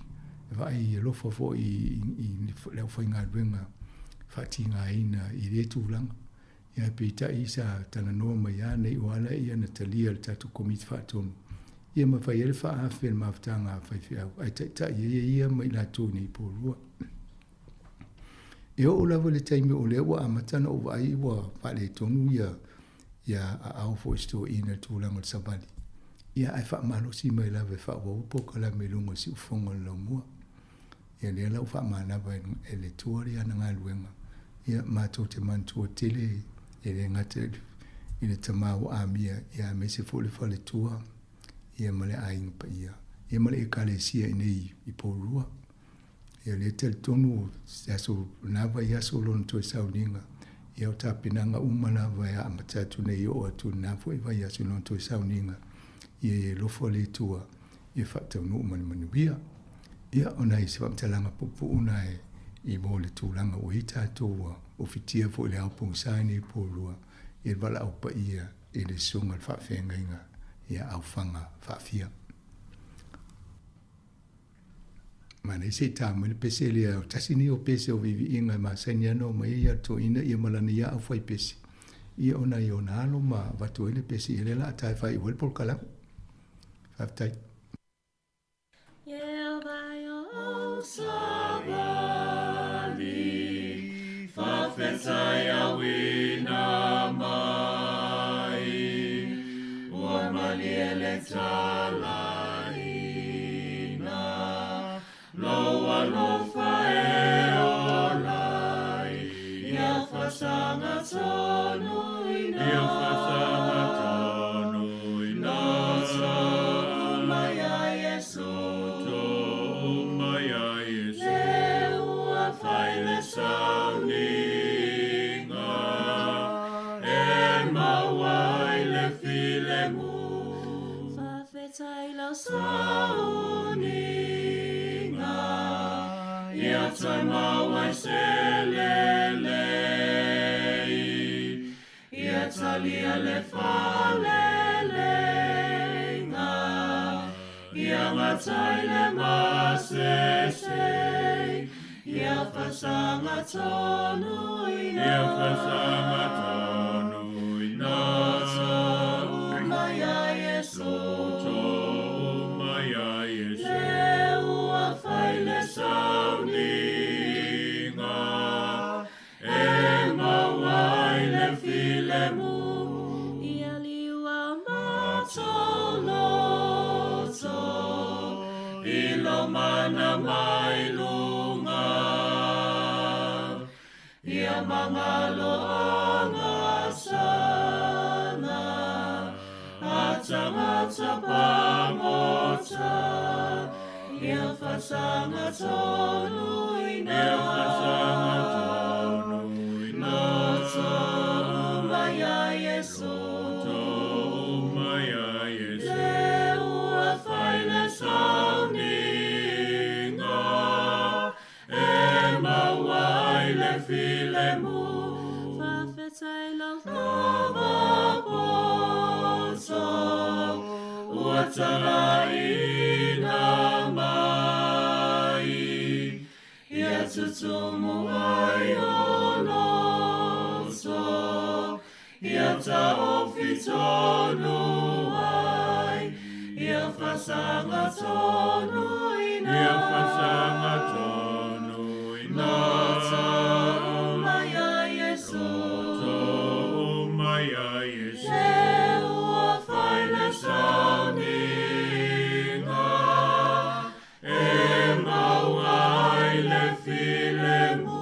vaai alofa foi i le aufaigaluega faatigaina i lea tulaga. Ia peitai sa talanoa mai lava nei o ala ia na talia e le tatou Komiti Faatonu ia ma fai ai le faaafe i le mafutaga a faifeau ae taitai ai e ia ma i latou nei Porirua. E oo lava i le taimi o lea ua amata ona ou vaai ua faaletonu ia ia aao foi o si toeaina i le tulaga o le savali, ia ae faamalosi mai lava e faaauau polokalame i luga o le siufofoga o le laumua. Ia lea la ua faamanava e le Atua le ana galuega, ia matou te manatua tele e le gata i le tama ua amia, ia aemaise foi le faletua, ia ma le aiga paia, ia ma le Ekalesia i nei i Porirua. Ia lea talitonu se aso na vaiaso lona toe sauniga, ia o tapenaga uma lava e amata atu nei e oo atu i lena foi vaiaso i lona toe sauniga, ia e alofa le Atua ia faataunuu ma le manuia. Ia, o nai se faamatalaga puupuu na e i mo le tulaga ua i ai tatou ua ofitia foi i le ao pogisa i nei Porirua i le valaau paia i le susuga i le faafeagaiga ia Aufaga Faafia. Manaia se i tā mai le pese lea, o tasi nei o pese o viiviiga e masani ana o mai ai ia le toeaina ia ma lana ia au fai pese, ia ona i ona alo ma avatu ai le pese, ia lea o le a tae faaiu ai le polokalame. Faafetai. Ia fitonu ai Ia fasanga tonu ina Ia fasanga tonu ina Loto uma ia Iesu Loto uma ia Iesu Le ua fai le sauniga E maua ai le filemu.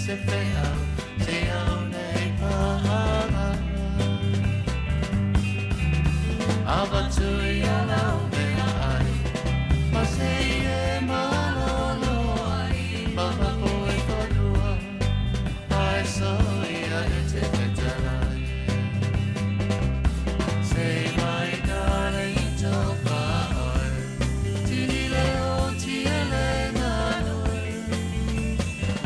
se feau Se au nei pahanga Avatu ia lau mea ai Ma se e malolo ai Ma mapo e whanua Ai so ia e te whetalai Se mai nare i tō whaoi Tini leo ti ele nganui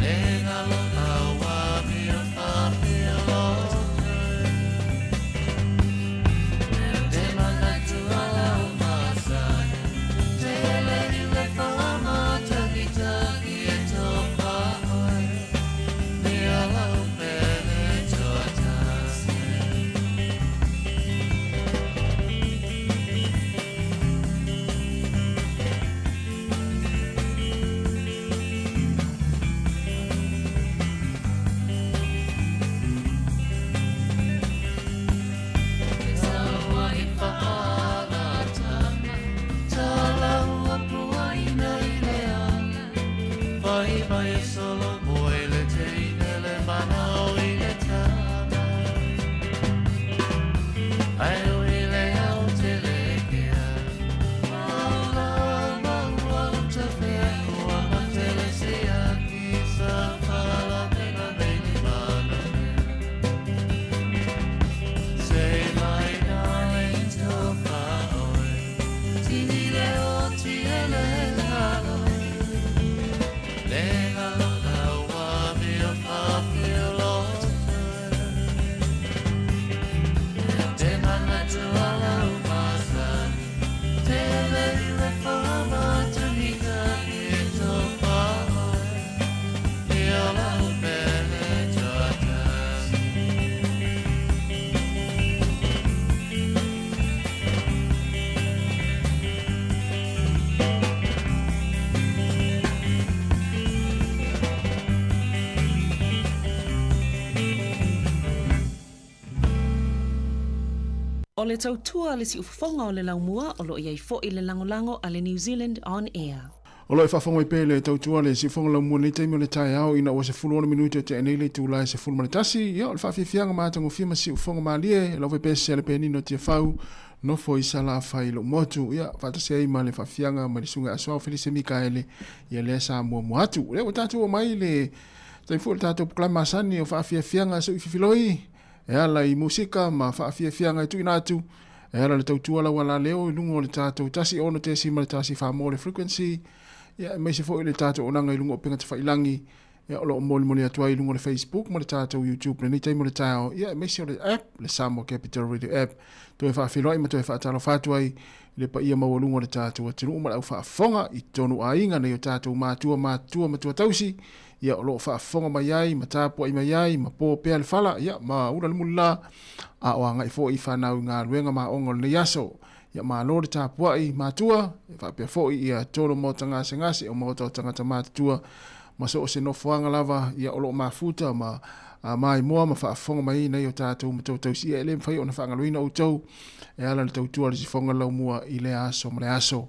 Le ngalo awa mea whawhia lotu Te manatu alau masani Te ele i le whamataki taki e tō whaoi Mea lau pele tō tasi. Te taua i whaalatanga, tā laua puaina i le ala. Whai mai e solo moe le teine le mana o i le tama. Ai o i le au te lekea. Maula, maua uta whea kua matele se aki sa whala mena meni mana mea. Say my darling to whaoi, tini leo ti ele laloi. Le ngalo laua mea whawhia lotu. Te manatu alau masani, te ele i le whamatuhi taki e tō whaoi. Ia lau pele tō tasi. O le tautua a le siufofoga o le laumua o lo o i ai foi le lagolago a le New Zealand On Air. O lo o faafofoga mai pea i le tautua a le siufofoga laumua i lenei taimi o le taeao ina ua 16 minute o tea nei le itula e 11, ia o le faafiafiaga matagofie ma siufofoga malie e lau pese a le penina o Tiafau nofo i Salafai lou motu, ia faatasi ai ma le faafiafiaga mai le susuga ia Asoao Felise Mikaele, ia lea sa muamua atu. O lea ua tatou oo mai i le taimi foi o le tatou polokalame masani o faafiafiaga seuififiloi e ala i musika ma faafiafiaga e tuuina atu e ala le tautua lau alaleo i luga o le tatou 16.1 mo le frequency, ia aemaise foi le tatou onaga i luga o upega tafailagi, ia o lo o molimoli atu ai i luga o le Facebook ma le tatou YouTube lenei taimi o le taeao, ia aemaise o le app, le Samoa Capital Radio app. Toe faafeiloai ma toe faatalofa atu ai i le paia maualuga o le tatou atunuu ma le au faafofoga i totonu aiga nei o tatou matua, matutua, matua tausi, ia o lo o faafofoga mai ai ma tapuai mai ai ma po pea le fala, ia ma ula le mulila, a o agai foi i fanau i galuega ma aoga o lenei aso. Ia malo le tapuai matua, e faapea foi ia tolo maota gasegase o maota o tagata matutua ma so o se nofoaga lava, ia o lo o mafuta ma maimoa ma faafofoga mai ai nei o tatou matautausi. Ia e le mafai ona faagaloina outou e ala le tautua a le sifoga laumua i lea aso ma le aso.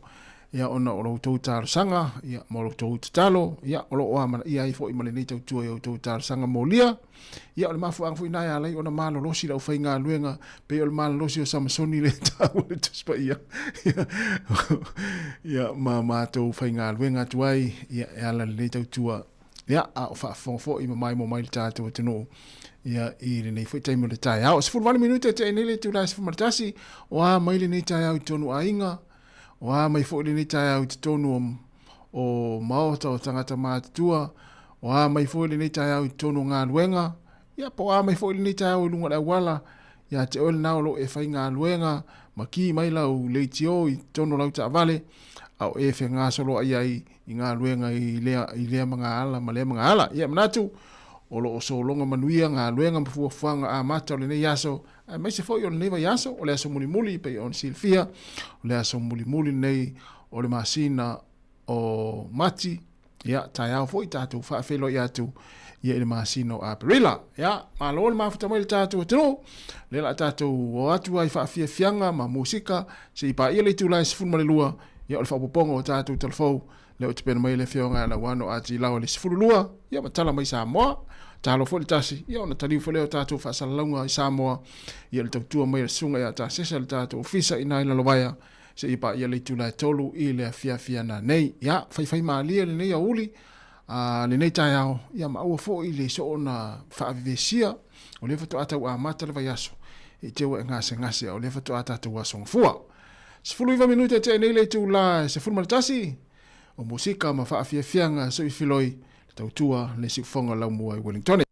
Ia ona o lo outou talosaga, ia ma lo outou tatalo, ia o lo o amanaia ai foi ma lenei tautua i outou talosaga molia. Ia o le mafuaaga foi na e ala ai ona malolosi le aufaigaluega, pei o le malolosi o Samasoni le taua le Tusi Paia. Ia ma matou faigaluega atu ai, ia e ala lenei tautua. Ia, a o faafofoga foi ma maimoa mai le tatou atunuu ia i lenei foi taimi o le taeao. 18 minute te nei le itula e 11, o a mai lenei taeao i totonu aiga, O a mai foi lenei taeao i totonu o, o maota o tagata matutua, o a mai foi lenei taeao i totonu o galuega, ia po o a mai foi lenei taeao i luga o le auala, ia te oe lena o lo o e faigaluega, ma ki mai lau leitio i totonu o lau taavale, a o e fegasoloai ai i galuega i lea, i lea magaala ma lea magaala. Ia manatu, o lo o sologa manuia galuega ma fuafuaga amata o lenei aso, aemaise foi o lenei vaiaso, o le aso mulimuli pei ona silafia, o le aso mulimuli lenei o le masina o Mati, ia taeao foi tatou faafeiloai atu ia i le masina o Aperila. Ia, malo le mafuta mai le tatou atunuu, lea la tatou o atu ai faafiafiaga ma musika, se i paia le itula e 12, ia o le faaopoopoga o tatou talafou. Lea ua tapena mai le Afioga ia Lauano a Tilawa i le 12, ia ma tala mai Samoa. Talo foi le tasi, ia ona taliu foi lea o tatou faasalalauga i Samoa, ia le tautua mai a le Susuga ia Tasesa le tatou ofisa i ina i Lalovaea, seia paia le itula e 3 i le afiafi ana nei. Ia, faifai malie lenei aoauli, a lenei taeao, ia ma aua foi le soona faavevesia, o lea faatoa tau amata le vaiaso, i te ua e gasegase, a o lea faatoa tatou aso gafua. 19 minute e tea nei le itula e 11, o musika ma faafiafiaga soifiloi, le tautua le siufoga laumua i Wellington.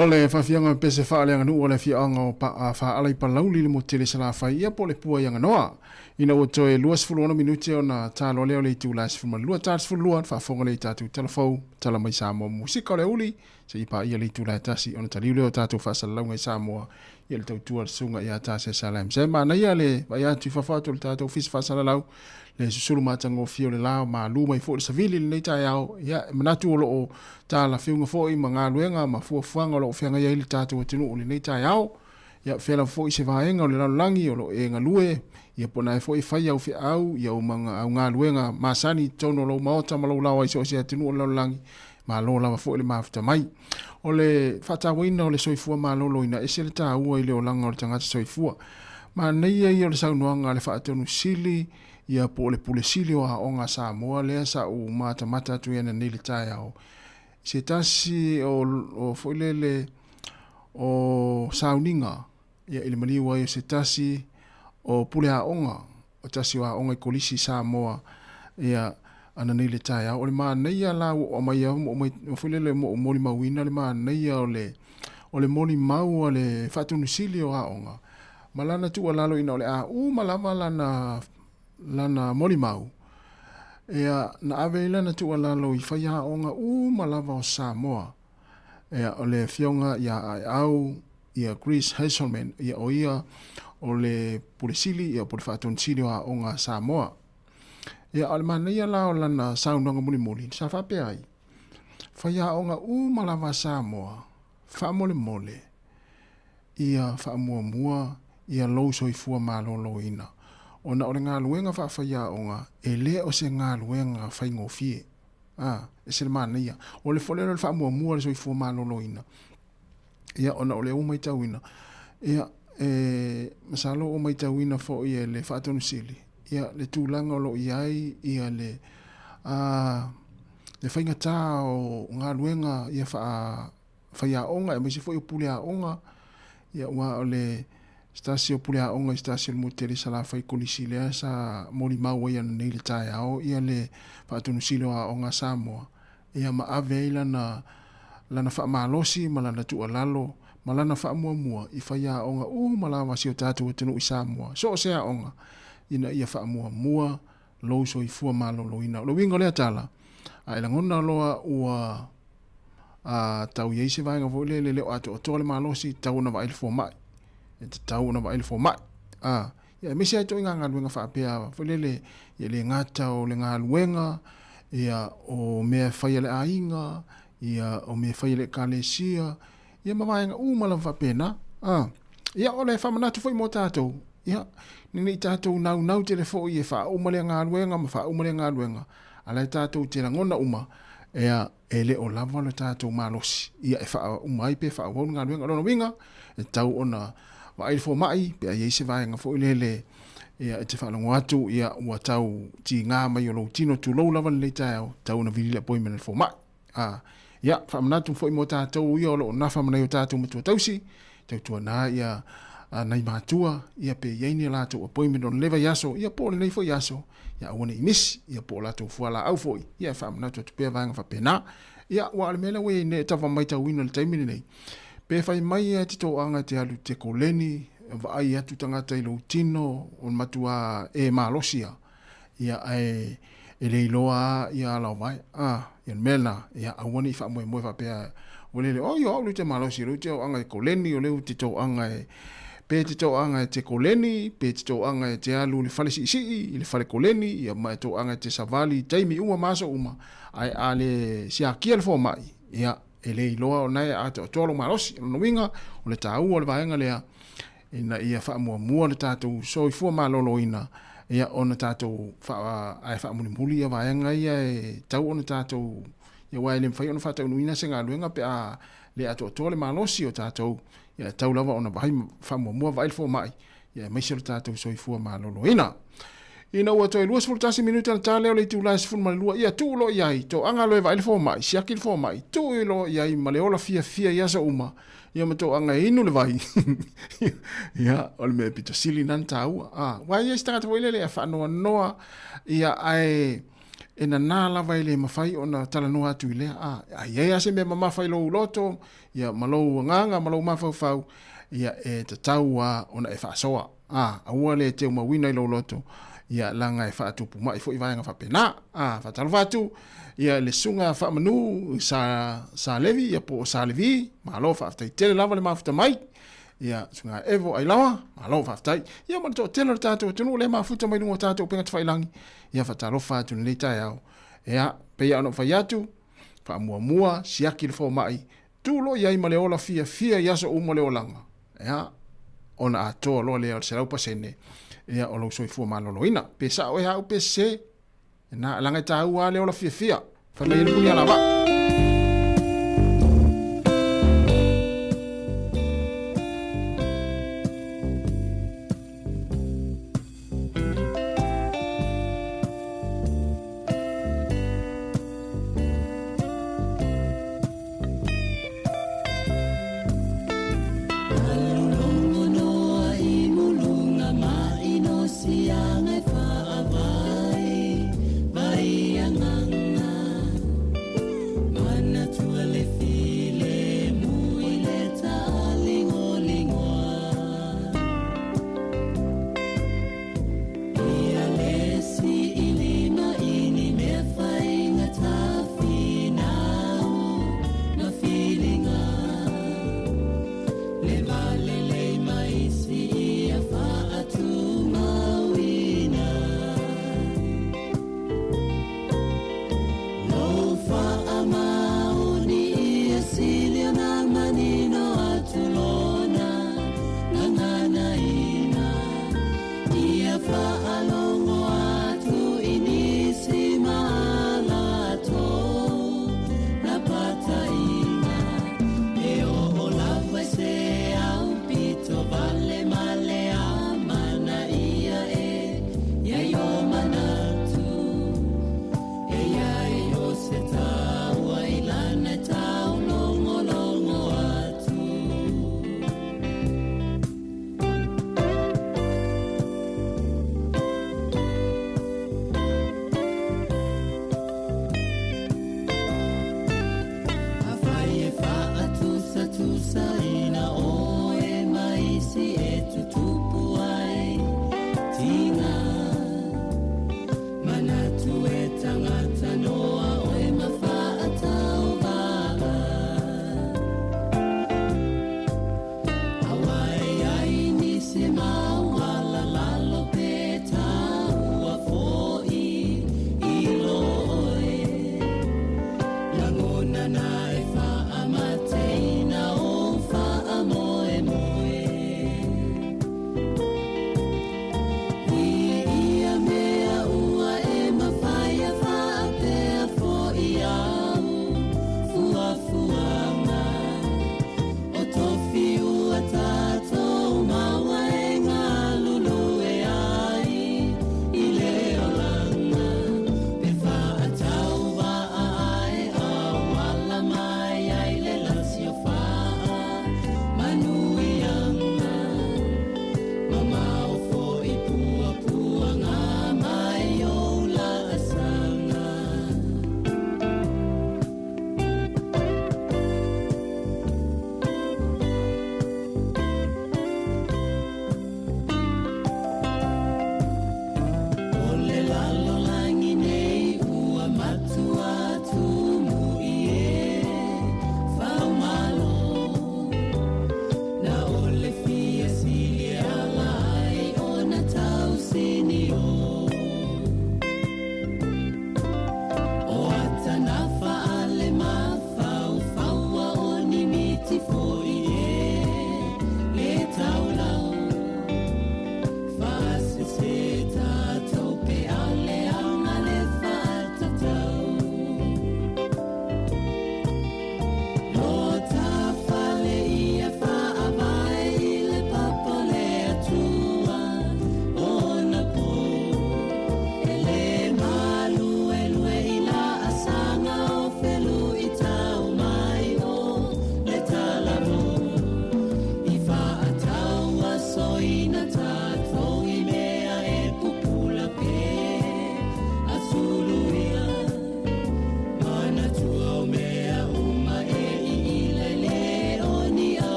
O le faafiaga o pese faaleaganuu a le afioaga o Faaala i Palauli i le motu tele i Salafai ia po o le Pua i Aganoa. Ina ua toe 26 minute ona taloa lea o le itula e 12 ta 12 ona faafofoga lea i tatou tala fou, tala mai Samoa musika o le aoauli seia paia le itula e tasi ona taliu lea o tatou faasalalauga i Samoa ia le tautua a le susuga ia Tasia Salem. Se manaia le vaai atu i fafo atu o le tatou ofisa faasalalau le susulu matagofie o le la o malu mai foi le savili i lenei taeao. Ia, e manatu o lo o talafeuga foi ma galuega ma fuafuaga o lo o feagai ai le tatou atunuu i lenei taeao. Ia, fea lava foi se vaega o le lalolagi o lo o e galue, ia po o na e foi e fai au feau, ia au au galuega masani i totonu o lou maota ma lou laoa i so o se atunuu o le lalolagi, malo lava foi le mafuta mai. O le faatauaina o le soifua maloloina, ese le taua i le olaga o le tagata soifua. Manaia ia o le saunoaga a le Faatonu Sili, ia po o le Pule Sili o Aoga a Samoa lea sa ou matamata atu ai ananei i le taeao, i se tasi o, o foi lele o sauniga ia i le maliu ai o se tasi o pule aoga, o tasi o aoga i Kolisi i Samoa, ia ananei i le taeao. O le manaia la ua ou aumaia, foi lele ua ou molimauina le manaia o le, o le molimau a le Faatonu Sili o Aoga ma lana tuualalo ina o le a uma lava lana, lana molimau, ia, na ave ai lana tuualalo i faiaoga uma lava o Samoa. Ia, o le afioga ia Aeau, ia Chris Hazelman, ia o ia o le Pule Sili, ia po o le Faatonu Sili o Aoga a Samoa. Ia, o le manaia la o lana saunoaga mulimuli, sa faapea ai, Faiaoga uma lava a Samoa, faamolemole, ia faamuamua ia lou soifua maloloina, ona o le galuega faafaiaoga e le o se galuega faigofie. A, ese le manaia. O le foi lea o le faamuamua o le soifua maloloina, ia ona o lea ua matauina, ia e masalo ua matauina foi e le Faatonu Sili, ia le tulaga o lo o i ai ia le a, le faigata o galuega ia faa faiaoga aemaise foi o pule aoga. Ia aua o le se tasi o pule aoga i se tasi o le motu tele i Salafai Kolisi lea sa molimau ai ananei i le taeao ia le faatonusili o aoga a Samoa ia ma ave ai lana lana faamalosi ma lana tuualalo ma lana faamuamua i faiaoga uma lava a si o tatou atunuu i Samoa so o se aoga ina ia faamuamua lou soifua maloloina. O le uiga o lea tala, a e lagona loa ua a tau i ai se vaega foi lele le o atoatoa le malosi, tatau ona vaai le fomai. E tatau ona vaai le fomai. A, ia aemaise lava ituaiga galuega faapea foi lele, ia le gata o le galuega, ia o mea e fai a le aiga, ia o mea e fai a le ekalesia, ia ma vaega uma lava faapena. A, ia o le faamanatu foi mo tatou, ia, ne i tatou naunau tele foi e faauma lea galuega ma faauma lea galuega, a la e tatou te lagona uma, ia, e le o lava lo tatou malosi, ia e faauma ai pe faaauau le galuega. O lona uiga, e tatau ona vaai le fomai pe a i ai se vaega foi lele, ia, e te faalogo atu, ia, ua tau tiga mai o lou tino, tulou lava lenei taeao, tatau ona vili le appointment a le fomai. A, ia, faamanatu foi mo tatou ia o lo o nafa ma nai o tatou matua tausi, tautuana ia nai matua, ia pe i ai ni a latou appointment o lenei vaiaso, ia po o lenei foi aso, ia aua ne i misi, ia po o latou fualaau foi, ia e faamanatu atu pea vaega faapena. Ia, aua o le mea lea ua i ai nei e tau faamaitauina i le taimi lenei, pe fai mai e te toaga e te alu i te koleni, vaai atu tagata i lou tino, o le matua e malosi lava, ia ae e le iloa lava ia ala o vae. A, ia le mea lena, ia aua ne i faamoemoe faapea ua lele, oi o au lea ou te malosi, o lea ou te oaga e koleni, o lea ou te toaga e, pe te toaga e te koleni, pe te toaga e te alu i le fale siisii, i le fale koleni, ia ma e toaga e te savali i taimi uma ma aso uma, ae a le siakia le fomai, ia e le iloa ona e atoatoa lou malosi. O lona uiga, o le taua o le vaega lea, ina ia faamuamua le tatou soifua maloloina, ia ona tatou faa, ae faamulimuli ia vaega ia e tau ona tatou, ia aua e le mafai ona faataunuuina se galuega pe a le atoatoa le malosi o tatou, ia e tau lava ona vaai faamuamua vaai le fomai, ia aemaise lo tatou soifua maloloina. Ina ua toe 21 minute ona ta lea o le itula e 12, ia tuu loa i ai, toaga loa e vaai le fomai, siaki le fomai, tuu loa i ai ma le ola fiafia i aso uma, ia ma toaga e inu le vai. Ia, o le mea pito sili lena ona taua. A, aua e i ai se tagata foi lele e faanoanoa, ia, ae e nanā lava e le mafai ona talanoa atu i lea. A, a i ai lava se mea mamafa i lou loto, ia, ma lou agaga ma lou mafaufau, ia, e tatau lava ona e faasoa. A, aua le teumauina i lou loto, ia, leaga e faatupu mai foi vaega faapena. A, faatalofa atu, ia, i le Susuga Faamanu Sa, Sa Levi, ia, po o Sa Levi, malo faafetai tele lava le mafuta mai. Ia, Susuga Evo Ailaoa, malo faafetai. Ia, ma le toatele o le tatou atunuu lea e mafuta mai luga o tatou upega tafailagi, ia, faatalofa atu i lenei taeao. Ia, pei lava ona ou fai atu, faamuamua, siaki le fomai, Tu loa i ai ma le ola fiafia i aso uma o le olaga, ia, ona atoa loa lea o le 100% ia, o lou soifua maloloina. Pe sao ea au pe sese, na, leaga e taua lava le ola fiafia. Fai mai ai le puni alavaa.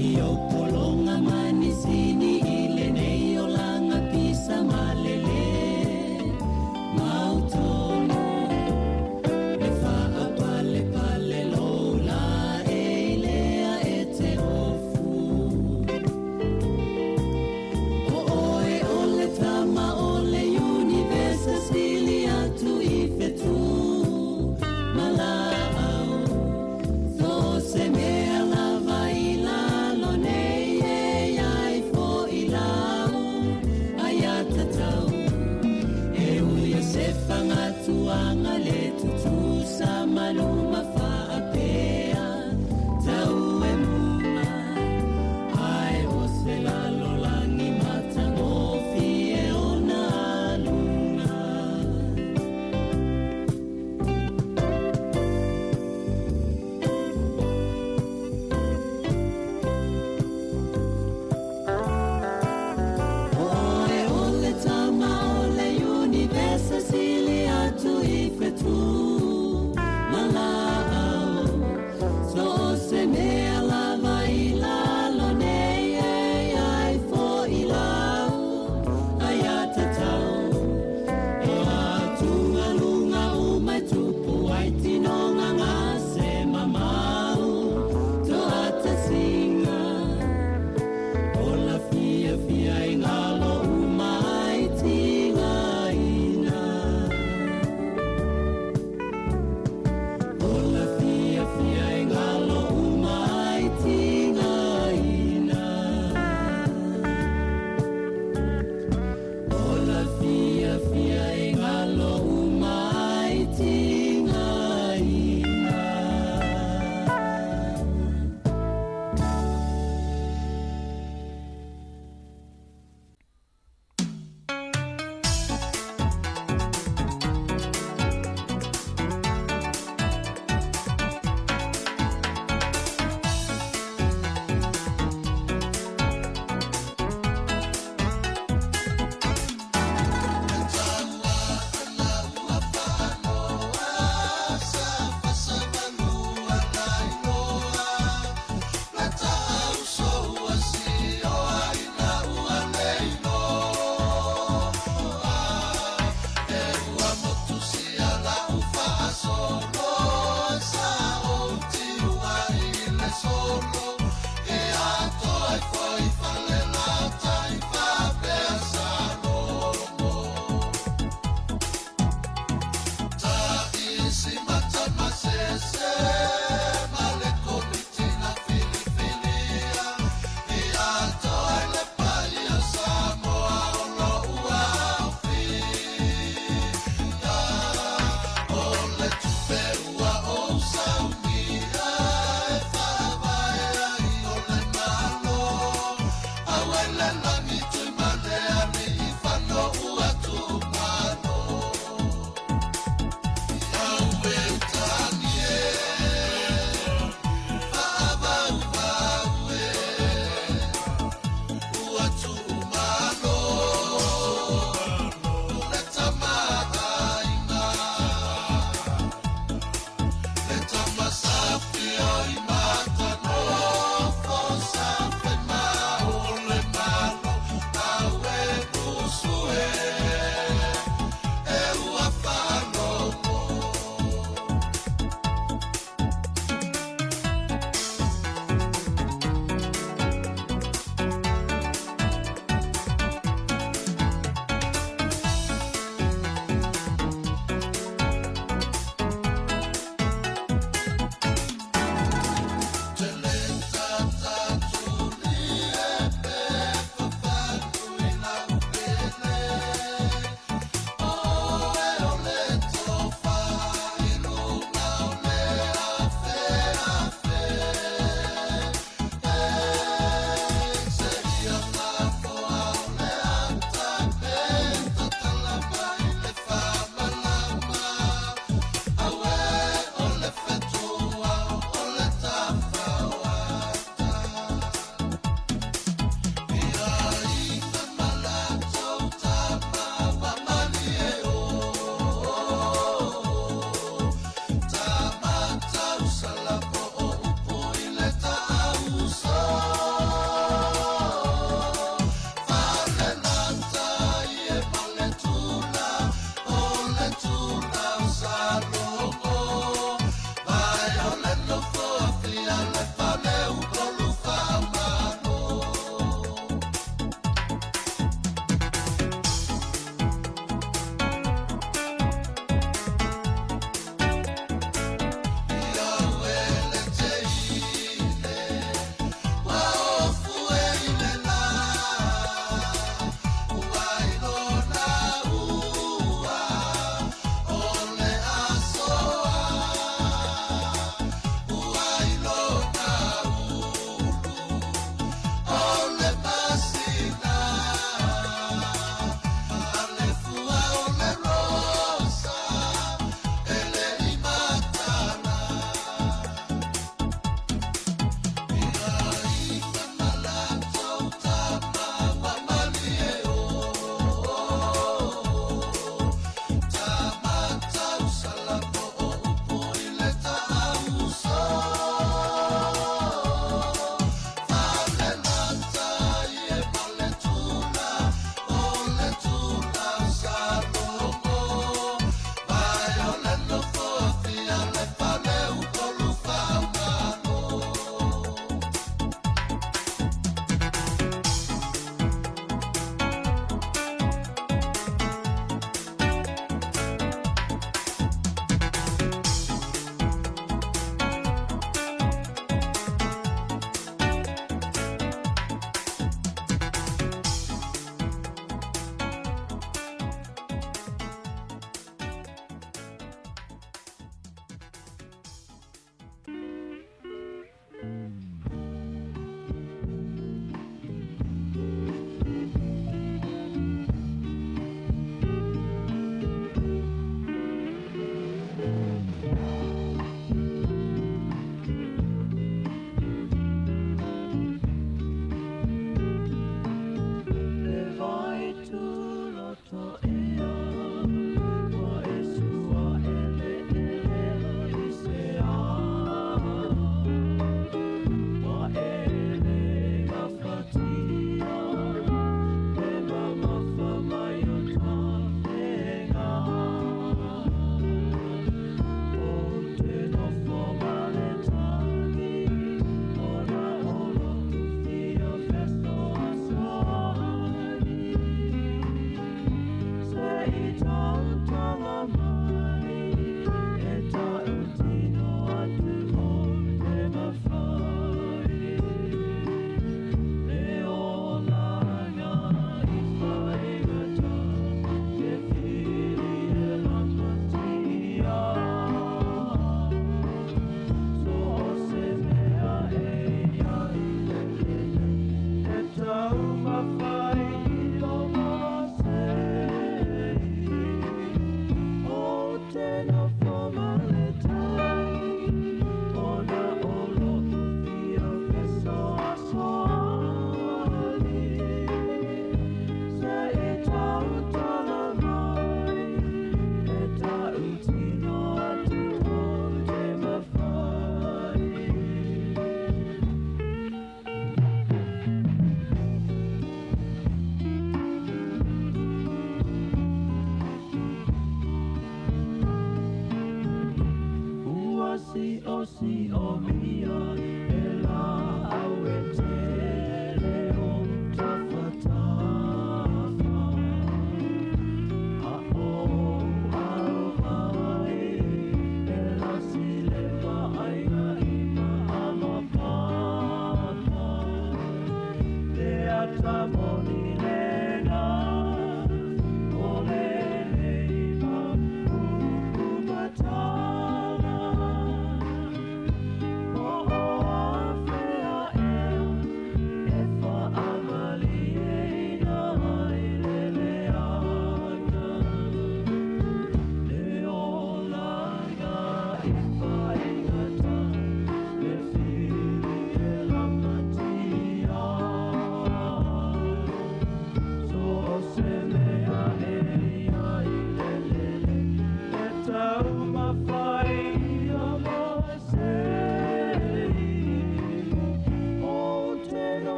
I ou pologa ma nisini i lenei olaga pisa malele mautonu le faapalepale lou laei lea e te ofu. O oe o le tama o le univesa sili atu i fetu ma laau. So se mea lava i lalo nei.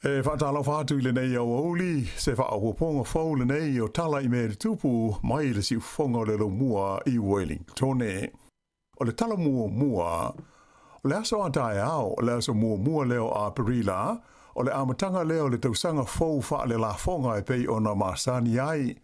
E faatalofa atu i lenei aoauli, se faaopoopoga fou lenei o Tala i Mea e Tutupu mai le siufofoga o le Laumua i Wellingtone. O le tala muamua, o le aso a taeao, o le aso muamua lea o Aperila, o le amataga lea o le tausaga fou faalelafoga e pei ona masani ai.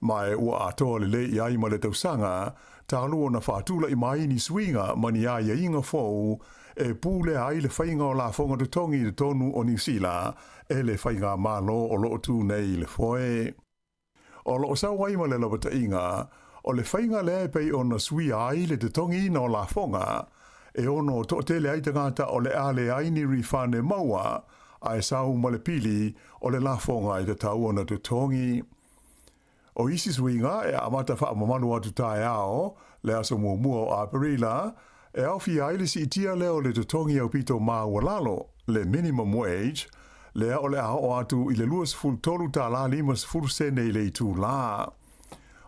Ma e ua atoa lelei i ai ma le tausaga talu ona faatula'i mai ni suiga ma ni aiaiga fou e pulea ai le faiga o lafoga totogi i totonu o Niu Sila e le faigamalo o lo o tu nei i le foe. O lo o sau ai ma le lapataiga o le faiga lea e pei ona suia ai le totogiina o lafoga e ono toatele ai tagata o le a leai ni refund e maua ae sau ma le pili o le lafoga e tatau ona totogi. O isi suiga e amata faamamalu atu taeao, le aso muamua o Aperila, e aofia ai le siitia lea o le totogi aupito maualalo, le minimum wage, lea o le a oo atu i le $23 50 sene i le itulā.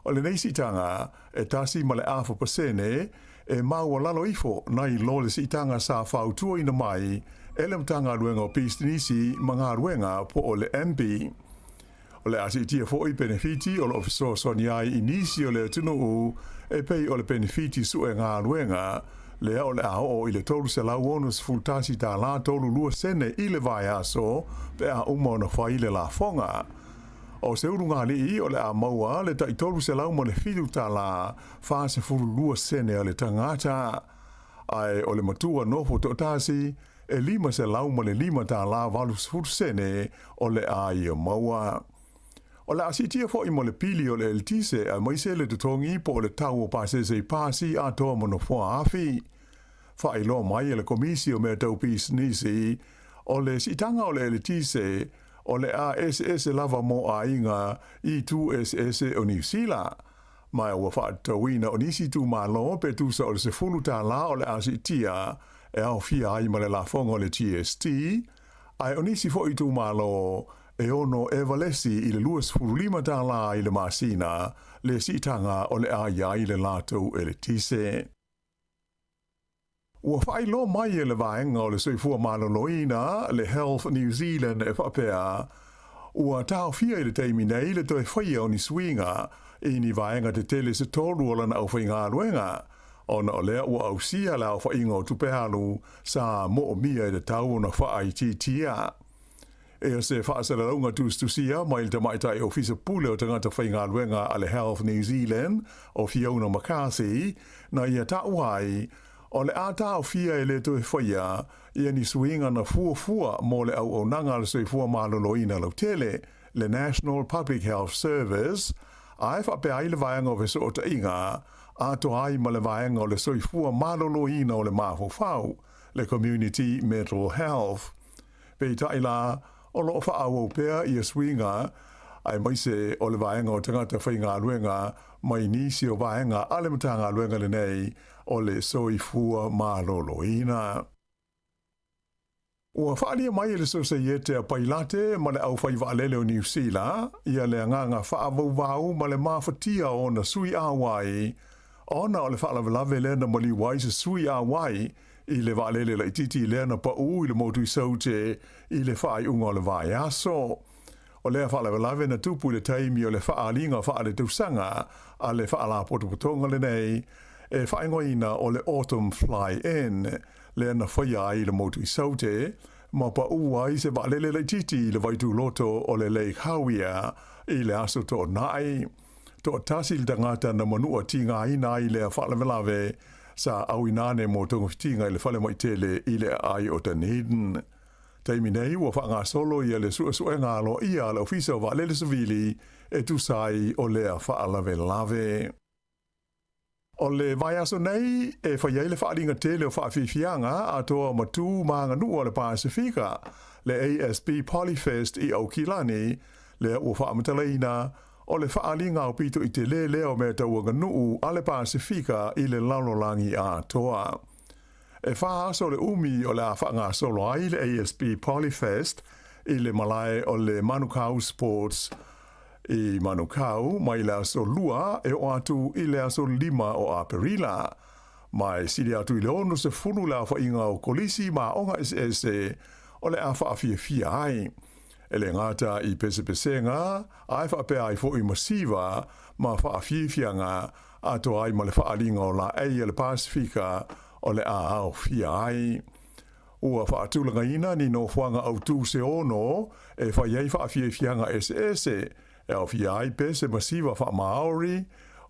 O lenei siitaga, e 1.5% e maualalo ifo nai lo le siitaga sa fautuaina mai e le Matagaluega o Pisinisi ma Galuega po o le MBIE. O le a siitia foi penefiti o lo o fesoasoani ai i nisi o le atunuu e pei o le penefiti sue galuega, lea o le a oo i le $361 32 sene i le vaiaso pe a uma ona fai le lafoga. O se ulugalii o le a maua le tai $307 42 sene a le tagata, ae o le matua nofo toatasi e $505 80 sene o le a ia maua. O le a siitia foi mo le pili o le eletise aemaise le totogi po o le tau o pasese i pasi atoa ma nofoa afi. Faailoa mai e le Komisi o Mea Tau Pisinisi, o le siitaga o le eletise o le a eseese lava mo aiga i itu eseese o Niu Sila. Ma ua faatatauina o nisi itumalo pe tusa o le $10 o le a siitia e aofia ai ma le lafoga o le GST, ae o nisi foi itumalo e ono evalesi i le $25 i le masina le siitaga o le a i ai le latou eletise. Ua faailoa mai e le Vaega o le Soifua Maloloina, le Health New Zealand e faapea, ua taofia i le taimi nei le toe faia o ni suiga i ni vaega tetele se tolu o lana aufaigaluega, ona o lea ua ausia le aofaiga o tupe alu sa moomia e tatau ona faaitiitia. E se faasalalauga tusitusia mai le tamaitai Ofisa Pule o Tagata Faigaluega a le Health New Zealand, o Fiona McCarthy, na ia taua ai, o le a taofia e le toe faia ia ni suiga na fuafua mo le auaunaga a le soifua maloloina lautele, le National Public Health Service, ae faapea ai le vaega o fesootaiga, atoa ai ma le vaega o le soifua maloloina o le mafaufau, le Community Mental Health. Peitai la, o lo o faaauau pea ia suiga, aemaise o le vaega o tagata faigaluega mai nisi o vaega a le Matagaluega lenei o le Soifua Maloloina. Ua faaalia mai e le Sosaiete a Pailate ma le Aufai Vaalele o Niu Sila ia le agaga faavauvau ma le mafatia o ona sui auai ona o le faalavelave lea na maliu ai se sui auai i le vaalele laitiiti lea na paū i le motu i Saute i le faaiuga o le vaiaso. O lea faalavelave na tupu i le taimi o le faaaliga faaletausaga a le faalapotopotoga lenei e faaigoaina o le Autumn Fly-In, lea na faia ai i le motu i Saute, ma paū ai se vaalele laitiiti i le vaituloto o le Lake Hawea i le aso Toonai. Toatasi le tagata na manua tigaina ai lea faalavelave sa auina ane mo togafitiga i le falemai tele i le aai o Dunedin. Taimi nei ua faagasolo ia le suesuega aloaia a le Ofisa o Vaalele Savili e tusa ai o lea faalavelave. O le vaiaso nei e fai ai le faaaliga tele o faafiafiaga atoa ma tu ma aganuu a le Pasefika, le ASB Polyfest i Aukilani, lea ua faamatalaina o le faaaliga aupito i tele lea o mea tau aganuu a le Pasefika i le lalolagi atoa. E 4 aso le umi o le a faagasolo ai le ASB Polyfest i le malae o le Manukau Sports i Manukau mai le aso 2 e oo atu i le aso 5 o Aperila. Ma e sili atu i le 60 le aofaiga o kolisi ma aoga eseese o le a faafiafia ai. E le gata i pesepesega, ae faapea ai foi ma siva ma faafiafiaga atoa ai ma le faaaliga o laei a le Pasefika o le a aofia ai. Ua faatulagaina ni nofoaga autū se ono e fai ai faafiafiaga eseese, e aofia ai pese ma siva faa-Māori,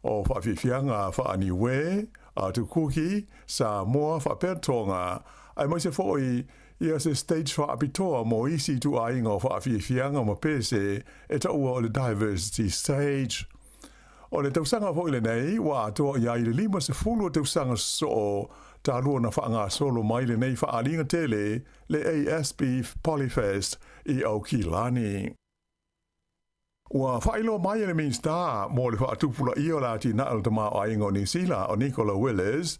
o faafiafiaga faa-Niue, Atukuki, Samoa faapea Tonga, aemaise foi ia se stage faapitoa mo isi ituaiga o faafiafiaga ma pese e taua o le Diversity Stage. O le tausaga foi lenei ua atoa i ai le 50 o tausaga sosoo talu ona faagasolo mai lenei faaaliga tele le ASB Polyfest i Aukilani. Ua faailoa mai e le Minisita mo le Faatupulaia o le Atinae o le Tamaoaiga o Niu Sila o Nicola Willis,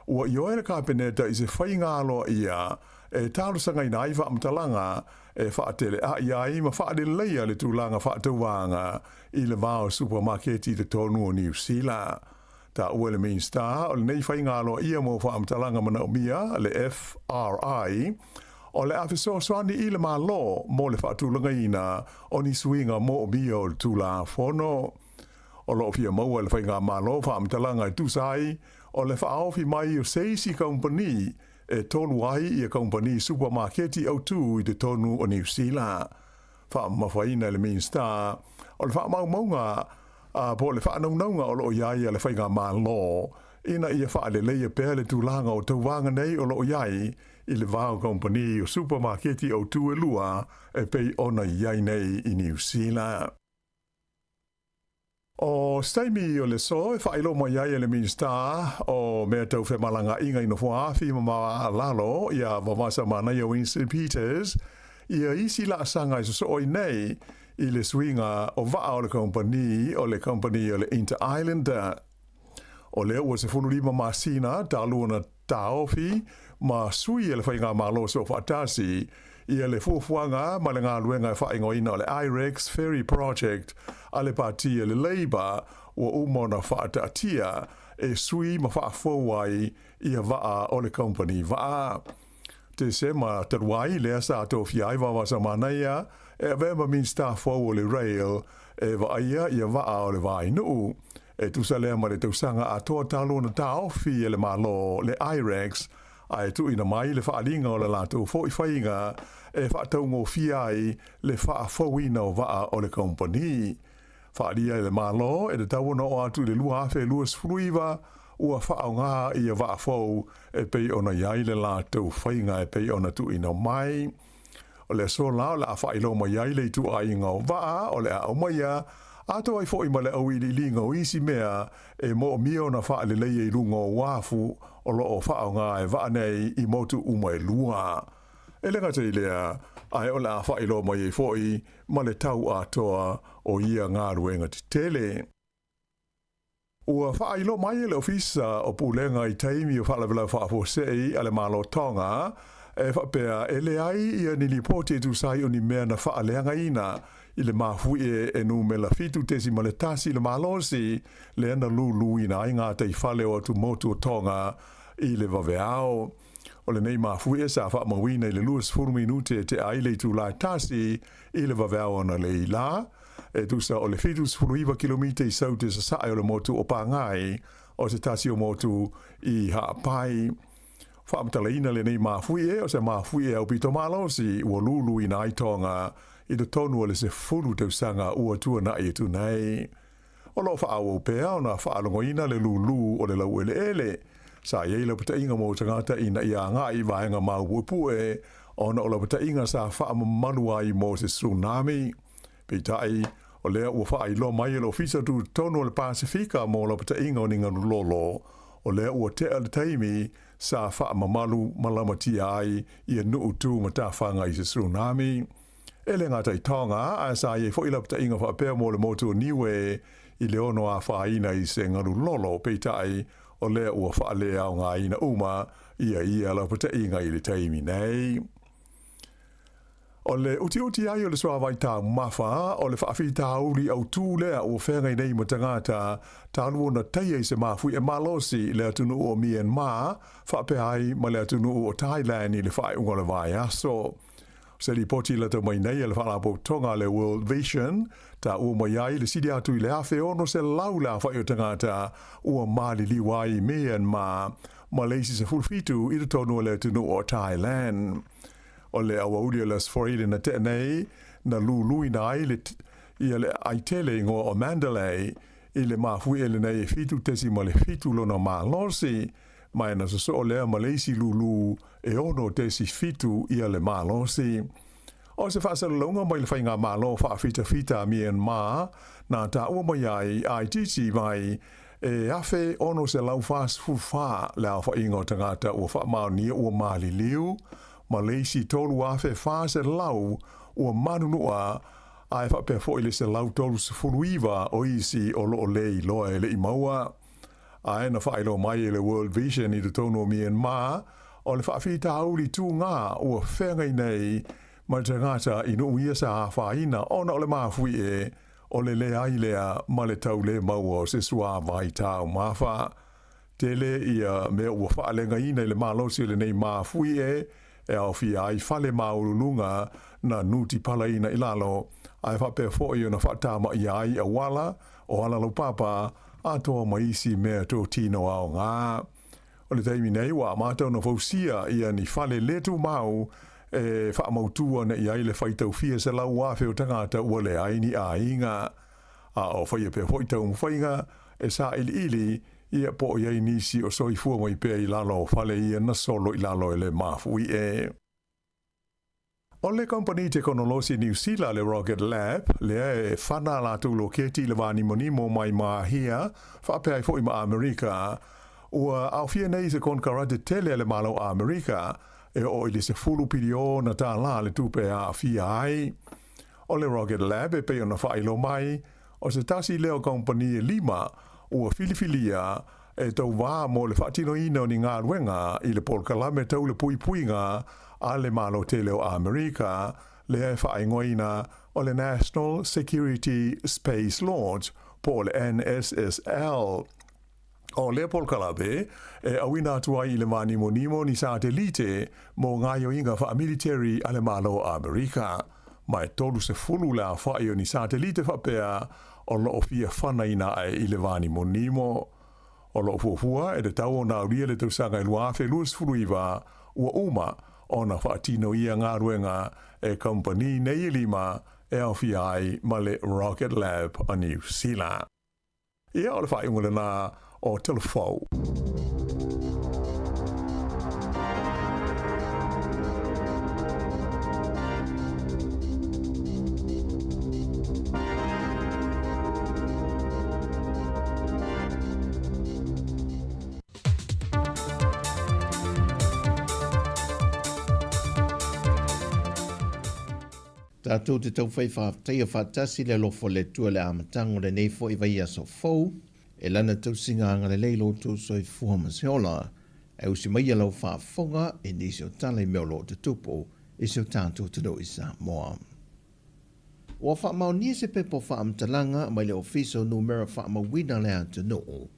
ua ioe le Kapeneta i se faiga aloaia e talosagaina ai faamatalaga e faatelea'i ai ma faaleleia le tulaga faatauvaga i le va o supamaketi i totonu o Niu Sila. Taua e le Minisita o lenei faiga aloaia mo faamatalaga manaomia, le FRI, o le a fesoasoani i le Malo mo le faatulagaina o ni suiga moomia o le Tulafono. O lo o fia maua e le Faigamalo faamatalaga e tusa ai o le faaofi mai o se isi kamupani e tolu ai ia kamupani supamaketi autū i totonu o Niu Sila. Faamamafaina e le Minisita o le faamaumauga a po o le faanaunauga o lo o i ai a le Faigamalo ina ia faaleleia pea le tulaga o tauvaga nei o lo o i ai i le va o kamupani o supamaketi autū e lua e pei ona i ai nei i Niu Sila. O se taimi o le aso e faailoa mai ai e le Minisita o Mea Tau Femalagaaiga i Nofoaafi ma Maalalo ia Vavasa Manaia Winston Peters ia isi laasaga e sosoo ai nei i le suiga o vaa o le kamupani o le kamupani o le Inter Islander. O lea ua 15 masina talu ona taofi ma sui e le Faigamalo Soofaatasi ia le fuafuaga ma le galuega e faaigoaina o le IREX Ferry Project a le Pati a le Labour ua uma ona faataatia e sui ma faafou ai ia vaa o le kamupani vaa. Tesema talu ai lea sa tofia ai Vavasa Manaia e avea ma Minisita fou o le Rail e vaaia ia vaa o le Vainuu. E tusa lea ma le tausaga atoa talu ona taofi e le Malo le IREX ae tuuina mai le faaaliga o le latou foi faiga e faataugofie ai le faafouina o vaa o le kamupani. Faaalia e le Malo e tatau ona oo atu i le 2029 ua faaaoga ia vaa fou e pei ona i ai le latou faiga e pei ona tuuina mai. O le aso la o le a faailoa mai ai le ituaiga o vaa o le a aumaia, atoa ai foi ma le auiliiliga o isi mea e moomia ona faaleleia i luga o uafu o lo o faaaoga e vaa nei i motu uma e lua. E le gata i lea, ae o le a faailoa mai ai foi ma le tau atoa o ia galuega tetele. Ua faailoa mai e le Ofisa o Pulega i taimi o faalavelave faafuasei a le Malo Tonga e faapea e leai ia ni lipoti e tusa ai o ni mea na faaleagaina i le mafuie e numela 7.1 le malosi lea na luluina ai gataifale o atumotu o Tonga i le vaveao. O lenei mafuie sa faamauina i le 20 minute e tea ai le itula e tasi i le vaveao analeila, E tusa o le 79 kilomita i Saute Sasae o le motu o Pangai, o se tasi o motu i Ha'apai. Faamatalaina lenei mafuie o se mafuie aupito malosi ua luluina ai Tonga i totonu o le 10 tausaga ua tuana'i atu nei. O lo o faaauau pea ona faalogoina le lūlū o le laueleele. Sa i ai lapataiga mo tagata ina ia agai i vaega maupuepue ona o lapataiga sa faamamalu ai mo se tsunami. Peitai, o lea ua faailoa mai e le Ofisa Tutotonu o le Pasefika mo lapataiga o ni galulolo, o lea ua tea le taimi sa faamamalu ma lamatia ai ia nuu tu matafaga i se tsunami. E le gata i Tonga, ae sa i ai foi lapataiga faapea mo le motu o Niue i le ono afaina i se galulolo, peitai, o lea ua faaleaogaina uma ia ia lapataiga i le taimi nei. O le utiuti ai o le suavai taumafa, o le faafitauli autū lea ua feagai nei ma tagata talu ona taia i se mafuie malosi i le atunuu o Myanmar faapea ai ma le atunuu o Thailand i le faaiuga o le vaiaso. Se lipoti lata mai nei e le Faalapotopotoga a le World Vision, taua mai ai le sili atu i le 1,600 le aofai o tagata ua maliliu ai i Myanmar ma le isi 17 i totonu o le atunuu o Thailand. O le aoauli o le Aso Faraile na tea nei, na luluina ai le ia le aai tele igoa o Mandalay i le mafuie lenei e 7.7 lona malosi, ma e na sosoo lea ma le isi lulu e 6.7 ia le malosi. O se faasalalauga mai le Faigamalo Faafitafita a Myanmar na taua mai ai a itiiti mai e 1,644 le aofaiga o tagata ua faamaonia ua maliliu, ma le isi 3,400 ua manunua, ae faapea foi le 139 o isi o lo o le iloa e le i maua. Ae na faailoa mai e le World Vision i totonu o Myanmar, o le faafitauli tugā ua feagai nei ma tagata i nuu ia sa afaina ona o le mafuie o le leai lea ma le tau le maua o se suāwai taumafa. Tele ia mea ua faalegaina i le malosi o lenei mafuie e aofia ai fale maualuluga na nutipalaina i lalo, ae faapea foi ona faatamaia ai auala o ala laupapa atoa ma isi mea totino aoga. O le taimi nei ua amata ona fausia ia ni fale le tumau e faamautu ana i ai le faitau fia 100,000 o tagata ua leai ni aiga. A o faia pea foi taumafaiga e sailiili ia po o i ai nisi o soifua mai pea i lalo o fale ia na solo i lalo e le mafuie. O le kamupani tekonolosi Niu Sila le Rocket Lab, lea e fana a latou loketi i le vānimonimo mai Māhia, faapea ai foi ma Amerika, ua aofia nei i se konekarate tele a le Malo o Amerika, e oo i le 10 piliona tālā le tupe e aafia ai. O le Rocket Lab e pei ona faailoa mai, o se tasi lea o kamupani e lima ua filifilia e tauvā mo le faatinoina o ni galuega i le polokalame tau le puipuiga a le Malo tele o Amerika, lea e faaigoaina o le National Security Space Launch po o le NSSL. O lea polokalame e auina atu ai i le mānimonimo ni satelite mo gaoioiga faamiliteri a le Malo o Amerika. Ma e 30 le aofai o ni satelite faapea o lo o fia fanaina ae i le vānimonimo. O lo o fuafua e tatau ona aulia le tausaga e 2029 ua uma ona faatino ia galuega e kamupani nei e lima e aofia ai ma le Rocket Lab a Niu Sila. Ia, o le faaiuga lena o Telefou. Tatou te taufai faafetaia faatasi le alofa o le Atua i le amataga o lenei foi vaiaso fou, e lana tausiga agalelei lo outou soifua ma se ola, e usi maia lau faafofoga i nisi o tala i mea o lo o tutupu i si o tatou atunuu i Samoa. Ua faamaonia se pepa o faamatalaga mai le Ofisa o Numera Faamauina a le Atunuu,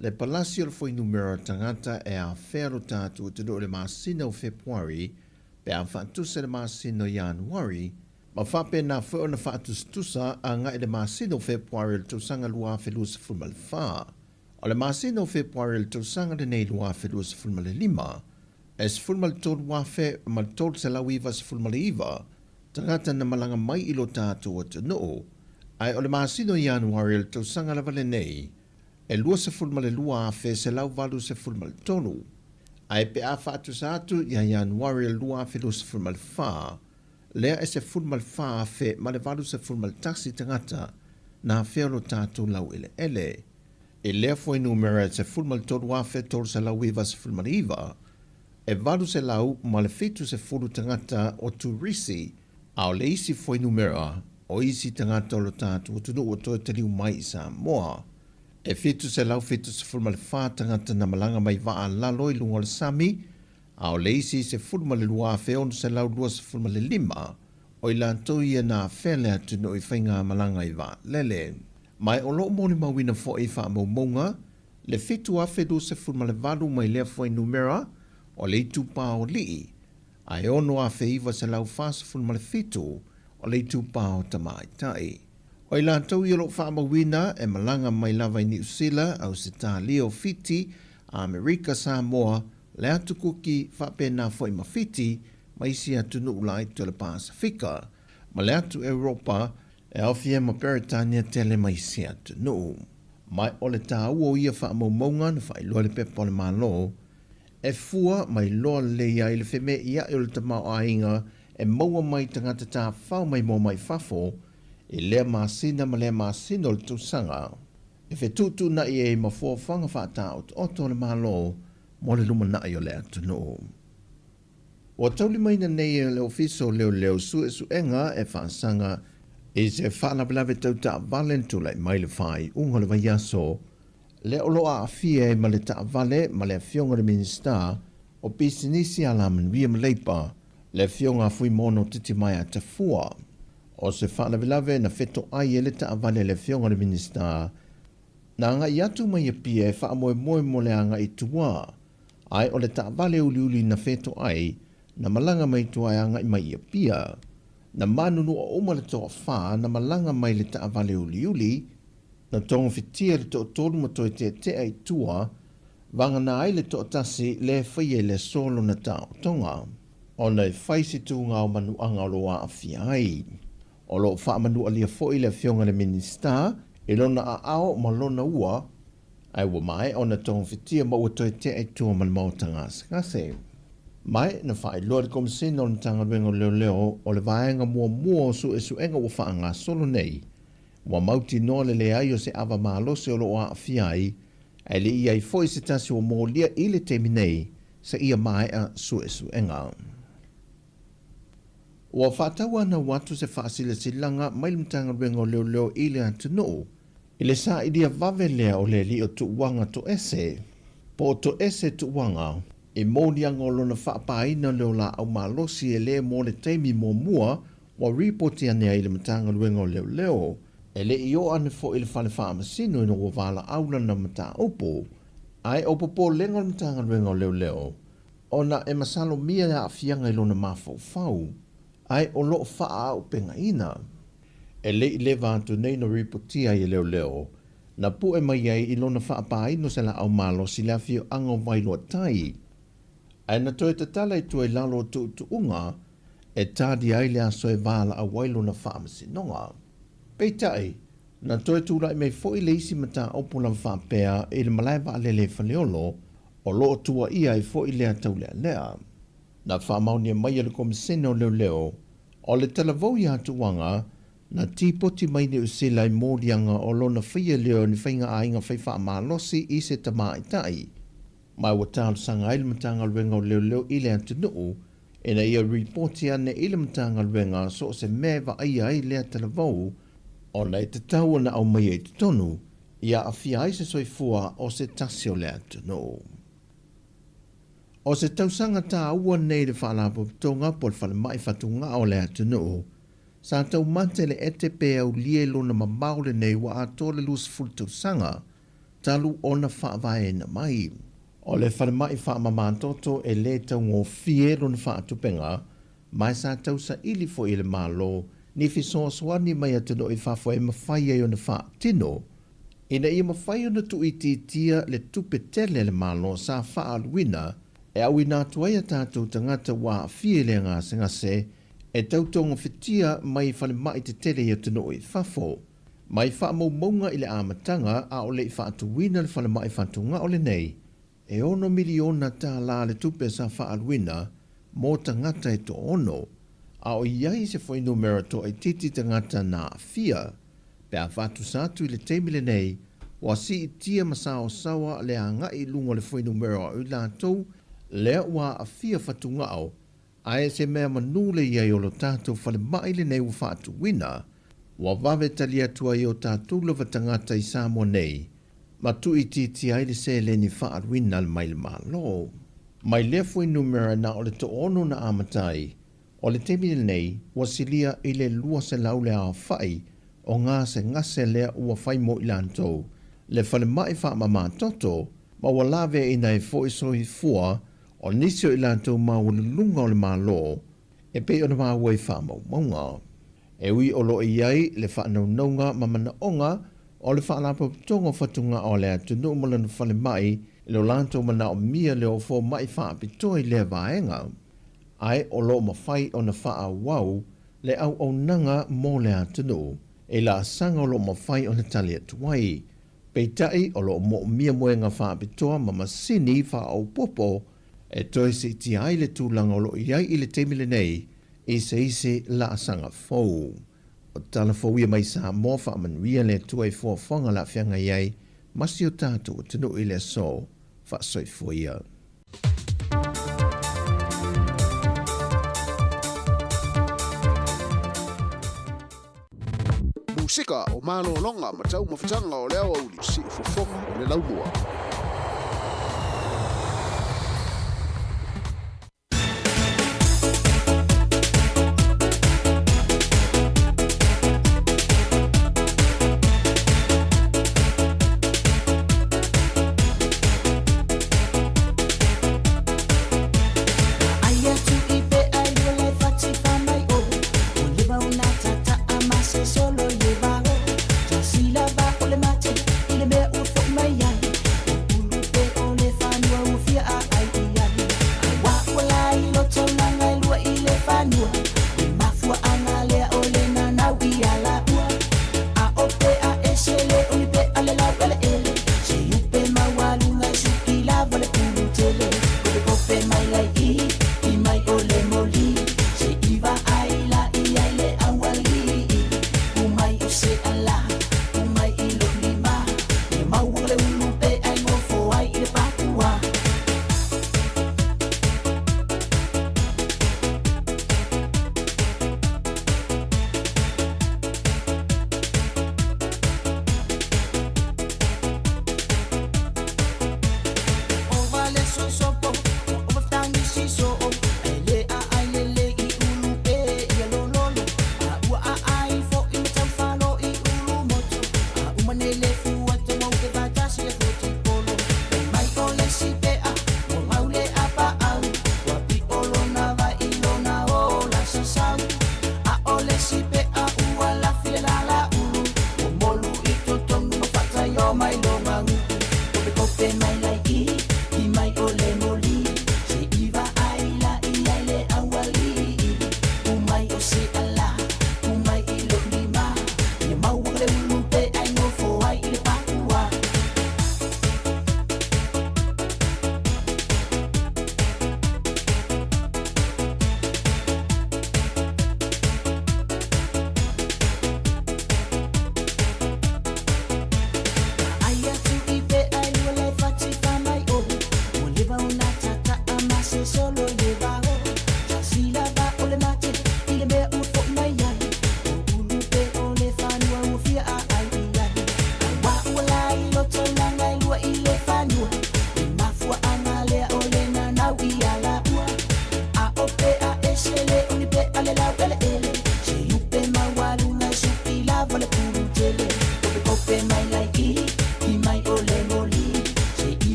le palasi o le fuainumera tagata e afea lo tatou atunuu i le masina o Fepuari pe a faatusa i le masina o Ianuari, ma faapena foi ona faatusatusa agai i le masina o Fepuari o le tausaga 2024. O le masina o Fepuari o le tausaga lenei 2025, e 13,399 tagata na malaga mai i lo tatou atunuu, ae o le masina o Ianuari o le tausaga lava lenei, e 22,183, ae pe a faatusa atu ia Ianuari o le 2024, lea e 14,081 tagata na afea lo tatou laueleele. I lea fuainumera e 13,399, e 870 tagata o turisi, a o le isi fuainumera o isi tagata o lo tatou atunuu ua toe taliu mai i Samoa. E 774 tagata na malaga mai vaa lalo i luga o le sami, a o le isi 12,625 o i latou ia na afea le atunuu i faigamalaga i vaalele. Ma e o lo o molimauina foi i faamaumauga le 7,028 mai lea fuainumera o le itupa o Lii. ae 6,947 o le itupa o tamaitai. O i latou ia o lo o faamauina e malaga mai lava i Niu Sila, Ausetalia, o Fiti, Amerika, Samoa, le Atu Kuki faapena foi ma Fiti ma isi atunuu laiti o le Pasefika, ma le atu Europa e aofia ma Peretania tele ma isi atunuu. Ma o le taua o ia faamaumauga na faailoa i le Pepa o le Malo, e fua mai loa lelei ai le feme'ia'i o le tamaoaiga e maua mai tagata tafafao maimoa mai fafo i lea masina ma lea masina o le tausaga, e fetuutuuna'i ai ma fuafuaga faataotooto a le Malo mo le lumana'i o le atunuu. Ua taulimaina nei e le Ofisa o Leoleo suesuega e faasaga i se faalavelave tau taavale na tulai mai i le faaiuga o le vaiaso lea o lo o aafia ai ma le taavale ma le Afioga i le Minisita o Pisinisi Alamanuia ma Leipa, le Afioga a Fuimaono Titimaea Tafua. O se faalavelave na fetoai ai le taavale a le Afioga i le Minisita na agai atu mai Apia e faamoemoe mo le agai i tua, ae o le taavale uliuli na fetoai na malaga mai tua e agai mai i Apia. Na manunua uma le toafa na malaga mai le taavale uliuli, na togafitia le toatolu ma toe teetea i tua, vagana ai le toatasi lea e faia i le aso lona taotoga, ona e fai se tuga o manuaga o lo o aafia ai. O lo o faamanualia foi le Afioga i le Minisita i lona aao ma lona ua, ae ua maea ona togafitia ma ua toe tea i tua ma le maota gasegase. Ma na faailoa e le Komesina o le Matagaluega o Leoleo o le vaega muamua o suesuega ua faagasolo nei, ua mautinoa le leai o se ava malosi o lo o aafia ai, ae le i i ai foi se tasi ua molia i le taimi nei seia maea suesuega. Ua faatauanau atu se faasilasilaga mai le Matagaluega o Leoleo i le atunuu i le sailia vave lea o le alii o Tuuaga Toese, po o Toese Tuuaga, i moliaga o lona faapaina lea o laau malosi e le mo le taimi muamua ua ripoti ane ai i le Matagaluega o Leoleo. E le i oo ane foi i le fale faamasino ina ua valaau lana mataupu, ae o popolega o le Matagaluega o Leoleo ona e masalomia le aafiaga i lona mafaufau, ae o lo o faaaupegaina. E le i leva atu nei na ripotia ai e leoleo, na pue mai ai i lona faapaaina o se laau malosi i le afioaga o Vailoa Tai, ae na toe tatala i tua i lalo o tuutuuga e talia ai le aso e valaau ai lona faamasinoga. Peitai, na toe tulai mai foi le isi mataupu lava faapea i le malae vaalele i Faleolo, o lo o tuuaia ai foi lea taulealea. Na faamaonia mai e le Komesene o Leoleo, o le talavou ia Tuaga, na tipoti mai Niu Sila i moliaga o lona faia lea o ni faiga aiga fai faamalosi i se tamaitai, ma ua talosaga ai le Matagaluega o Leoleo i le atunuu ina ia ripoti ane i le Matagaluega so o se mea e vaaia ai lea talavou, ona e tatau ona aumaia i totonu ia aafia ai se soifua o se tasi o le atunuu. O se tausaga taua nei i le Faalapotopotoga po o le Falemai Fatugao o le atunuu, sa taumate le ete pe aulia i lona mamao lenei ua atoa le 20 tausaga talu ona faavaeina mai. O le falemai faamamatoto e le taugofie lona faatupega, ma e sa tausaili foi e le Malo ni fesoasoani mai atunuu i fafo e mafai ai ona faatino, ina ia mafai ona tuuitiitia le tupe tele a le Malo sa faaaluina e auina atu ai a tatou tagata ua aafia i le gasegase e tau togafitia mai falemai tetele i atunuu i fafo. Mai faamaumauga i le amataga a o le i faatuina le falemai fatugao lenei, E $6 miliona le tupe sa faaaluina mo tagata e toaono, a o i ai se fuainumera toaitiiti tagata na aafia, pe a faatusa atu i le taimi lenei, ua siitia ma saosaoa le agai i luga o le fuainumera o i latou lea ua aafia fatugao, ae se mea manu le i ai o lo tatou falemai lenei ua faatuina, ua vave tali atu ai o tatou lava tagata i Samoa nei, ma tuuitiitia ai le seleni faaaluina mai le Malo. Mai lea fuainumera na o le toaono na amata ai, o le taimi lenei ua silia i le 200 le aofai o gasegase lea ua fai mo i latou le falemai faamamatoto ma ua laveaiina ai foi soifua. O nisi o i latou maualuluga o le Malo e pei ona maua i faamaumauga. E ui o lo o i ai le faanaunauga ma manaoga o le Faalapotopotoga o Fatugao a le Atunuu ma lona Falemai i lo latou manaomia le o fomai faapitoa i lea vaega, ae o lo o mafai ona faaauau le auaunaga mo le atunuu i laasaga o lo o mafai ona tali atu ai. Peitai, o lo o moomia moega faapitoa ma masini faaopoopo e toe siitia ai le tulaga o lo o i ai i le taimi lenei i se isi laasaga fou. O tala fou ia mai Samoa, faamanuia le Atua i fuafuaga la feagai ai ma si o tatou atunuu i le aso. Faasoifua ia. Musika o malologa ma taumafataga o le aoauli siufofoga o le laumua.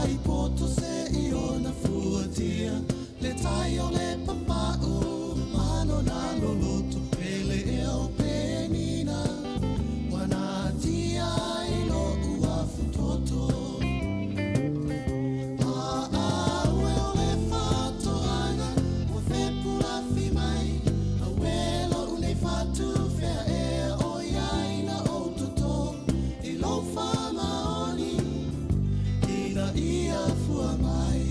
tai poto se i ona fuatia Le tai o le papau Mano nā loloto Pele e au penina Wana tia i lo ua futoto Aue o le fatoanga Ua fepulafi mai Aue lo unei fatu Fea e o iai na o toto I lo whamaoni Ina ia fua mai.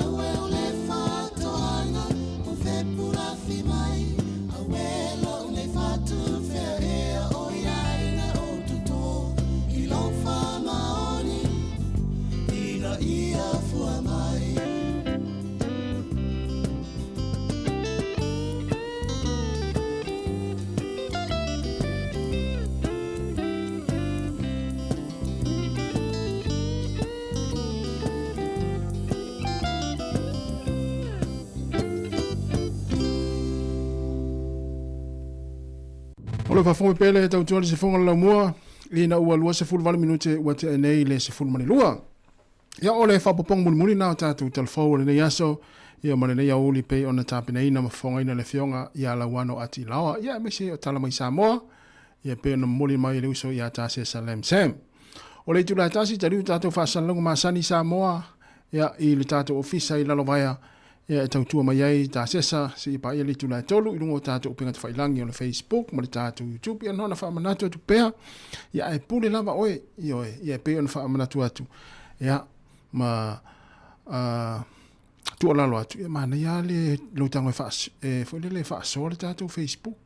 Aue o le fatoanga Ua fepulafi mai Aue lo unei fatu Fea ea o iai na o toto I lo whamaoni Ina ia fua mai. O le faafofoga pea le tautua le sifoga le laumua ina ua 28 minute ua tea nei le 12. Ia o le faapopoga mulimuli na o tatou talafou o lenei aso ia ma lenei aoauli pei ona tapenaina ma fofogaina le afioga ia Lauano Ati Laoa ia aemaise o tala mai Samoa ia pei ona momoli mai e le uso ia Tasesa Lam Sam. O le itula e tasi taliu tatou faasalalauga masani i Samoa ia i le tatou ofisa i Lalovaea ia e tautua mai ai Tasesa seia paia le itula e 3 i luga o tatou upega tafailagi o le Facebook ma le tatou YouTube. Ia na ona faamanatu atu pea ia ae pule lava oe ioe ia e pei ona faamanatu atu ia ma tuualalo atu ia manaia le lou tago e faas e foi lele e faasoa le tatou Facebook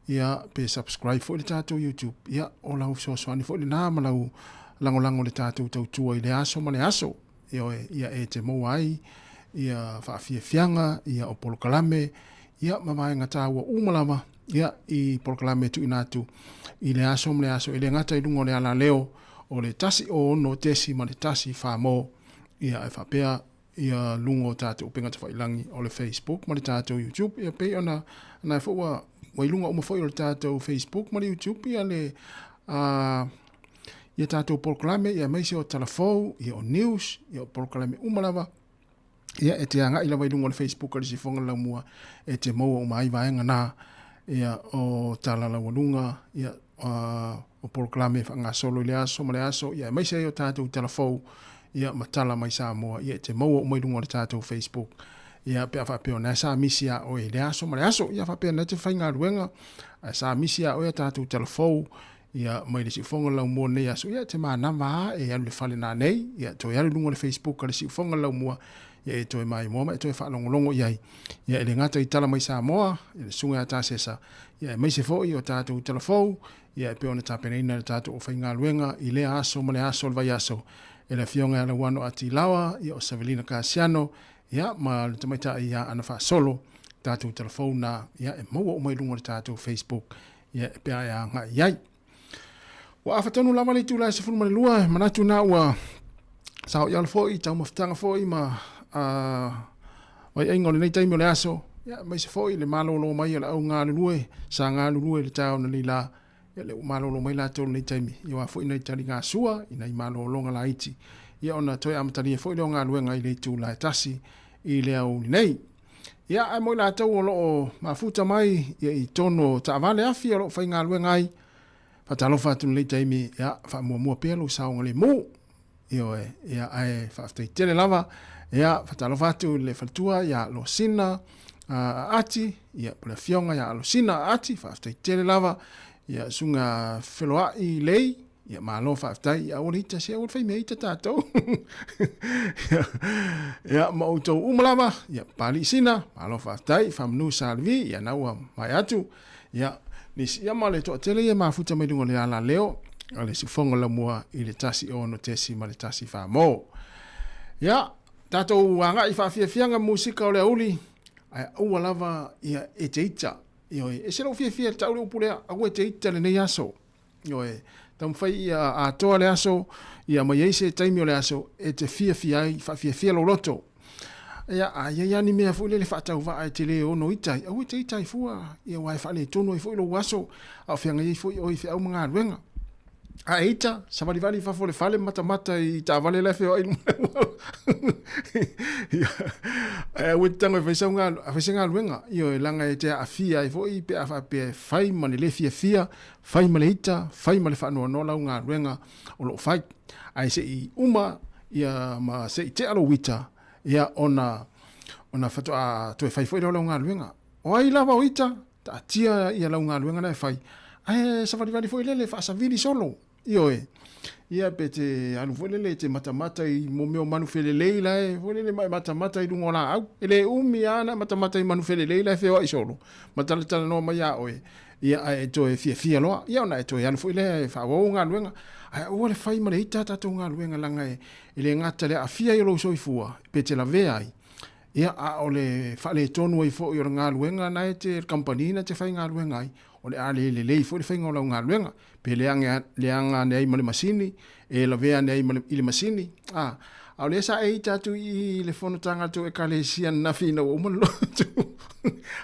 ia pe subscribe foi le tatou YouTube ia o lau fesoasoani foi lena ma lau lagolago le tatou tautua i le aso ma le aso ioe ia e te maua ai ia faafiafiaga ia o polokalame ia ma vaega taua uma lava ia i polokalame e tuuina atu i le aso ma le aso e le gata i luga o le alaleo o le 106 ma le 1 mo ia e faapea ia luga o tatou upega tafailagi o le Facebook ma le tatou YouTube ia pei ona na foi ua ua i luga uma foi o le tatou Facebook ma le YouTube ia le ia tatou polokalame ia aemaise o talafou ia o news ia o polokalame uma lava ia e te agai lava i luga o le Facebook a le Sifoga Laumua e te maua uma ai vaega na ia o tala laualuga ia o polokalame faagasolo i le aso ma le aso ia aemaise ai o tatou talafou ia ma tala mai Samoa ia e te maua uma i luga o le tatou Facebook ia pe a faapea o na sa misi a oe i le aso ma le aso ia faapea na te faigaluega ae sa misi a oe a tatou talafou ia mai le siufoga laumua nei aso ia e te manava a e alu le fale nanei ia toe alu i luga o le Facebook a le siufoga laumua ia e toe maimoa ma e toe faalogologo i ai ia e le gata i tala mai Samoa ia le susuga ia Tasesa ia aemaise foi o tatou talafou ia e pei ona tapenaina le tatou aufaigaluega i lea aso ma le aso o le vaiaso e le afioga ia Lauano Atilaoa ia o Savelina Kasiano ia ma le tamaitai ia Ana Faasolo tatou talafou na ia e maua uma i luga o le tatou Facebook ia e pea e agai i ai. Ua afa tonu lava le itula e 12, manatu na ua sao ialo foi, taumafataga foi ma vaiaiga o lenei taimi o le aso, ia aemaise foi le malolo mai o le au galulue, sa galulue i le taeao nei la, ia le ua malolo mai latou i lenei taimi, ia aua foi nai taligasua i nai malologa laiti, ia ona toe amatalia foi lea o galuega i le itula e 1 i le aoauli nei. Ia, ae mo i latou o lo o mafuta mai ia i tonu o taavale afi o lo o faigaluega ai, faatalofa atu lenei taimi, ia, faamuamua pea lou saogalemu. Ioe, ia, ae faafetai tele lava. Ia, faatalofa atu i le faletua ia Losina Aati, ia, po le afioga ia Losina Aati, faafetai tele lava. Ia, susuga Feloai Lei, Ia malo faafetai, ia aua le ita se aua le fai mea ita tatou. Ia ma outou uma lava, ia Papalii Sina, malo faafetai, Faamanu Salivi, ia na ua mae atu. Ia Nisi ia ma le toatele ia mafuta mai luga o le alaleo a le siufofoga laumua i le 106.1 mo. Ia, tatou agai i faafiafiaga musika o le auli, ae aua lava ia e te ita. Ioe, e se lou fiafia e tau le upu lea, aua e te ita lenei aso. Ioe, taumafai ia atoa le aso, ia mai ai se taimi o le aso e te fiafia ai, faafiafia lou loto. Ia, a i ai lava ni mea foi lele faatauvaa e te le ono ita ai, aua e te ita ai fua, ia aua e faaletonu ai foi lou aso, a o feagai ai foi oe i feau ma galuega. A e ita, savalivali i fafo o le fale ma matamata i taavale la e feoai i luma o le auala. Ia, ae aua e te tago e fai sau galu, a fai se galuega, ioe, leaga e te aafia ai foi pe a faapea e fai ma le le fiafia, fai ma le ita, fai ma le faanoanoa lau galuega o lo o fai. Ae se i uma ia ma se i tea lou ita, ia ona ona faatoa toe fai foi lea o lau galuega. O ai lava o ita, taatia ia lau galuega la e fai, ae savalivali foi lele faasavili solo. Ioe. Ia pe te alu foi lele e te matamata i mo mea o manu felelei la e foi lele ma e matamata i luga o laau. E le umi lava ona e matamata i manu felelei la e feoai solo, ma talatalanoa mai ia oe. Ia ae e toe fiafia loa, ia ona e toe alu foi lea e faaauau ou galuega. Ae aua le fai ma le ita a tatou galuega leaga e le gata i le aafia ai o lou soifua pe te lavea ai, ia a o le faaletonu ai foi o le galuega na e te, le kamupani na e te faigaluega ai, o le a le lelei foi le faiga o lau galuega. Pe leaga, leaga ane ai ma le masini, e lavea ane ai ma le, i le masini. A, a o lea sa e ita atu i i le fonotaga a le tou Ekalesia ananafi ina ua uma le lotu.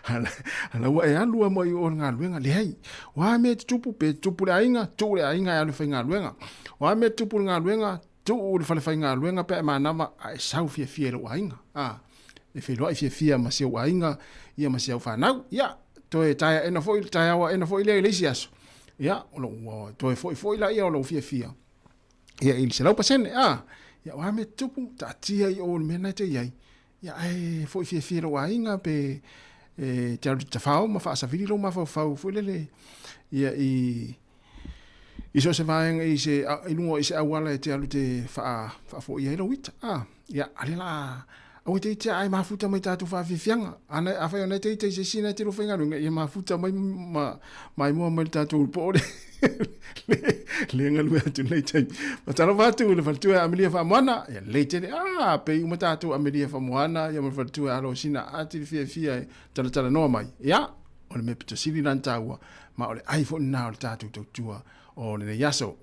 A la ua e alu lava mai o i le galuega. Leai. O a mea e tutupu, pe tutupu i le aiga, tuu le aiga e alu e faigaluega. O a mea e tutupu i le galuega, tuu le falefaigaluega pe a e manava a e sau fiafia i lou aiga. A, e feiloai fiafia ma si ou aiga, ia ma si au fanau. Ia, toe taeaena foi, taeao aena foi lea i le isi aso. Ia, o lou toe foi foi laia o lou fiafia. Ia, i le 100%, a, ia, o a mea e tutupu, taatia i o i le mea lena e te i ai. Ia, ae foi fiafia i lou aiga pe e te alu i te tafao ma faasavili lou mafaufau foi lele, ia, i, i so o se vaega, i se, i luga i se auala e te alu te faafoia ai lou ita. A, ia, a lea la, aua te ita ae mafuta mai tatou faafiafiaga. Ana, afai o na te ita i se isi na te lua faigaluega, ia mafuta mai ma maimoa mai le tatou po o le, le, le galue atu nei taimi. Matalofa atu i le faletua e Amelia Faamoana, ia lelei tele, a, pei uma tatou Amelia Faamoana, ia ma le faletua e Alosina ati le fiafia e talatalanoa mai. Ia, o le mea pito sili la ona taua, ma o le ai foi lena o le tatou tautua o lenei aso.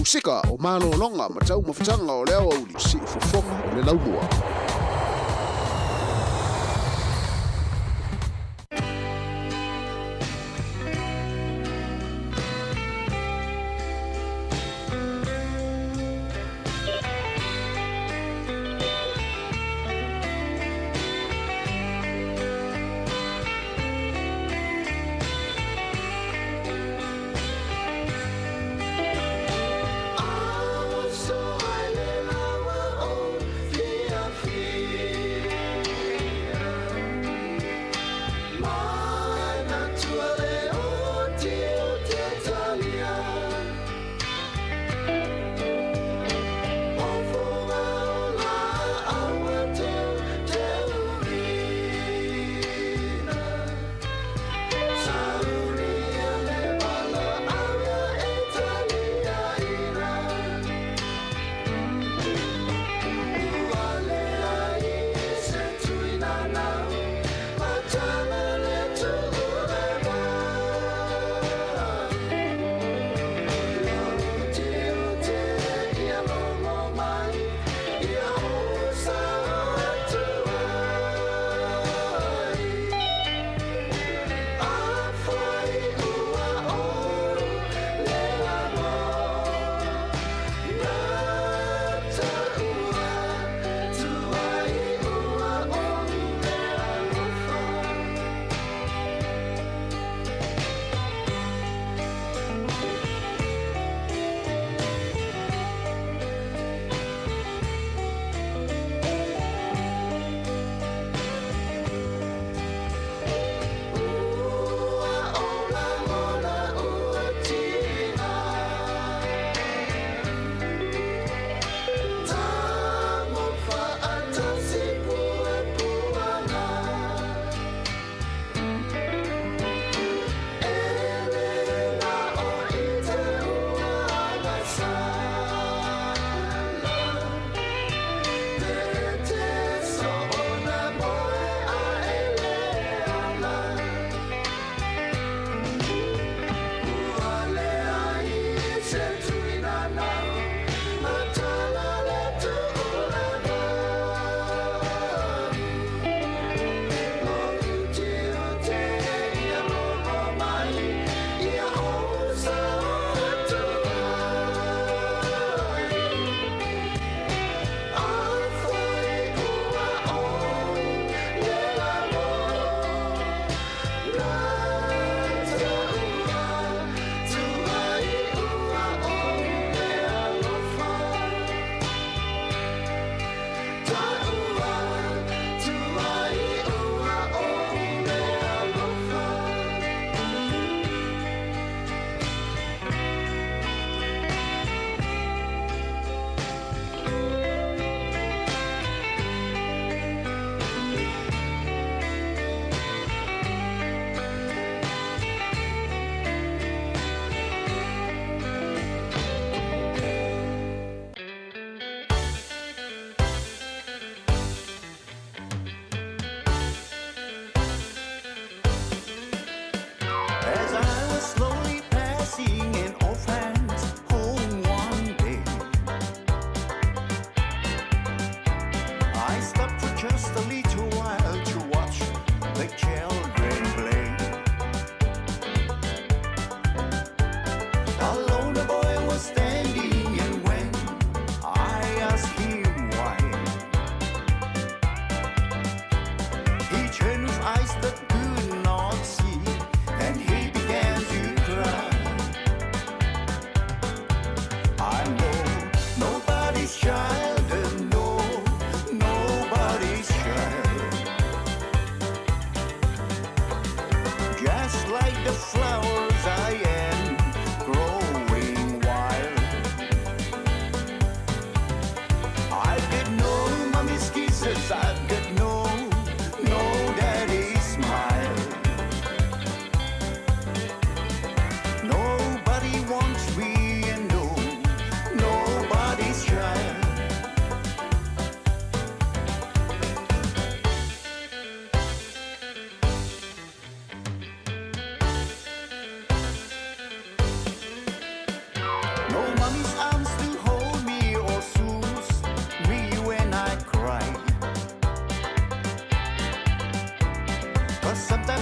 Pasika o malologa ma taumafataga o le aoauli siufofoga o le laumua.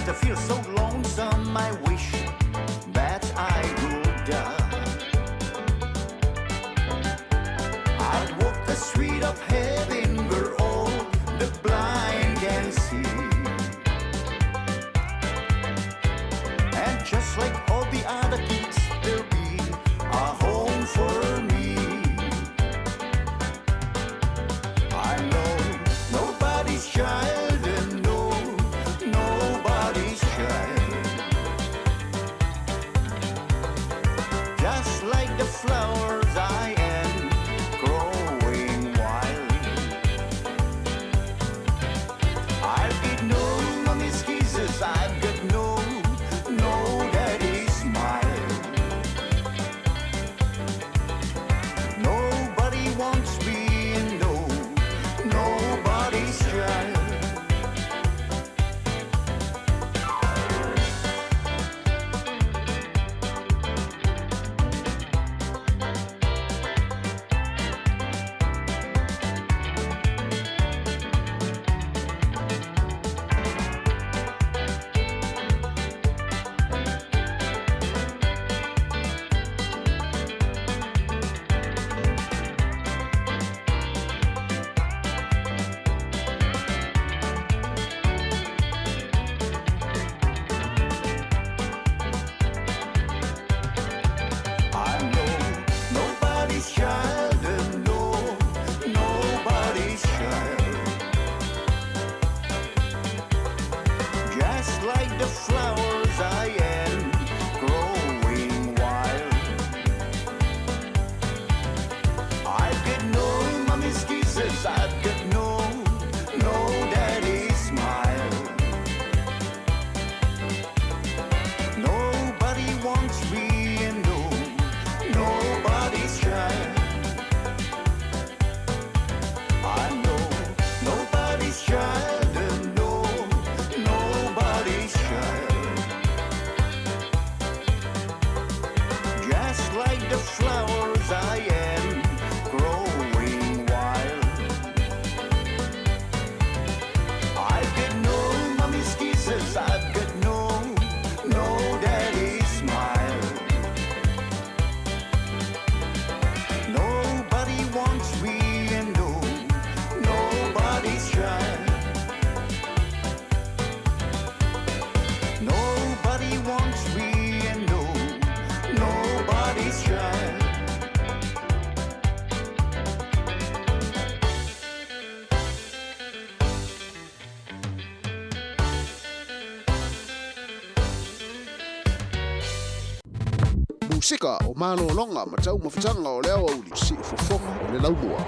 Sometimes I feel so lonesome, I wish that I would die. I'd walk the street of heaven where all the blind can see. And just like all the other kids, there'll be a home for me. I know nobody's child, and no, nobody's child. Just like the flowers, I am growing wild. I've got no mommy's kisses, I've got no, no daddy's smile. Nobody wants me, and no, nobody's child. I know nobody's child, and no, nobody's child. Just like the flowers, I am growing wild. I've got no mommy's kisses, I've got no, no daddy's smile. Nobody wants me, and no, nobody's child. I know nobody's child, and no, nobody's child. Just like the flowers, I am growing wild. I've got no mommy's kisses, I've got no, no daddy's smile. Nobody wants me, and no, nobody's child. Nobody wants me, and no, nobody's child. Musika o malologa ma taumafataga o le aoauli siufofoga o le laumua.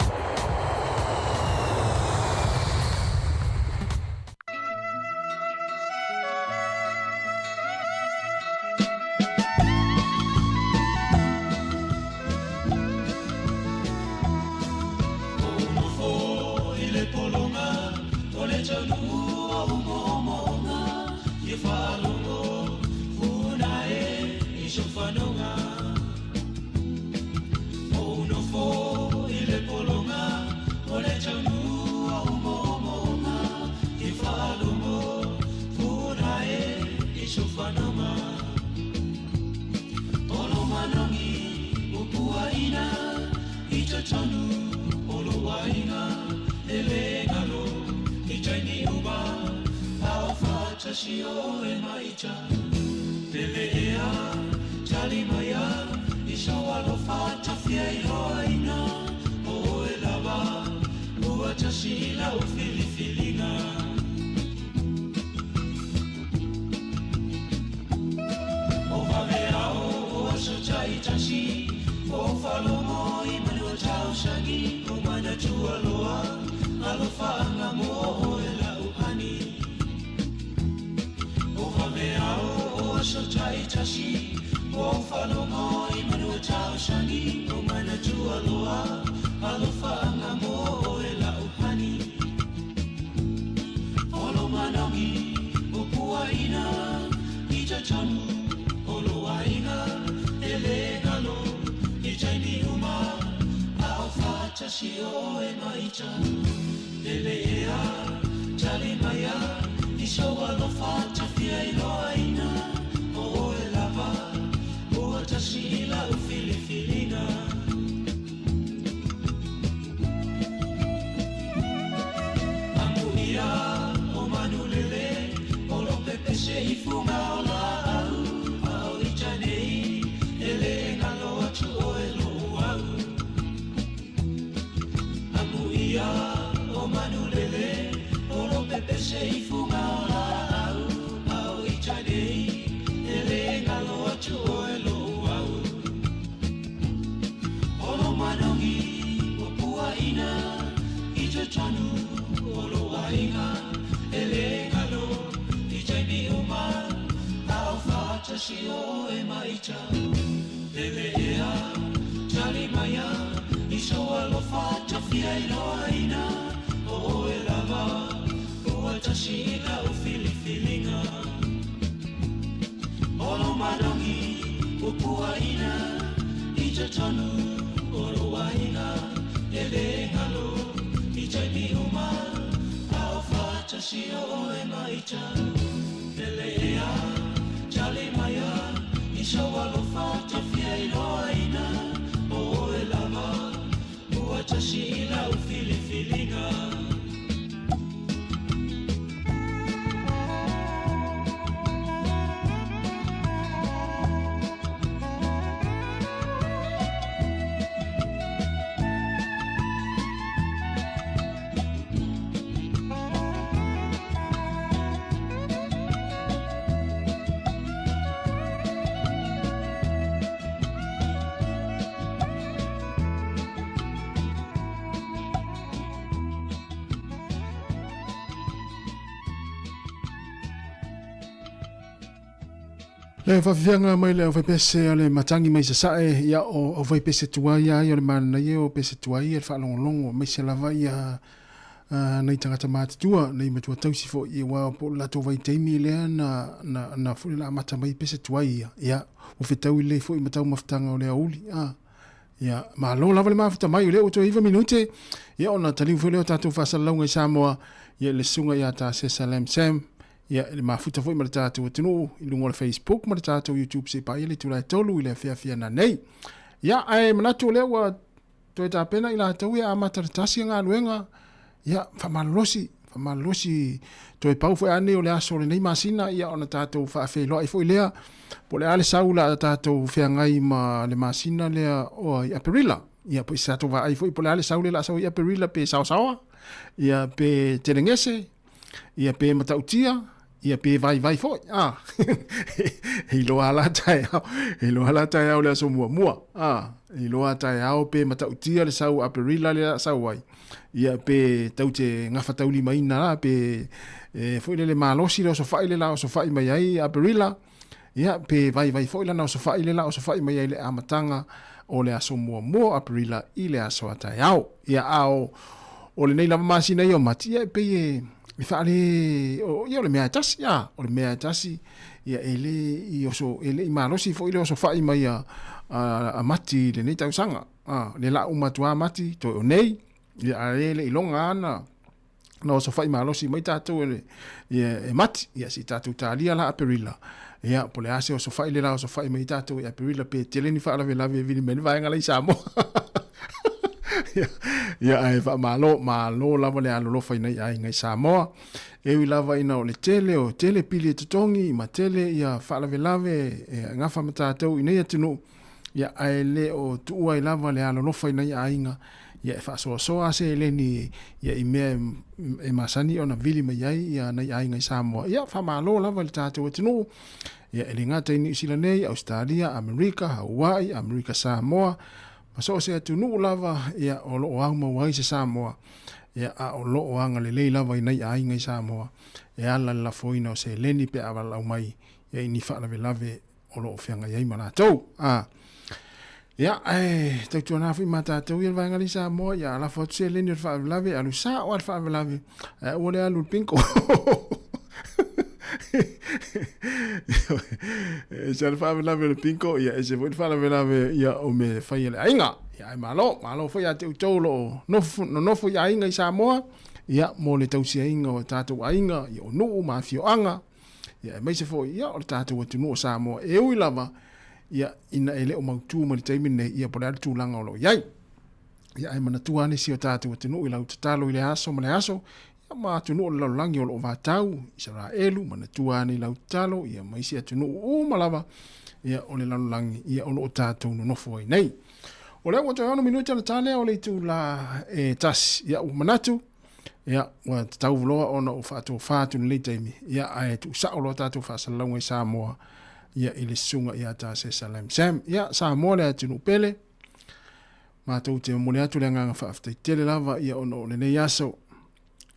Tasi o e maicha, ele ea, tali maya, i I sou alofa ou te fia iloaina, o oe lava ua tasi i la'u filifiliga. Amuia o manulele o lo pepese i fuga o la'au, a o ita nei e lē galo atu oe lo'u au. Amuia o manulele o lo pepese i fuga o la'au, a o ita nei e lē galo atu oe lo'u au. O lo manogi ua puaʻina i totonu o lou aiga, e lē galo i taimi uma a o faatasi oe ma ita. Lele ea tali maia i sou alofa ta fia iloaina, o oe lava ua tasi i la'u filifiliga. O lo manogi ua puaʻina i totonu o lou aiga, e lē galo i taimi uma a o faatasi oe ma ita. Lele ea tali maia i sou alofa ta fia iloaina, o oe lava ua tasi i la'u filifiliga. Le faafiafiaga mai le aufaipese o le matagi mai sasae, ia o aufaipese tuai lava ia o le mananaia o pese tuai ia le faalogologo aemaise lava ia nai tagata matutua, nai matua tausi foi, aua po o le latou vaitaimi lea na na na foi le amata mai pese tuai ia, ia ua fetaui lelei foi ma taumafataga o le aoauli a. Ia, malo lava le mafuta mai, o lea ua toe 9 minute, ia ona taliu foi lea o tatou faasalalauga i Samoa, ia i le susuga ia Tasesa Lam Sam, ia i le mafuta foi ma le tatou atunuu i luga o le Facebook ma le tatou YouTube se i paia le itula e 3 i le afiafi ananei. Ia, ae manatu o lea ua toe tapena i latou ia amata le tasi galuega, ia faamalolosi, faamalolosi toe pau foi a nei o le aso o lenei masina, ia ona tatou faafeiloai foi lea, po o le a le sau la tatou feagai ma le masina lea o i Aperila. Ia po i se tatou vaai foi po o le a le sau lea la sau i Aperila pe saosaoa, ia pe telegese, ia pe matautia, ia pe vaivai foi, a. E iloa la taeao, e iloa la taeao le aso muamua, a. E iloa taeao pe matautia le sau Aperila le a sau ai, ia pe tau te gafataulimaina la, pe e foi lele malosi le osofai le la osofai mai ai Aperila, ia pe vaivai foi lana osofai le la osofai mai ai le amataga o le aso muamua o Aperila i le aso a taeao. Ia a o o lenei lava masina ia o Mati, ia e pei e e faale o ia o le mea e tasi, a o le mea e tasi, ia e le i oso e le i malosi foi le osofai mai a a Mati i lenei tausaga, a le la uma atu a Mati toe o nei, ia a le le iloga ana na osofai malosi mai tatou e le ia e Mati, ia si tatou talia la Aperila, ia po le a se osofai le la osofai mai tatou e Aperila pe tele ni faalavelave e vili mai le vaega la i Samoa. Ia, ia ae faamalo, malo lava le alolofa i nai aiga i Samoa. E ui lava ina o le tele o tele pili e totogi ma tele ia faalavelave e gafa ma tatou i nei atunuu, ia ae le o tuua ai lava le alolofa i nai aiga, ia e faasoasoa seleni ia i mea e masani ona vili mai ai ia nai aiga i Samoa. Ia faamalo lava i le tatou atunuu, ia e le gata i Niu Sila nei, Ausetalia, Amerika, Hawaii, Amerika Samoa, ma so o se atunuu lava ia o lo o aumau ai se Samoa, ia a o lo o agalelei lava i nai aiga i Samoa e ala i le lafoina o seleni pe a valaau mai ia i ni faalavelave o lo o feagai ai ma latou. A ia, ae tautuana foi ma tatou ia le vaega lea i Samoa, ia a lafo atu seleni o le faalavelave, alu sao lava le faalavelave, ae aua le alu i le bingo. E ese le faalavelave o le bingo, ia ese foi le faalavelave ia o mea e fai e le aiga. Ia ae malo, malo foi ia te outou o lo o nofo, nonofo i aiga i Samoa. ia, mo le tausiaiga o tatou aiga, ia, o nuu ma afioaga, ia, aemaise foi, ia, o le tatou atunuu o Samoa, e ui lava, ia, ina e le o mautu mai le taimi lenei, ia, po o le a le tulaga o lo o i ai. Ia, ae manatua ane si o tatou atunuu i lau tatalo i le aso ma le aso, ia, ma atunuu o le lalolagi o lo o vatau, Isaraelu, manatua ane i lau tatalo, ia, ma isi atunuu uma lava, ia, o le lalolagi, ia, o lo o tatou nonofo ai nei. O lea ua toe 6 minute ona ta lea o le itula e 1. Ia, ua manatu, ia, ua tatau loa ona ou faatofa atu i lenei taimi, ia, ae tuusao loa tatou faasalalauga i Samoa, ia, i le susuga ia Tasesa Lam Sam. Ia, Samoa le atunuu pele, matou te momoli atu le agaga faafetai tele lava, ia, ona o lenei aso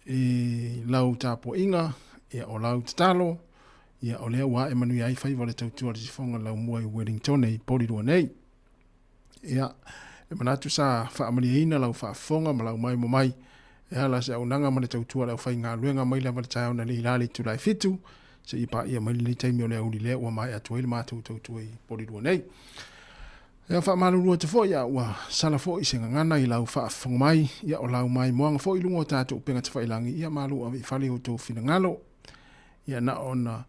i lau tapuaiga, ia, o lau tatalo, ia, o lea ua ae manuia ai faiva o le tautua a le sifoga laumua i Wellington i Porirua nei. Ia, e manatu sa faamalieina lau faafofoga ma lau maimo mai e ala se auaunaga ma le tautua a le aufaigaluega mai lava le taeao na lei la le itula e 7 seia paia mai lenei taimi o le auli lea ua maea atu ai le matou tautua i Porirua nei. Ia faamalulu atu foi a ua sala foi se gagana i lau faafofoga mai, ia o lau maimoaga foi i luga o tatou upega tafailangi, ia malu ave i fale i outou finagalo. Ia na ona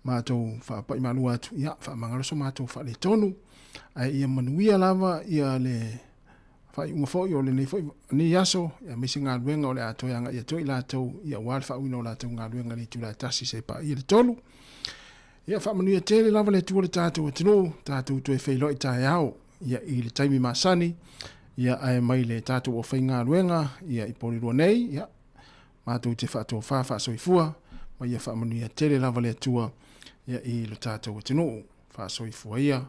matou faapai malu atu, ia faamagalo so matou faaletonu, ae ia manuia lava ia le faaiuga foi o lenei foi nei aso, aemaise galuega o le a toe agai atu ai latou, ia aua le faauiina o latou galuega i le itula e 1 seia paia le 3. Ia faamanuia tele lava le Atua le tatou atunuu, tatou toe feiloai taeao, ia i le taimi masani, ia ae mai le tatou aufaigaluega, ia i Porirua nei, ia matou te faatofa faasoifua, ma ia faamanuia tele lava le Atua ia i lo tatou atunuu. Faasoifua ia,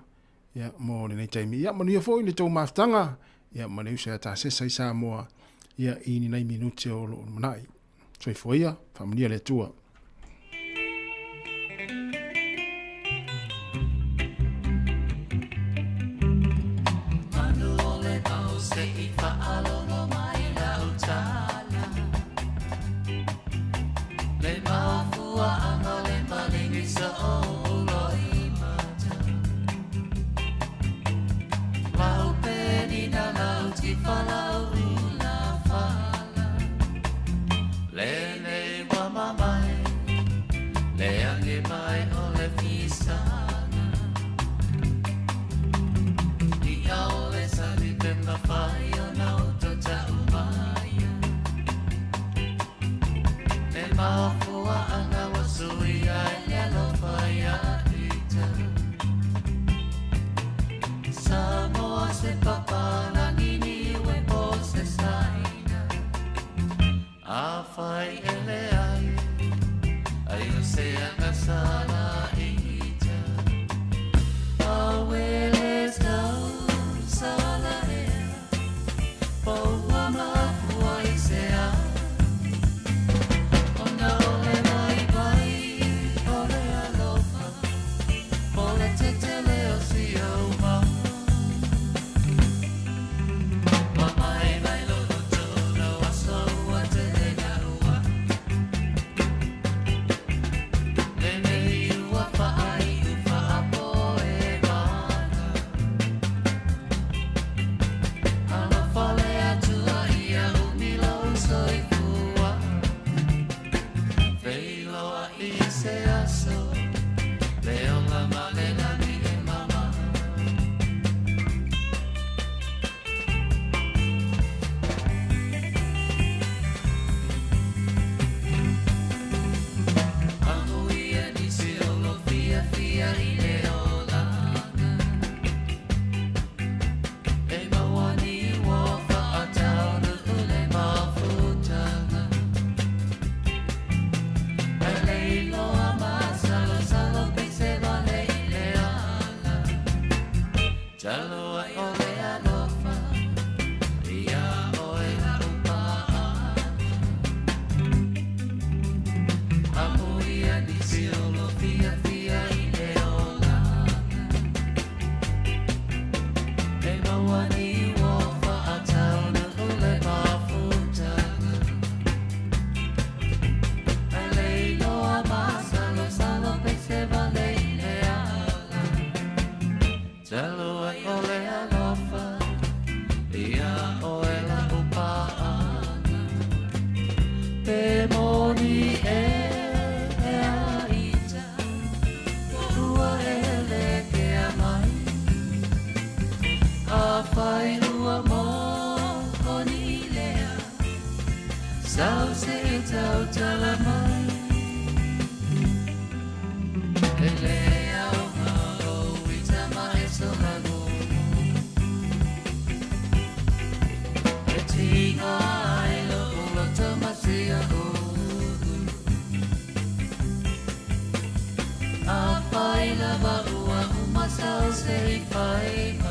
ia mo lenei taimi. Ia manuia foi le tou mafutaga, ia ma le uso ia Tasesa i Samoa, ia i ni nai minute o lo o lumanai. Soifua ia, faamanuia le Atua. Manu o le ao se i faalogo mai lau tala Le mafuaaga le maligi sa ou loimata Lau penina lau tifa lau ula fala Lenei ua mamae Le age mai o le fisaga I aole sali pe mawhai o na uto tau maia Le mafuaaga ua sui ai le alofa ia ita Samoa se papalagi niue po se saina Afai e leai, ai o se agasala ita. Awele tau sala ea, po ua mafua i se a. Ona o le waiwai o le alofa, po le tetele o si au mau. Se i fai.